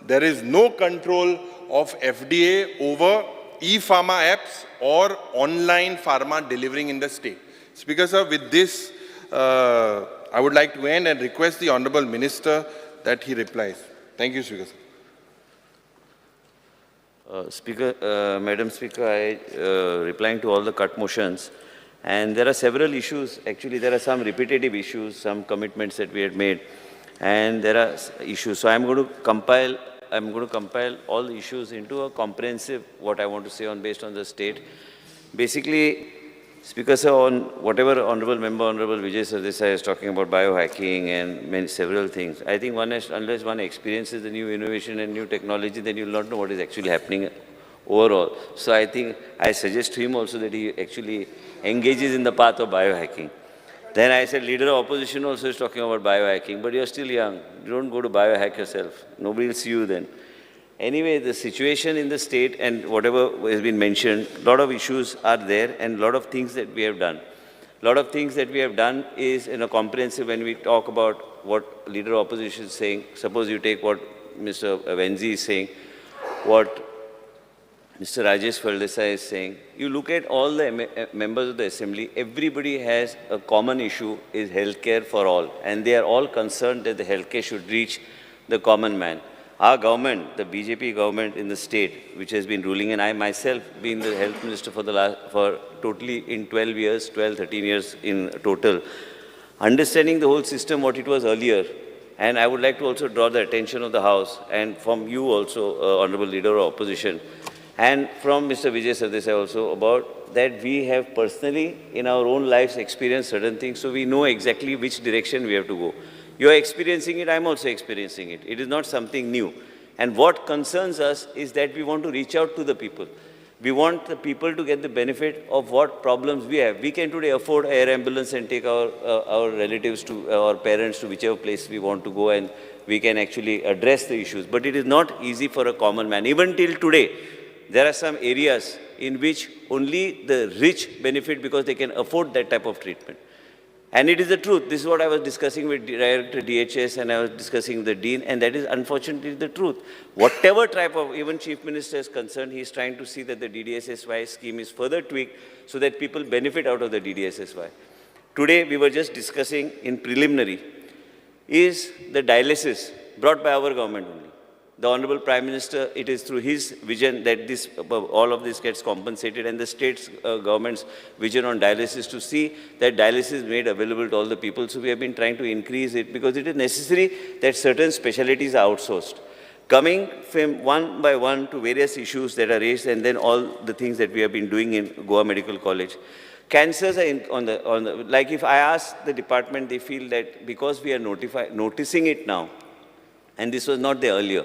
There is no control of FDA over e-pharma apps or online pharma delivering in the state. Speaker sir, with this, I would like to end and request the Honorable Minister that he replies. Thank you, Speaker sir. Speaker, Madam Speaker, I replying to all the cut motions, and there are several issues. Actually, there are some repetitive issues, some commitments that we had made, and there are issues. So I'm going to compile. I'm going to compile all the issues into a comprehensive what I want to say on based on the state. Basically, Speaker sir, on whatever Honorable Member, Honorable Vijay Sardesai is talking about biohacking and many, several things. I think one has, unless one experiences the new innovation and new technology, then you'll not know what is actually happening overall. So I think I suggest to him also that he actually engages in the path of biohacking. Then I said, leader of opposition also is talking about biohacking, but you're still young. You don't go to biohack yourself. Nobody will see you then. Anyway, the situation in the state and whatever has been mentioned, a lot of issues are there and a lot of things that we have done. A lot of things that we have done is in a comprehensive, when we talk about what leader of opposition is saying, suppose you take what Mr. Venzi is saying, what Mr. Rajesh Faldesai is saying, you look at all the members of the assembly, everybody has a common issue, is healthcare for all. And they are all concerned that the healthcare should reach the common man. Our government, the BJP government in the state, which has been ruling, and I myself being the health minister for the last, for totally in 12 years, 12, 13 years in total, understanding the whole system, what it was earlier, and I would like to also draw the attention of the House and from you also, Honorable Leader of Opposition, and from Mr. Vijay Sardesai also, about that we have personally in our own lives experienced certain things, so we know exactly which direction we have to go. You are experiencing it, I am also experiencing it. It is not something new. And what concerns us is that we want to reach out to the people. We want the people to get the benefit of what problems we have. We can today afford air ambulance and take our relatives to our parents to whichever place we want to go, and we can actually address the issues. But it is not easy for a common man. Even till today, there are some areas in which only the rich benefit because they can afford that type of treatment. And it is the truth. This is what I was discussing with Director DHS, and I was discussing with the Dean, and that is unfortunately the truth. Whatever type of, even Chief Minister is concerned, he is trying to see that the DDSSY scheme is further tweaked so that people benefit out of the DDSSY. Today, we were just discussing in preliminary, is the dialysis brought by our government only. The Honorable Prime Minister, it is through his vision that this, all of this gets compensated, and the state's government's vision on dialysis to see that dialysis is made available to all the people. So we have been trying to increase it because it is necessary that certain specialties are outsourced. Coming from one by one to various issues that are raised, and then all the things that we have been doing in Goa Medical College. Cancers are in, on the, like if I ask the department, they feel that because we are noticing it now, and this was not there earlier.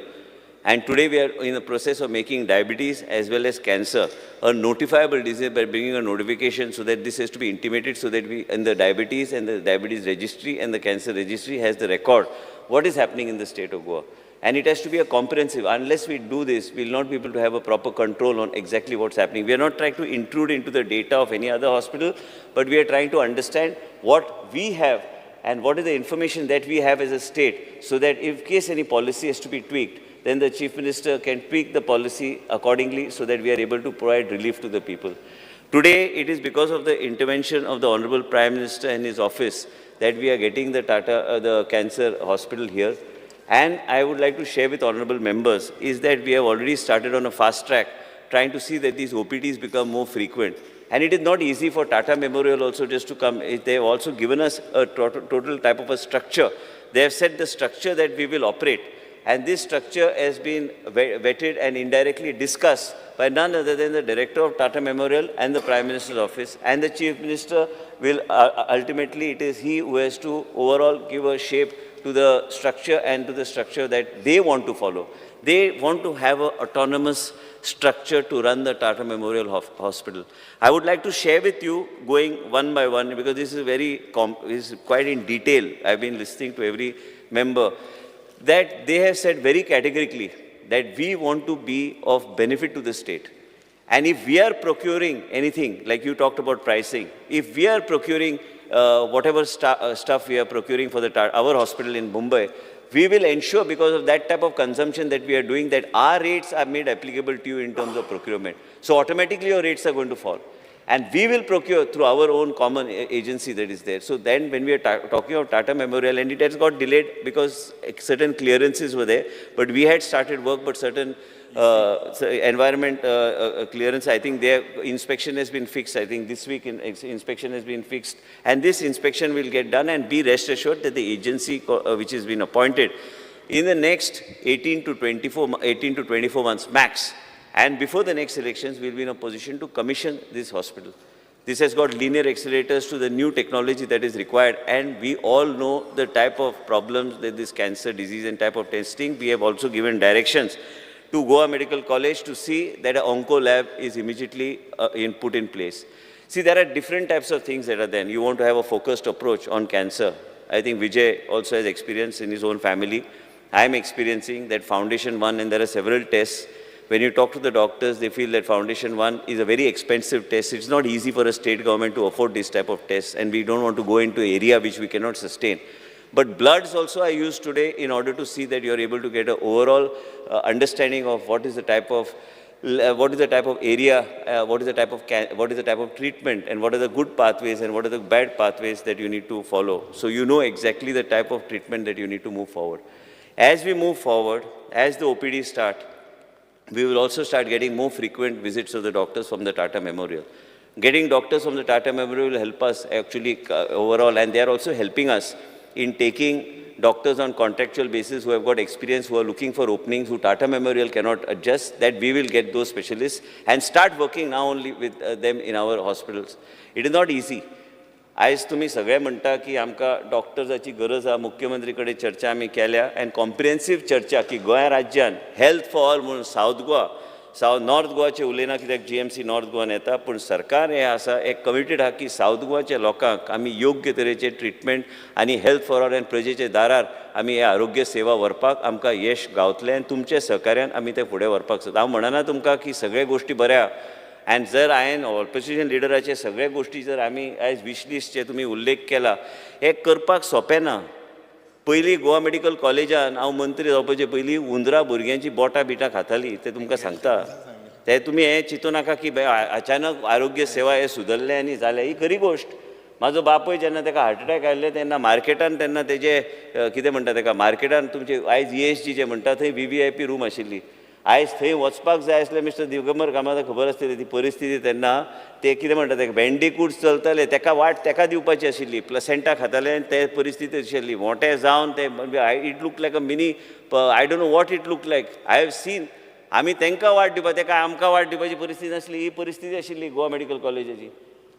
And today we are in the process of making diabetes as well as cancer a notifiable disease by bringing a notification so that this has to be intimated, so that we, in the diabetes and the diabetes registry and the cancer registry has the record what is happening in the state of Goa. And it has to be a comprehensive. Unless we do this, we will not be able to have a proper control on exactly what's happening. We are not trying to intrude into the data of any other hospital, but we are trying to understand what we have and what is the information that we have as a state, so that if case any policy has to be tweaked, then the Chief Minister can tweak the policy accordingly so that we are able to provide relief to the people. Today, it is because of the intervention of the Honorable Prime Minister and his office that we are getting the Tata, the cancer hospital here. And I would like to share with honorable members is that we have already started on a fast track trying to see that these OPDs become more frequent. And it is not easy for Tata Memorial also just to come. They have also given us a total type of a structure. They have set the structure that we will operate. And this structure has been vetted and indirectly discussed by none other than the Director of Tata Memorial and the Prime Minister's office. And the Chief Minister will ultimately, it is he who has to overall give a shape to the structure and to the structure that they want to follow. They want to have an autonomous structure to run the Tata Memorial Hospital. I would like to share with you, going one by one, because this is very, is quite in detail. I've been listening to every member, that they have said very categorically that we want to be of benefit to the state. And if we are procuring anything, like you talked about pricing, if we are procuring whatever stuff we are procuring for the our hospital in Mumbai, we will ensure, because of that type of consumption that we are doing, that our rates are made applicable to you in terms of procurement. So automatically your rates are going to fall. And we will procure through our own common agency that is there. So then when we are talking of Tata Memorial, and it has got delayed because certain clearances were there, but we had started work, but certain environment clearance, I think their inspection has been fixed. I think this week inspection has been fixed. And this inspection will get done, and be rest assured that the agency which has been appointed in the next 18 to 24 months max, and before the next elections, we'll be in a position to commission this hospital. This has got linear accelerators to the new technology that is required, and we all know the type of problems that this cancer disease and type of testing. We have also given directions to Goa Medical College to see that an onco lab is immediately put in place. See, there are different types of things that are there. You want to have a focused approach on cancer. I think Vijay also has experience in his own family. I am experiencing that Foundation One, and there are several tests. When you talk to the doctors, they feel that Foundation One is a very expensive test. It's not easy for a state government to afford this type of tests, and we don't want to go into area which we cannot sustain. But bloods also are used today in order to see that you're able to get an overall understanding of what is the type of area, what is the type of what is the type of treatment, and what are the good pathways and what are the bad pathways that you need to follow. So you know exactly the type of treatment that you need to move forward. As we move forward, as the OPD start, we will also start getting more frequent visits of the doctors from the Tata Memorial. Getting doctors from the Tata Memorial will help us actually overall, and they are also helping us in taking doctors on contractual basis who have got experience, who are looking for openings, who Tata Memorial cannot adjust, that we will get those specialists and start working now only with them in our hospitals. It is not easy. आयज तुमी सगळे म्हणटा की आमकां डॉक्टर्साची गरज आहा, मुख्यमंत्री कडेन चर्चा आमी केल्या आनी कॉम्प्रिहेन्सीव चर्चा की गोंया राज्यान हेल्थ फॉर ऑल म्हणून सावथ गोवा, सावथ नॉर्थ गोवाचें उलयना कित्याक जीएमसी नॉर्थ गोवान येता, पूण सरकार हें आसा एक कमिटेड आहा की सावथ गोवाच्या लोकांक आमी योग्य तरेचें ट्रिटमेंट आनी हेल्थ फॉर ऑल आनी प्रजेच्या दारार आमी हे आरोग्य सेवा व्हरपाक आमकां यश गावतलें आनी तुमच्या सहकार्यान आमी तें फुडें व्हरपाक सोदता. हांव म्हणना तुमकां की सगळे गोश्टी बऱ्या, आनी जर हांवें ऑपोजिशन लिडराचे सगळे गोश्टी जर आमी आयज विशलिस्टचे तुमी उल्लेख केला, हें करपाक सोंपें ना. पयलीं गोवा मेडिकल कॉलेजान हांव मंत्री जावपाचे पयलीं हुंदरां भुरग्यांची बोटां बिटां खातालीं, तें तुमकां सांगता. तें तुमी हें चिंतू नाका की अचानक आरोग्य सेवा हें सुदरलें आनी जालें, ही खरी गोश्ट. म्हाजो बापूय जेन्ना ताका हार्ट अटॅक आयिल्ले तेन्ना मार्केटान तेन्ना तेजे कितें म्हणटा ताका, मार्केटान तुमचे आयज ESG जे म्हणटा थंय VVIP room आशिल्ली. आयज थंय वचपाक जाय आसलें मिस्टर दिगंबर कामताक खबर आसतली ती परिस्थिती तेन्ना, ते कितें म्हणटा तेका बँडीकूट चलताले, तेका वाट तेका दिवपाची आशिल्ली, प्लसेंटा खाताले आनी ते परिस्थिती आशिल्ली. मोटे जावन ते it look like a mini, I don't know what it look like, I have seen. आमी तांकां वाट दिवपा, तेका आमकां वाट दिवपाची परिस्थिती नासली, ही परिस्थिती आशिल्ली गोवा मेडिकल कॉलेजाची.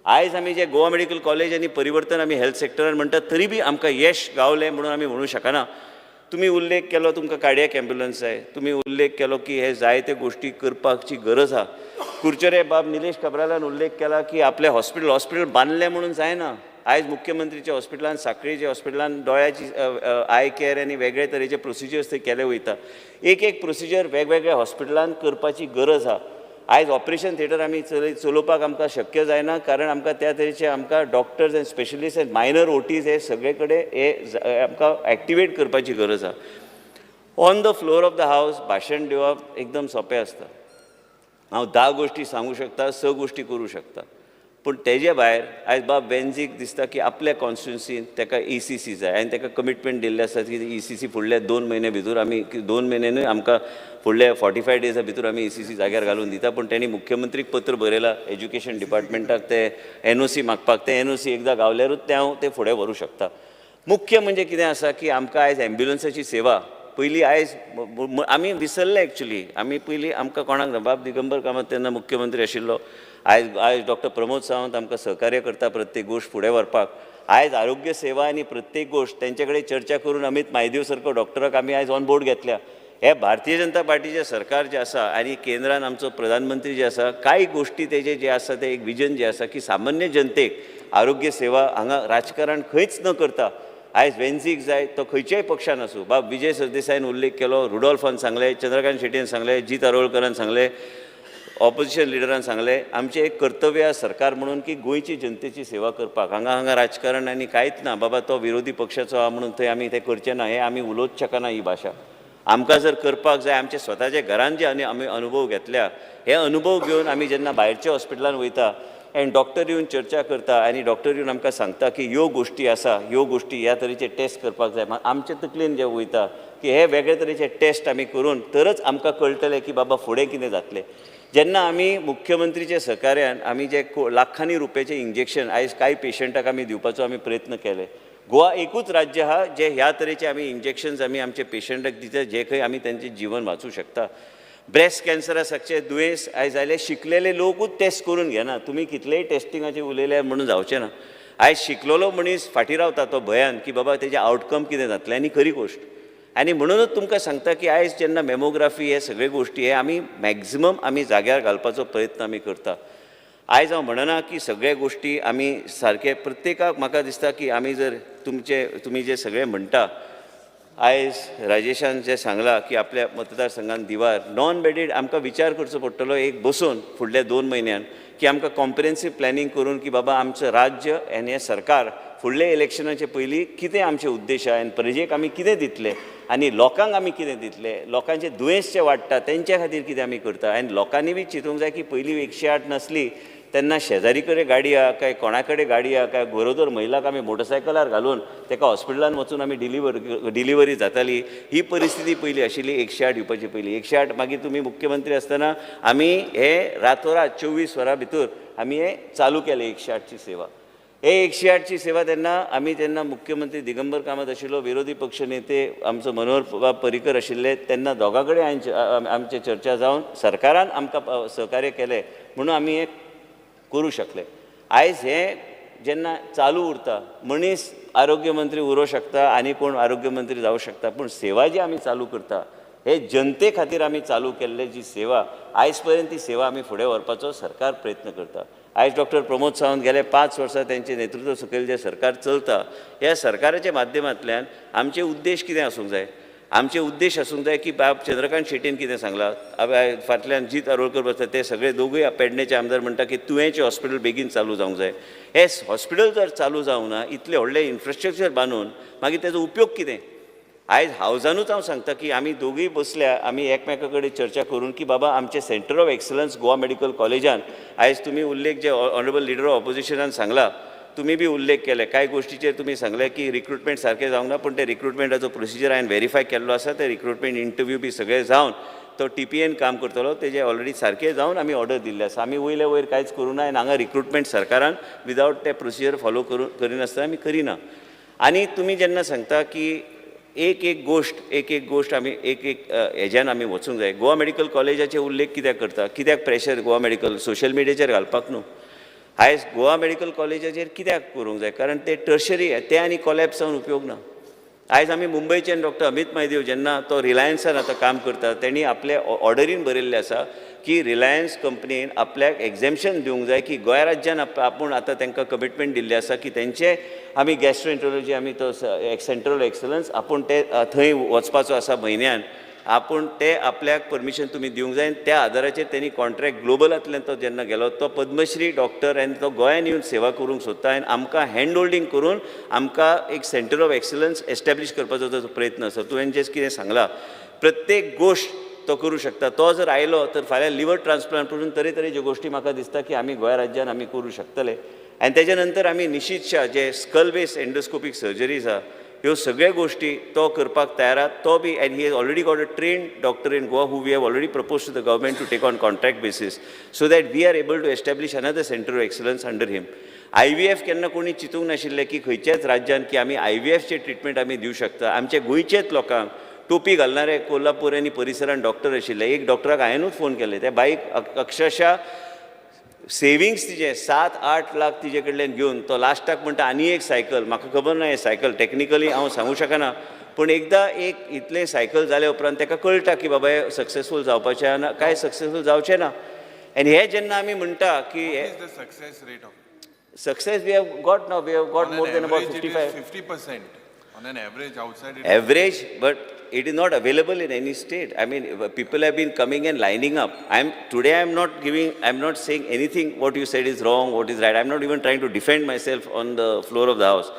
आयज आमी जे गोवा मेडिकल कॉलेज आनी परिवर्तन आमी हेल्थ सेक्टरान म्हणटात, तरी बी आमकां यश गावलें म्हणून आमी म्हणूं शकना. तुमी उल्लेख केलो तुमकां कार्डियक एम्ब्युलन्स जाय, तुमी उल्लेख केलो की हे जायते गोश्टी करपाची गरज आहा. कुरचेरे बाब निलेश काब्रालान उल्लेख केला की आपलें हॉस्पिटल हॉस्पिटल बांदलें म्हणून जायना. आयज मुख्यमंत्रीच्या हॉस्पिटलान, साखळीच्या हॉस्पिटलान दोळ्याची I care आनी वेगळे तरेचे प्रोसिजर्स थंय केले वयता. एक एक प्रोसिजर वेगवेगळ्या हॉस्पिटलान करपाची गरज आहा. आयज ऑपरेशन थिएटर आमी चलोवपाक आमकां शक्य जायना, कारण आमकां त्या तरेचे आमकां doctors and specialist and minor OTs हे सगळे कडेन हे आमकां एक्टिवेट करपाची गरज आहा. On the floor of the house भाशण दिवप एकदम सोंपें आसता. हांव 10 गोश्टी सांगूं शकता, 6 गोश्टी करूं शकता, पूण तेजे भायर आयज बाब बेनजीक दिसता की आपल्या कॉन्स्टिट्युन्सीन ताका ECC जाय आनी ताका कमिटमेंट दिल्लें आसा की ECC फुडल्या 2 म्हयने भितर आमी, 2 म्हयने न्हय, आमकां फुडल्या 45 डेजा भितर आमी ECC जाग्यार घालून दिता. पूण तेणी मुख्यमंत्रीक पत्र बरयलां एज्युकेशन डिपार्टमेंटाक ते NOC मागपाक, ते NOC एकदां गावल्यारूच तें हांव तें फुडें व्हरूं शकता. मुख्य म्हणजे कितें आसा की आमकां आयज एम्ब्युलन्साची सेवा पयलीं आयज आमी विसरले एक्चुली. आमी पयलीं आमकां कोणाक ना, बाब दिगंबर कामत तेन्ना मुख्यमंत्री आशिल्लो, आयज आयज डॉक्टर प्रमोद सावंत आमकां सहकार्य करता प्रत्येक गोश्ट फुडें व्हरपाक. आयज आरोग्य सेवा आनी प्रत्येक गोश्ट तेंचे कडेन चर्चा करून अमीत मायदेव सारको डॉक्टराक आमी आयज ऑन बोर्ड घेतल्या. हे भारतीय जनता पार्टीचें सरकार जें आसा आनी केंद्रान आमचो प्रधानमंत्री जे आसा, कांय गोश्टी तेजे जे आसा ते एक विजन जे आसा की सामान्य जनतेक आरोग्य सेवा हांगा राजकारण खंयच न करता. आयज वेन्झीक जाय तो खंयच्याय पक्षान आसूं, बाब विजय सरदेसायान उल्लेख केलो, रुडोल्फान सांगलें, चंद्रकांत शेटयेन सांगलें, जीत आरोलकरान सांगलें, ऑपोजिशन लिडरान सांगलें, आमचें एक कर्तव्य आसा सरकार म्हणून की गोंयची जनतेची सेवा करपाक. हांगा हांगा राजकारण आनी कांयच ना, बाबा तो विरोधी पक्षाचो आहा म्हणून थंय आमी तें करचें ना, हें आमी उलोवच शकना. ही भाशा आमकां जर करपाक जाय, आमचे स्वताच्या घरान जे आनी आमी अनुभव घेतल्या, हे अनुभव घेवन आमी जेन्ना भायरच्या हॉस्पिटलान वयता आनी डॉक्टर येवन चर्चा करता आनी डॉक्टर येवन आमकां सांगता की ह्यो गोश्टी आसा, ह्यो गोश्टी ह्या तरेचे टेस्ट करपाक जाय, आमचे तकलेन जे वयता की हे वेगळे तरेचे टेस्ट आमी करून तरच आमकां कळटलें की बाबा फुडें कितें जातलें. जेन्ना आमी मुख्यमंत्रीच्या सहकार्यान आमी जे लाखांनी रुपयाचे इंजेक्शन आयज कांय पेशंटाक आमी दिवपाचो आमी प्रयत्न केले. गोवा एकूच राज्य आहा जे ह्या तरेचे आमी इंजेक्शन्स आमी आमचे पेशंटाक दिता, जे खंय आमी तेंचें जिवन वाचूं शकता. ब्रेस्ट कॅन्सरा सारकें दुयेंस आयज जाल्यार शिकलेले लोकूच टेस्ट करून घेना. तुमी कितलेय टेस्टिंगाचेर उलयल्यार म्हणून जावचें ना. आयज शिकलेलो मनीस फाटीं रावता तो भंयान की बाबा तेजें आवटकम कितें जातलें, आनी खरी गोश्ट. आनी म्हणूनच तुमकां सांगता की आयज जेन्ना मेमोग्राफी हे सगळे गोश्टी हे आमी मॅक्झिमम आमी जाग्यार घालपाचो प्रयत्न आमी करता. आयज हांव म्हणना की सगळे गोश्टी आमी सारके प्रत्येकाक, म्हाका दिसता की आमी जर तुमचे तुमी जे सगळे म्हणटा, आयज राजेशान जें सांगलां की आपल्या मतदारसंघान दिवार नॉन बेडीड, आमकां विचार करचो पडटलो एक बसून फुडल्या 2 म्हयन्यान की आमकां कॉम्प्रिहेन्सीव प्लॅनिंग करून की बाबा आमचें राज्य आनी हें सरकार फुडले इलेक्शनाचे पयलीं कितें आमचे उद्देश आहा आनी प्रजेक आमी कितें दितले आनी लोकांक आमी कितें दितले, लोकांचे दुयेंस जे वाडटा तेंच्या खातीर कितें आमी करता. आनी लोकांनी बी चिंतूंक जाय की पयलीं 108 नासली तेन्ना शेजारी कडेन गाडी आहा काय कोणा कडेन गाडी आहा काय गरोदर महिलाक आमी मोटरसायकलार घालून तेका हॉस्पिटलान वचून आमी डिलिव्हरी जाताली. ही परिस्थिती पयलीं आशिल्ली 108 येवपाची पयलीं. 108 मागीर तुमी मुख्यमंत्री आसतना आमी हे रातोरात 24 वरां भितर आमी हे चालू केलें 108ची सेवा. हे 108ची सेवा तेन्ना आमी तेन्ना मुख्यमंत्री दिगंबर कामत आशिल्लो, विरोधी पक्ष नेते आमचो मनोहर बाब पर्रीकर आशिल्ले, तेन्ना दोगां कडेन आमचे चर्चा जावन सरकारान आमकां सहकार्य केलें म्हणून आमी हे करूं शकले. आयज हें जेन्ना चालू उरता, मनीस आरोग्य मंत्री उरूं शकता आनी कोण आरोग्य मंत्री जावं शकता, पूण सेवा जी आमी चालू करता हे जनते खातीर आमी चालू केल्ले जी सेवा आयज पर्यंत ती सेवा आमी फुडें व्हरपाचो सरकार प्रयत्न करता. आयज डॉक्टर प्रमोद सावंत गेले 5 वर्सां तेंचे नेतृत्व सकयल जें सरकार चलता, ह्या सरकाराच्या माध्यमांतल्यान आमचे उद्देश कितें आसूंक जाय, आमचे उद्देश आसूंक जाय की बाब चंद्रकांत शेटीन कितें सांगलां, फाटल्यान जीत आरोलकर बसता ते सगळे दोगूय पेडणेचे आमदार म्हणटा की तुयेंचें हॉस्पिटल बेगीन चालू जावंक जाय. हें हॉस्पिटल जर चालू जावंक ना, इतलें व्हडलें इन्फ्रास्ट्रक्चर बांदून मागीर तेजो उपयोग कितें? आयज हावजानूच हांव सांगता की आमी दोगूय बसल्या, आमी एकमेका कडेन चर्चा करून की बाबा आमचें centre of excellence Goa medical कॉलेजान आयज तुमी उल्लेख जे ऑनरेबल लिडर ऑफ ऑपोजिशनान सांगला, तुमी बी उल्लेख केले कांय गोश्टीचेर, तुमी सांगलें की रिक्रुटमेंट सारकें जावंक ना, पूण ते रिक्रुटमेंटाचो प्रोसिजर हांवें वेरीफाय केल्लो आसा, ते रिक्रुटमेंट इंटरव्यू बी सगळें जावन तो TPN काम करतलो, तेजें ऑलरेडी सारकें जावन आमी ऑर्डर दिल्लें आसा. आमी वयले वयर कांयच करूं ना आनी हांगा रिक्रुटमेंट सरकारान विदावट ते प्रोसिजर फॉलो करिनासतना आमी करिना. आनी तुमी जेन्ना सांगता की एक एक गोश्ट, एक एक गोश्ट आमी एक एक हेज्यान आमी वचूंक जाय. गोवा मेडिकल कॉलेजाचे उल्लेख कित्याक करता, कित्याक प्रेशर गोवा मेडिकल सोशल मिडियाचेर घालपाक न्हू. आयज गोवा मेडिकल कॉलेजाचेर कित्याक करूंक जाय, कारण ते टर्शरी ते आनी कॉलॅप्स जावन उपयोग ना. आयज आमी मुंबयच्यान डॉक्टर अमीत महादेव जेन्ना तो रिलायन्सान आतां काम करता, तेणी आपले ऑर्डरीन बरयल्लें आसा की रिलायन्स कंपनीन आपल्याक एग्झेम्पशन दिवंक जाय की गोंय राज्यान आपूण आतां तांकां कमिटमेंट दिल्ली आसा की तेंचे आमी गॅस्ट्रोएंट्रोलॉजी आमी तो सेंटर ऑफ एक्सलन्स आपूण ते थंय वचपाचो आसा म्हयन्यान, आपूण ते आपल्याक परमिशन तुमी दिवंक जाय. त्या आदाराचेर तेणी कॉन्ट्रॅक्ट ग्लोबलांतल्यान तो जेन्ना गेलो, तो पद्मश्री डॉक्टर आनी तो गोंयान येवन सेवा करूंक सोदता आनी आमकां हँड होल्डींग करून आमकां एक सेंटर ऑफ एक्सलन्स एस्टॅब्लीश करपाचो ताचो प्रयत्न आसा. तुवें जें कितें सांगलां प्रत्येक गोश्ट तो करूं शकता. तो जर आयलो तर फाल्यां लिवर ट्रान्सप्लांट पसून तरेतरेच्यो गोश्टी म्हाका दिसता की आमी गोंय राज्यान आमी करूं शकतले. आनी तेज्या नंतर आमी निशीत शाह जे स्कल बेस एंडोस्कोपीक सर्जरीज आहा ह्यो सगळ्यो गोश्टी तो करपाक तयार आहा. तो बी and he has already got a trained doctor in Goa who we have already propose to the government to take on contract basis so that we are able to establish another centre of excellence under him. IVF केन्ना कोणी चिंतूंक नाशिल्लें की खंयच्याच राज्यान की आमी IVFचें ट्रिटमेंट आमी दिवं शकता. आमच्या गोंयचेच लोकांक टोपी घालणारे कोल्हापूर आनी परिसरान डॉक्टर आशिल्ले, एक डॉक्टराक हांवेनूच फोन केले, त्या बाईक अक्षरशा सेविंग्स तिजे 7-8 लाख तिजे कडल्यान घेवन तो लास्टाक म्हणटा आनी एक सायकल, म्हाका खबर ना हें सायकल टॅक्निकली हांव सांगूं शकना, पूण एकदां एक इतलें सायकल जाल्या उपरांत ताका कळटा की बाबा हें सक्सेसफूल जावपाचें ना काय सक्सेसफूल जावचें ना. आनी हें जेन्ना आमी म्हणटा की success we have got now, we have got more than about 55 50% on an average outside it average, but it is not available in any state. I mean, people have been coming and lining up. Today I am not giving, I am not saying anything what you said is wrong, what is right. I am not even trying to defend myself on the floor of the house.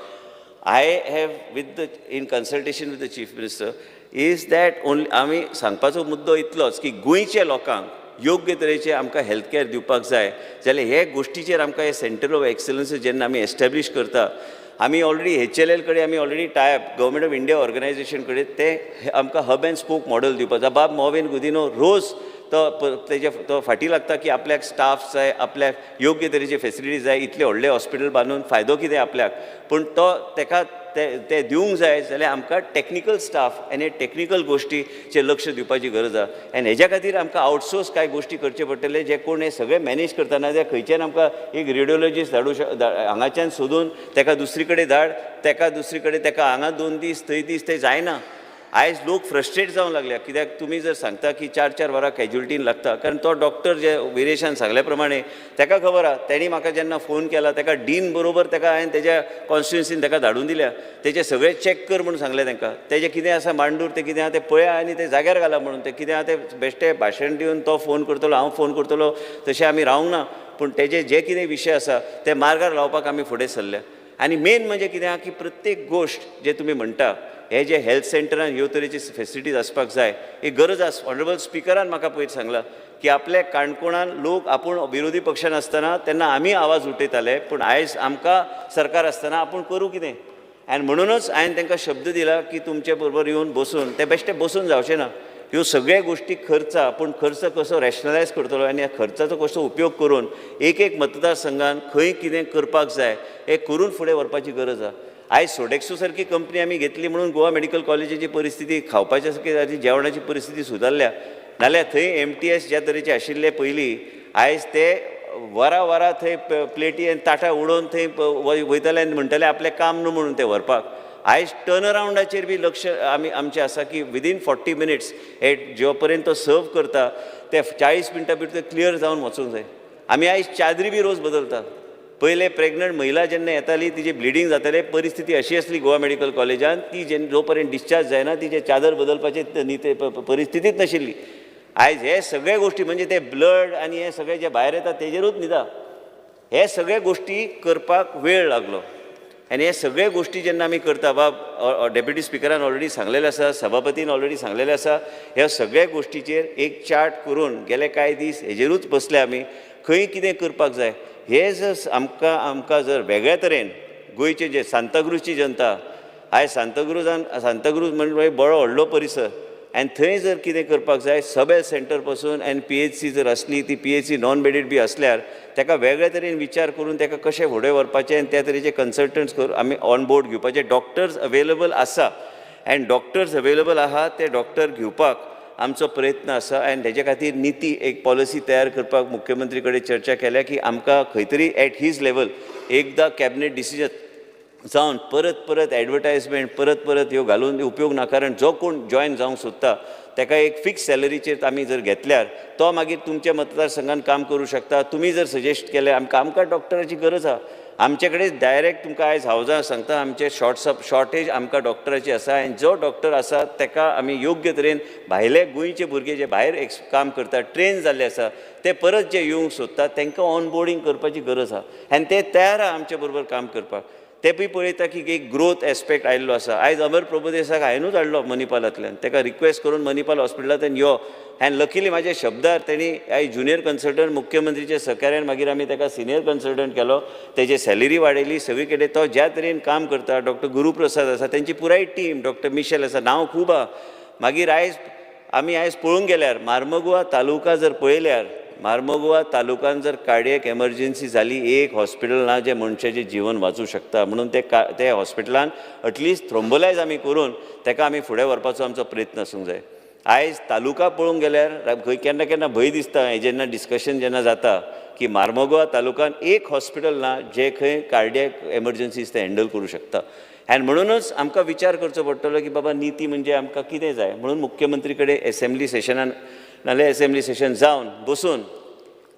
I have, with the, in consultation with the Chief Minister, is that only, आमी सांगपाचो मुद्दो इतलोच की गोंयच्या लोकांक योग्य तरेचे आमकां हेल्थ केअर दिवपाक जाय जाल्यार हे गोश्टीचेर आमकां हे सेंटर ऑफ एक्सलन्स जेन्ना आमी एस्टॅब्लीश करता, आमी ऑलरेडी HLL कडेन आमी already tie up government of India organisation कडेन ते आमकां हब अँड स्पोक मॉडल दिवपाचो. बाब मोविन गुदिनो रोज तो तेजे तो फाटीं लागता की आपल्याक स्टाफ जाय, आपल्याक योग्य तरेचे फेसिलिटी जाय, इतले व्हडले हॉस्पिटल बांदून फायदो कितें आपल्याक, पूण तो तेका ते दिवंक जाय जाल्यार आमकां टॅक्निकल स्टाफ आनी टॅक्निकल गोश्टीचेर लक्ष दिवपाची गरज आसा. आनी हेज्या खातीर आमकां आउटसोर्स कांय गोश्टी करचे पडटले, जे कोण हे सगळे मॅनेज करतना जे खंयच्यान आमकां एक रेडियोलॉजिस्ट धाडूं हांगाच्यान सोदून तेका दुसरी कडेन धाड, तेका दुसरी कडेन, तेका हांगा 2 दीस थंय दीस, ते जायना. आयज लोक फ्रस्ट्रेट जावंक लागल्या, कित्याक तुमी जर सांगता की 4-4 वरां कॅज्युलिटीन लागता, कारण तो डॉक्टर जे विरेशान सांगल्या प्रमाणे ताका खबर आहा. तेणी म्हाका जेन्ना फोन केला ताका डीन बरोबर ताका हांवें तेज्या कॉन्स्टिट्युन्सीन ताका धाडून दिल्या, तेजे सगळे चॅक कर म्हणून सांगलें तांकां, तेजें कितें आसा मांडूर तें कितें आहा तें पळया आनी तें जाग्यार घाला म्हणून. तें कितें आहा तें बेश्टें भाशण दिवन तो फोन करतलो हांव फोन करतलो तशें आमी रावंक ना, पूण तेजे जे कितें विशय आसा ते मार्गार लावपाक आमी फुडें सरल्या. आनी मेन म्हणजे कितें आहा की प्रत्येक गोश्ट जे तुमी म्हणटा हे जे हेल्थ सेंटरान ह्यो तरेची फेसिलिटीज आसपाक जाय, ही गरज आसा. ऑनरेबल स्पिकरान म्हाका पयर सांगलां की आपल्या काणकोणान लोक आपूण विरोधी पक्षान आसतना तेन्ना आमी आवाज उठयताले, पूण आयज आमकां सरकार आसतना आपूण करूं कितें. आनी म्हणुनूच हांवें तांकां शब्द दिला की तुमचे बरोबर येवन बसून ते बेश्टे बसून जावचें ना, ह्यो सगळ्यो गोश्टी खर्च आहा, पूण खर्च कसो रॅशनलायज करतलो आनी ह्या खर्चाचो कसो उपयोग करून एक एक मतदारसंघान खंय कितें करपाक जाय हें करून फुडें व्हरपाची गरज आहा. आयज सोडेक्सो सारकी कंपनी आमी घेतली म्हणून गोवा मेडिकल कॉलेजीची परिस्थिती खावपाच्या सारकी जेवणाची परिस्थिती सुदारल्या, नाल्यार थंय MTS ज्या तरेचे आशिल्ले पयलीं आयज ते वरां वरां थंय प्लेटी आनी ताटां उडोवन थंय वयताले आनी म्हणटाले आपलें काम न्हू म्हणून ते व्हरपाक. आयज टर्न अरावंडाचेर बी लक्ष आमी आमचें आसा की विदीन 40 मिनिट्स हे जो पर्यंत तो सर्व करता ते 40 मिनटां भितर क्लियर जावन वचूंक जाय. आमी आयज चादरी बी रोज बदलता. पयले प्रेग्नंट महिला जेन्ना येताली तिजी ब्लिडींग जातालें, परिस्थिती अशी आसली गोवा मेडिकल कॉलेजान ती जेन्ना जो पर्यंत डिस्चार्ज जायना तिचे चादर बदलपाची परिस्थितीच नाशिल्ली. आयज हे सगळे गोश्टी म्हणजे ते ब्लड आनी हे सगळे जे भायर येता तेजेरूच न्हिदा, हे सगळे गोश्टी करपाक वेळ लागलो. आनी हे सगळे गोश्टी जेन्ना आमी करता, बाब डेप्युटी स्पिकरान ऑलरेडी सांगलेलें आसा, सभापतीन ऑलरेडी सांगलेलें आसा, ह्या सगळ्या गोश्टीचेर एक चार्ट करून गेले कांय दीस हेजेरूच बसले आमी, खंय कितें करपाक जाय हे जर आमकां आमकां जर वेगळ्या तरेन गोंयचे जे सांताक्रूजची जनता आयज सांताक्रूजान सांताक्रूज म्हणजे बरो व्हडलो परिसर आनी थंय जर कितें करपाक जाय सब हेल्थ सेंटर पासून आनी PHC जर आसली ती PHC non bedded बी आसल्यार ताका वेगळ्या तरेन विचार करून ताका कशें फुडें व्हरपाचें आनी त्या तरेचे कन्सल्टंट्स करून आमी ऑन बोर्ड घेवपाचे. डॉक्टर्स अवेलेबल आसा आनी डॉक्टर्स अवेलेबल आहा ते डॉक्टर घेवपाक आमचो प्रयत्न आसा आनी तेजे खातीर निती एक पॉलिसी तयार करपाक मुख्यमंत्री कडेन चर्चा केल्या की आमकां खंय तरी एट his level एकदां कॅबिनेट डिसिजन जावन परत परत एडवर्टायजमेंट परत परत ह्यो घालून उपयोग ना, कारण जो कोण जॉयन जावंक सोदता ताका एक फिक्स सॅलरीचेर आमी जर घेतल्यार तो मागीर तुमच्या मतदारसंघान काम करूं शकता. तुमी जर सजेस्ट केलें आमकां आमकां डॉक्टराची गरज आहा, आमचे कडेन डायरेक्ट तुमकां आयज हावजां सांगता आमचे शॉर्टेज आमकां डॉक्टराची आसा आनी जो डॉक्टर आसा ताका आमी योग्य तरेन भायले गोंयचे भुरगे जे भायर काम करता ट्रेन जाल्ले आसा ते परत जे येवंक सोदता तांकां ऑन बोर्डींग करपाची गरज आहा आनी ते तयार आहा आमचे बरोबर काम करपाक. ते बी पळयता की एक ग्रोथ एस्पेक्ट आयिल्लो आसा. आयज अमर प्रभुदेसाक हांवेनूच हाडलो मणिपालांतल्यान, ताका रिक्वेस्ट करून मणिपाल हॉस्पिटलांतल्यान यो आनी लकीली म्हाज्या शब्दार तेणी आयज ज्युनियर कन्सल्टंट मुख्यमंत्रीच्या सहकार्यान मागीर आमी ताका सिनियर कन्सल्टंट केलो, तेजी सॅलरी वाडयली, सगळी कडेन तो ज्या तरेन काम करता. डॉक्टर गुरुप्रसाद आसा, तेंची पुराय टीम, डॉक्टर मिशेल आसा, नांव खूब आहा. मागीर आयज आमी आयज पळोवंक गेल्यार मार्मगोवा तालुका जर पळयल्यार मार्मगोवा तालुकान जर कार्डियक एमर्जन्सी जाली एक हॉस्पिटल ना जें मनशाचें जीवन वाचूं शकता, म्हणून ते हॉस्पिटलान एटलिस्ट थ्रोम्बोलायज आमी करून ताका आमी फुडें व्हरपाचो आमचो प्रयत्न आसूंक जाय. आयज तालुका पळोवंक गेल्यार खंय केन्ना केन्ना भंय दिसता हें जेन्ना डिस्कशन जेन्ना जाता की मार्मगोवा तालुकान एक हॉस्पिटल ना जें खंय कार्डियक एमर्जन्सीज ते हँडल करूं शकता. आनी म्हणुनूच आमकां विचार करचो पडटलो की बाबा निती म्हणजे आमकां कितें जाय, म्हणून मुख्यमंत्री कडेन एसेंब्ली सेशनान नाल्यार एसेंब्ली सेशन जावन बसून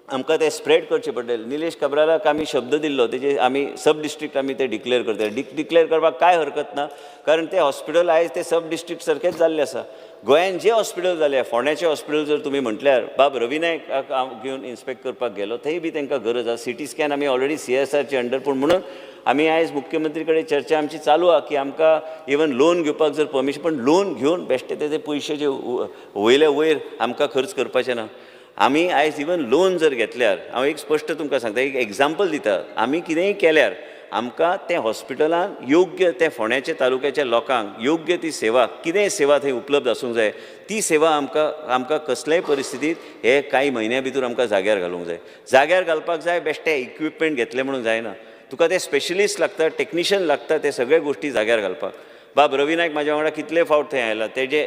आमकां तें स्प्रेड करचें पडटलें. निलेश काब्रालाक आमी शब्द दिल्लो तेजे आमी सब डिस्ट्रिक्ट आमी ते डिक्लेअर करतले. डिक्लेअर करपाक कांय हरकत ना, कारण तें हॉस्पिटल आयज तें सब डिस्ट्रिक्ट सारकेंच जाल्लें आसा. गोंयान जे हॉस्पिटल जालें, फोंड्याचें हॉस्पिटल जर तुमी म्हटल्यार बाब रवी नायक घेवन इन्स्पेक्ट करपाक गेलो थंय बी तांकां गरज आसा. सिटी स्कॅन आमी ऑलरेडी CSRचे अंडर, पूण म्हणून आमी आयज मुख्यमंत्री कडेन चर्चा आमची चालू आहा की आमकां इवन लोन घेवपाक जर परमिशन, पण लोन घेवन बेश्टे तेजे पयशे जे वयले वयर आमकां खर्च करपाचे ना. आमी आयज इवन लोन जर घेतल्यार हांव एक स्पश्ट तुमकां सांगता, एक एग्जाम्पल दिता, आमी कितेंय केल्यार आमकां तें हॉस्पिटलान योग्य ते फोंड्याच्या तालुक्याच्या लोकांक योग्य ती सेवा कितेंय सेवा थंय उपलब्ध आसूंक जाय, ती सेवा आमकां आमकां कसलेय परिस्थितींत हे कांय म्हयन्या भितर आमकां जाग्यार घालूंक जाय. जाग्यार घालपाक जाय बेश्टे इक्विपमेंट घेतलें म्हणून जायना, तुका ते स्पेशलिस्ट लागता, टेक्निशियन लागता, ते सगळे गोश्टी जाग्यार घालपाक. बाब रवी नायक म्हाज्या वांगडा कितले फावट थंय आयला, तेजे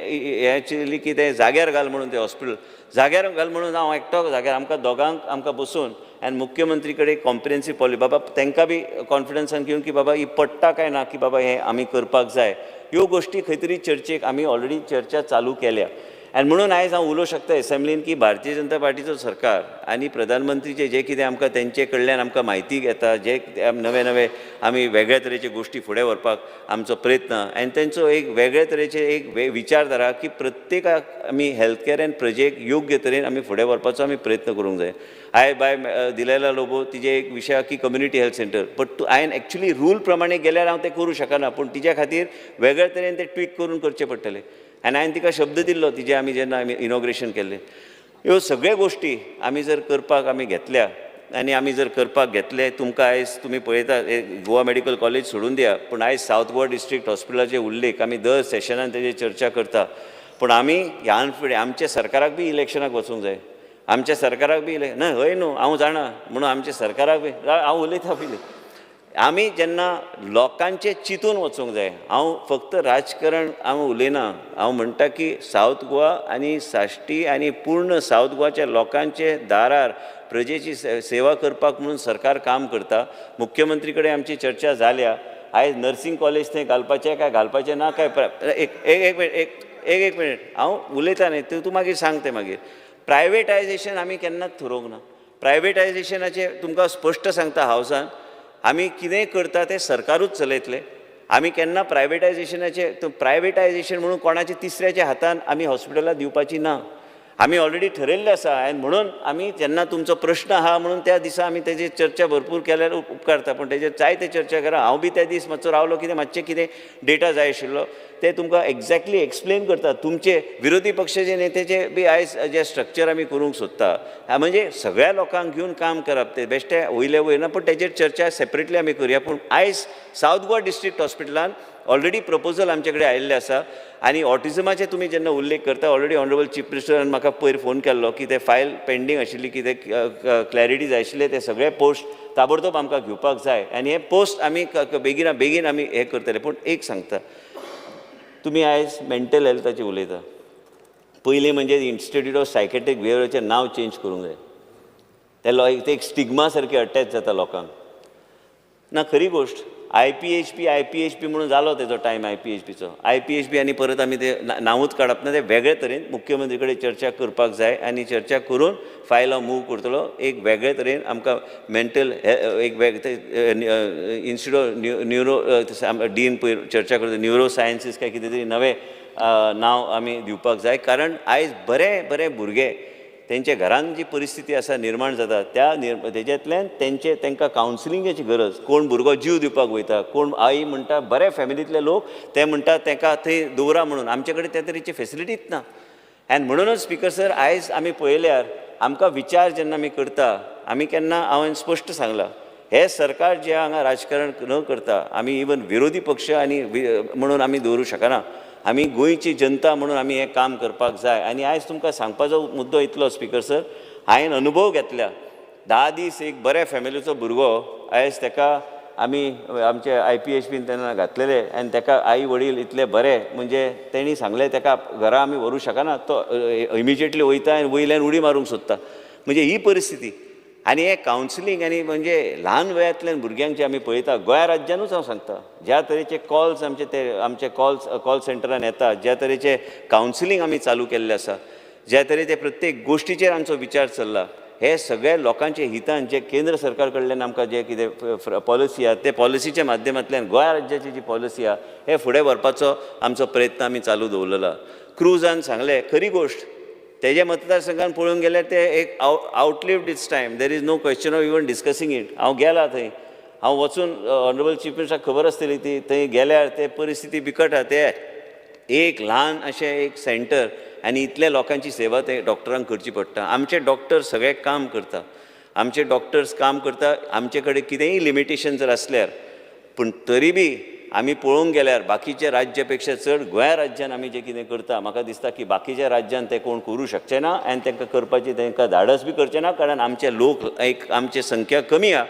एक्चुअली कितें जाग्यार घाल म्हणून तें हॉस्पिटल जाग्यार घाल म्हणून हांव एकटो जाग्यार आमकां दोगांक आमकां बसून आनी मुख्यमंत्री कडेन कॉम्प्रिहेन्सीव पॉलिसी बाबा तांकां बी कॉन्फिडन्सान घेवन की बाबा ही पडटा काय ना की बाबा हें आमी करपाक जाय. ह्यो गोश्टी खंय तरी चर्चेक आमी ऑलरेडी चर्चा चालू केल्या आनी म्हणून आयज हांव उलोवंक शकता एसेंब्लीन की भारतीय जनता पार्टीचो सरकार आनी प्रधानमंत्रीचे जे कितें आमकां तेंचे कडल्यान आमकां म्हायती घेता, जे नवे नवे आमी वेगळ्या तरेचे गोश्टी फुडें व्हरपाक आमचो प्रयत्न आनी तेंचो एक वेगळे तरेचे एक विचारधारा की प्रत्येकाक आमी हेल्थ कॅर आनी प्रजेक योग्य तरेन आमी फुडें व्हरपाचो आमी प्रयत्न करूंक जाय. हांवें बाय दिलेला लोबो तिजे एक विशय की कम्युनिटी हेल्थ सेंटर, बट हांवें एक्चुली रूल प्रमाणे गेल्यार हांव तें करूं शकना, पूण तिज्या खातीर वेगळे तरेन तें ट्वीक करून करचें पडटलें. आनी हांवें तिका शब्द दिल्लो तिजे आमी जेन्ना आमी इनॉग्रेशन केल्लें. ह्यो सगळ्यो गोश्टी आमी जर करपाक आमी घेतल्या आनी आमी जर करपाक घेतले तुमकां आयज तुमी पळयता गोवा मेडिकल कॉलेज सोडून दिया, पूण आयज सावथ गोवा डिस्ट्रिक्ट हॉस्पिटलाचे उल्लेख आमी दर सेशनान तेजेर चर्चा करता. पूण आमी ह्यान फुडें आमच्या सरकाराक बी इलेक्शनाक वचूंक जाय, आमच्या सरकाराक बी ना हय न्हू हांव जाणा म्हणून आमच्या सरकाराक बी हांव उलयता पयलीं. आमी जेन्ना लोकांचें चिंतून वचूंक जाय. हांव फक्त राजकारण हांव उलयना, हांव म्हणटा की सावथ गोवा आनी साश्टी आनी पूर्ण सावथ गोवाच्या लोकांचे दारार प्रजेची सेवा करपाक म्हणून सरकार काम करता. मुख्यमंत्री कडेन आमची चर्चा जाल्या. आयज नर्सिंग कॉलेज थंय घालपाचें काय घालपाचें ना काय एक एक एक एक मिनीट हांव उलयता न्ही तूं मागीर सांग तें मागीर. प्रायवेटायजेशन आमी केन्नाच थरोवंक ना. प्रायवेटायजेशनाचें तुमकां स्पश्ट सांगता हावसान आमी कितेंय करता तें सरकारूच चलयतलें. आमी केन्ना प्रायवेटायजेशनाचें प्रायवेटायजेशन म्हणून कोणाचे तिसऱ्याच्या हातान आमी हॉस्पिटलां दिवपाची ना. आमी ऑलरेडी ठरयल्लें आसा आनी म्हणून आमी जेन्ना तुमचो प्रश्न आहा म्हणून त्या दिसा आमी तेजेर चर्चा भरपूर केल्यार उपकारता, पूण तेजेर जायते चर्चा करा. हांव बी त्या दीस मातसो रावलो कितें मातशें कितें डेटा जाय आशिल्लो ते तुमकां एग्जॅक्टली एक्सप्लेन करता. तुमचे विरोधी पक्षाचे नेत्याचे बी आयज जे स्ट्रक्चर आमी करूंक सोदता म्हणजे सगळ्या लोकांक घेवन काम करप तें बेश्टें वयले वयर ना, पूण तेजेर चर्चा सेपरेटली आमी करुया. पूण आयज सावथ गोवा डिस्ट्रिक्ट हॉस्पिटलान ऑलरेडी प्रपोजल आमचे कडेन आयिल्लें आसा आनी ऑटिजमाचे तुमी जेन्ना उल्लेख करता ऑलरेडी ऑनरेबल चीफ मिनिस्टरान म्हाका पयर फोन केल्लो की ते फायल पेंडींग आशिल्ली, की ते क्लॅरिटी जाय आशिल्ले, ते सगळे पोस्ट ताबडतोब आमकां घेवपाक जाय आनी हे पोस्ट आमी बेगिना बेगीन आमी हें करतले. पूण एक सांगता, तुमी आयज मेंटल हेल्थाचेर उलयता, पयलीं म्हणजे इन्स्टिट्यूट ऑफ सायकेट्रीक बिहेवियराचें नांव चेंज करूंक जाय. ते एक स्टिग्मा सारकें अटॅच जाता लोकांक. ना खरी गोश्ट IPHP म्हणून जालो तेजो टायम IPHPचो. IPHP आनी परत आमी ते नांवूच काडप ना, ते वेगळे तरेन मुख्यमंत्री कडेन चर्चा करपाक जाय आनी चर्चा करून फायल हांव मूव करतलो. एक वेगळे तरेन आमकां मेंटल एक वेगळे इन्स्टिट्यूट न्युरो डीन पयर चर्चा करता, न्युरो सायन्सीस काय कितें तरी नवें नांव आमी दिवपाक जाय. कारण आयज बरे बरे भुरगे तेंच्या घरान जी परिस्थिती आसा निर्माण जाता त्या तेज्यांतल्यान तेंचे तांकां कावन्सिलिंगाची गरज. कोण भुरगो जीव दिवपाक वयता, कोण आई म्हणटा बऱ्या फॅमिलींतले लोक ते म्हणटा तांकां थंय दवरा म्हणून, आमचे कडेन त्या तरेची फेसिलिटीच ना. आनी म्हणूनच स्पीकर सर आयज आमी पळयल्यार आमकां विचार जेन्ना आमी करता आमी केन्ना हांवें स्पश्ट सांगलां हें सरकार जें हांगा राजकारण न करता आमी इवन विरोधी पक्ष आनी म्हणून आमी दवरूं शकना. आमी गोंयची जनता म्हणून आमी हें काम करपाक जाय. आनी आयज तुमकां सांगपाचो मुद्दो इतलो स्पीकर सर, हांवें अनुभव घेतल्या 10 दीस एक बऱ्या फॅमिलीचो भुरगो आयज ताका आमी आमचे IPHPन तेन्ना घातलेले आनी ताका आई वडील इतले बरे म्हणजे तेणी सांगलें ताका घरा आमी व्हरूंक शकना, तो इमिजिएटली वयता आनी वयल्यान उडी मारूंक सोदता. म्हणजे ही परिस्थिती आनी हें कावन्सिलींग आनी म्हणजे ल्हान वयांतल्यान भुरग्यांक जे आमी पळयता गोंया राज्यानूच हांव सांगता ज्या तरेचे कॉल्स आमचे ते आमचे कॉल सेंटरान येता, ज्या तरेचे कावन्सिलींग आमी चालू केल्लें आसा, ज्या तरेचे प्रत्येक गोश्टीचेर आमचो विचार चल्ला, हे सगळे लोकांचे हितान जे केंद्र सरकार कडल्यान आमकां जे कितें पॉलिसी आहा ते पॉलिसीच्या माध्यमांतल्यान गोंया राज्याची जी पॉलिसी आहा हे फुडें व्हरपाचो आमचो प्रयत्न आमी चालू दवरलेलो. क्रुजान सांगलें खरी गोश्ट, तेज्या मतदारसंघान पळोवंक गेल्यार ते एक outlived its time, there is no question of even discussing it. हांव गेला थंय, हांव वचून ऑनरेबल चीफ मिनिस्टराक खबर आसतली ती थंय गेल्यार ते परिस्थिती बिकट आहा. ते एक ल्हान अशें एक सेंटर आनी इतल्या लोकांची सेवा ते डॉक्टरांक करची पडटा. आमचे डॉक्टर सगळे काम करता, आमचे डॉक्टर्स काम करता, आमचे कडेन कितेंय लिमिटेशन जर आसल्यार पूण तरी बी आमी पळोवंक गेल्यार बाकीच्या राज्या पेक्षा चड गोंया राज्यान आमी जें कितें करता म्हाका दिसता की बाकीच्या राज्यान तें कोण करूं शकचें ना आनी तांकां करपाचें तांकां धाडस बी करचें ना, कारण आमचे लोक एक आमची संख्या कमी आहा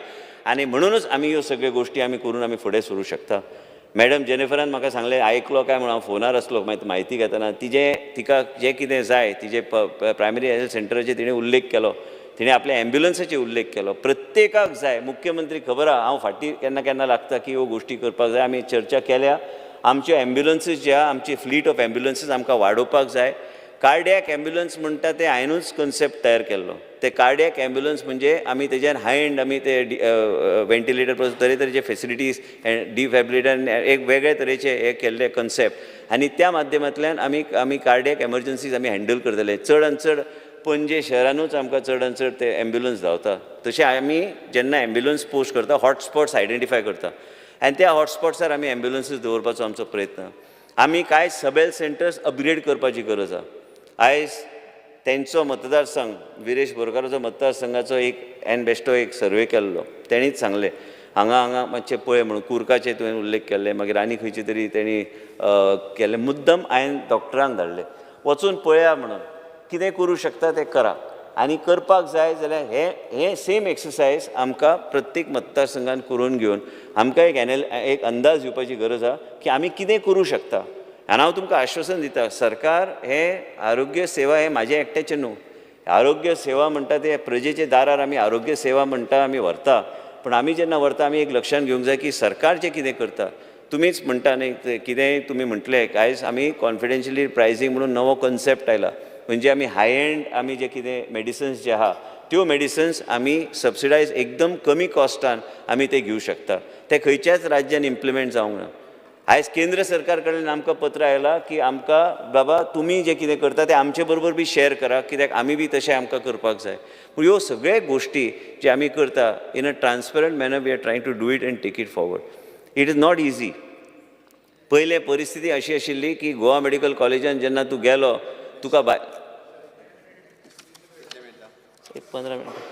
आनी म्हणूनच आमी ह्यो सगळ्यो गोश्टी आमी करून आमी फुडें सरूं शकता. मॅडम जेनिफरान म्हाका सांगलें आयकलो काय म्हणून हांव फोनार आसलो म्हायती घेतना तिजें तिका जें कितें जाय तिजें प्रायमरी हेल्थ सेंटराचेर तिणें उल्लेख केलो तेणें आपल्या एम्ब्युलन्साचे उल्लेख केलो. प्रत्येकाक जाय, मुख्यमंत्री खबर आहा हांव फाटीं केन्ना केन्ना लागता की ह्यो गोश्टी करपाक जाय. आमी चर्चा केल्या, आमच्यो एम्ब्युलन्सीस जे आहा, आमची फ्लीट ऑफ एम्ब्युलन्सीस आमकां वाडोवपाक जाय. कार्डियक एम्ब्युलन्स म्हणटा ते हांवेनूच कन्सेप्ट तयार केल्लो. ते कार्डियक एम्ब्युलन्स म्हणजे आमी तेज्यान हाय एंड आमी ते वेंटिलेटर पासून तरेतरेचे फेसिलिटीज, डिफॅब्रिलेटर, एक वेगळे तरेचे हे केल्ले कन्सेप्ट आनी त्या माध्यमांतल्यान आमी आमी कार्डियक एमर्जन्सीज आमी हँडल करतले. चड आनी चड पणजे शहरानूच आमकां चड आनी चड ते एम्ब्युलन्स धांवता. तशें आमी जेन्ना एम्ब्युलन्स पोस्ट करता, हॉटस्पॉट्स आयडेंटिफाय करता आनी त्या हॉटस्पॉट्सार आमी एम्ब्युलन्सीस दवरपाचो आमचो प्रयत्न. आमी कांय सब हेल्थ सेंटर्स अपग्रेड करपाची गरज आसा. आयज तेंचो मतदारसंघ, विरेश बोरकाराचो मतदारसंघाचो एक एन बेश्टो एक सर्वे केल्लो, तेणीच सांगलें हांगा हांगा मातशें पळय म्हणून. कुर्काचे तुवें उल्लेख केल्ले, मागीर आनी खंयचे तरी तेणी केल्ले. मुद्दम हांवें डॉक्टरांक धाडले, वचून पळया म्हणून, कितें करूं शकता तें करा. आनी करपाक जाय जाल्यार हे हे सेम एक्सरसायज आमकां प्रत्येक मतदारसंघान करून घेवन आमकां एक एक अंदाज येवपाची गरज आहा की आमी कितें करूं शकता. आनी हांव तुमकां आश्वासन दिता, सरकार हे आरोग्य सेवा हे म्हाजें एकट्याचें न्हू. आरोग्य सेवा म्हणटा ते प्रजेचे दारार आमी आरोग्य सेवा म्हणटा आमी व्हरता, पूण आमी जेन्ना व्हरता आमी एक लक्षांत घेवंक जाय की सरकार जें कितें करता. तुमीच म्हणटा न्ही कितेंय तुमी म्हटलें, आयज आमी कॉन्फिडेन्शियली प्रायसींग म्हणून नवो कन्सेप्ट आयला, म्हणजे आमी हाय एंड आमी जे कितें मेडिसन्स जे आहा त्यो मेडिसन्स आमी सबसिडायज एकदम कमी कॉस्टान आमी ते घेवं शकता. ते खंयच्याच राज्यान इम्प्लिमेंट जावंक ना. आयज केंद्र सरकार कडल्यान आमकां पत्र आयलां की आमकां बाबा तुमी जें कितें करता तें आमचे बरोबर बी शेअर करा, कित्याक आमी बी तशें आमकां करपाक जाय. पूण ह्यो सगळे गोश्टी जे आमी करता in a transparent manner, we are trying to do it and take it forward. It is not easy. पयले परिस्थिती अशी आशिल्ली की गोवा मेडिकल कॉलेजान जेन्ना तूं गेलो तुका बाय 15 मिनटां.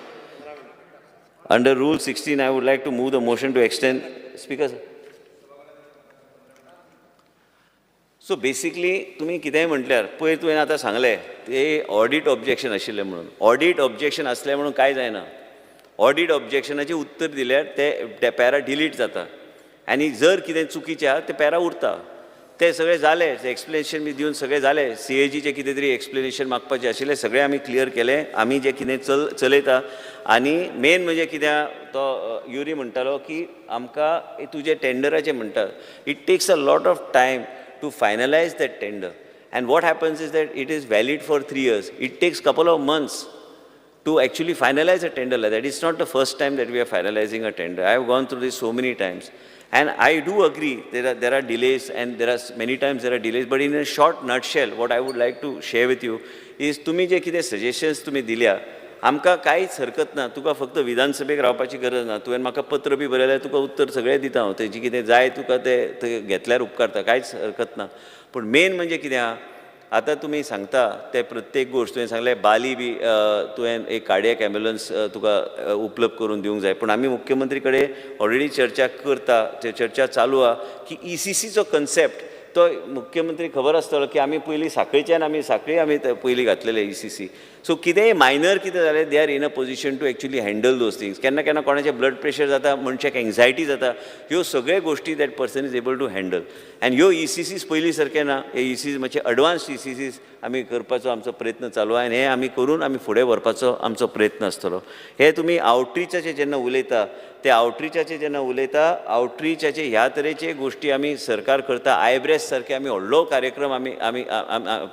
Under rule 16 I would like to move the motion to extend. Speaker sir, so basically तुमी कितेंय म्हटल्यार पयर तुवें आतां सांगलें ते ऑडीट ऑब्जेक्शन आशिल्लें म्हणून. ऑडीट ऑब्जेक्शन आसलें म्हणून कांय जायना. ऑडीट ऑब्जेक्शनाचें उत्तर दिल्यार ते पॅरा डिलीट जाता आनी जर कितें चुकीचें आहा ते पॅरा उरता. ते सगळें जालें, एक्सप्लेनेशन बी दिवन सगळें जालें. सीएजीचें कितें तरी एक्सप्लेनेशन मागपाचें आशिल्लें सगळें आमी क्लियर केलें. आमी जें कितें चलयता आनी मेन म्हणजे कितें तो युरी म्हणटालो की आमकां तुजें टेंडराचें म्हणटा, it takes a lot of time to finalize that tender. And what happens is that it is valid for 3 years. It takes couple of months to actually finalize a tender like that. It's not the first time that we are finalizing a tender. I have gone through this so many times. And I do agree there are delays, and there are many times there are delays, but in a short nutshell, what I would like to share with you is तुमी जे कितें सजेशन्स तुमी दिल्या आमकां कांयच हरकत ना. तुका फक्त विधानसभेक रावपाची गरज ना. तुवें म्हाका पत्र बी बरयल्यार तुका उत्तर सगळें दिता हांव. तेजी कितें जाय तुका तें घेतल्यार उपकारता, कांयच हरकत ना. पूण मेन म्हणजे कितें आहा, आतां तुमी सांगता ते प्रत्येक गोश्ट तुवें सांगलें बाली बी तुवें एक कार्डियक एम्ब्युलन्स तुका उपलब्ध करून दिवंक जाय. पूण आमी मुख्यमंत्री कडेन ऑलरेडी चर्चा करता, चर्चा चालू आहा की ईसीसीचो कन्सेप्ट तो मुख्यमंत्री खबर आसतलो की आमी पयलीं साखळीच्यान आमी साखळी आमी पयलीं घातलेले ईसीसी. सो कितेंय मायनर कितें जालें they are in a position to actually handle those things. केन्ना केन्ना कोणाचें ब्लड प्रेशर जाता, मनशाक एंग्जायटी जाता, ह्यो सगळ्यो गोश्टी that person is able to handle. And ह्यो ईसीसीस पयलीं सारकें ना, हे ईसीसी मातशे एडवान्स ईसीसीस आमी करपाचो आमचो प्रयत्न चालू आहा आनी हें आमी करून आमी फुडें व्हरपाचो आमचो प्रयत्न आसतलो. हे तुमी आवटरिचाचे जेन्ना उलयता ते आवटरिचाचे जेन्ना उलयता आवटरिचाचे ह्या तरेचे गोश्टी आमी सरकार करता. आयब्रेस सारके आमी व्हडलो कार्यक्रम आमी आमी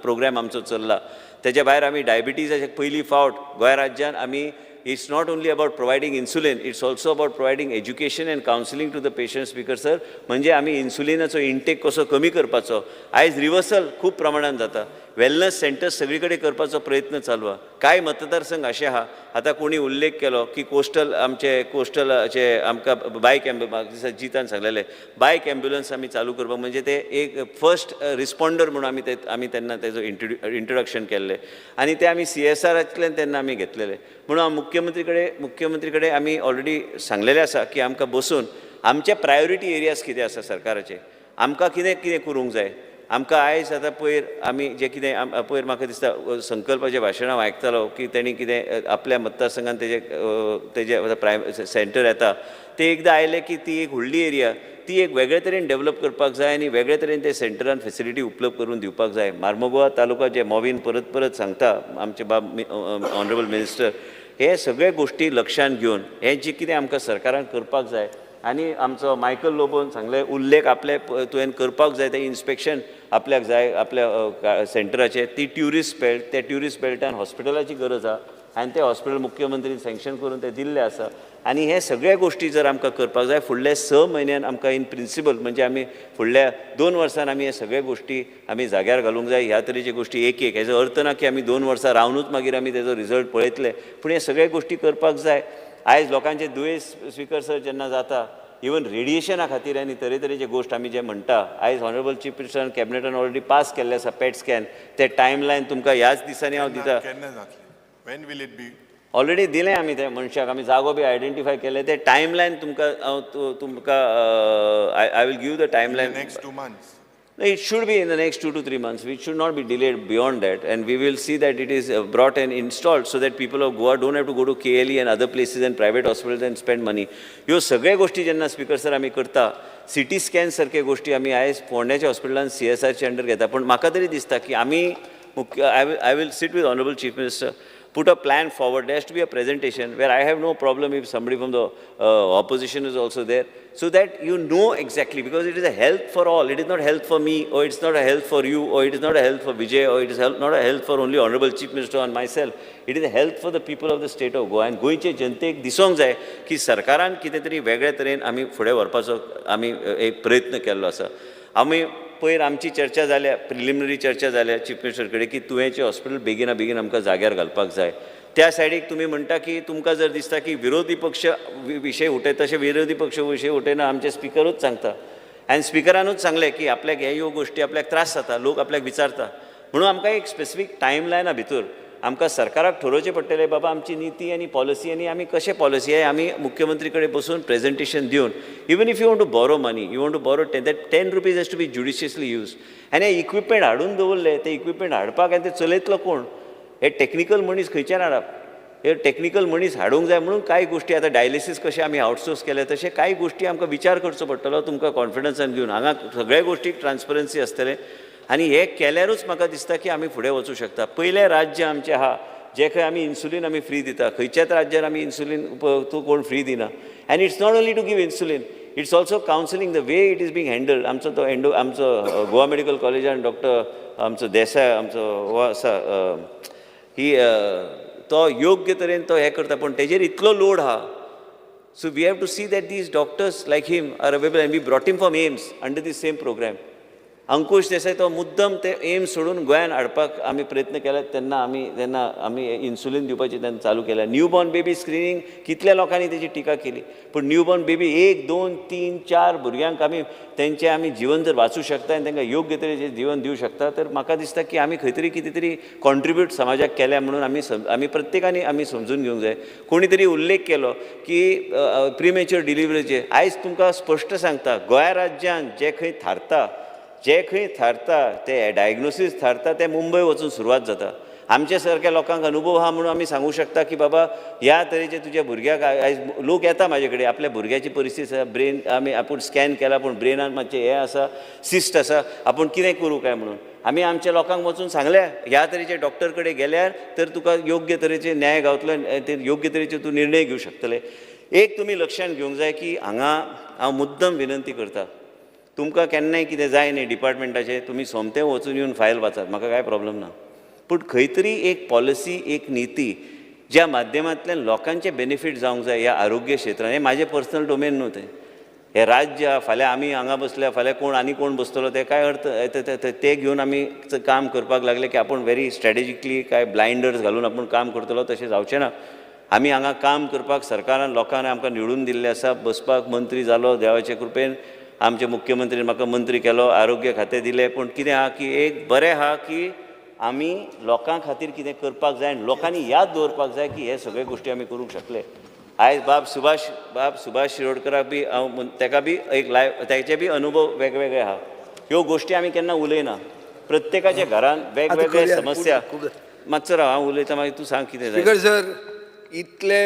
प्रोग्राम आमचो चल्ला. तेच्या भायर आमी डायबिटीजाचे पयली फावट गोंय राज्यान आमी it's not only about providing insulin, it's also about providing education and counselling to the patient. Speaker sir, म्हणजे आमी इन्सुलिनाचो इंटेक कसो कमी करपाचो, आयज रिवर्सल खूब प्रमाणान जाता. वेलनस सेंटर्स सगळी कडेन करपाचो प्रयत्न चालू आहा. कांय मतदारसंघ अशे आहा, आतां कोणी उल्लेख केलो की कोस्टल आमचे कोस्टलाचे आमकां बायक एम्ब्युलन्स जितान सांगलेले बायक एम्ब्युलन्स आमी चालू करपाक, म्हणजे ते एक फर्स्ट रिस्पॉन्डर म्हणून आमी ते आमी तेन्ना तेजो इंट्रोडक्शन केल्लें आनी ते आमी सीएसआरांतल्यान तेन्ना आमी घेतलेले. म्हणून मुख्यमंत्री कडेन आमी ऑलरेडी सांगलेलें आसा की आमकां बसून आमचे प्रायोरिटी एरियाज कितें आसा सरकाराचे, आमकां कितें कितें करूंक जाय. आमकां आयज आतां पयर आमी जें कितें पयर म्हाका दिसता संकल्पाचें भाशण हांव आयकतालो की तेणी कितें आपल्या मतदारसंघान तेजे तेजे प्रायम सेंटर येता ते एकदां आयले की ती एक व्हडली एरिया ती एक वेगळे तरेन डेवलप करपाक जाय आनी वेगळे तरेन ते सेंटरान फेसिलिटी उपलब्ध करून दिवपाक जाय. मार्मगोवा तालुका जे मोवीन परत परत सांगता आमचे बाब ऑनरेबल मिनिस्टर, हे सगळे गोश्टी लक्षांत घेवन हें जें कितें आमकां सरकारान करपाक जाय आनी आमचो मायकल लोबोन सांगलें उल्लेख आपले तुवें करपाक जाय तें इन्स्पेक्शन आपल्याक जाय आपल्या सेंटराचें ती ट्युरिस्ट बेल्ट त्या ट्युरिस्ट बेल्टान हॉस्पिटलाची गरज आहा आनी तें हॉस्पिटल मुख्यमंत्रीन सँक्शन करून तें दिल्लें आसा आनी हे सगळे गोश्टी जर आमकां करपाक जाय फुडले 6 म्हयन्यान आमकां इन प्रिंसिपल म्हणजे आमी फुडल्या 2 वर्सान आमी हे सगळे गोश्टी आमी जाग्यार घालूंक जाय. ह्या तरेची गोश्टी एक एक हेजो अर्थ ना की आमी 2 वर्सां रावनूच मागीर आमी तेजो रिजल्ट पळयतले, पूण हे सगळे गोश्टी करपाक जाय. आयज लोकांचे दुयेंस स्पीकर सर जेन्ना जाता इवन रेडिएशना खातीर आनी तरेतरेचे गोश्ट आमी जे म्हणटा आयज ऑनरेबल चीफ मिनिस्टरान कॅबिनेटान ऑलरेडी पास केल्ले आसा पॅट स्कॅन ते टायमलायन तुमकां ह्याच दिसांनी हांव दिता. When will it be? Already दिलें आमी ते मनशाक आमी जागो बी आयडेंटिफाय केले ते टायमलायन तुमकां हांव तुमकां I will give the timeline. Next 2 months. It should be in the next 2 to 3 months. It should not be delayed beyond that, and we will see that it is brought and installed so that people of Goa don't have to go to KLE and other places and private hospitals and spend money. ह्यो सगळ्या गोष्टी जेन्ना स्पीकर सर आमी करता सिटी स्कॅन सारखे गोष्टी आमी आयज फोंड्याच्या हॉस्पिटलान CSRच्या अंडर घेता, पूण म्हाका तरी दिसता की आमी मुख्य I will sit with honourable chief minister, put a plan forward. There has to be a presentation where I have no problem if somebody from the opposition is also there, so that you know exactly, because it is a health for all. It is not health for me, or it's not a health for you, or it is not a health for Vijay, or it is not a health for only Honorable Chief Minister and myself. It is a health for the people of the state of Goa. And गोंयचे जनतेक दिसोंक जाय की सरकारान कितें तरी वेगळे तरेन आमी फुडें व्हरपाचो आमी एक प्रयत्न केल्लो आसा. आमी पयर आमची चर्चा जाल्या, प्रिलिमिनरी चर्चा जाल्या चीफ मिनिस्टर कडेन की तुवेंचें हॉस्पिटल बेगिना बेगीन आमकां जाग्यार घालपाक जाय. त्या सायडीक तुमी म्हणटा की तुमकां जर दिसता की विरोधी पक्ष विशय उठयता तशें विरोधी पक्ष विशय उठयना, आमचे स्पिकरूच सांगता आनी स्पिकरानूच सांगलें की आपल्याक हे ह्यो गोश्टी आपल्याक त्रास जाता, लोक आपल्याक विचारता, म्हणून आमकां एक स्पेसिफीक टायमलायना भितर आमकां सरकाराक ठरोवचें पडटलें बाबा आमची निती आनी पॉलिसी आनी आमी कशें पॉलिसी आहे आमी मुख्यमंत्री कडेन बसून प्रेजेंटेशन दिवन even if you want to borrow money, you want to borrow 10, that 10 rupees has to be judiciously use. आनी हे इक्विपमेंट हाडून दवरले ते इक्विपमेंट हाडपाक आनी ते चलयतलो कोण, हे टॅक्निकल मनीस खंयच्यान हाडप, हे टॅक्निकल मनीस हाडूंक जाय. म्हणून कांय गोश्टी आतां डायलिसीस कशें आमी आउटसोर्स केले तशें कांय गोश्टी आमकां विचार करचो पडटलो तुमकां कॉन्फिडन्सान घेवन. हांगा सगळ्या गोश्टीक ट्रान्सपरन्सी आसतलें आनी हें केल्यारूच म्हाका दिसता की आमी फुडें वचूं शकता. पयलें राज्य आमचें आहा जें खंय आमी इन्सुलीन आमी फ्री दिता, खंयच्याच राज्यान आमी इन्सुलीन तूं कोण फ्री दिना. And it's not only to give insulin, it's also counselling, the way it is being handled. आमचो तो एंडो आमचो गोवा मेडिकल कॉलेजान डॉक्टर आमचो देसाय आमचो हो आसा ही तो योग्य तरेन तो हें करता, पूण तेजेर इतलो लोड आहा. So we have to see that these doctors like him are available, and we brought him from AIIMS under the same programme. Ankush Desai तो मुद्दम ते एम्स सोडून गोंयान हाडपाक आमी प्रयत्न केले, तेन्ना आमी इन्सुलीन दिवपाचें तेन्ना चालू केलें. न्यूबॉर्न बेबी स्क्रिनींग कितल्या लोकांनी तेजी टिका केली, पूण न्यूबॉर्न बेबी 1, 2, 3, 4 भुरग्यांक आमी तेंचें आमी जिवन जर वाचूं शकता आनी तांकां योग्य तरेचें जिवन दिवं शकता तर म्हाका दिसता की आमी खंय तरी कितें तरी कॉन्ट्रिब्यूट समाजाक केल्या म्हणून आमी आमी प्रत्येकानी आमी समजून घेवंक जाय. कोणी तरी उल्लेख केलो की प्रिमेच्युअर डिलिव्हरीचे, आयज तुमकां स्पश्ट सांगता गोंया राज्यान जें खंय थारता, जे खंय थारता ते डायग्नोसीस थारता ते मुंबय वचून सुरवात जाता. आमच्या सारक्या लोकांक अनुभव आहा म्हणून आमी सांगूं शकता की बाबा ह्या तरेचे तुज्या भुरग्याक आयज लोक येता म्हाजे कडेन आपल्या भुरग्याची परिस्थिती आसा, ब्रेन आमी आपूण स्कॅन केला पूण ब्रेनान मातशें हें आसा, सिस्ट आसा, आपूण कितें करूं काय म्हणून आमी आमच्या लोकांक वचून सांगल्या ह्या तरेचे डॉक्टर कडेन गेल्यार तर तुका योग्य तरेचे न्याय गावतलो आनी योग्य तरेचे तूं निर्णय घेवं शकतले. एक तुमी लक्षांत घेवंक जाय की हांगा हांव मुद्दम विनंती करता, तुमकां केन्नाय कितें जाय न्ही डिपार्टमेंटाचें तुमी सोमतें वचून येवन फायल वाचात, म्हाका कांय प्रॉब्लम ना, पूण खंय तरी एक पॉलिसी एक निती ज्या माध्यमांतल्यान लोकांचे बेनिफीट जावंक जाय ह्या आरोग्य क्षेत्रान. हें म्हाजें पर्सनल डोमेन न्हू, तें हें राज्य. फाल्यां आमी हांगा बसल्या, फाल्यां कोण आनी कोण बसतलो तें कांय अर्थ ते घेवन आमी काम करपाक लागले की आपूण व्हेरी स्ट्रेटेजिकली काय ब्लायंडर्स घालून आपूण काम करतलो तशें जावचें ना. आमी हांगा काम करपाक सरकारान लोकांनी आमकां निवडून दिल्लें आसा, बसपाक मंत्री जालो देवाचे कृपेन, आमचे मुख्यमंत्रीन म्हाका मंत्री केलो, आरोग्य खातें दिलें, पूण कितें आहा की एक बरें आहा की आमी लोकां खातीर कितें करपाक जाय आनी लोकांनी याद दवरपाक जाय की हे सगळे गोश्टी आमी करूंक शकले. आयज बाब सुभाष शिरोडकराक बी हांव तेका बी एक लायफ तेचे बी अनुभव वेगवेगळे आहा. ह्यो गोश्टी आमी केन्ना उलयना, प्रत्येकाच्या घरान वेगवेगळे समस्या. मातसो राव, हांव उलयता मागीर तूं सांग कितें जाय. सर इतले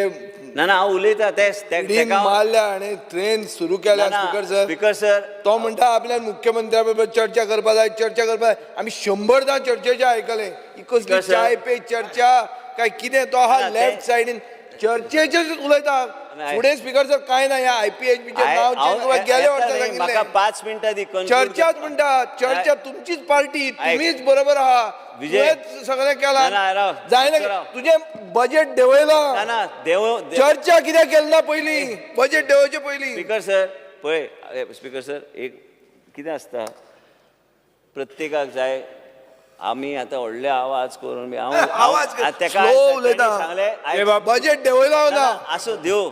ना ना हांव उलयता तें मारल्या आनी ट्रेन सुरू केल्या. स्पीकर सर, स्पीकर सर तो म्हणटा आपल्यान मुख्यमंत्र्या बरोबर चर्चा करपा जाय, चर्चा करपा जाय. आमी 100दां चर्चेचे आयकलें, ही कसली चाय पे चर्चा काय कितें. तो आहा लेफ्ट सायडीन चर्चेचेर उलयता. फुडें स्पीकर सर काय ना, ह्या आयपीएचबीचें नांव चेंज करपाक गेल्या वर्सा म्हाका सांगिल्लें. 5 मिनटां दी conclude चर्चाच म्हणटा, चर्चा तुमचीच पार्टी, तुमीच बरोबर आहा, विजय. तुवेंच सगळें केलां. ना, ना, राव. जायना राव. तुजें बजेट देंवयलां. ना ना, देव चर्चा कित्याक केली ना पयलीं, बजेट देंवोवचे पयलीं? स्पीकर सर पळय, स्पीकर सर एक कितें आसता, प्रत्येकाक जाय आमी आतां व्हडले आवाज करून बी हांव आवाज हांव- तेका स्लो उलयता. सांगलें बजेट देंवयला ना. आसूं देव,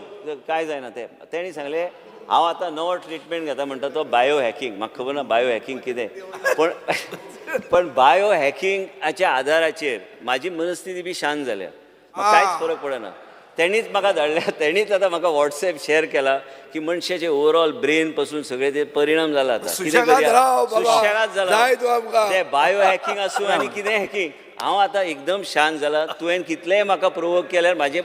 काय जायना तें. तेणी सांगलें हांव आतां नवो ट्रिटमेंट घेता म्हणटा तो बायो हॅकिंग. म्हाका खबर ना बायो हॅकिंग कितें, पण पण बायो हॅकिंगाच्या आदाराचेर म्हाजी मनस्थिती बी शांत जाल्या, म्हाका कांयच फरक पडना. तेणीच म्हाका धाडल्या, तेणीच आतां म्हाका वॉट्सएप शेअर केला की मनशाचे ओवरऑल ब्रेन पसून सगळे ते परिणाम जाला आतां. कितें सुशेगाद करया? राव बाबा. सुशेगाद जाला. जाय तूं आमकां. ते बायो हॅकिंग आसूं आनी कितें हॅकिंग, हांव आतां एकदम शांत जाला. तुवें कितलेंय म्हाका प्रोवोक केल्यार म्हाजें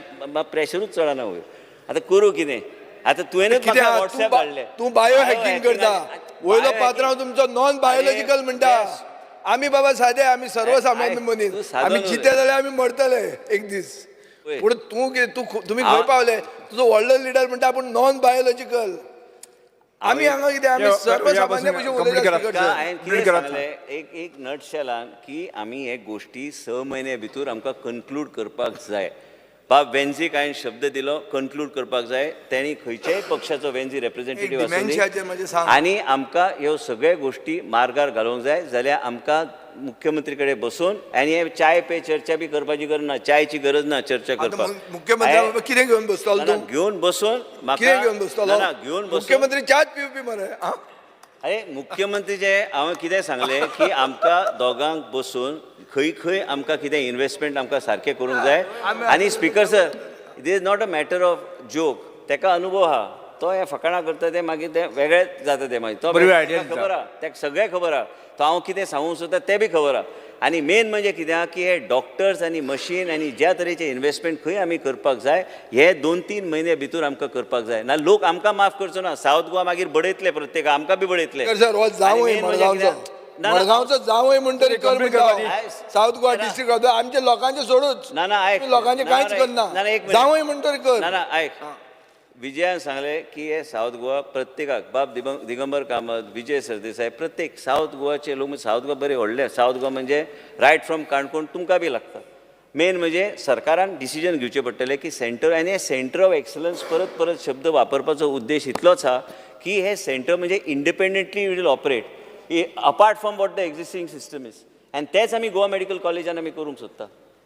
प्रेशरूच चडना वयर. आतां करूं कितें? आतां तुवेंच कितें म्हाका आहा? वॉट्सएप धाडलें. तूं बायो हॅकिंग करता, वयलो bio पात्रांव तुमचो नॉन बायोलॉजिकल म्हणटा. आमी बाबा सादे, आमी सर्वसामान्य तूं मनीस, सादो आमी न्हू जिते रे. जाल्यार आमी मरतले एक दीस. पळय. पूण तूं कितें, तूं तुमी खंय पावले? तुजो व्हडलो लिडर म्हणटा आपूण नॉन बायोलॉजिकल. आमी हांगा कितें, आमी सर्वसामान्य भशेन उलयता स्पीकर सर. हांवें कितें सांगलें एक एक नटशेलान की आमी हे गोश्टी 6 म्हयने भितर आमकां कन्क्लूड करपाक जाय. बाब वेन्झीक हांवें शब्द दिलो कन्क्लूड करपाक जाय, तेणी खंयच्याय पक्षाचो वेन्झी रेप्रेझेंटेटीव आसूं दी. डिमेन्शियाचेर मातशें सांग. आनी आमकां ह्यो सगळ्यो गोश्टी मार्गार घालूंक जाय, जाल्यार आमकां मुख्यमंत्री कडेन बसून आनी हे चाय पे चर्चा बी करपाची गरज ना, चायची गरज ना चर्चा करपाक. मुख्यमंत्री बाबा कितें घेवन बसतलो ना, ना, तूं? घेवन बसून म्हाका कितें घेवन बसतलो? ना, ना, घेवन बसून मुख्यमंत्री च्याच पिवपी मरे. आं? अरे मुख्यमंत्री जे हांवें कितें सांगलें की आमकां दोगांक बसून खंय खंय आमकां कितें इन्वेस्टमेंट आमकां सारकें करूंक जाय. आनी speaker sir, it is not a matter of joke. तेका अनुभव आहा, तो हे फकाणां करता ते मागीर ते वेगळेच जाता ते मागीर तो बरी ताका idea दिता. खबर आहा, तेका सगळें खबर आहा, तो हांव कितें सांगूंक सोदता तें बी खबर आहा. आनी मेन म्हणजे कितें आहा की हे डॉक्टर्स आनी मशीन आनी ज्या तरेचे इन्वेस्टमेंट खंय आमी करपाक जाय, हे 2-3 म्हयने भितर आमकां करपाक जाय. ना लोक आमकां माफ करचो ना. सावथ गोवा मागीर बडयतले, प्रत्येक आमकां बी बडयतले. सर, हो जावंय आनी main म्हणजे मडगांवचो, कितें? ना, ना. मडगांवचो जावंय म्हणटरी कर कंप्लीट म्हणटा. करपाची. सावथ गोवा डिस्ट्रिक्ट आमच्या लोकांचे सोडूच, ना ना आयक, लोकांचे ना, कांयच ना, करना. ना, ना, एक मिनिट. जावंय म्हणटरी कर. ना ना आयक, विजयान सांगलें की हे सावथ गोवा प्रत्येकाक, बाब दिगंबर कामत, विजय सरदेसाय, प्रत्येक सावथ गोवाचे लोक, सावथ गोवा बरे व्हडले, सावथ गोवा म्हणजे रायट फ्रॉम काणकोण तुमकां बी लागता. मेन म्हणजे सरकारान डिसिजन घेवचें पडटलें की सेंटर, आनी हे सेंटर ऑफ एक्सलन्स परत परत शब्द वापरपाचो उद्देश इतलोच आहा की हे सेंटर म्हणजे independently will operate apart from what the existing system is. आनी तेच आमी गोवा मेडिकल कॉलेजान आमी करूंक सोदता.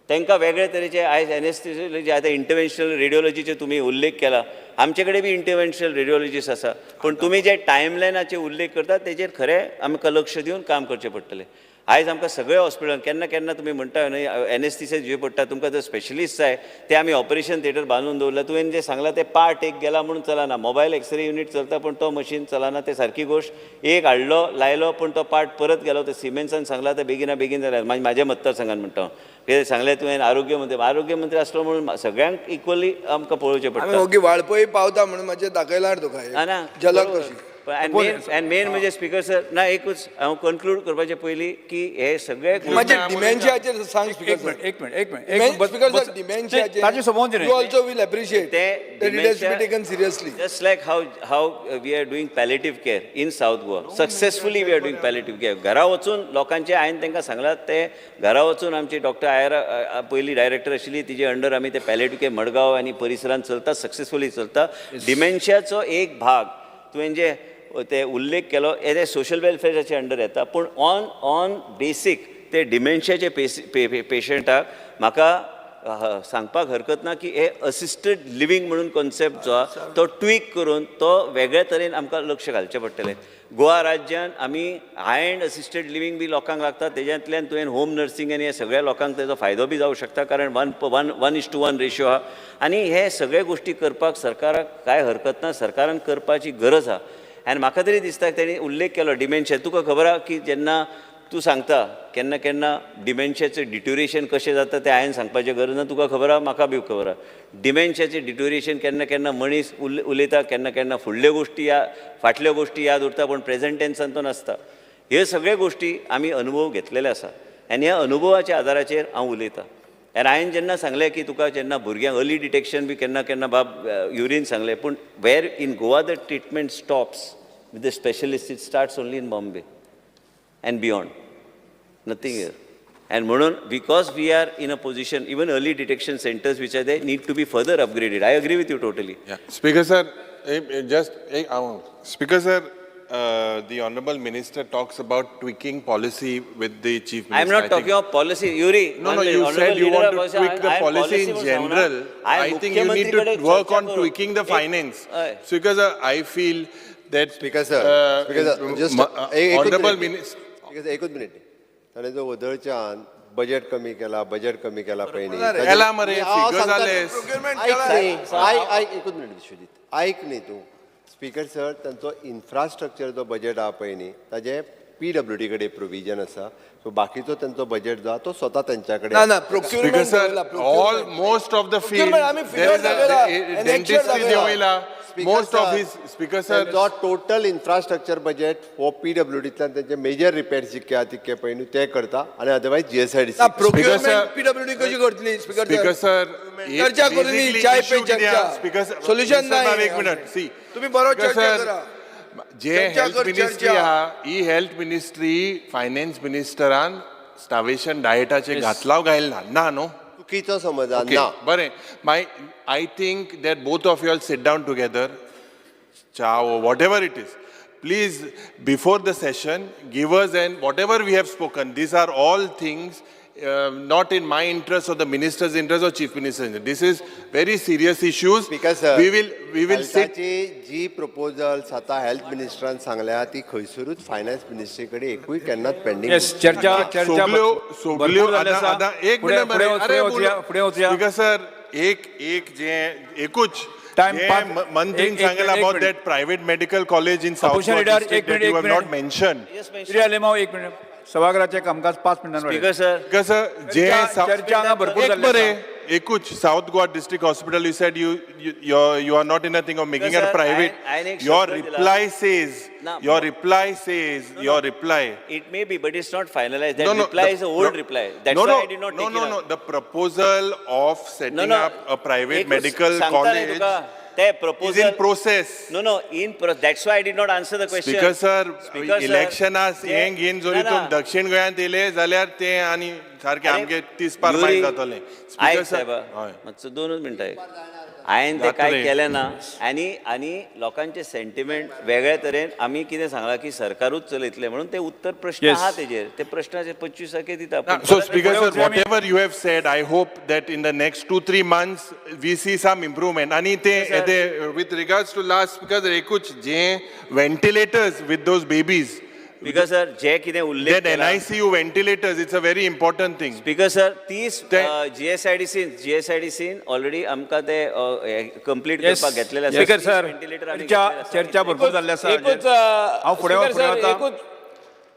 तांकां वेगळे तरेचे आयज एनेस्थेसियोलॉजी, आतां इंटरवेन्शनल रेडियोलॉजीचे तुमी उल्लेख केला, आमचे कडेन बी इंटरवेन्शनल रेडियोलॉजिस्ट आसा, पूण तुमी जे टायमलायनाचे उल्लेख करता तेजेर खरें आमकां लक्ष दिवन काम करचें पडटलें. आयज आमकां सगळे हॉस्पिटलान केन्ना केन्ना तुमी म्हणटा न्हय एनेस्थेसिया घेवचे पडटा, तुमकां जर स्पेशलिस्ट जाय ते आमी ऑपरेशन थिएटर बांदून दवरलां. तुवें जें सांगलां तें पार्ट एक गेला म्हणून चलना, मोबायल एक्सरे युनीट चलता पूण तो मशीन चलना, तें सारकी गोश्ट. एक हाडलो लायलो पूण तो पार्ट परत गेलो, ते सिमेन्सान सांगलां तें बेगिना बेगीन जालें. म्हाज्या मतदारसंघान म्हणटा हांव, कितें सांगलें तुवें आरोग्य मंत्री, आरोग्य मंत्री आसलो म्हणून सगळ्यांक इक्वली आमकां पळोवचें आमी पडटा. ओगी वाळपय पावता म्हणून मातशें दाखयलां तुका ना ना, झलक बरोबर. कशी. पण मेन म्हणजे स्पीकर सर ना, एकूच हांव कन्क्लूड करपाचे पयलीं की हे सगळे मातशें डिमेन्शियाचेर सांग स्पीकर सर. एक मिनिट, एक मिनिट, स्पीकर सर, डिमेन्शियाचेर ताजें सोंपोवन you also will appreciate ते that it has to be taken seriously. Just like how we are doing palliative care in South Goa, successfully we are doing palliative care. घरा वचून लोकांचे हांवें तांकां सांगलां, ते घरा वचून आमची डॉक्टर आयरा पयली डायरेक्टर आशिल्ली, तिजे अंडर आमी ते पॅलेटीव केअर मडगांव आनी परिसरांत चलता, सक्सेसफुली चलता. डिमेन्शियाचो एक भाग तुवें जे ते उल्लेख केलो, हे ते सोशल वेलफेअराचे अंडर येता, पूण ऑन बेसीक ते डिमेन्शियाचे पेशंटाक म्हाका सांगपाक हरकत ना की हे असिस्टेड लिव्हींग म्हणून कॉन्सेप्ट जो आहा तो ट्वीक करून तो वेगळे तरेन आमकां लक्ष घालचें पडटलें. गोवा राज्यान आमी हाय एंड असिस्टेड लिव्हींग बी लोकांक लागता, तेज्यांतल्यान तुवें होम नर्सिंग आनी हे सगळ्या लोकांक तेजो फायदो बी जावंक शकता, कारण 1:1 रेशियो आहा. आनी हे सगळे गोश्टी करपाक सरकाराक कांय हरकत ना, सरकारान करपाची गरज आहा. आनी म्हाका तरी दिसता तेणी उल्लेख केलो डिमेन्शिया, तुका खबर आहा की जेन्ना तूं सांगता केन्ना केन्ना डिमेन्शियाचें डिट्युरेशन कशें जाता तें हांवें सांगपाचें गरज ना, तुका खबर आहा, म्हाका बी खबर आहा. डिमेन्शियाचें डिट्युरेशन केन्ना केन्ना मनीस उलयता, केन्ना केन्ना फुडल्यो गोश्टी या फाटल्यो गोश्टी याद उरता, पूण प्रेझेंट टेन्सान तो नासता. ह्यो सगळ्यो गोश्टी आमी अनुभव घेतलेले आसा आनी ह्या अनुभवाच्या आदाराचेर हांव उलयतां. आनी हांवें जेन्ना सांगलें की तुका जेन्ना भुरग्यांक अर्ली डिटेक्शन बी केन्ना केन्ना बाब युरीन सांगलें, पूण where in Goa the treatment stops with the specialist, it starts only in Bombay and beyond, nothing here. And म्हणून because we are in a position, even early detection centers which are there need to be further upgraded. I agree with you totally. Speaker sir, just Speaker sir, the honorable minister talks about tweaking policy with the chief minister. I am not talking of policy, Yuri. No, no, you said you want to tweak the policy in general. I think you need to work on tweaking the finance. Speaker sir, I feel that Speaker sir, just honorable minister. एकूच minute. ताणें जो वदळच्यान बजेट कमी केला, बजेट कमी केला पयलीं. केला मरे, फिगर जाले. आयक, एकूच मिनीट विश्वजीत, आयक न्ही तूं. स्पीकर सर, तांचो इन्फ्रास्ट्रक्चर जो बजेट आहा पळय न्ही, ताजें पीडब्ल्यूडी कडेन प्रोविजन आसा. सो बाकीचो तांचो बजेट जो आहा तो स्वता तेंच्या कडेन. ना ना, procurement all most of the field dentistry देवयला. Most of his speaker sir जो टोटल इन्फ्रास्ट्रक्चर बजेट हो पीडब्ल्यूडींतल्यान तेंचे मेजर रिपेर्स जितके आहा तितके पळय न्हू ते करता आनी अदरवायज जीएसआयडीसी. प्रोक्युरमेंट पीडब्ल्यूडी कशी करतली स्पीकर सर? चर्चा करूनी, चाय पे चर्चा, सोल्युशन ना. एक मिनट सी, तुम्ही बरो चर्चा करा. जे हेल्थ मिनिस्ट्री आहा, ही हेल्थ मिनिस्ट्री फायनान्स मिनिस्टरान स्टावेशन डायटाचे घातलाव घायला ना न्हू? चुकीचो समज ना. बरें, my I think that both of you all sit down together, chow, whatever it is, please before the session give us and whatever we have spoken, these are all things not in my interest or the minister's interest or chief minister's interest. This is very serious issues. Speaker sir, we will sit. Ji proposals आता हेल्थ मिनिस्टरान सांगल्या ती खंयसरूच फायनान्स मिनिस्ट्री कडेन एकूय केन्नाच पेंडींग. चर्चा चर्चा सगल्यो आतां एक मिनट. स्पीकर सर, एक एक जे एकूच मंत्रीन सांगला about that private medical college in South Goa district that you have not mentioned. एक मिनिट, सभागृहाचे कामकाज 5 मिनटां. स्पीकर सर, कसं जे चर्चा हांगा भरपूर जाल्ली बरे. एकूच South Goa district hospital, you said you you are not in a thing of making it private. Your reply says, your reply says, your reply it may be but it's not finalised. That reply is a old reply. That's why I did not take it. No no no, the proposal of setting up a private medical college is in process. No, no, in process. That's why I did not answer the question. Speaker sir, election as हें घेवन जरी तूं दक्षिण गोंयांत येयले जाल्यार तें आनी सारकें आमगे 30 पार मायल जातलें. आयक साहेबा, मातसो 2 मिनटां एक. हांवें तें कांय केलें ना आनी आनी लोकांचे सेंटिमेंट वेगळ्या तरेन आमी कितें सांगलां की सरकारूच चलयतलें म्हणून ते उत्तर प्रश्न आहा तेजेर, ते प्रश्नाचे 25 दिता. So speaker sir, whatever you have said, I hope that in the next 2-3 months we see some improvement. आनी ते with regards to last, because एकूच जे ventilators with those babies. Speaker sir, जे कितें उल्लेख केला NICU ventilators, it's a very important thing. Speaker sir, 30 जीएसआयडीसीन already आमकां ते कंप्लीट करपाक घेतलेले आसा. स्पीकर सर, चर्चा भरपूर जाल्ली आसा. हांव फुडें वता.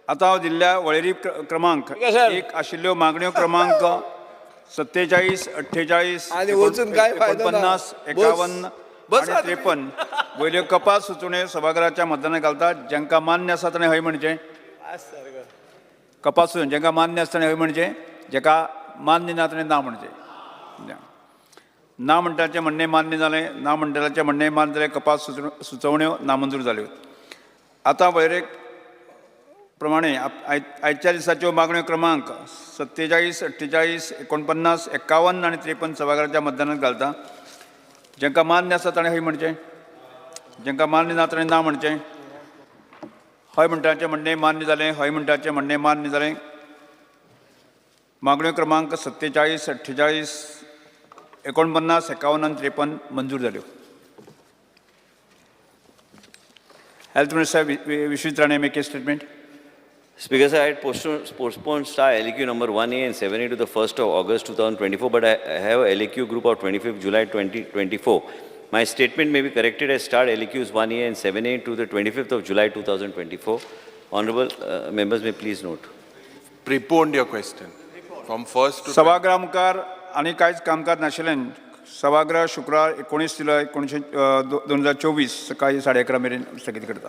आतां हांव दिल्ल्या वळेरी क्रमांक 1 आशिल्ल्यो मागण्यो क्रमांक 47, 48, 49, 51 आनी 53 वयल्यो कपात सुचोवण्यो सभाघराच्या मतदानाक घालतात. जांकां मान्य आसा ताणें हय म्हणचें. कपात सुचोवणी जांकां मान्य आसा ताणें हय म्हणचें, जाका मान्य ना ताणें ना म्हणचें. ना म्हणटाचें म्हणणें मान्य जालें, ना म्हणटल्याचें म्हणणें मान्य जालें, कपात सुचोवण्यो नामंजूर जाल्यो. आतां वळेरे प्रमाणे आयच्या दिसाच्यो मागण्यो क्रमांक 47, 48, 49, 51 आनी 53 सभाघराच्या मतदानाक घालता. जांकां मान्य आसा ताणें हय म्हणचें, जांकां मान्य ना ताणें ना म्हणचें. हय म्हणटाचें म्हणणें मान्य जालें, हय म्हणटाचें म्हणणें मान्य जालें. मागण्यो क्रमांक 47, 48, 49, 51 आनी 53 मंजूर जाल्यो. Health minister Vishwajit Rane make a statement. Speaker sir, I had postponed star LAQ number 1A and 7A to the 1st of August 2024, but I have a LAQ group of 25th July 2024. My statement may be corrected as star LAQs 1A and 7A to the 25th of July 2024. Honorable members may please note. Preponed your question from 1st to सभागृहा मुखार आनी कांयच कामकाज नाशिल्ल्यान सभागृह शुक्रार 19 जुलय 2024 सकाळी 11:30 मेरेन स्थगीत करता.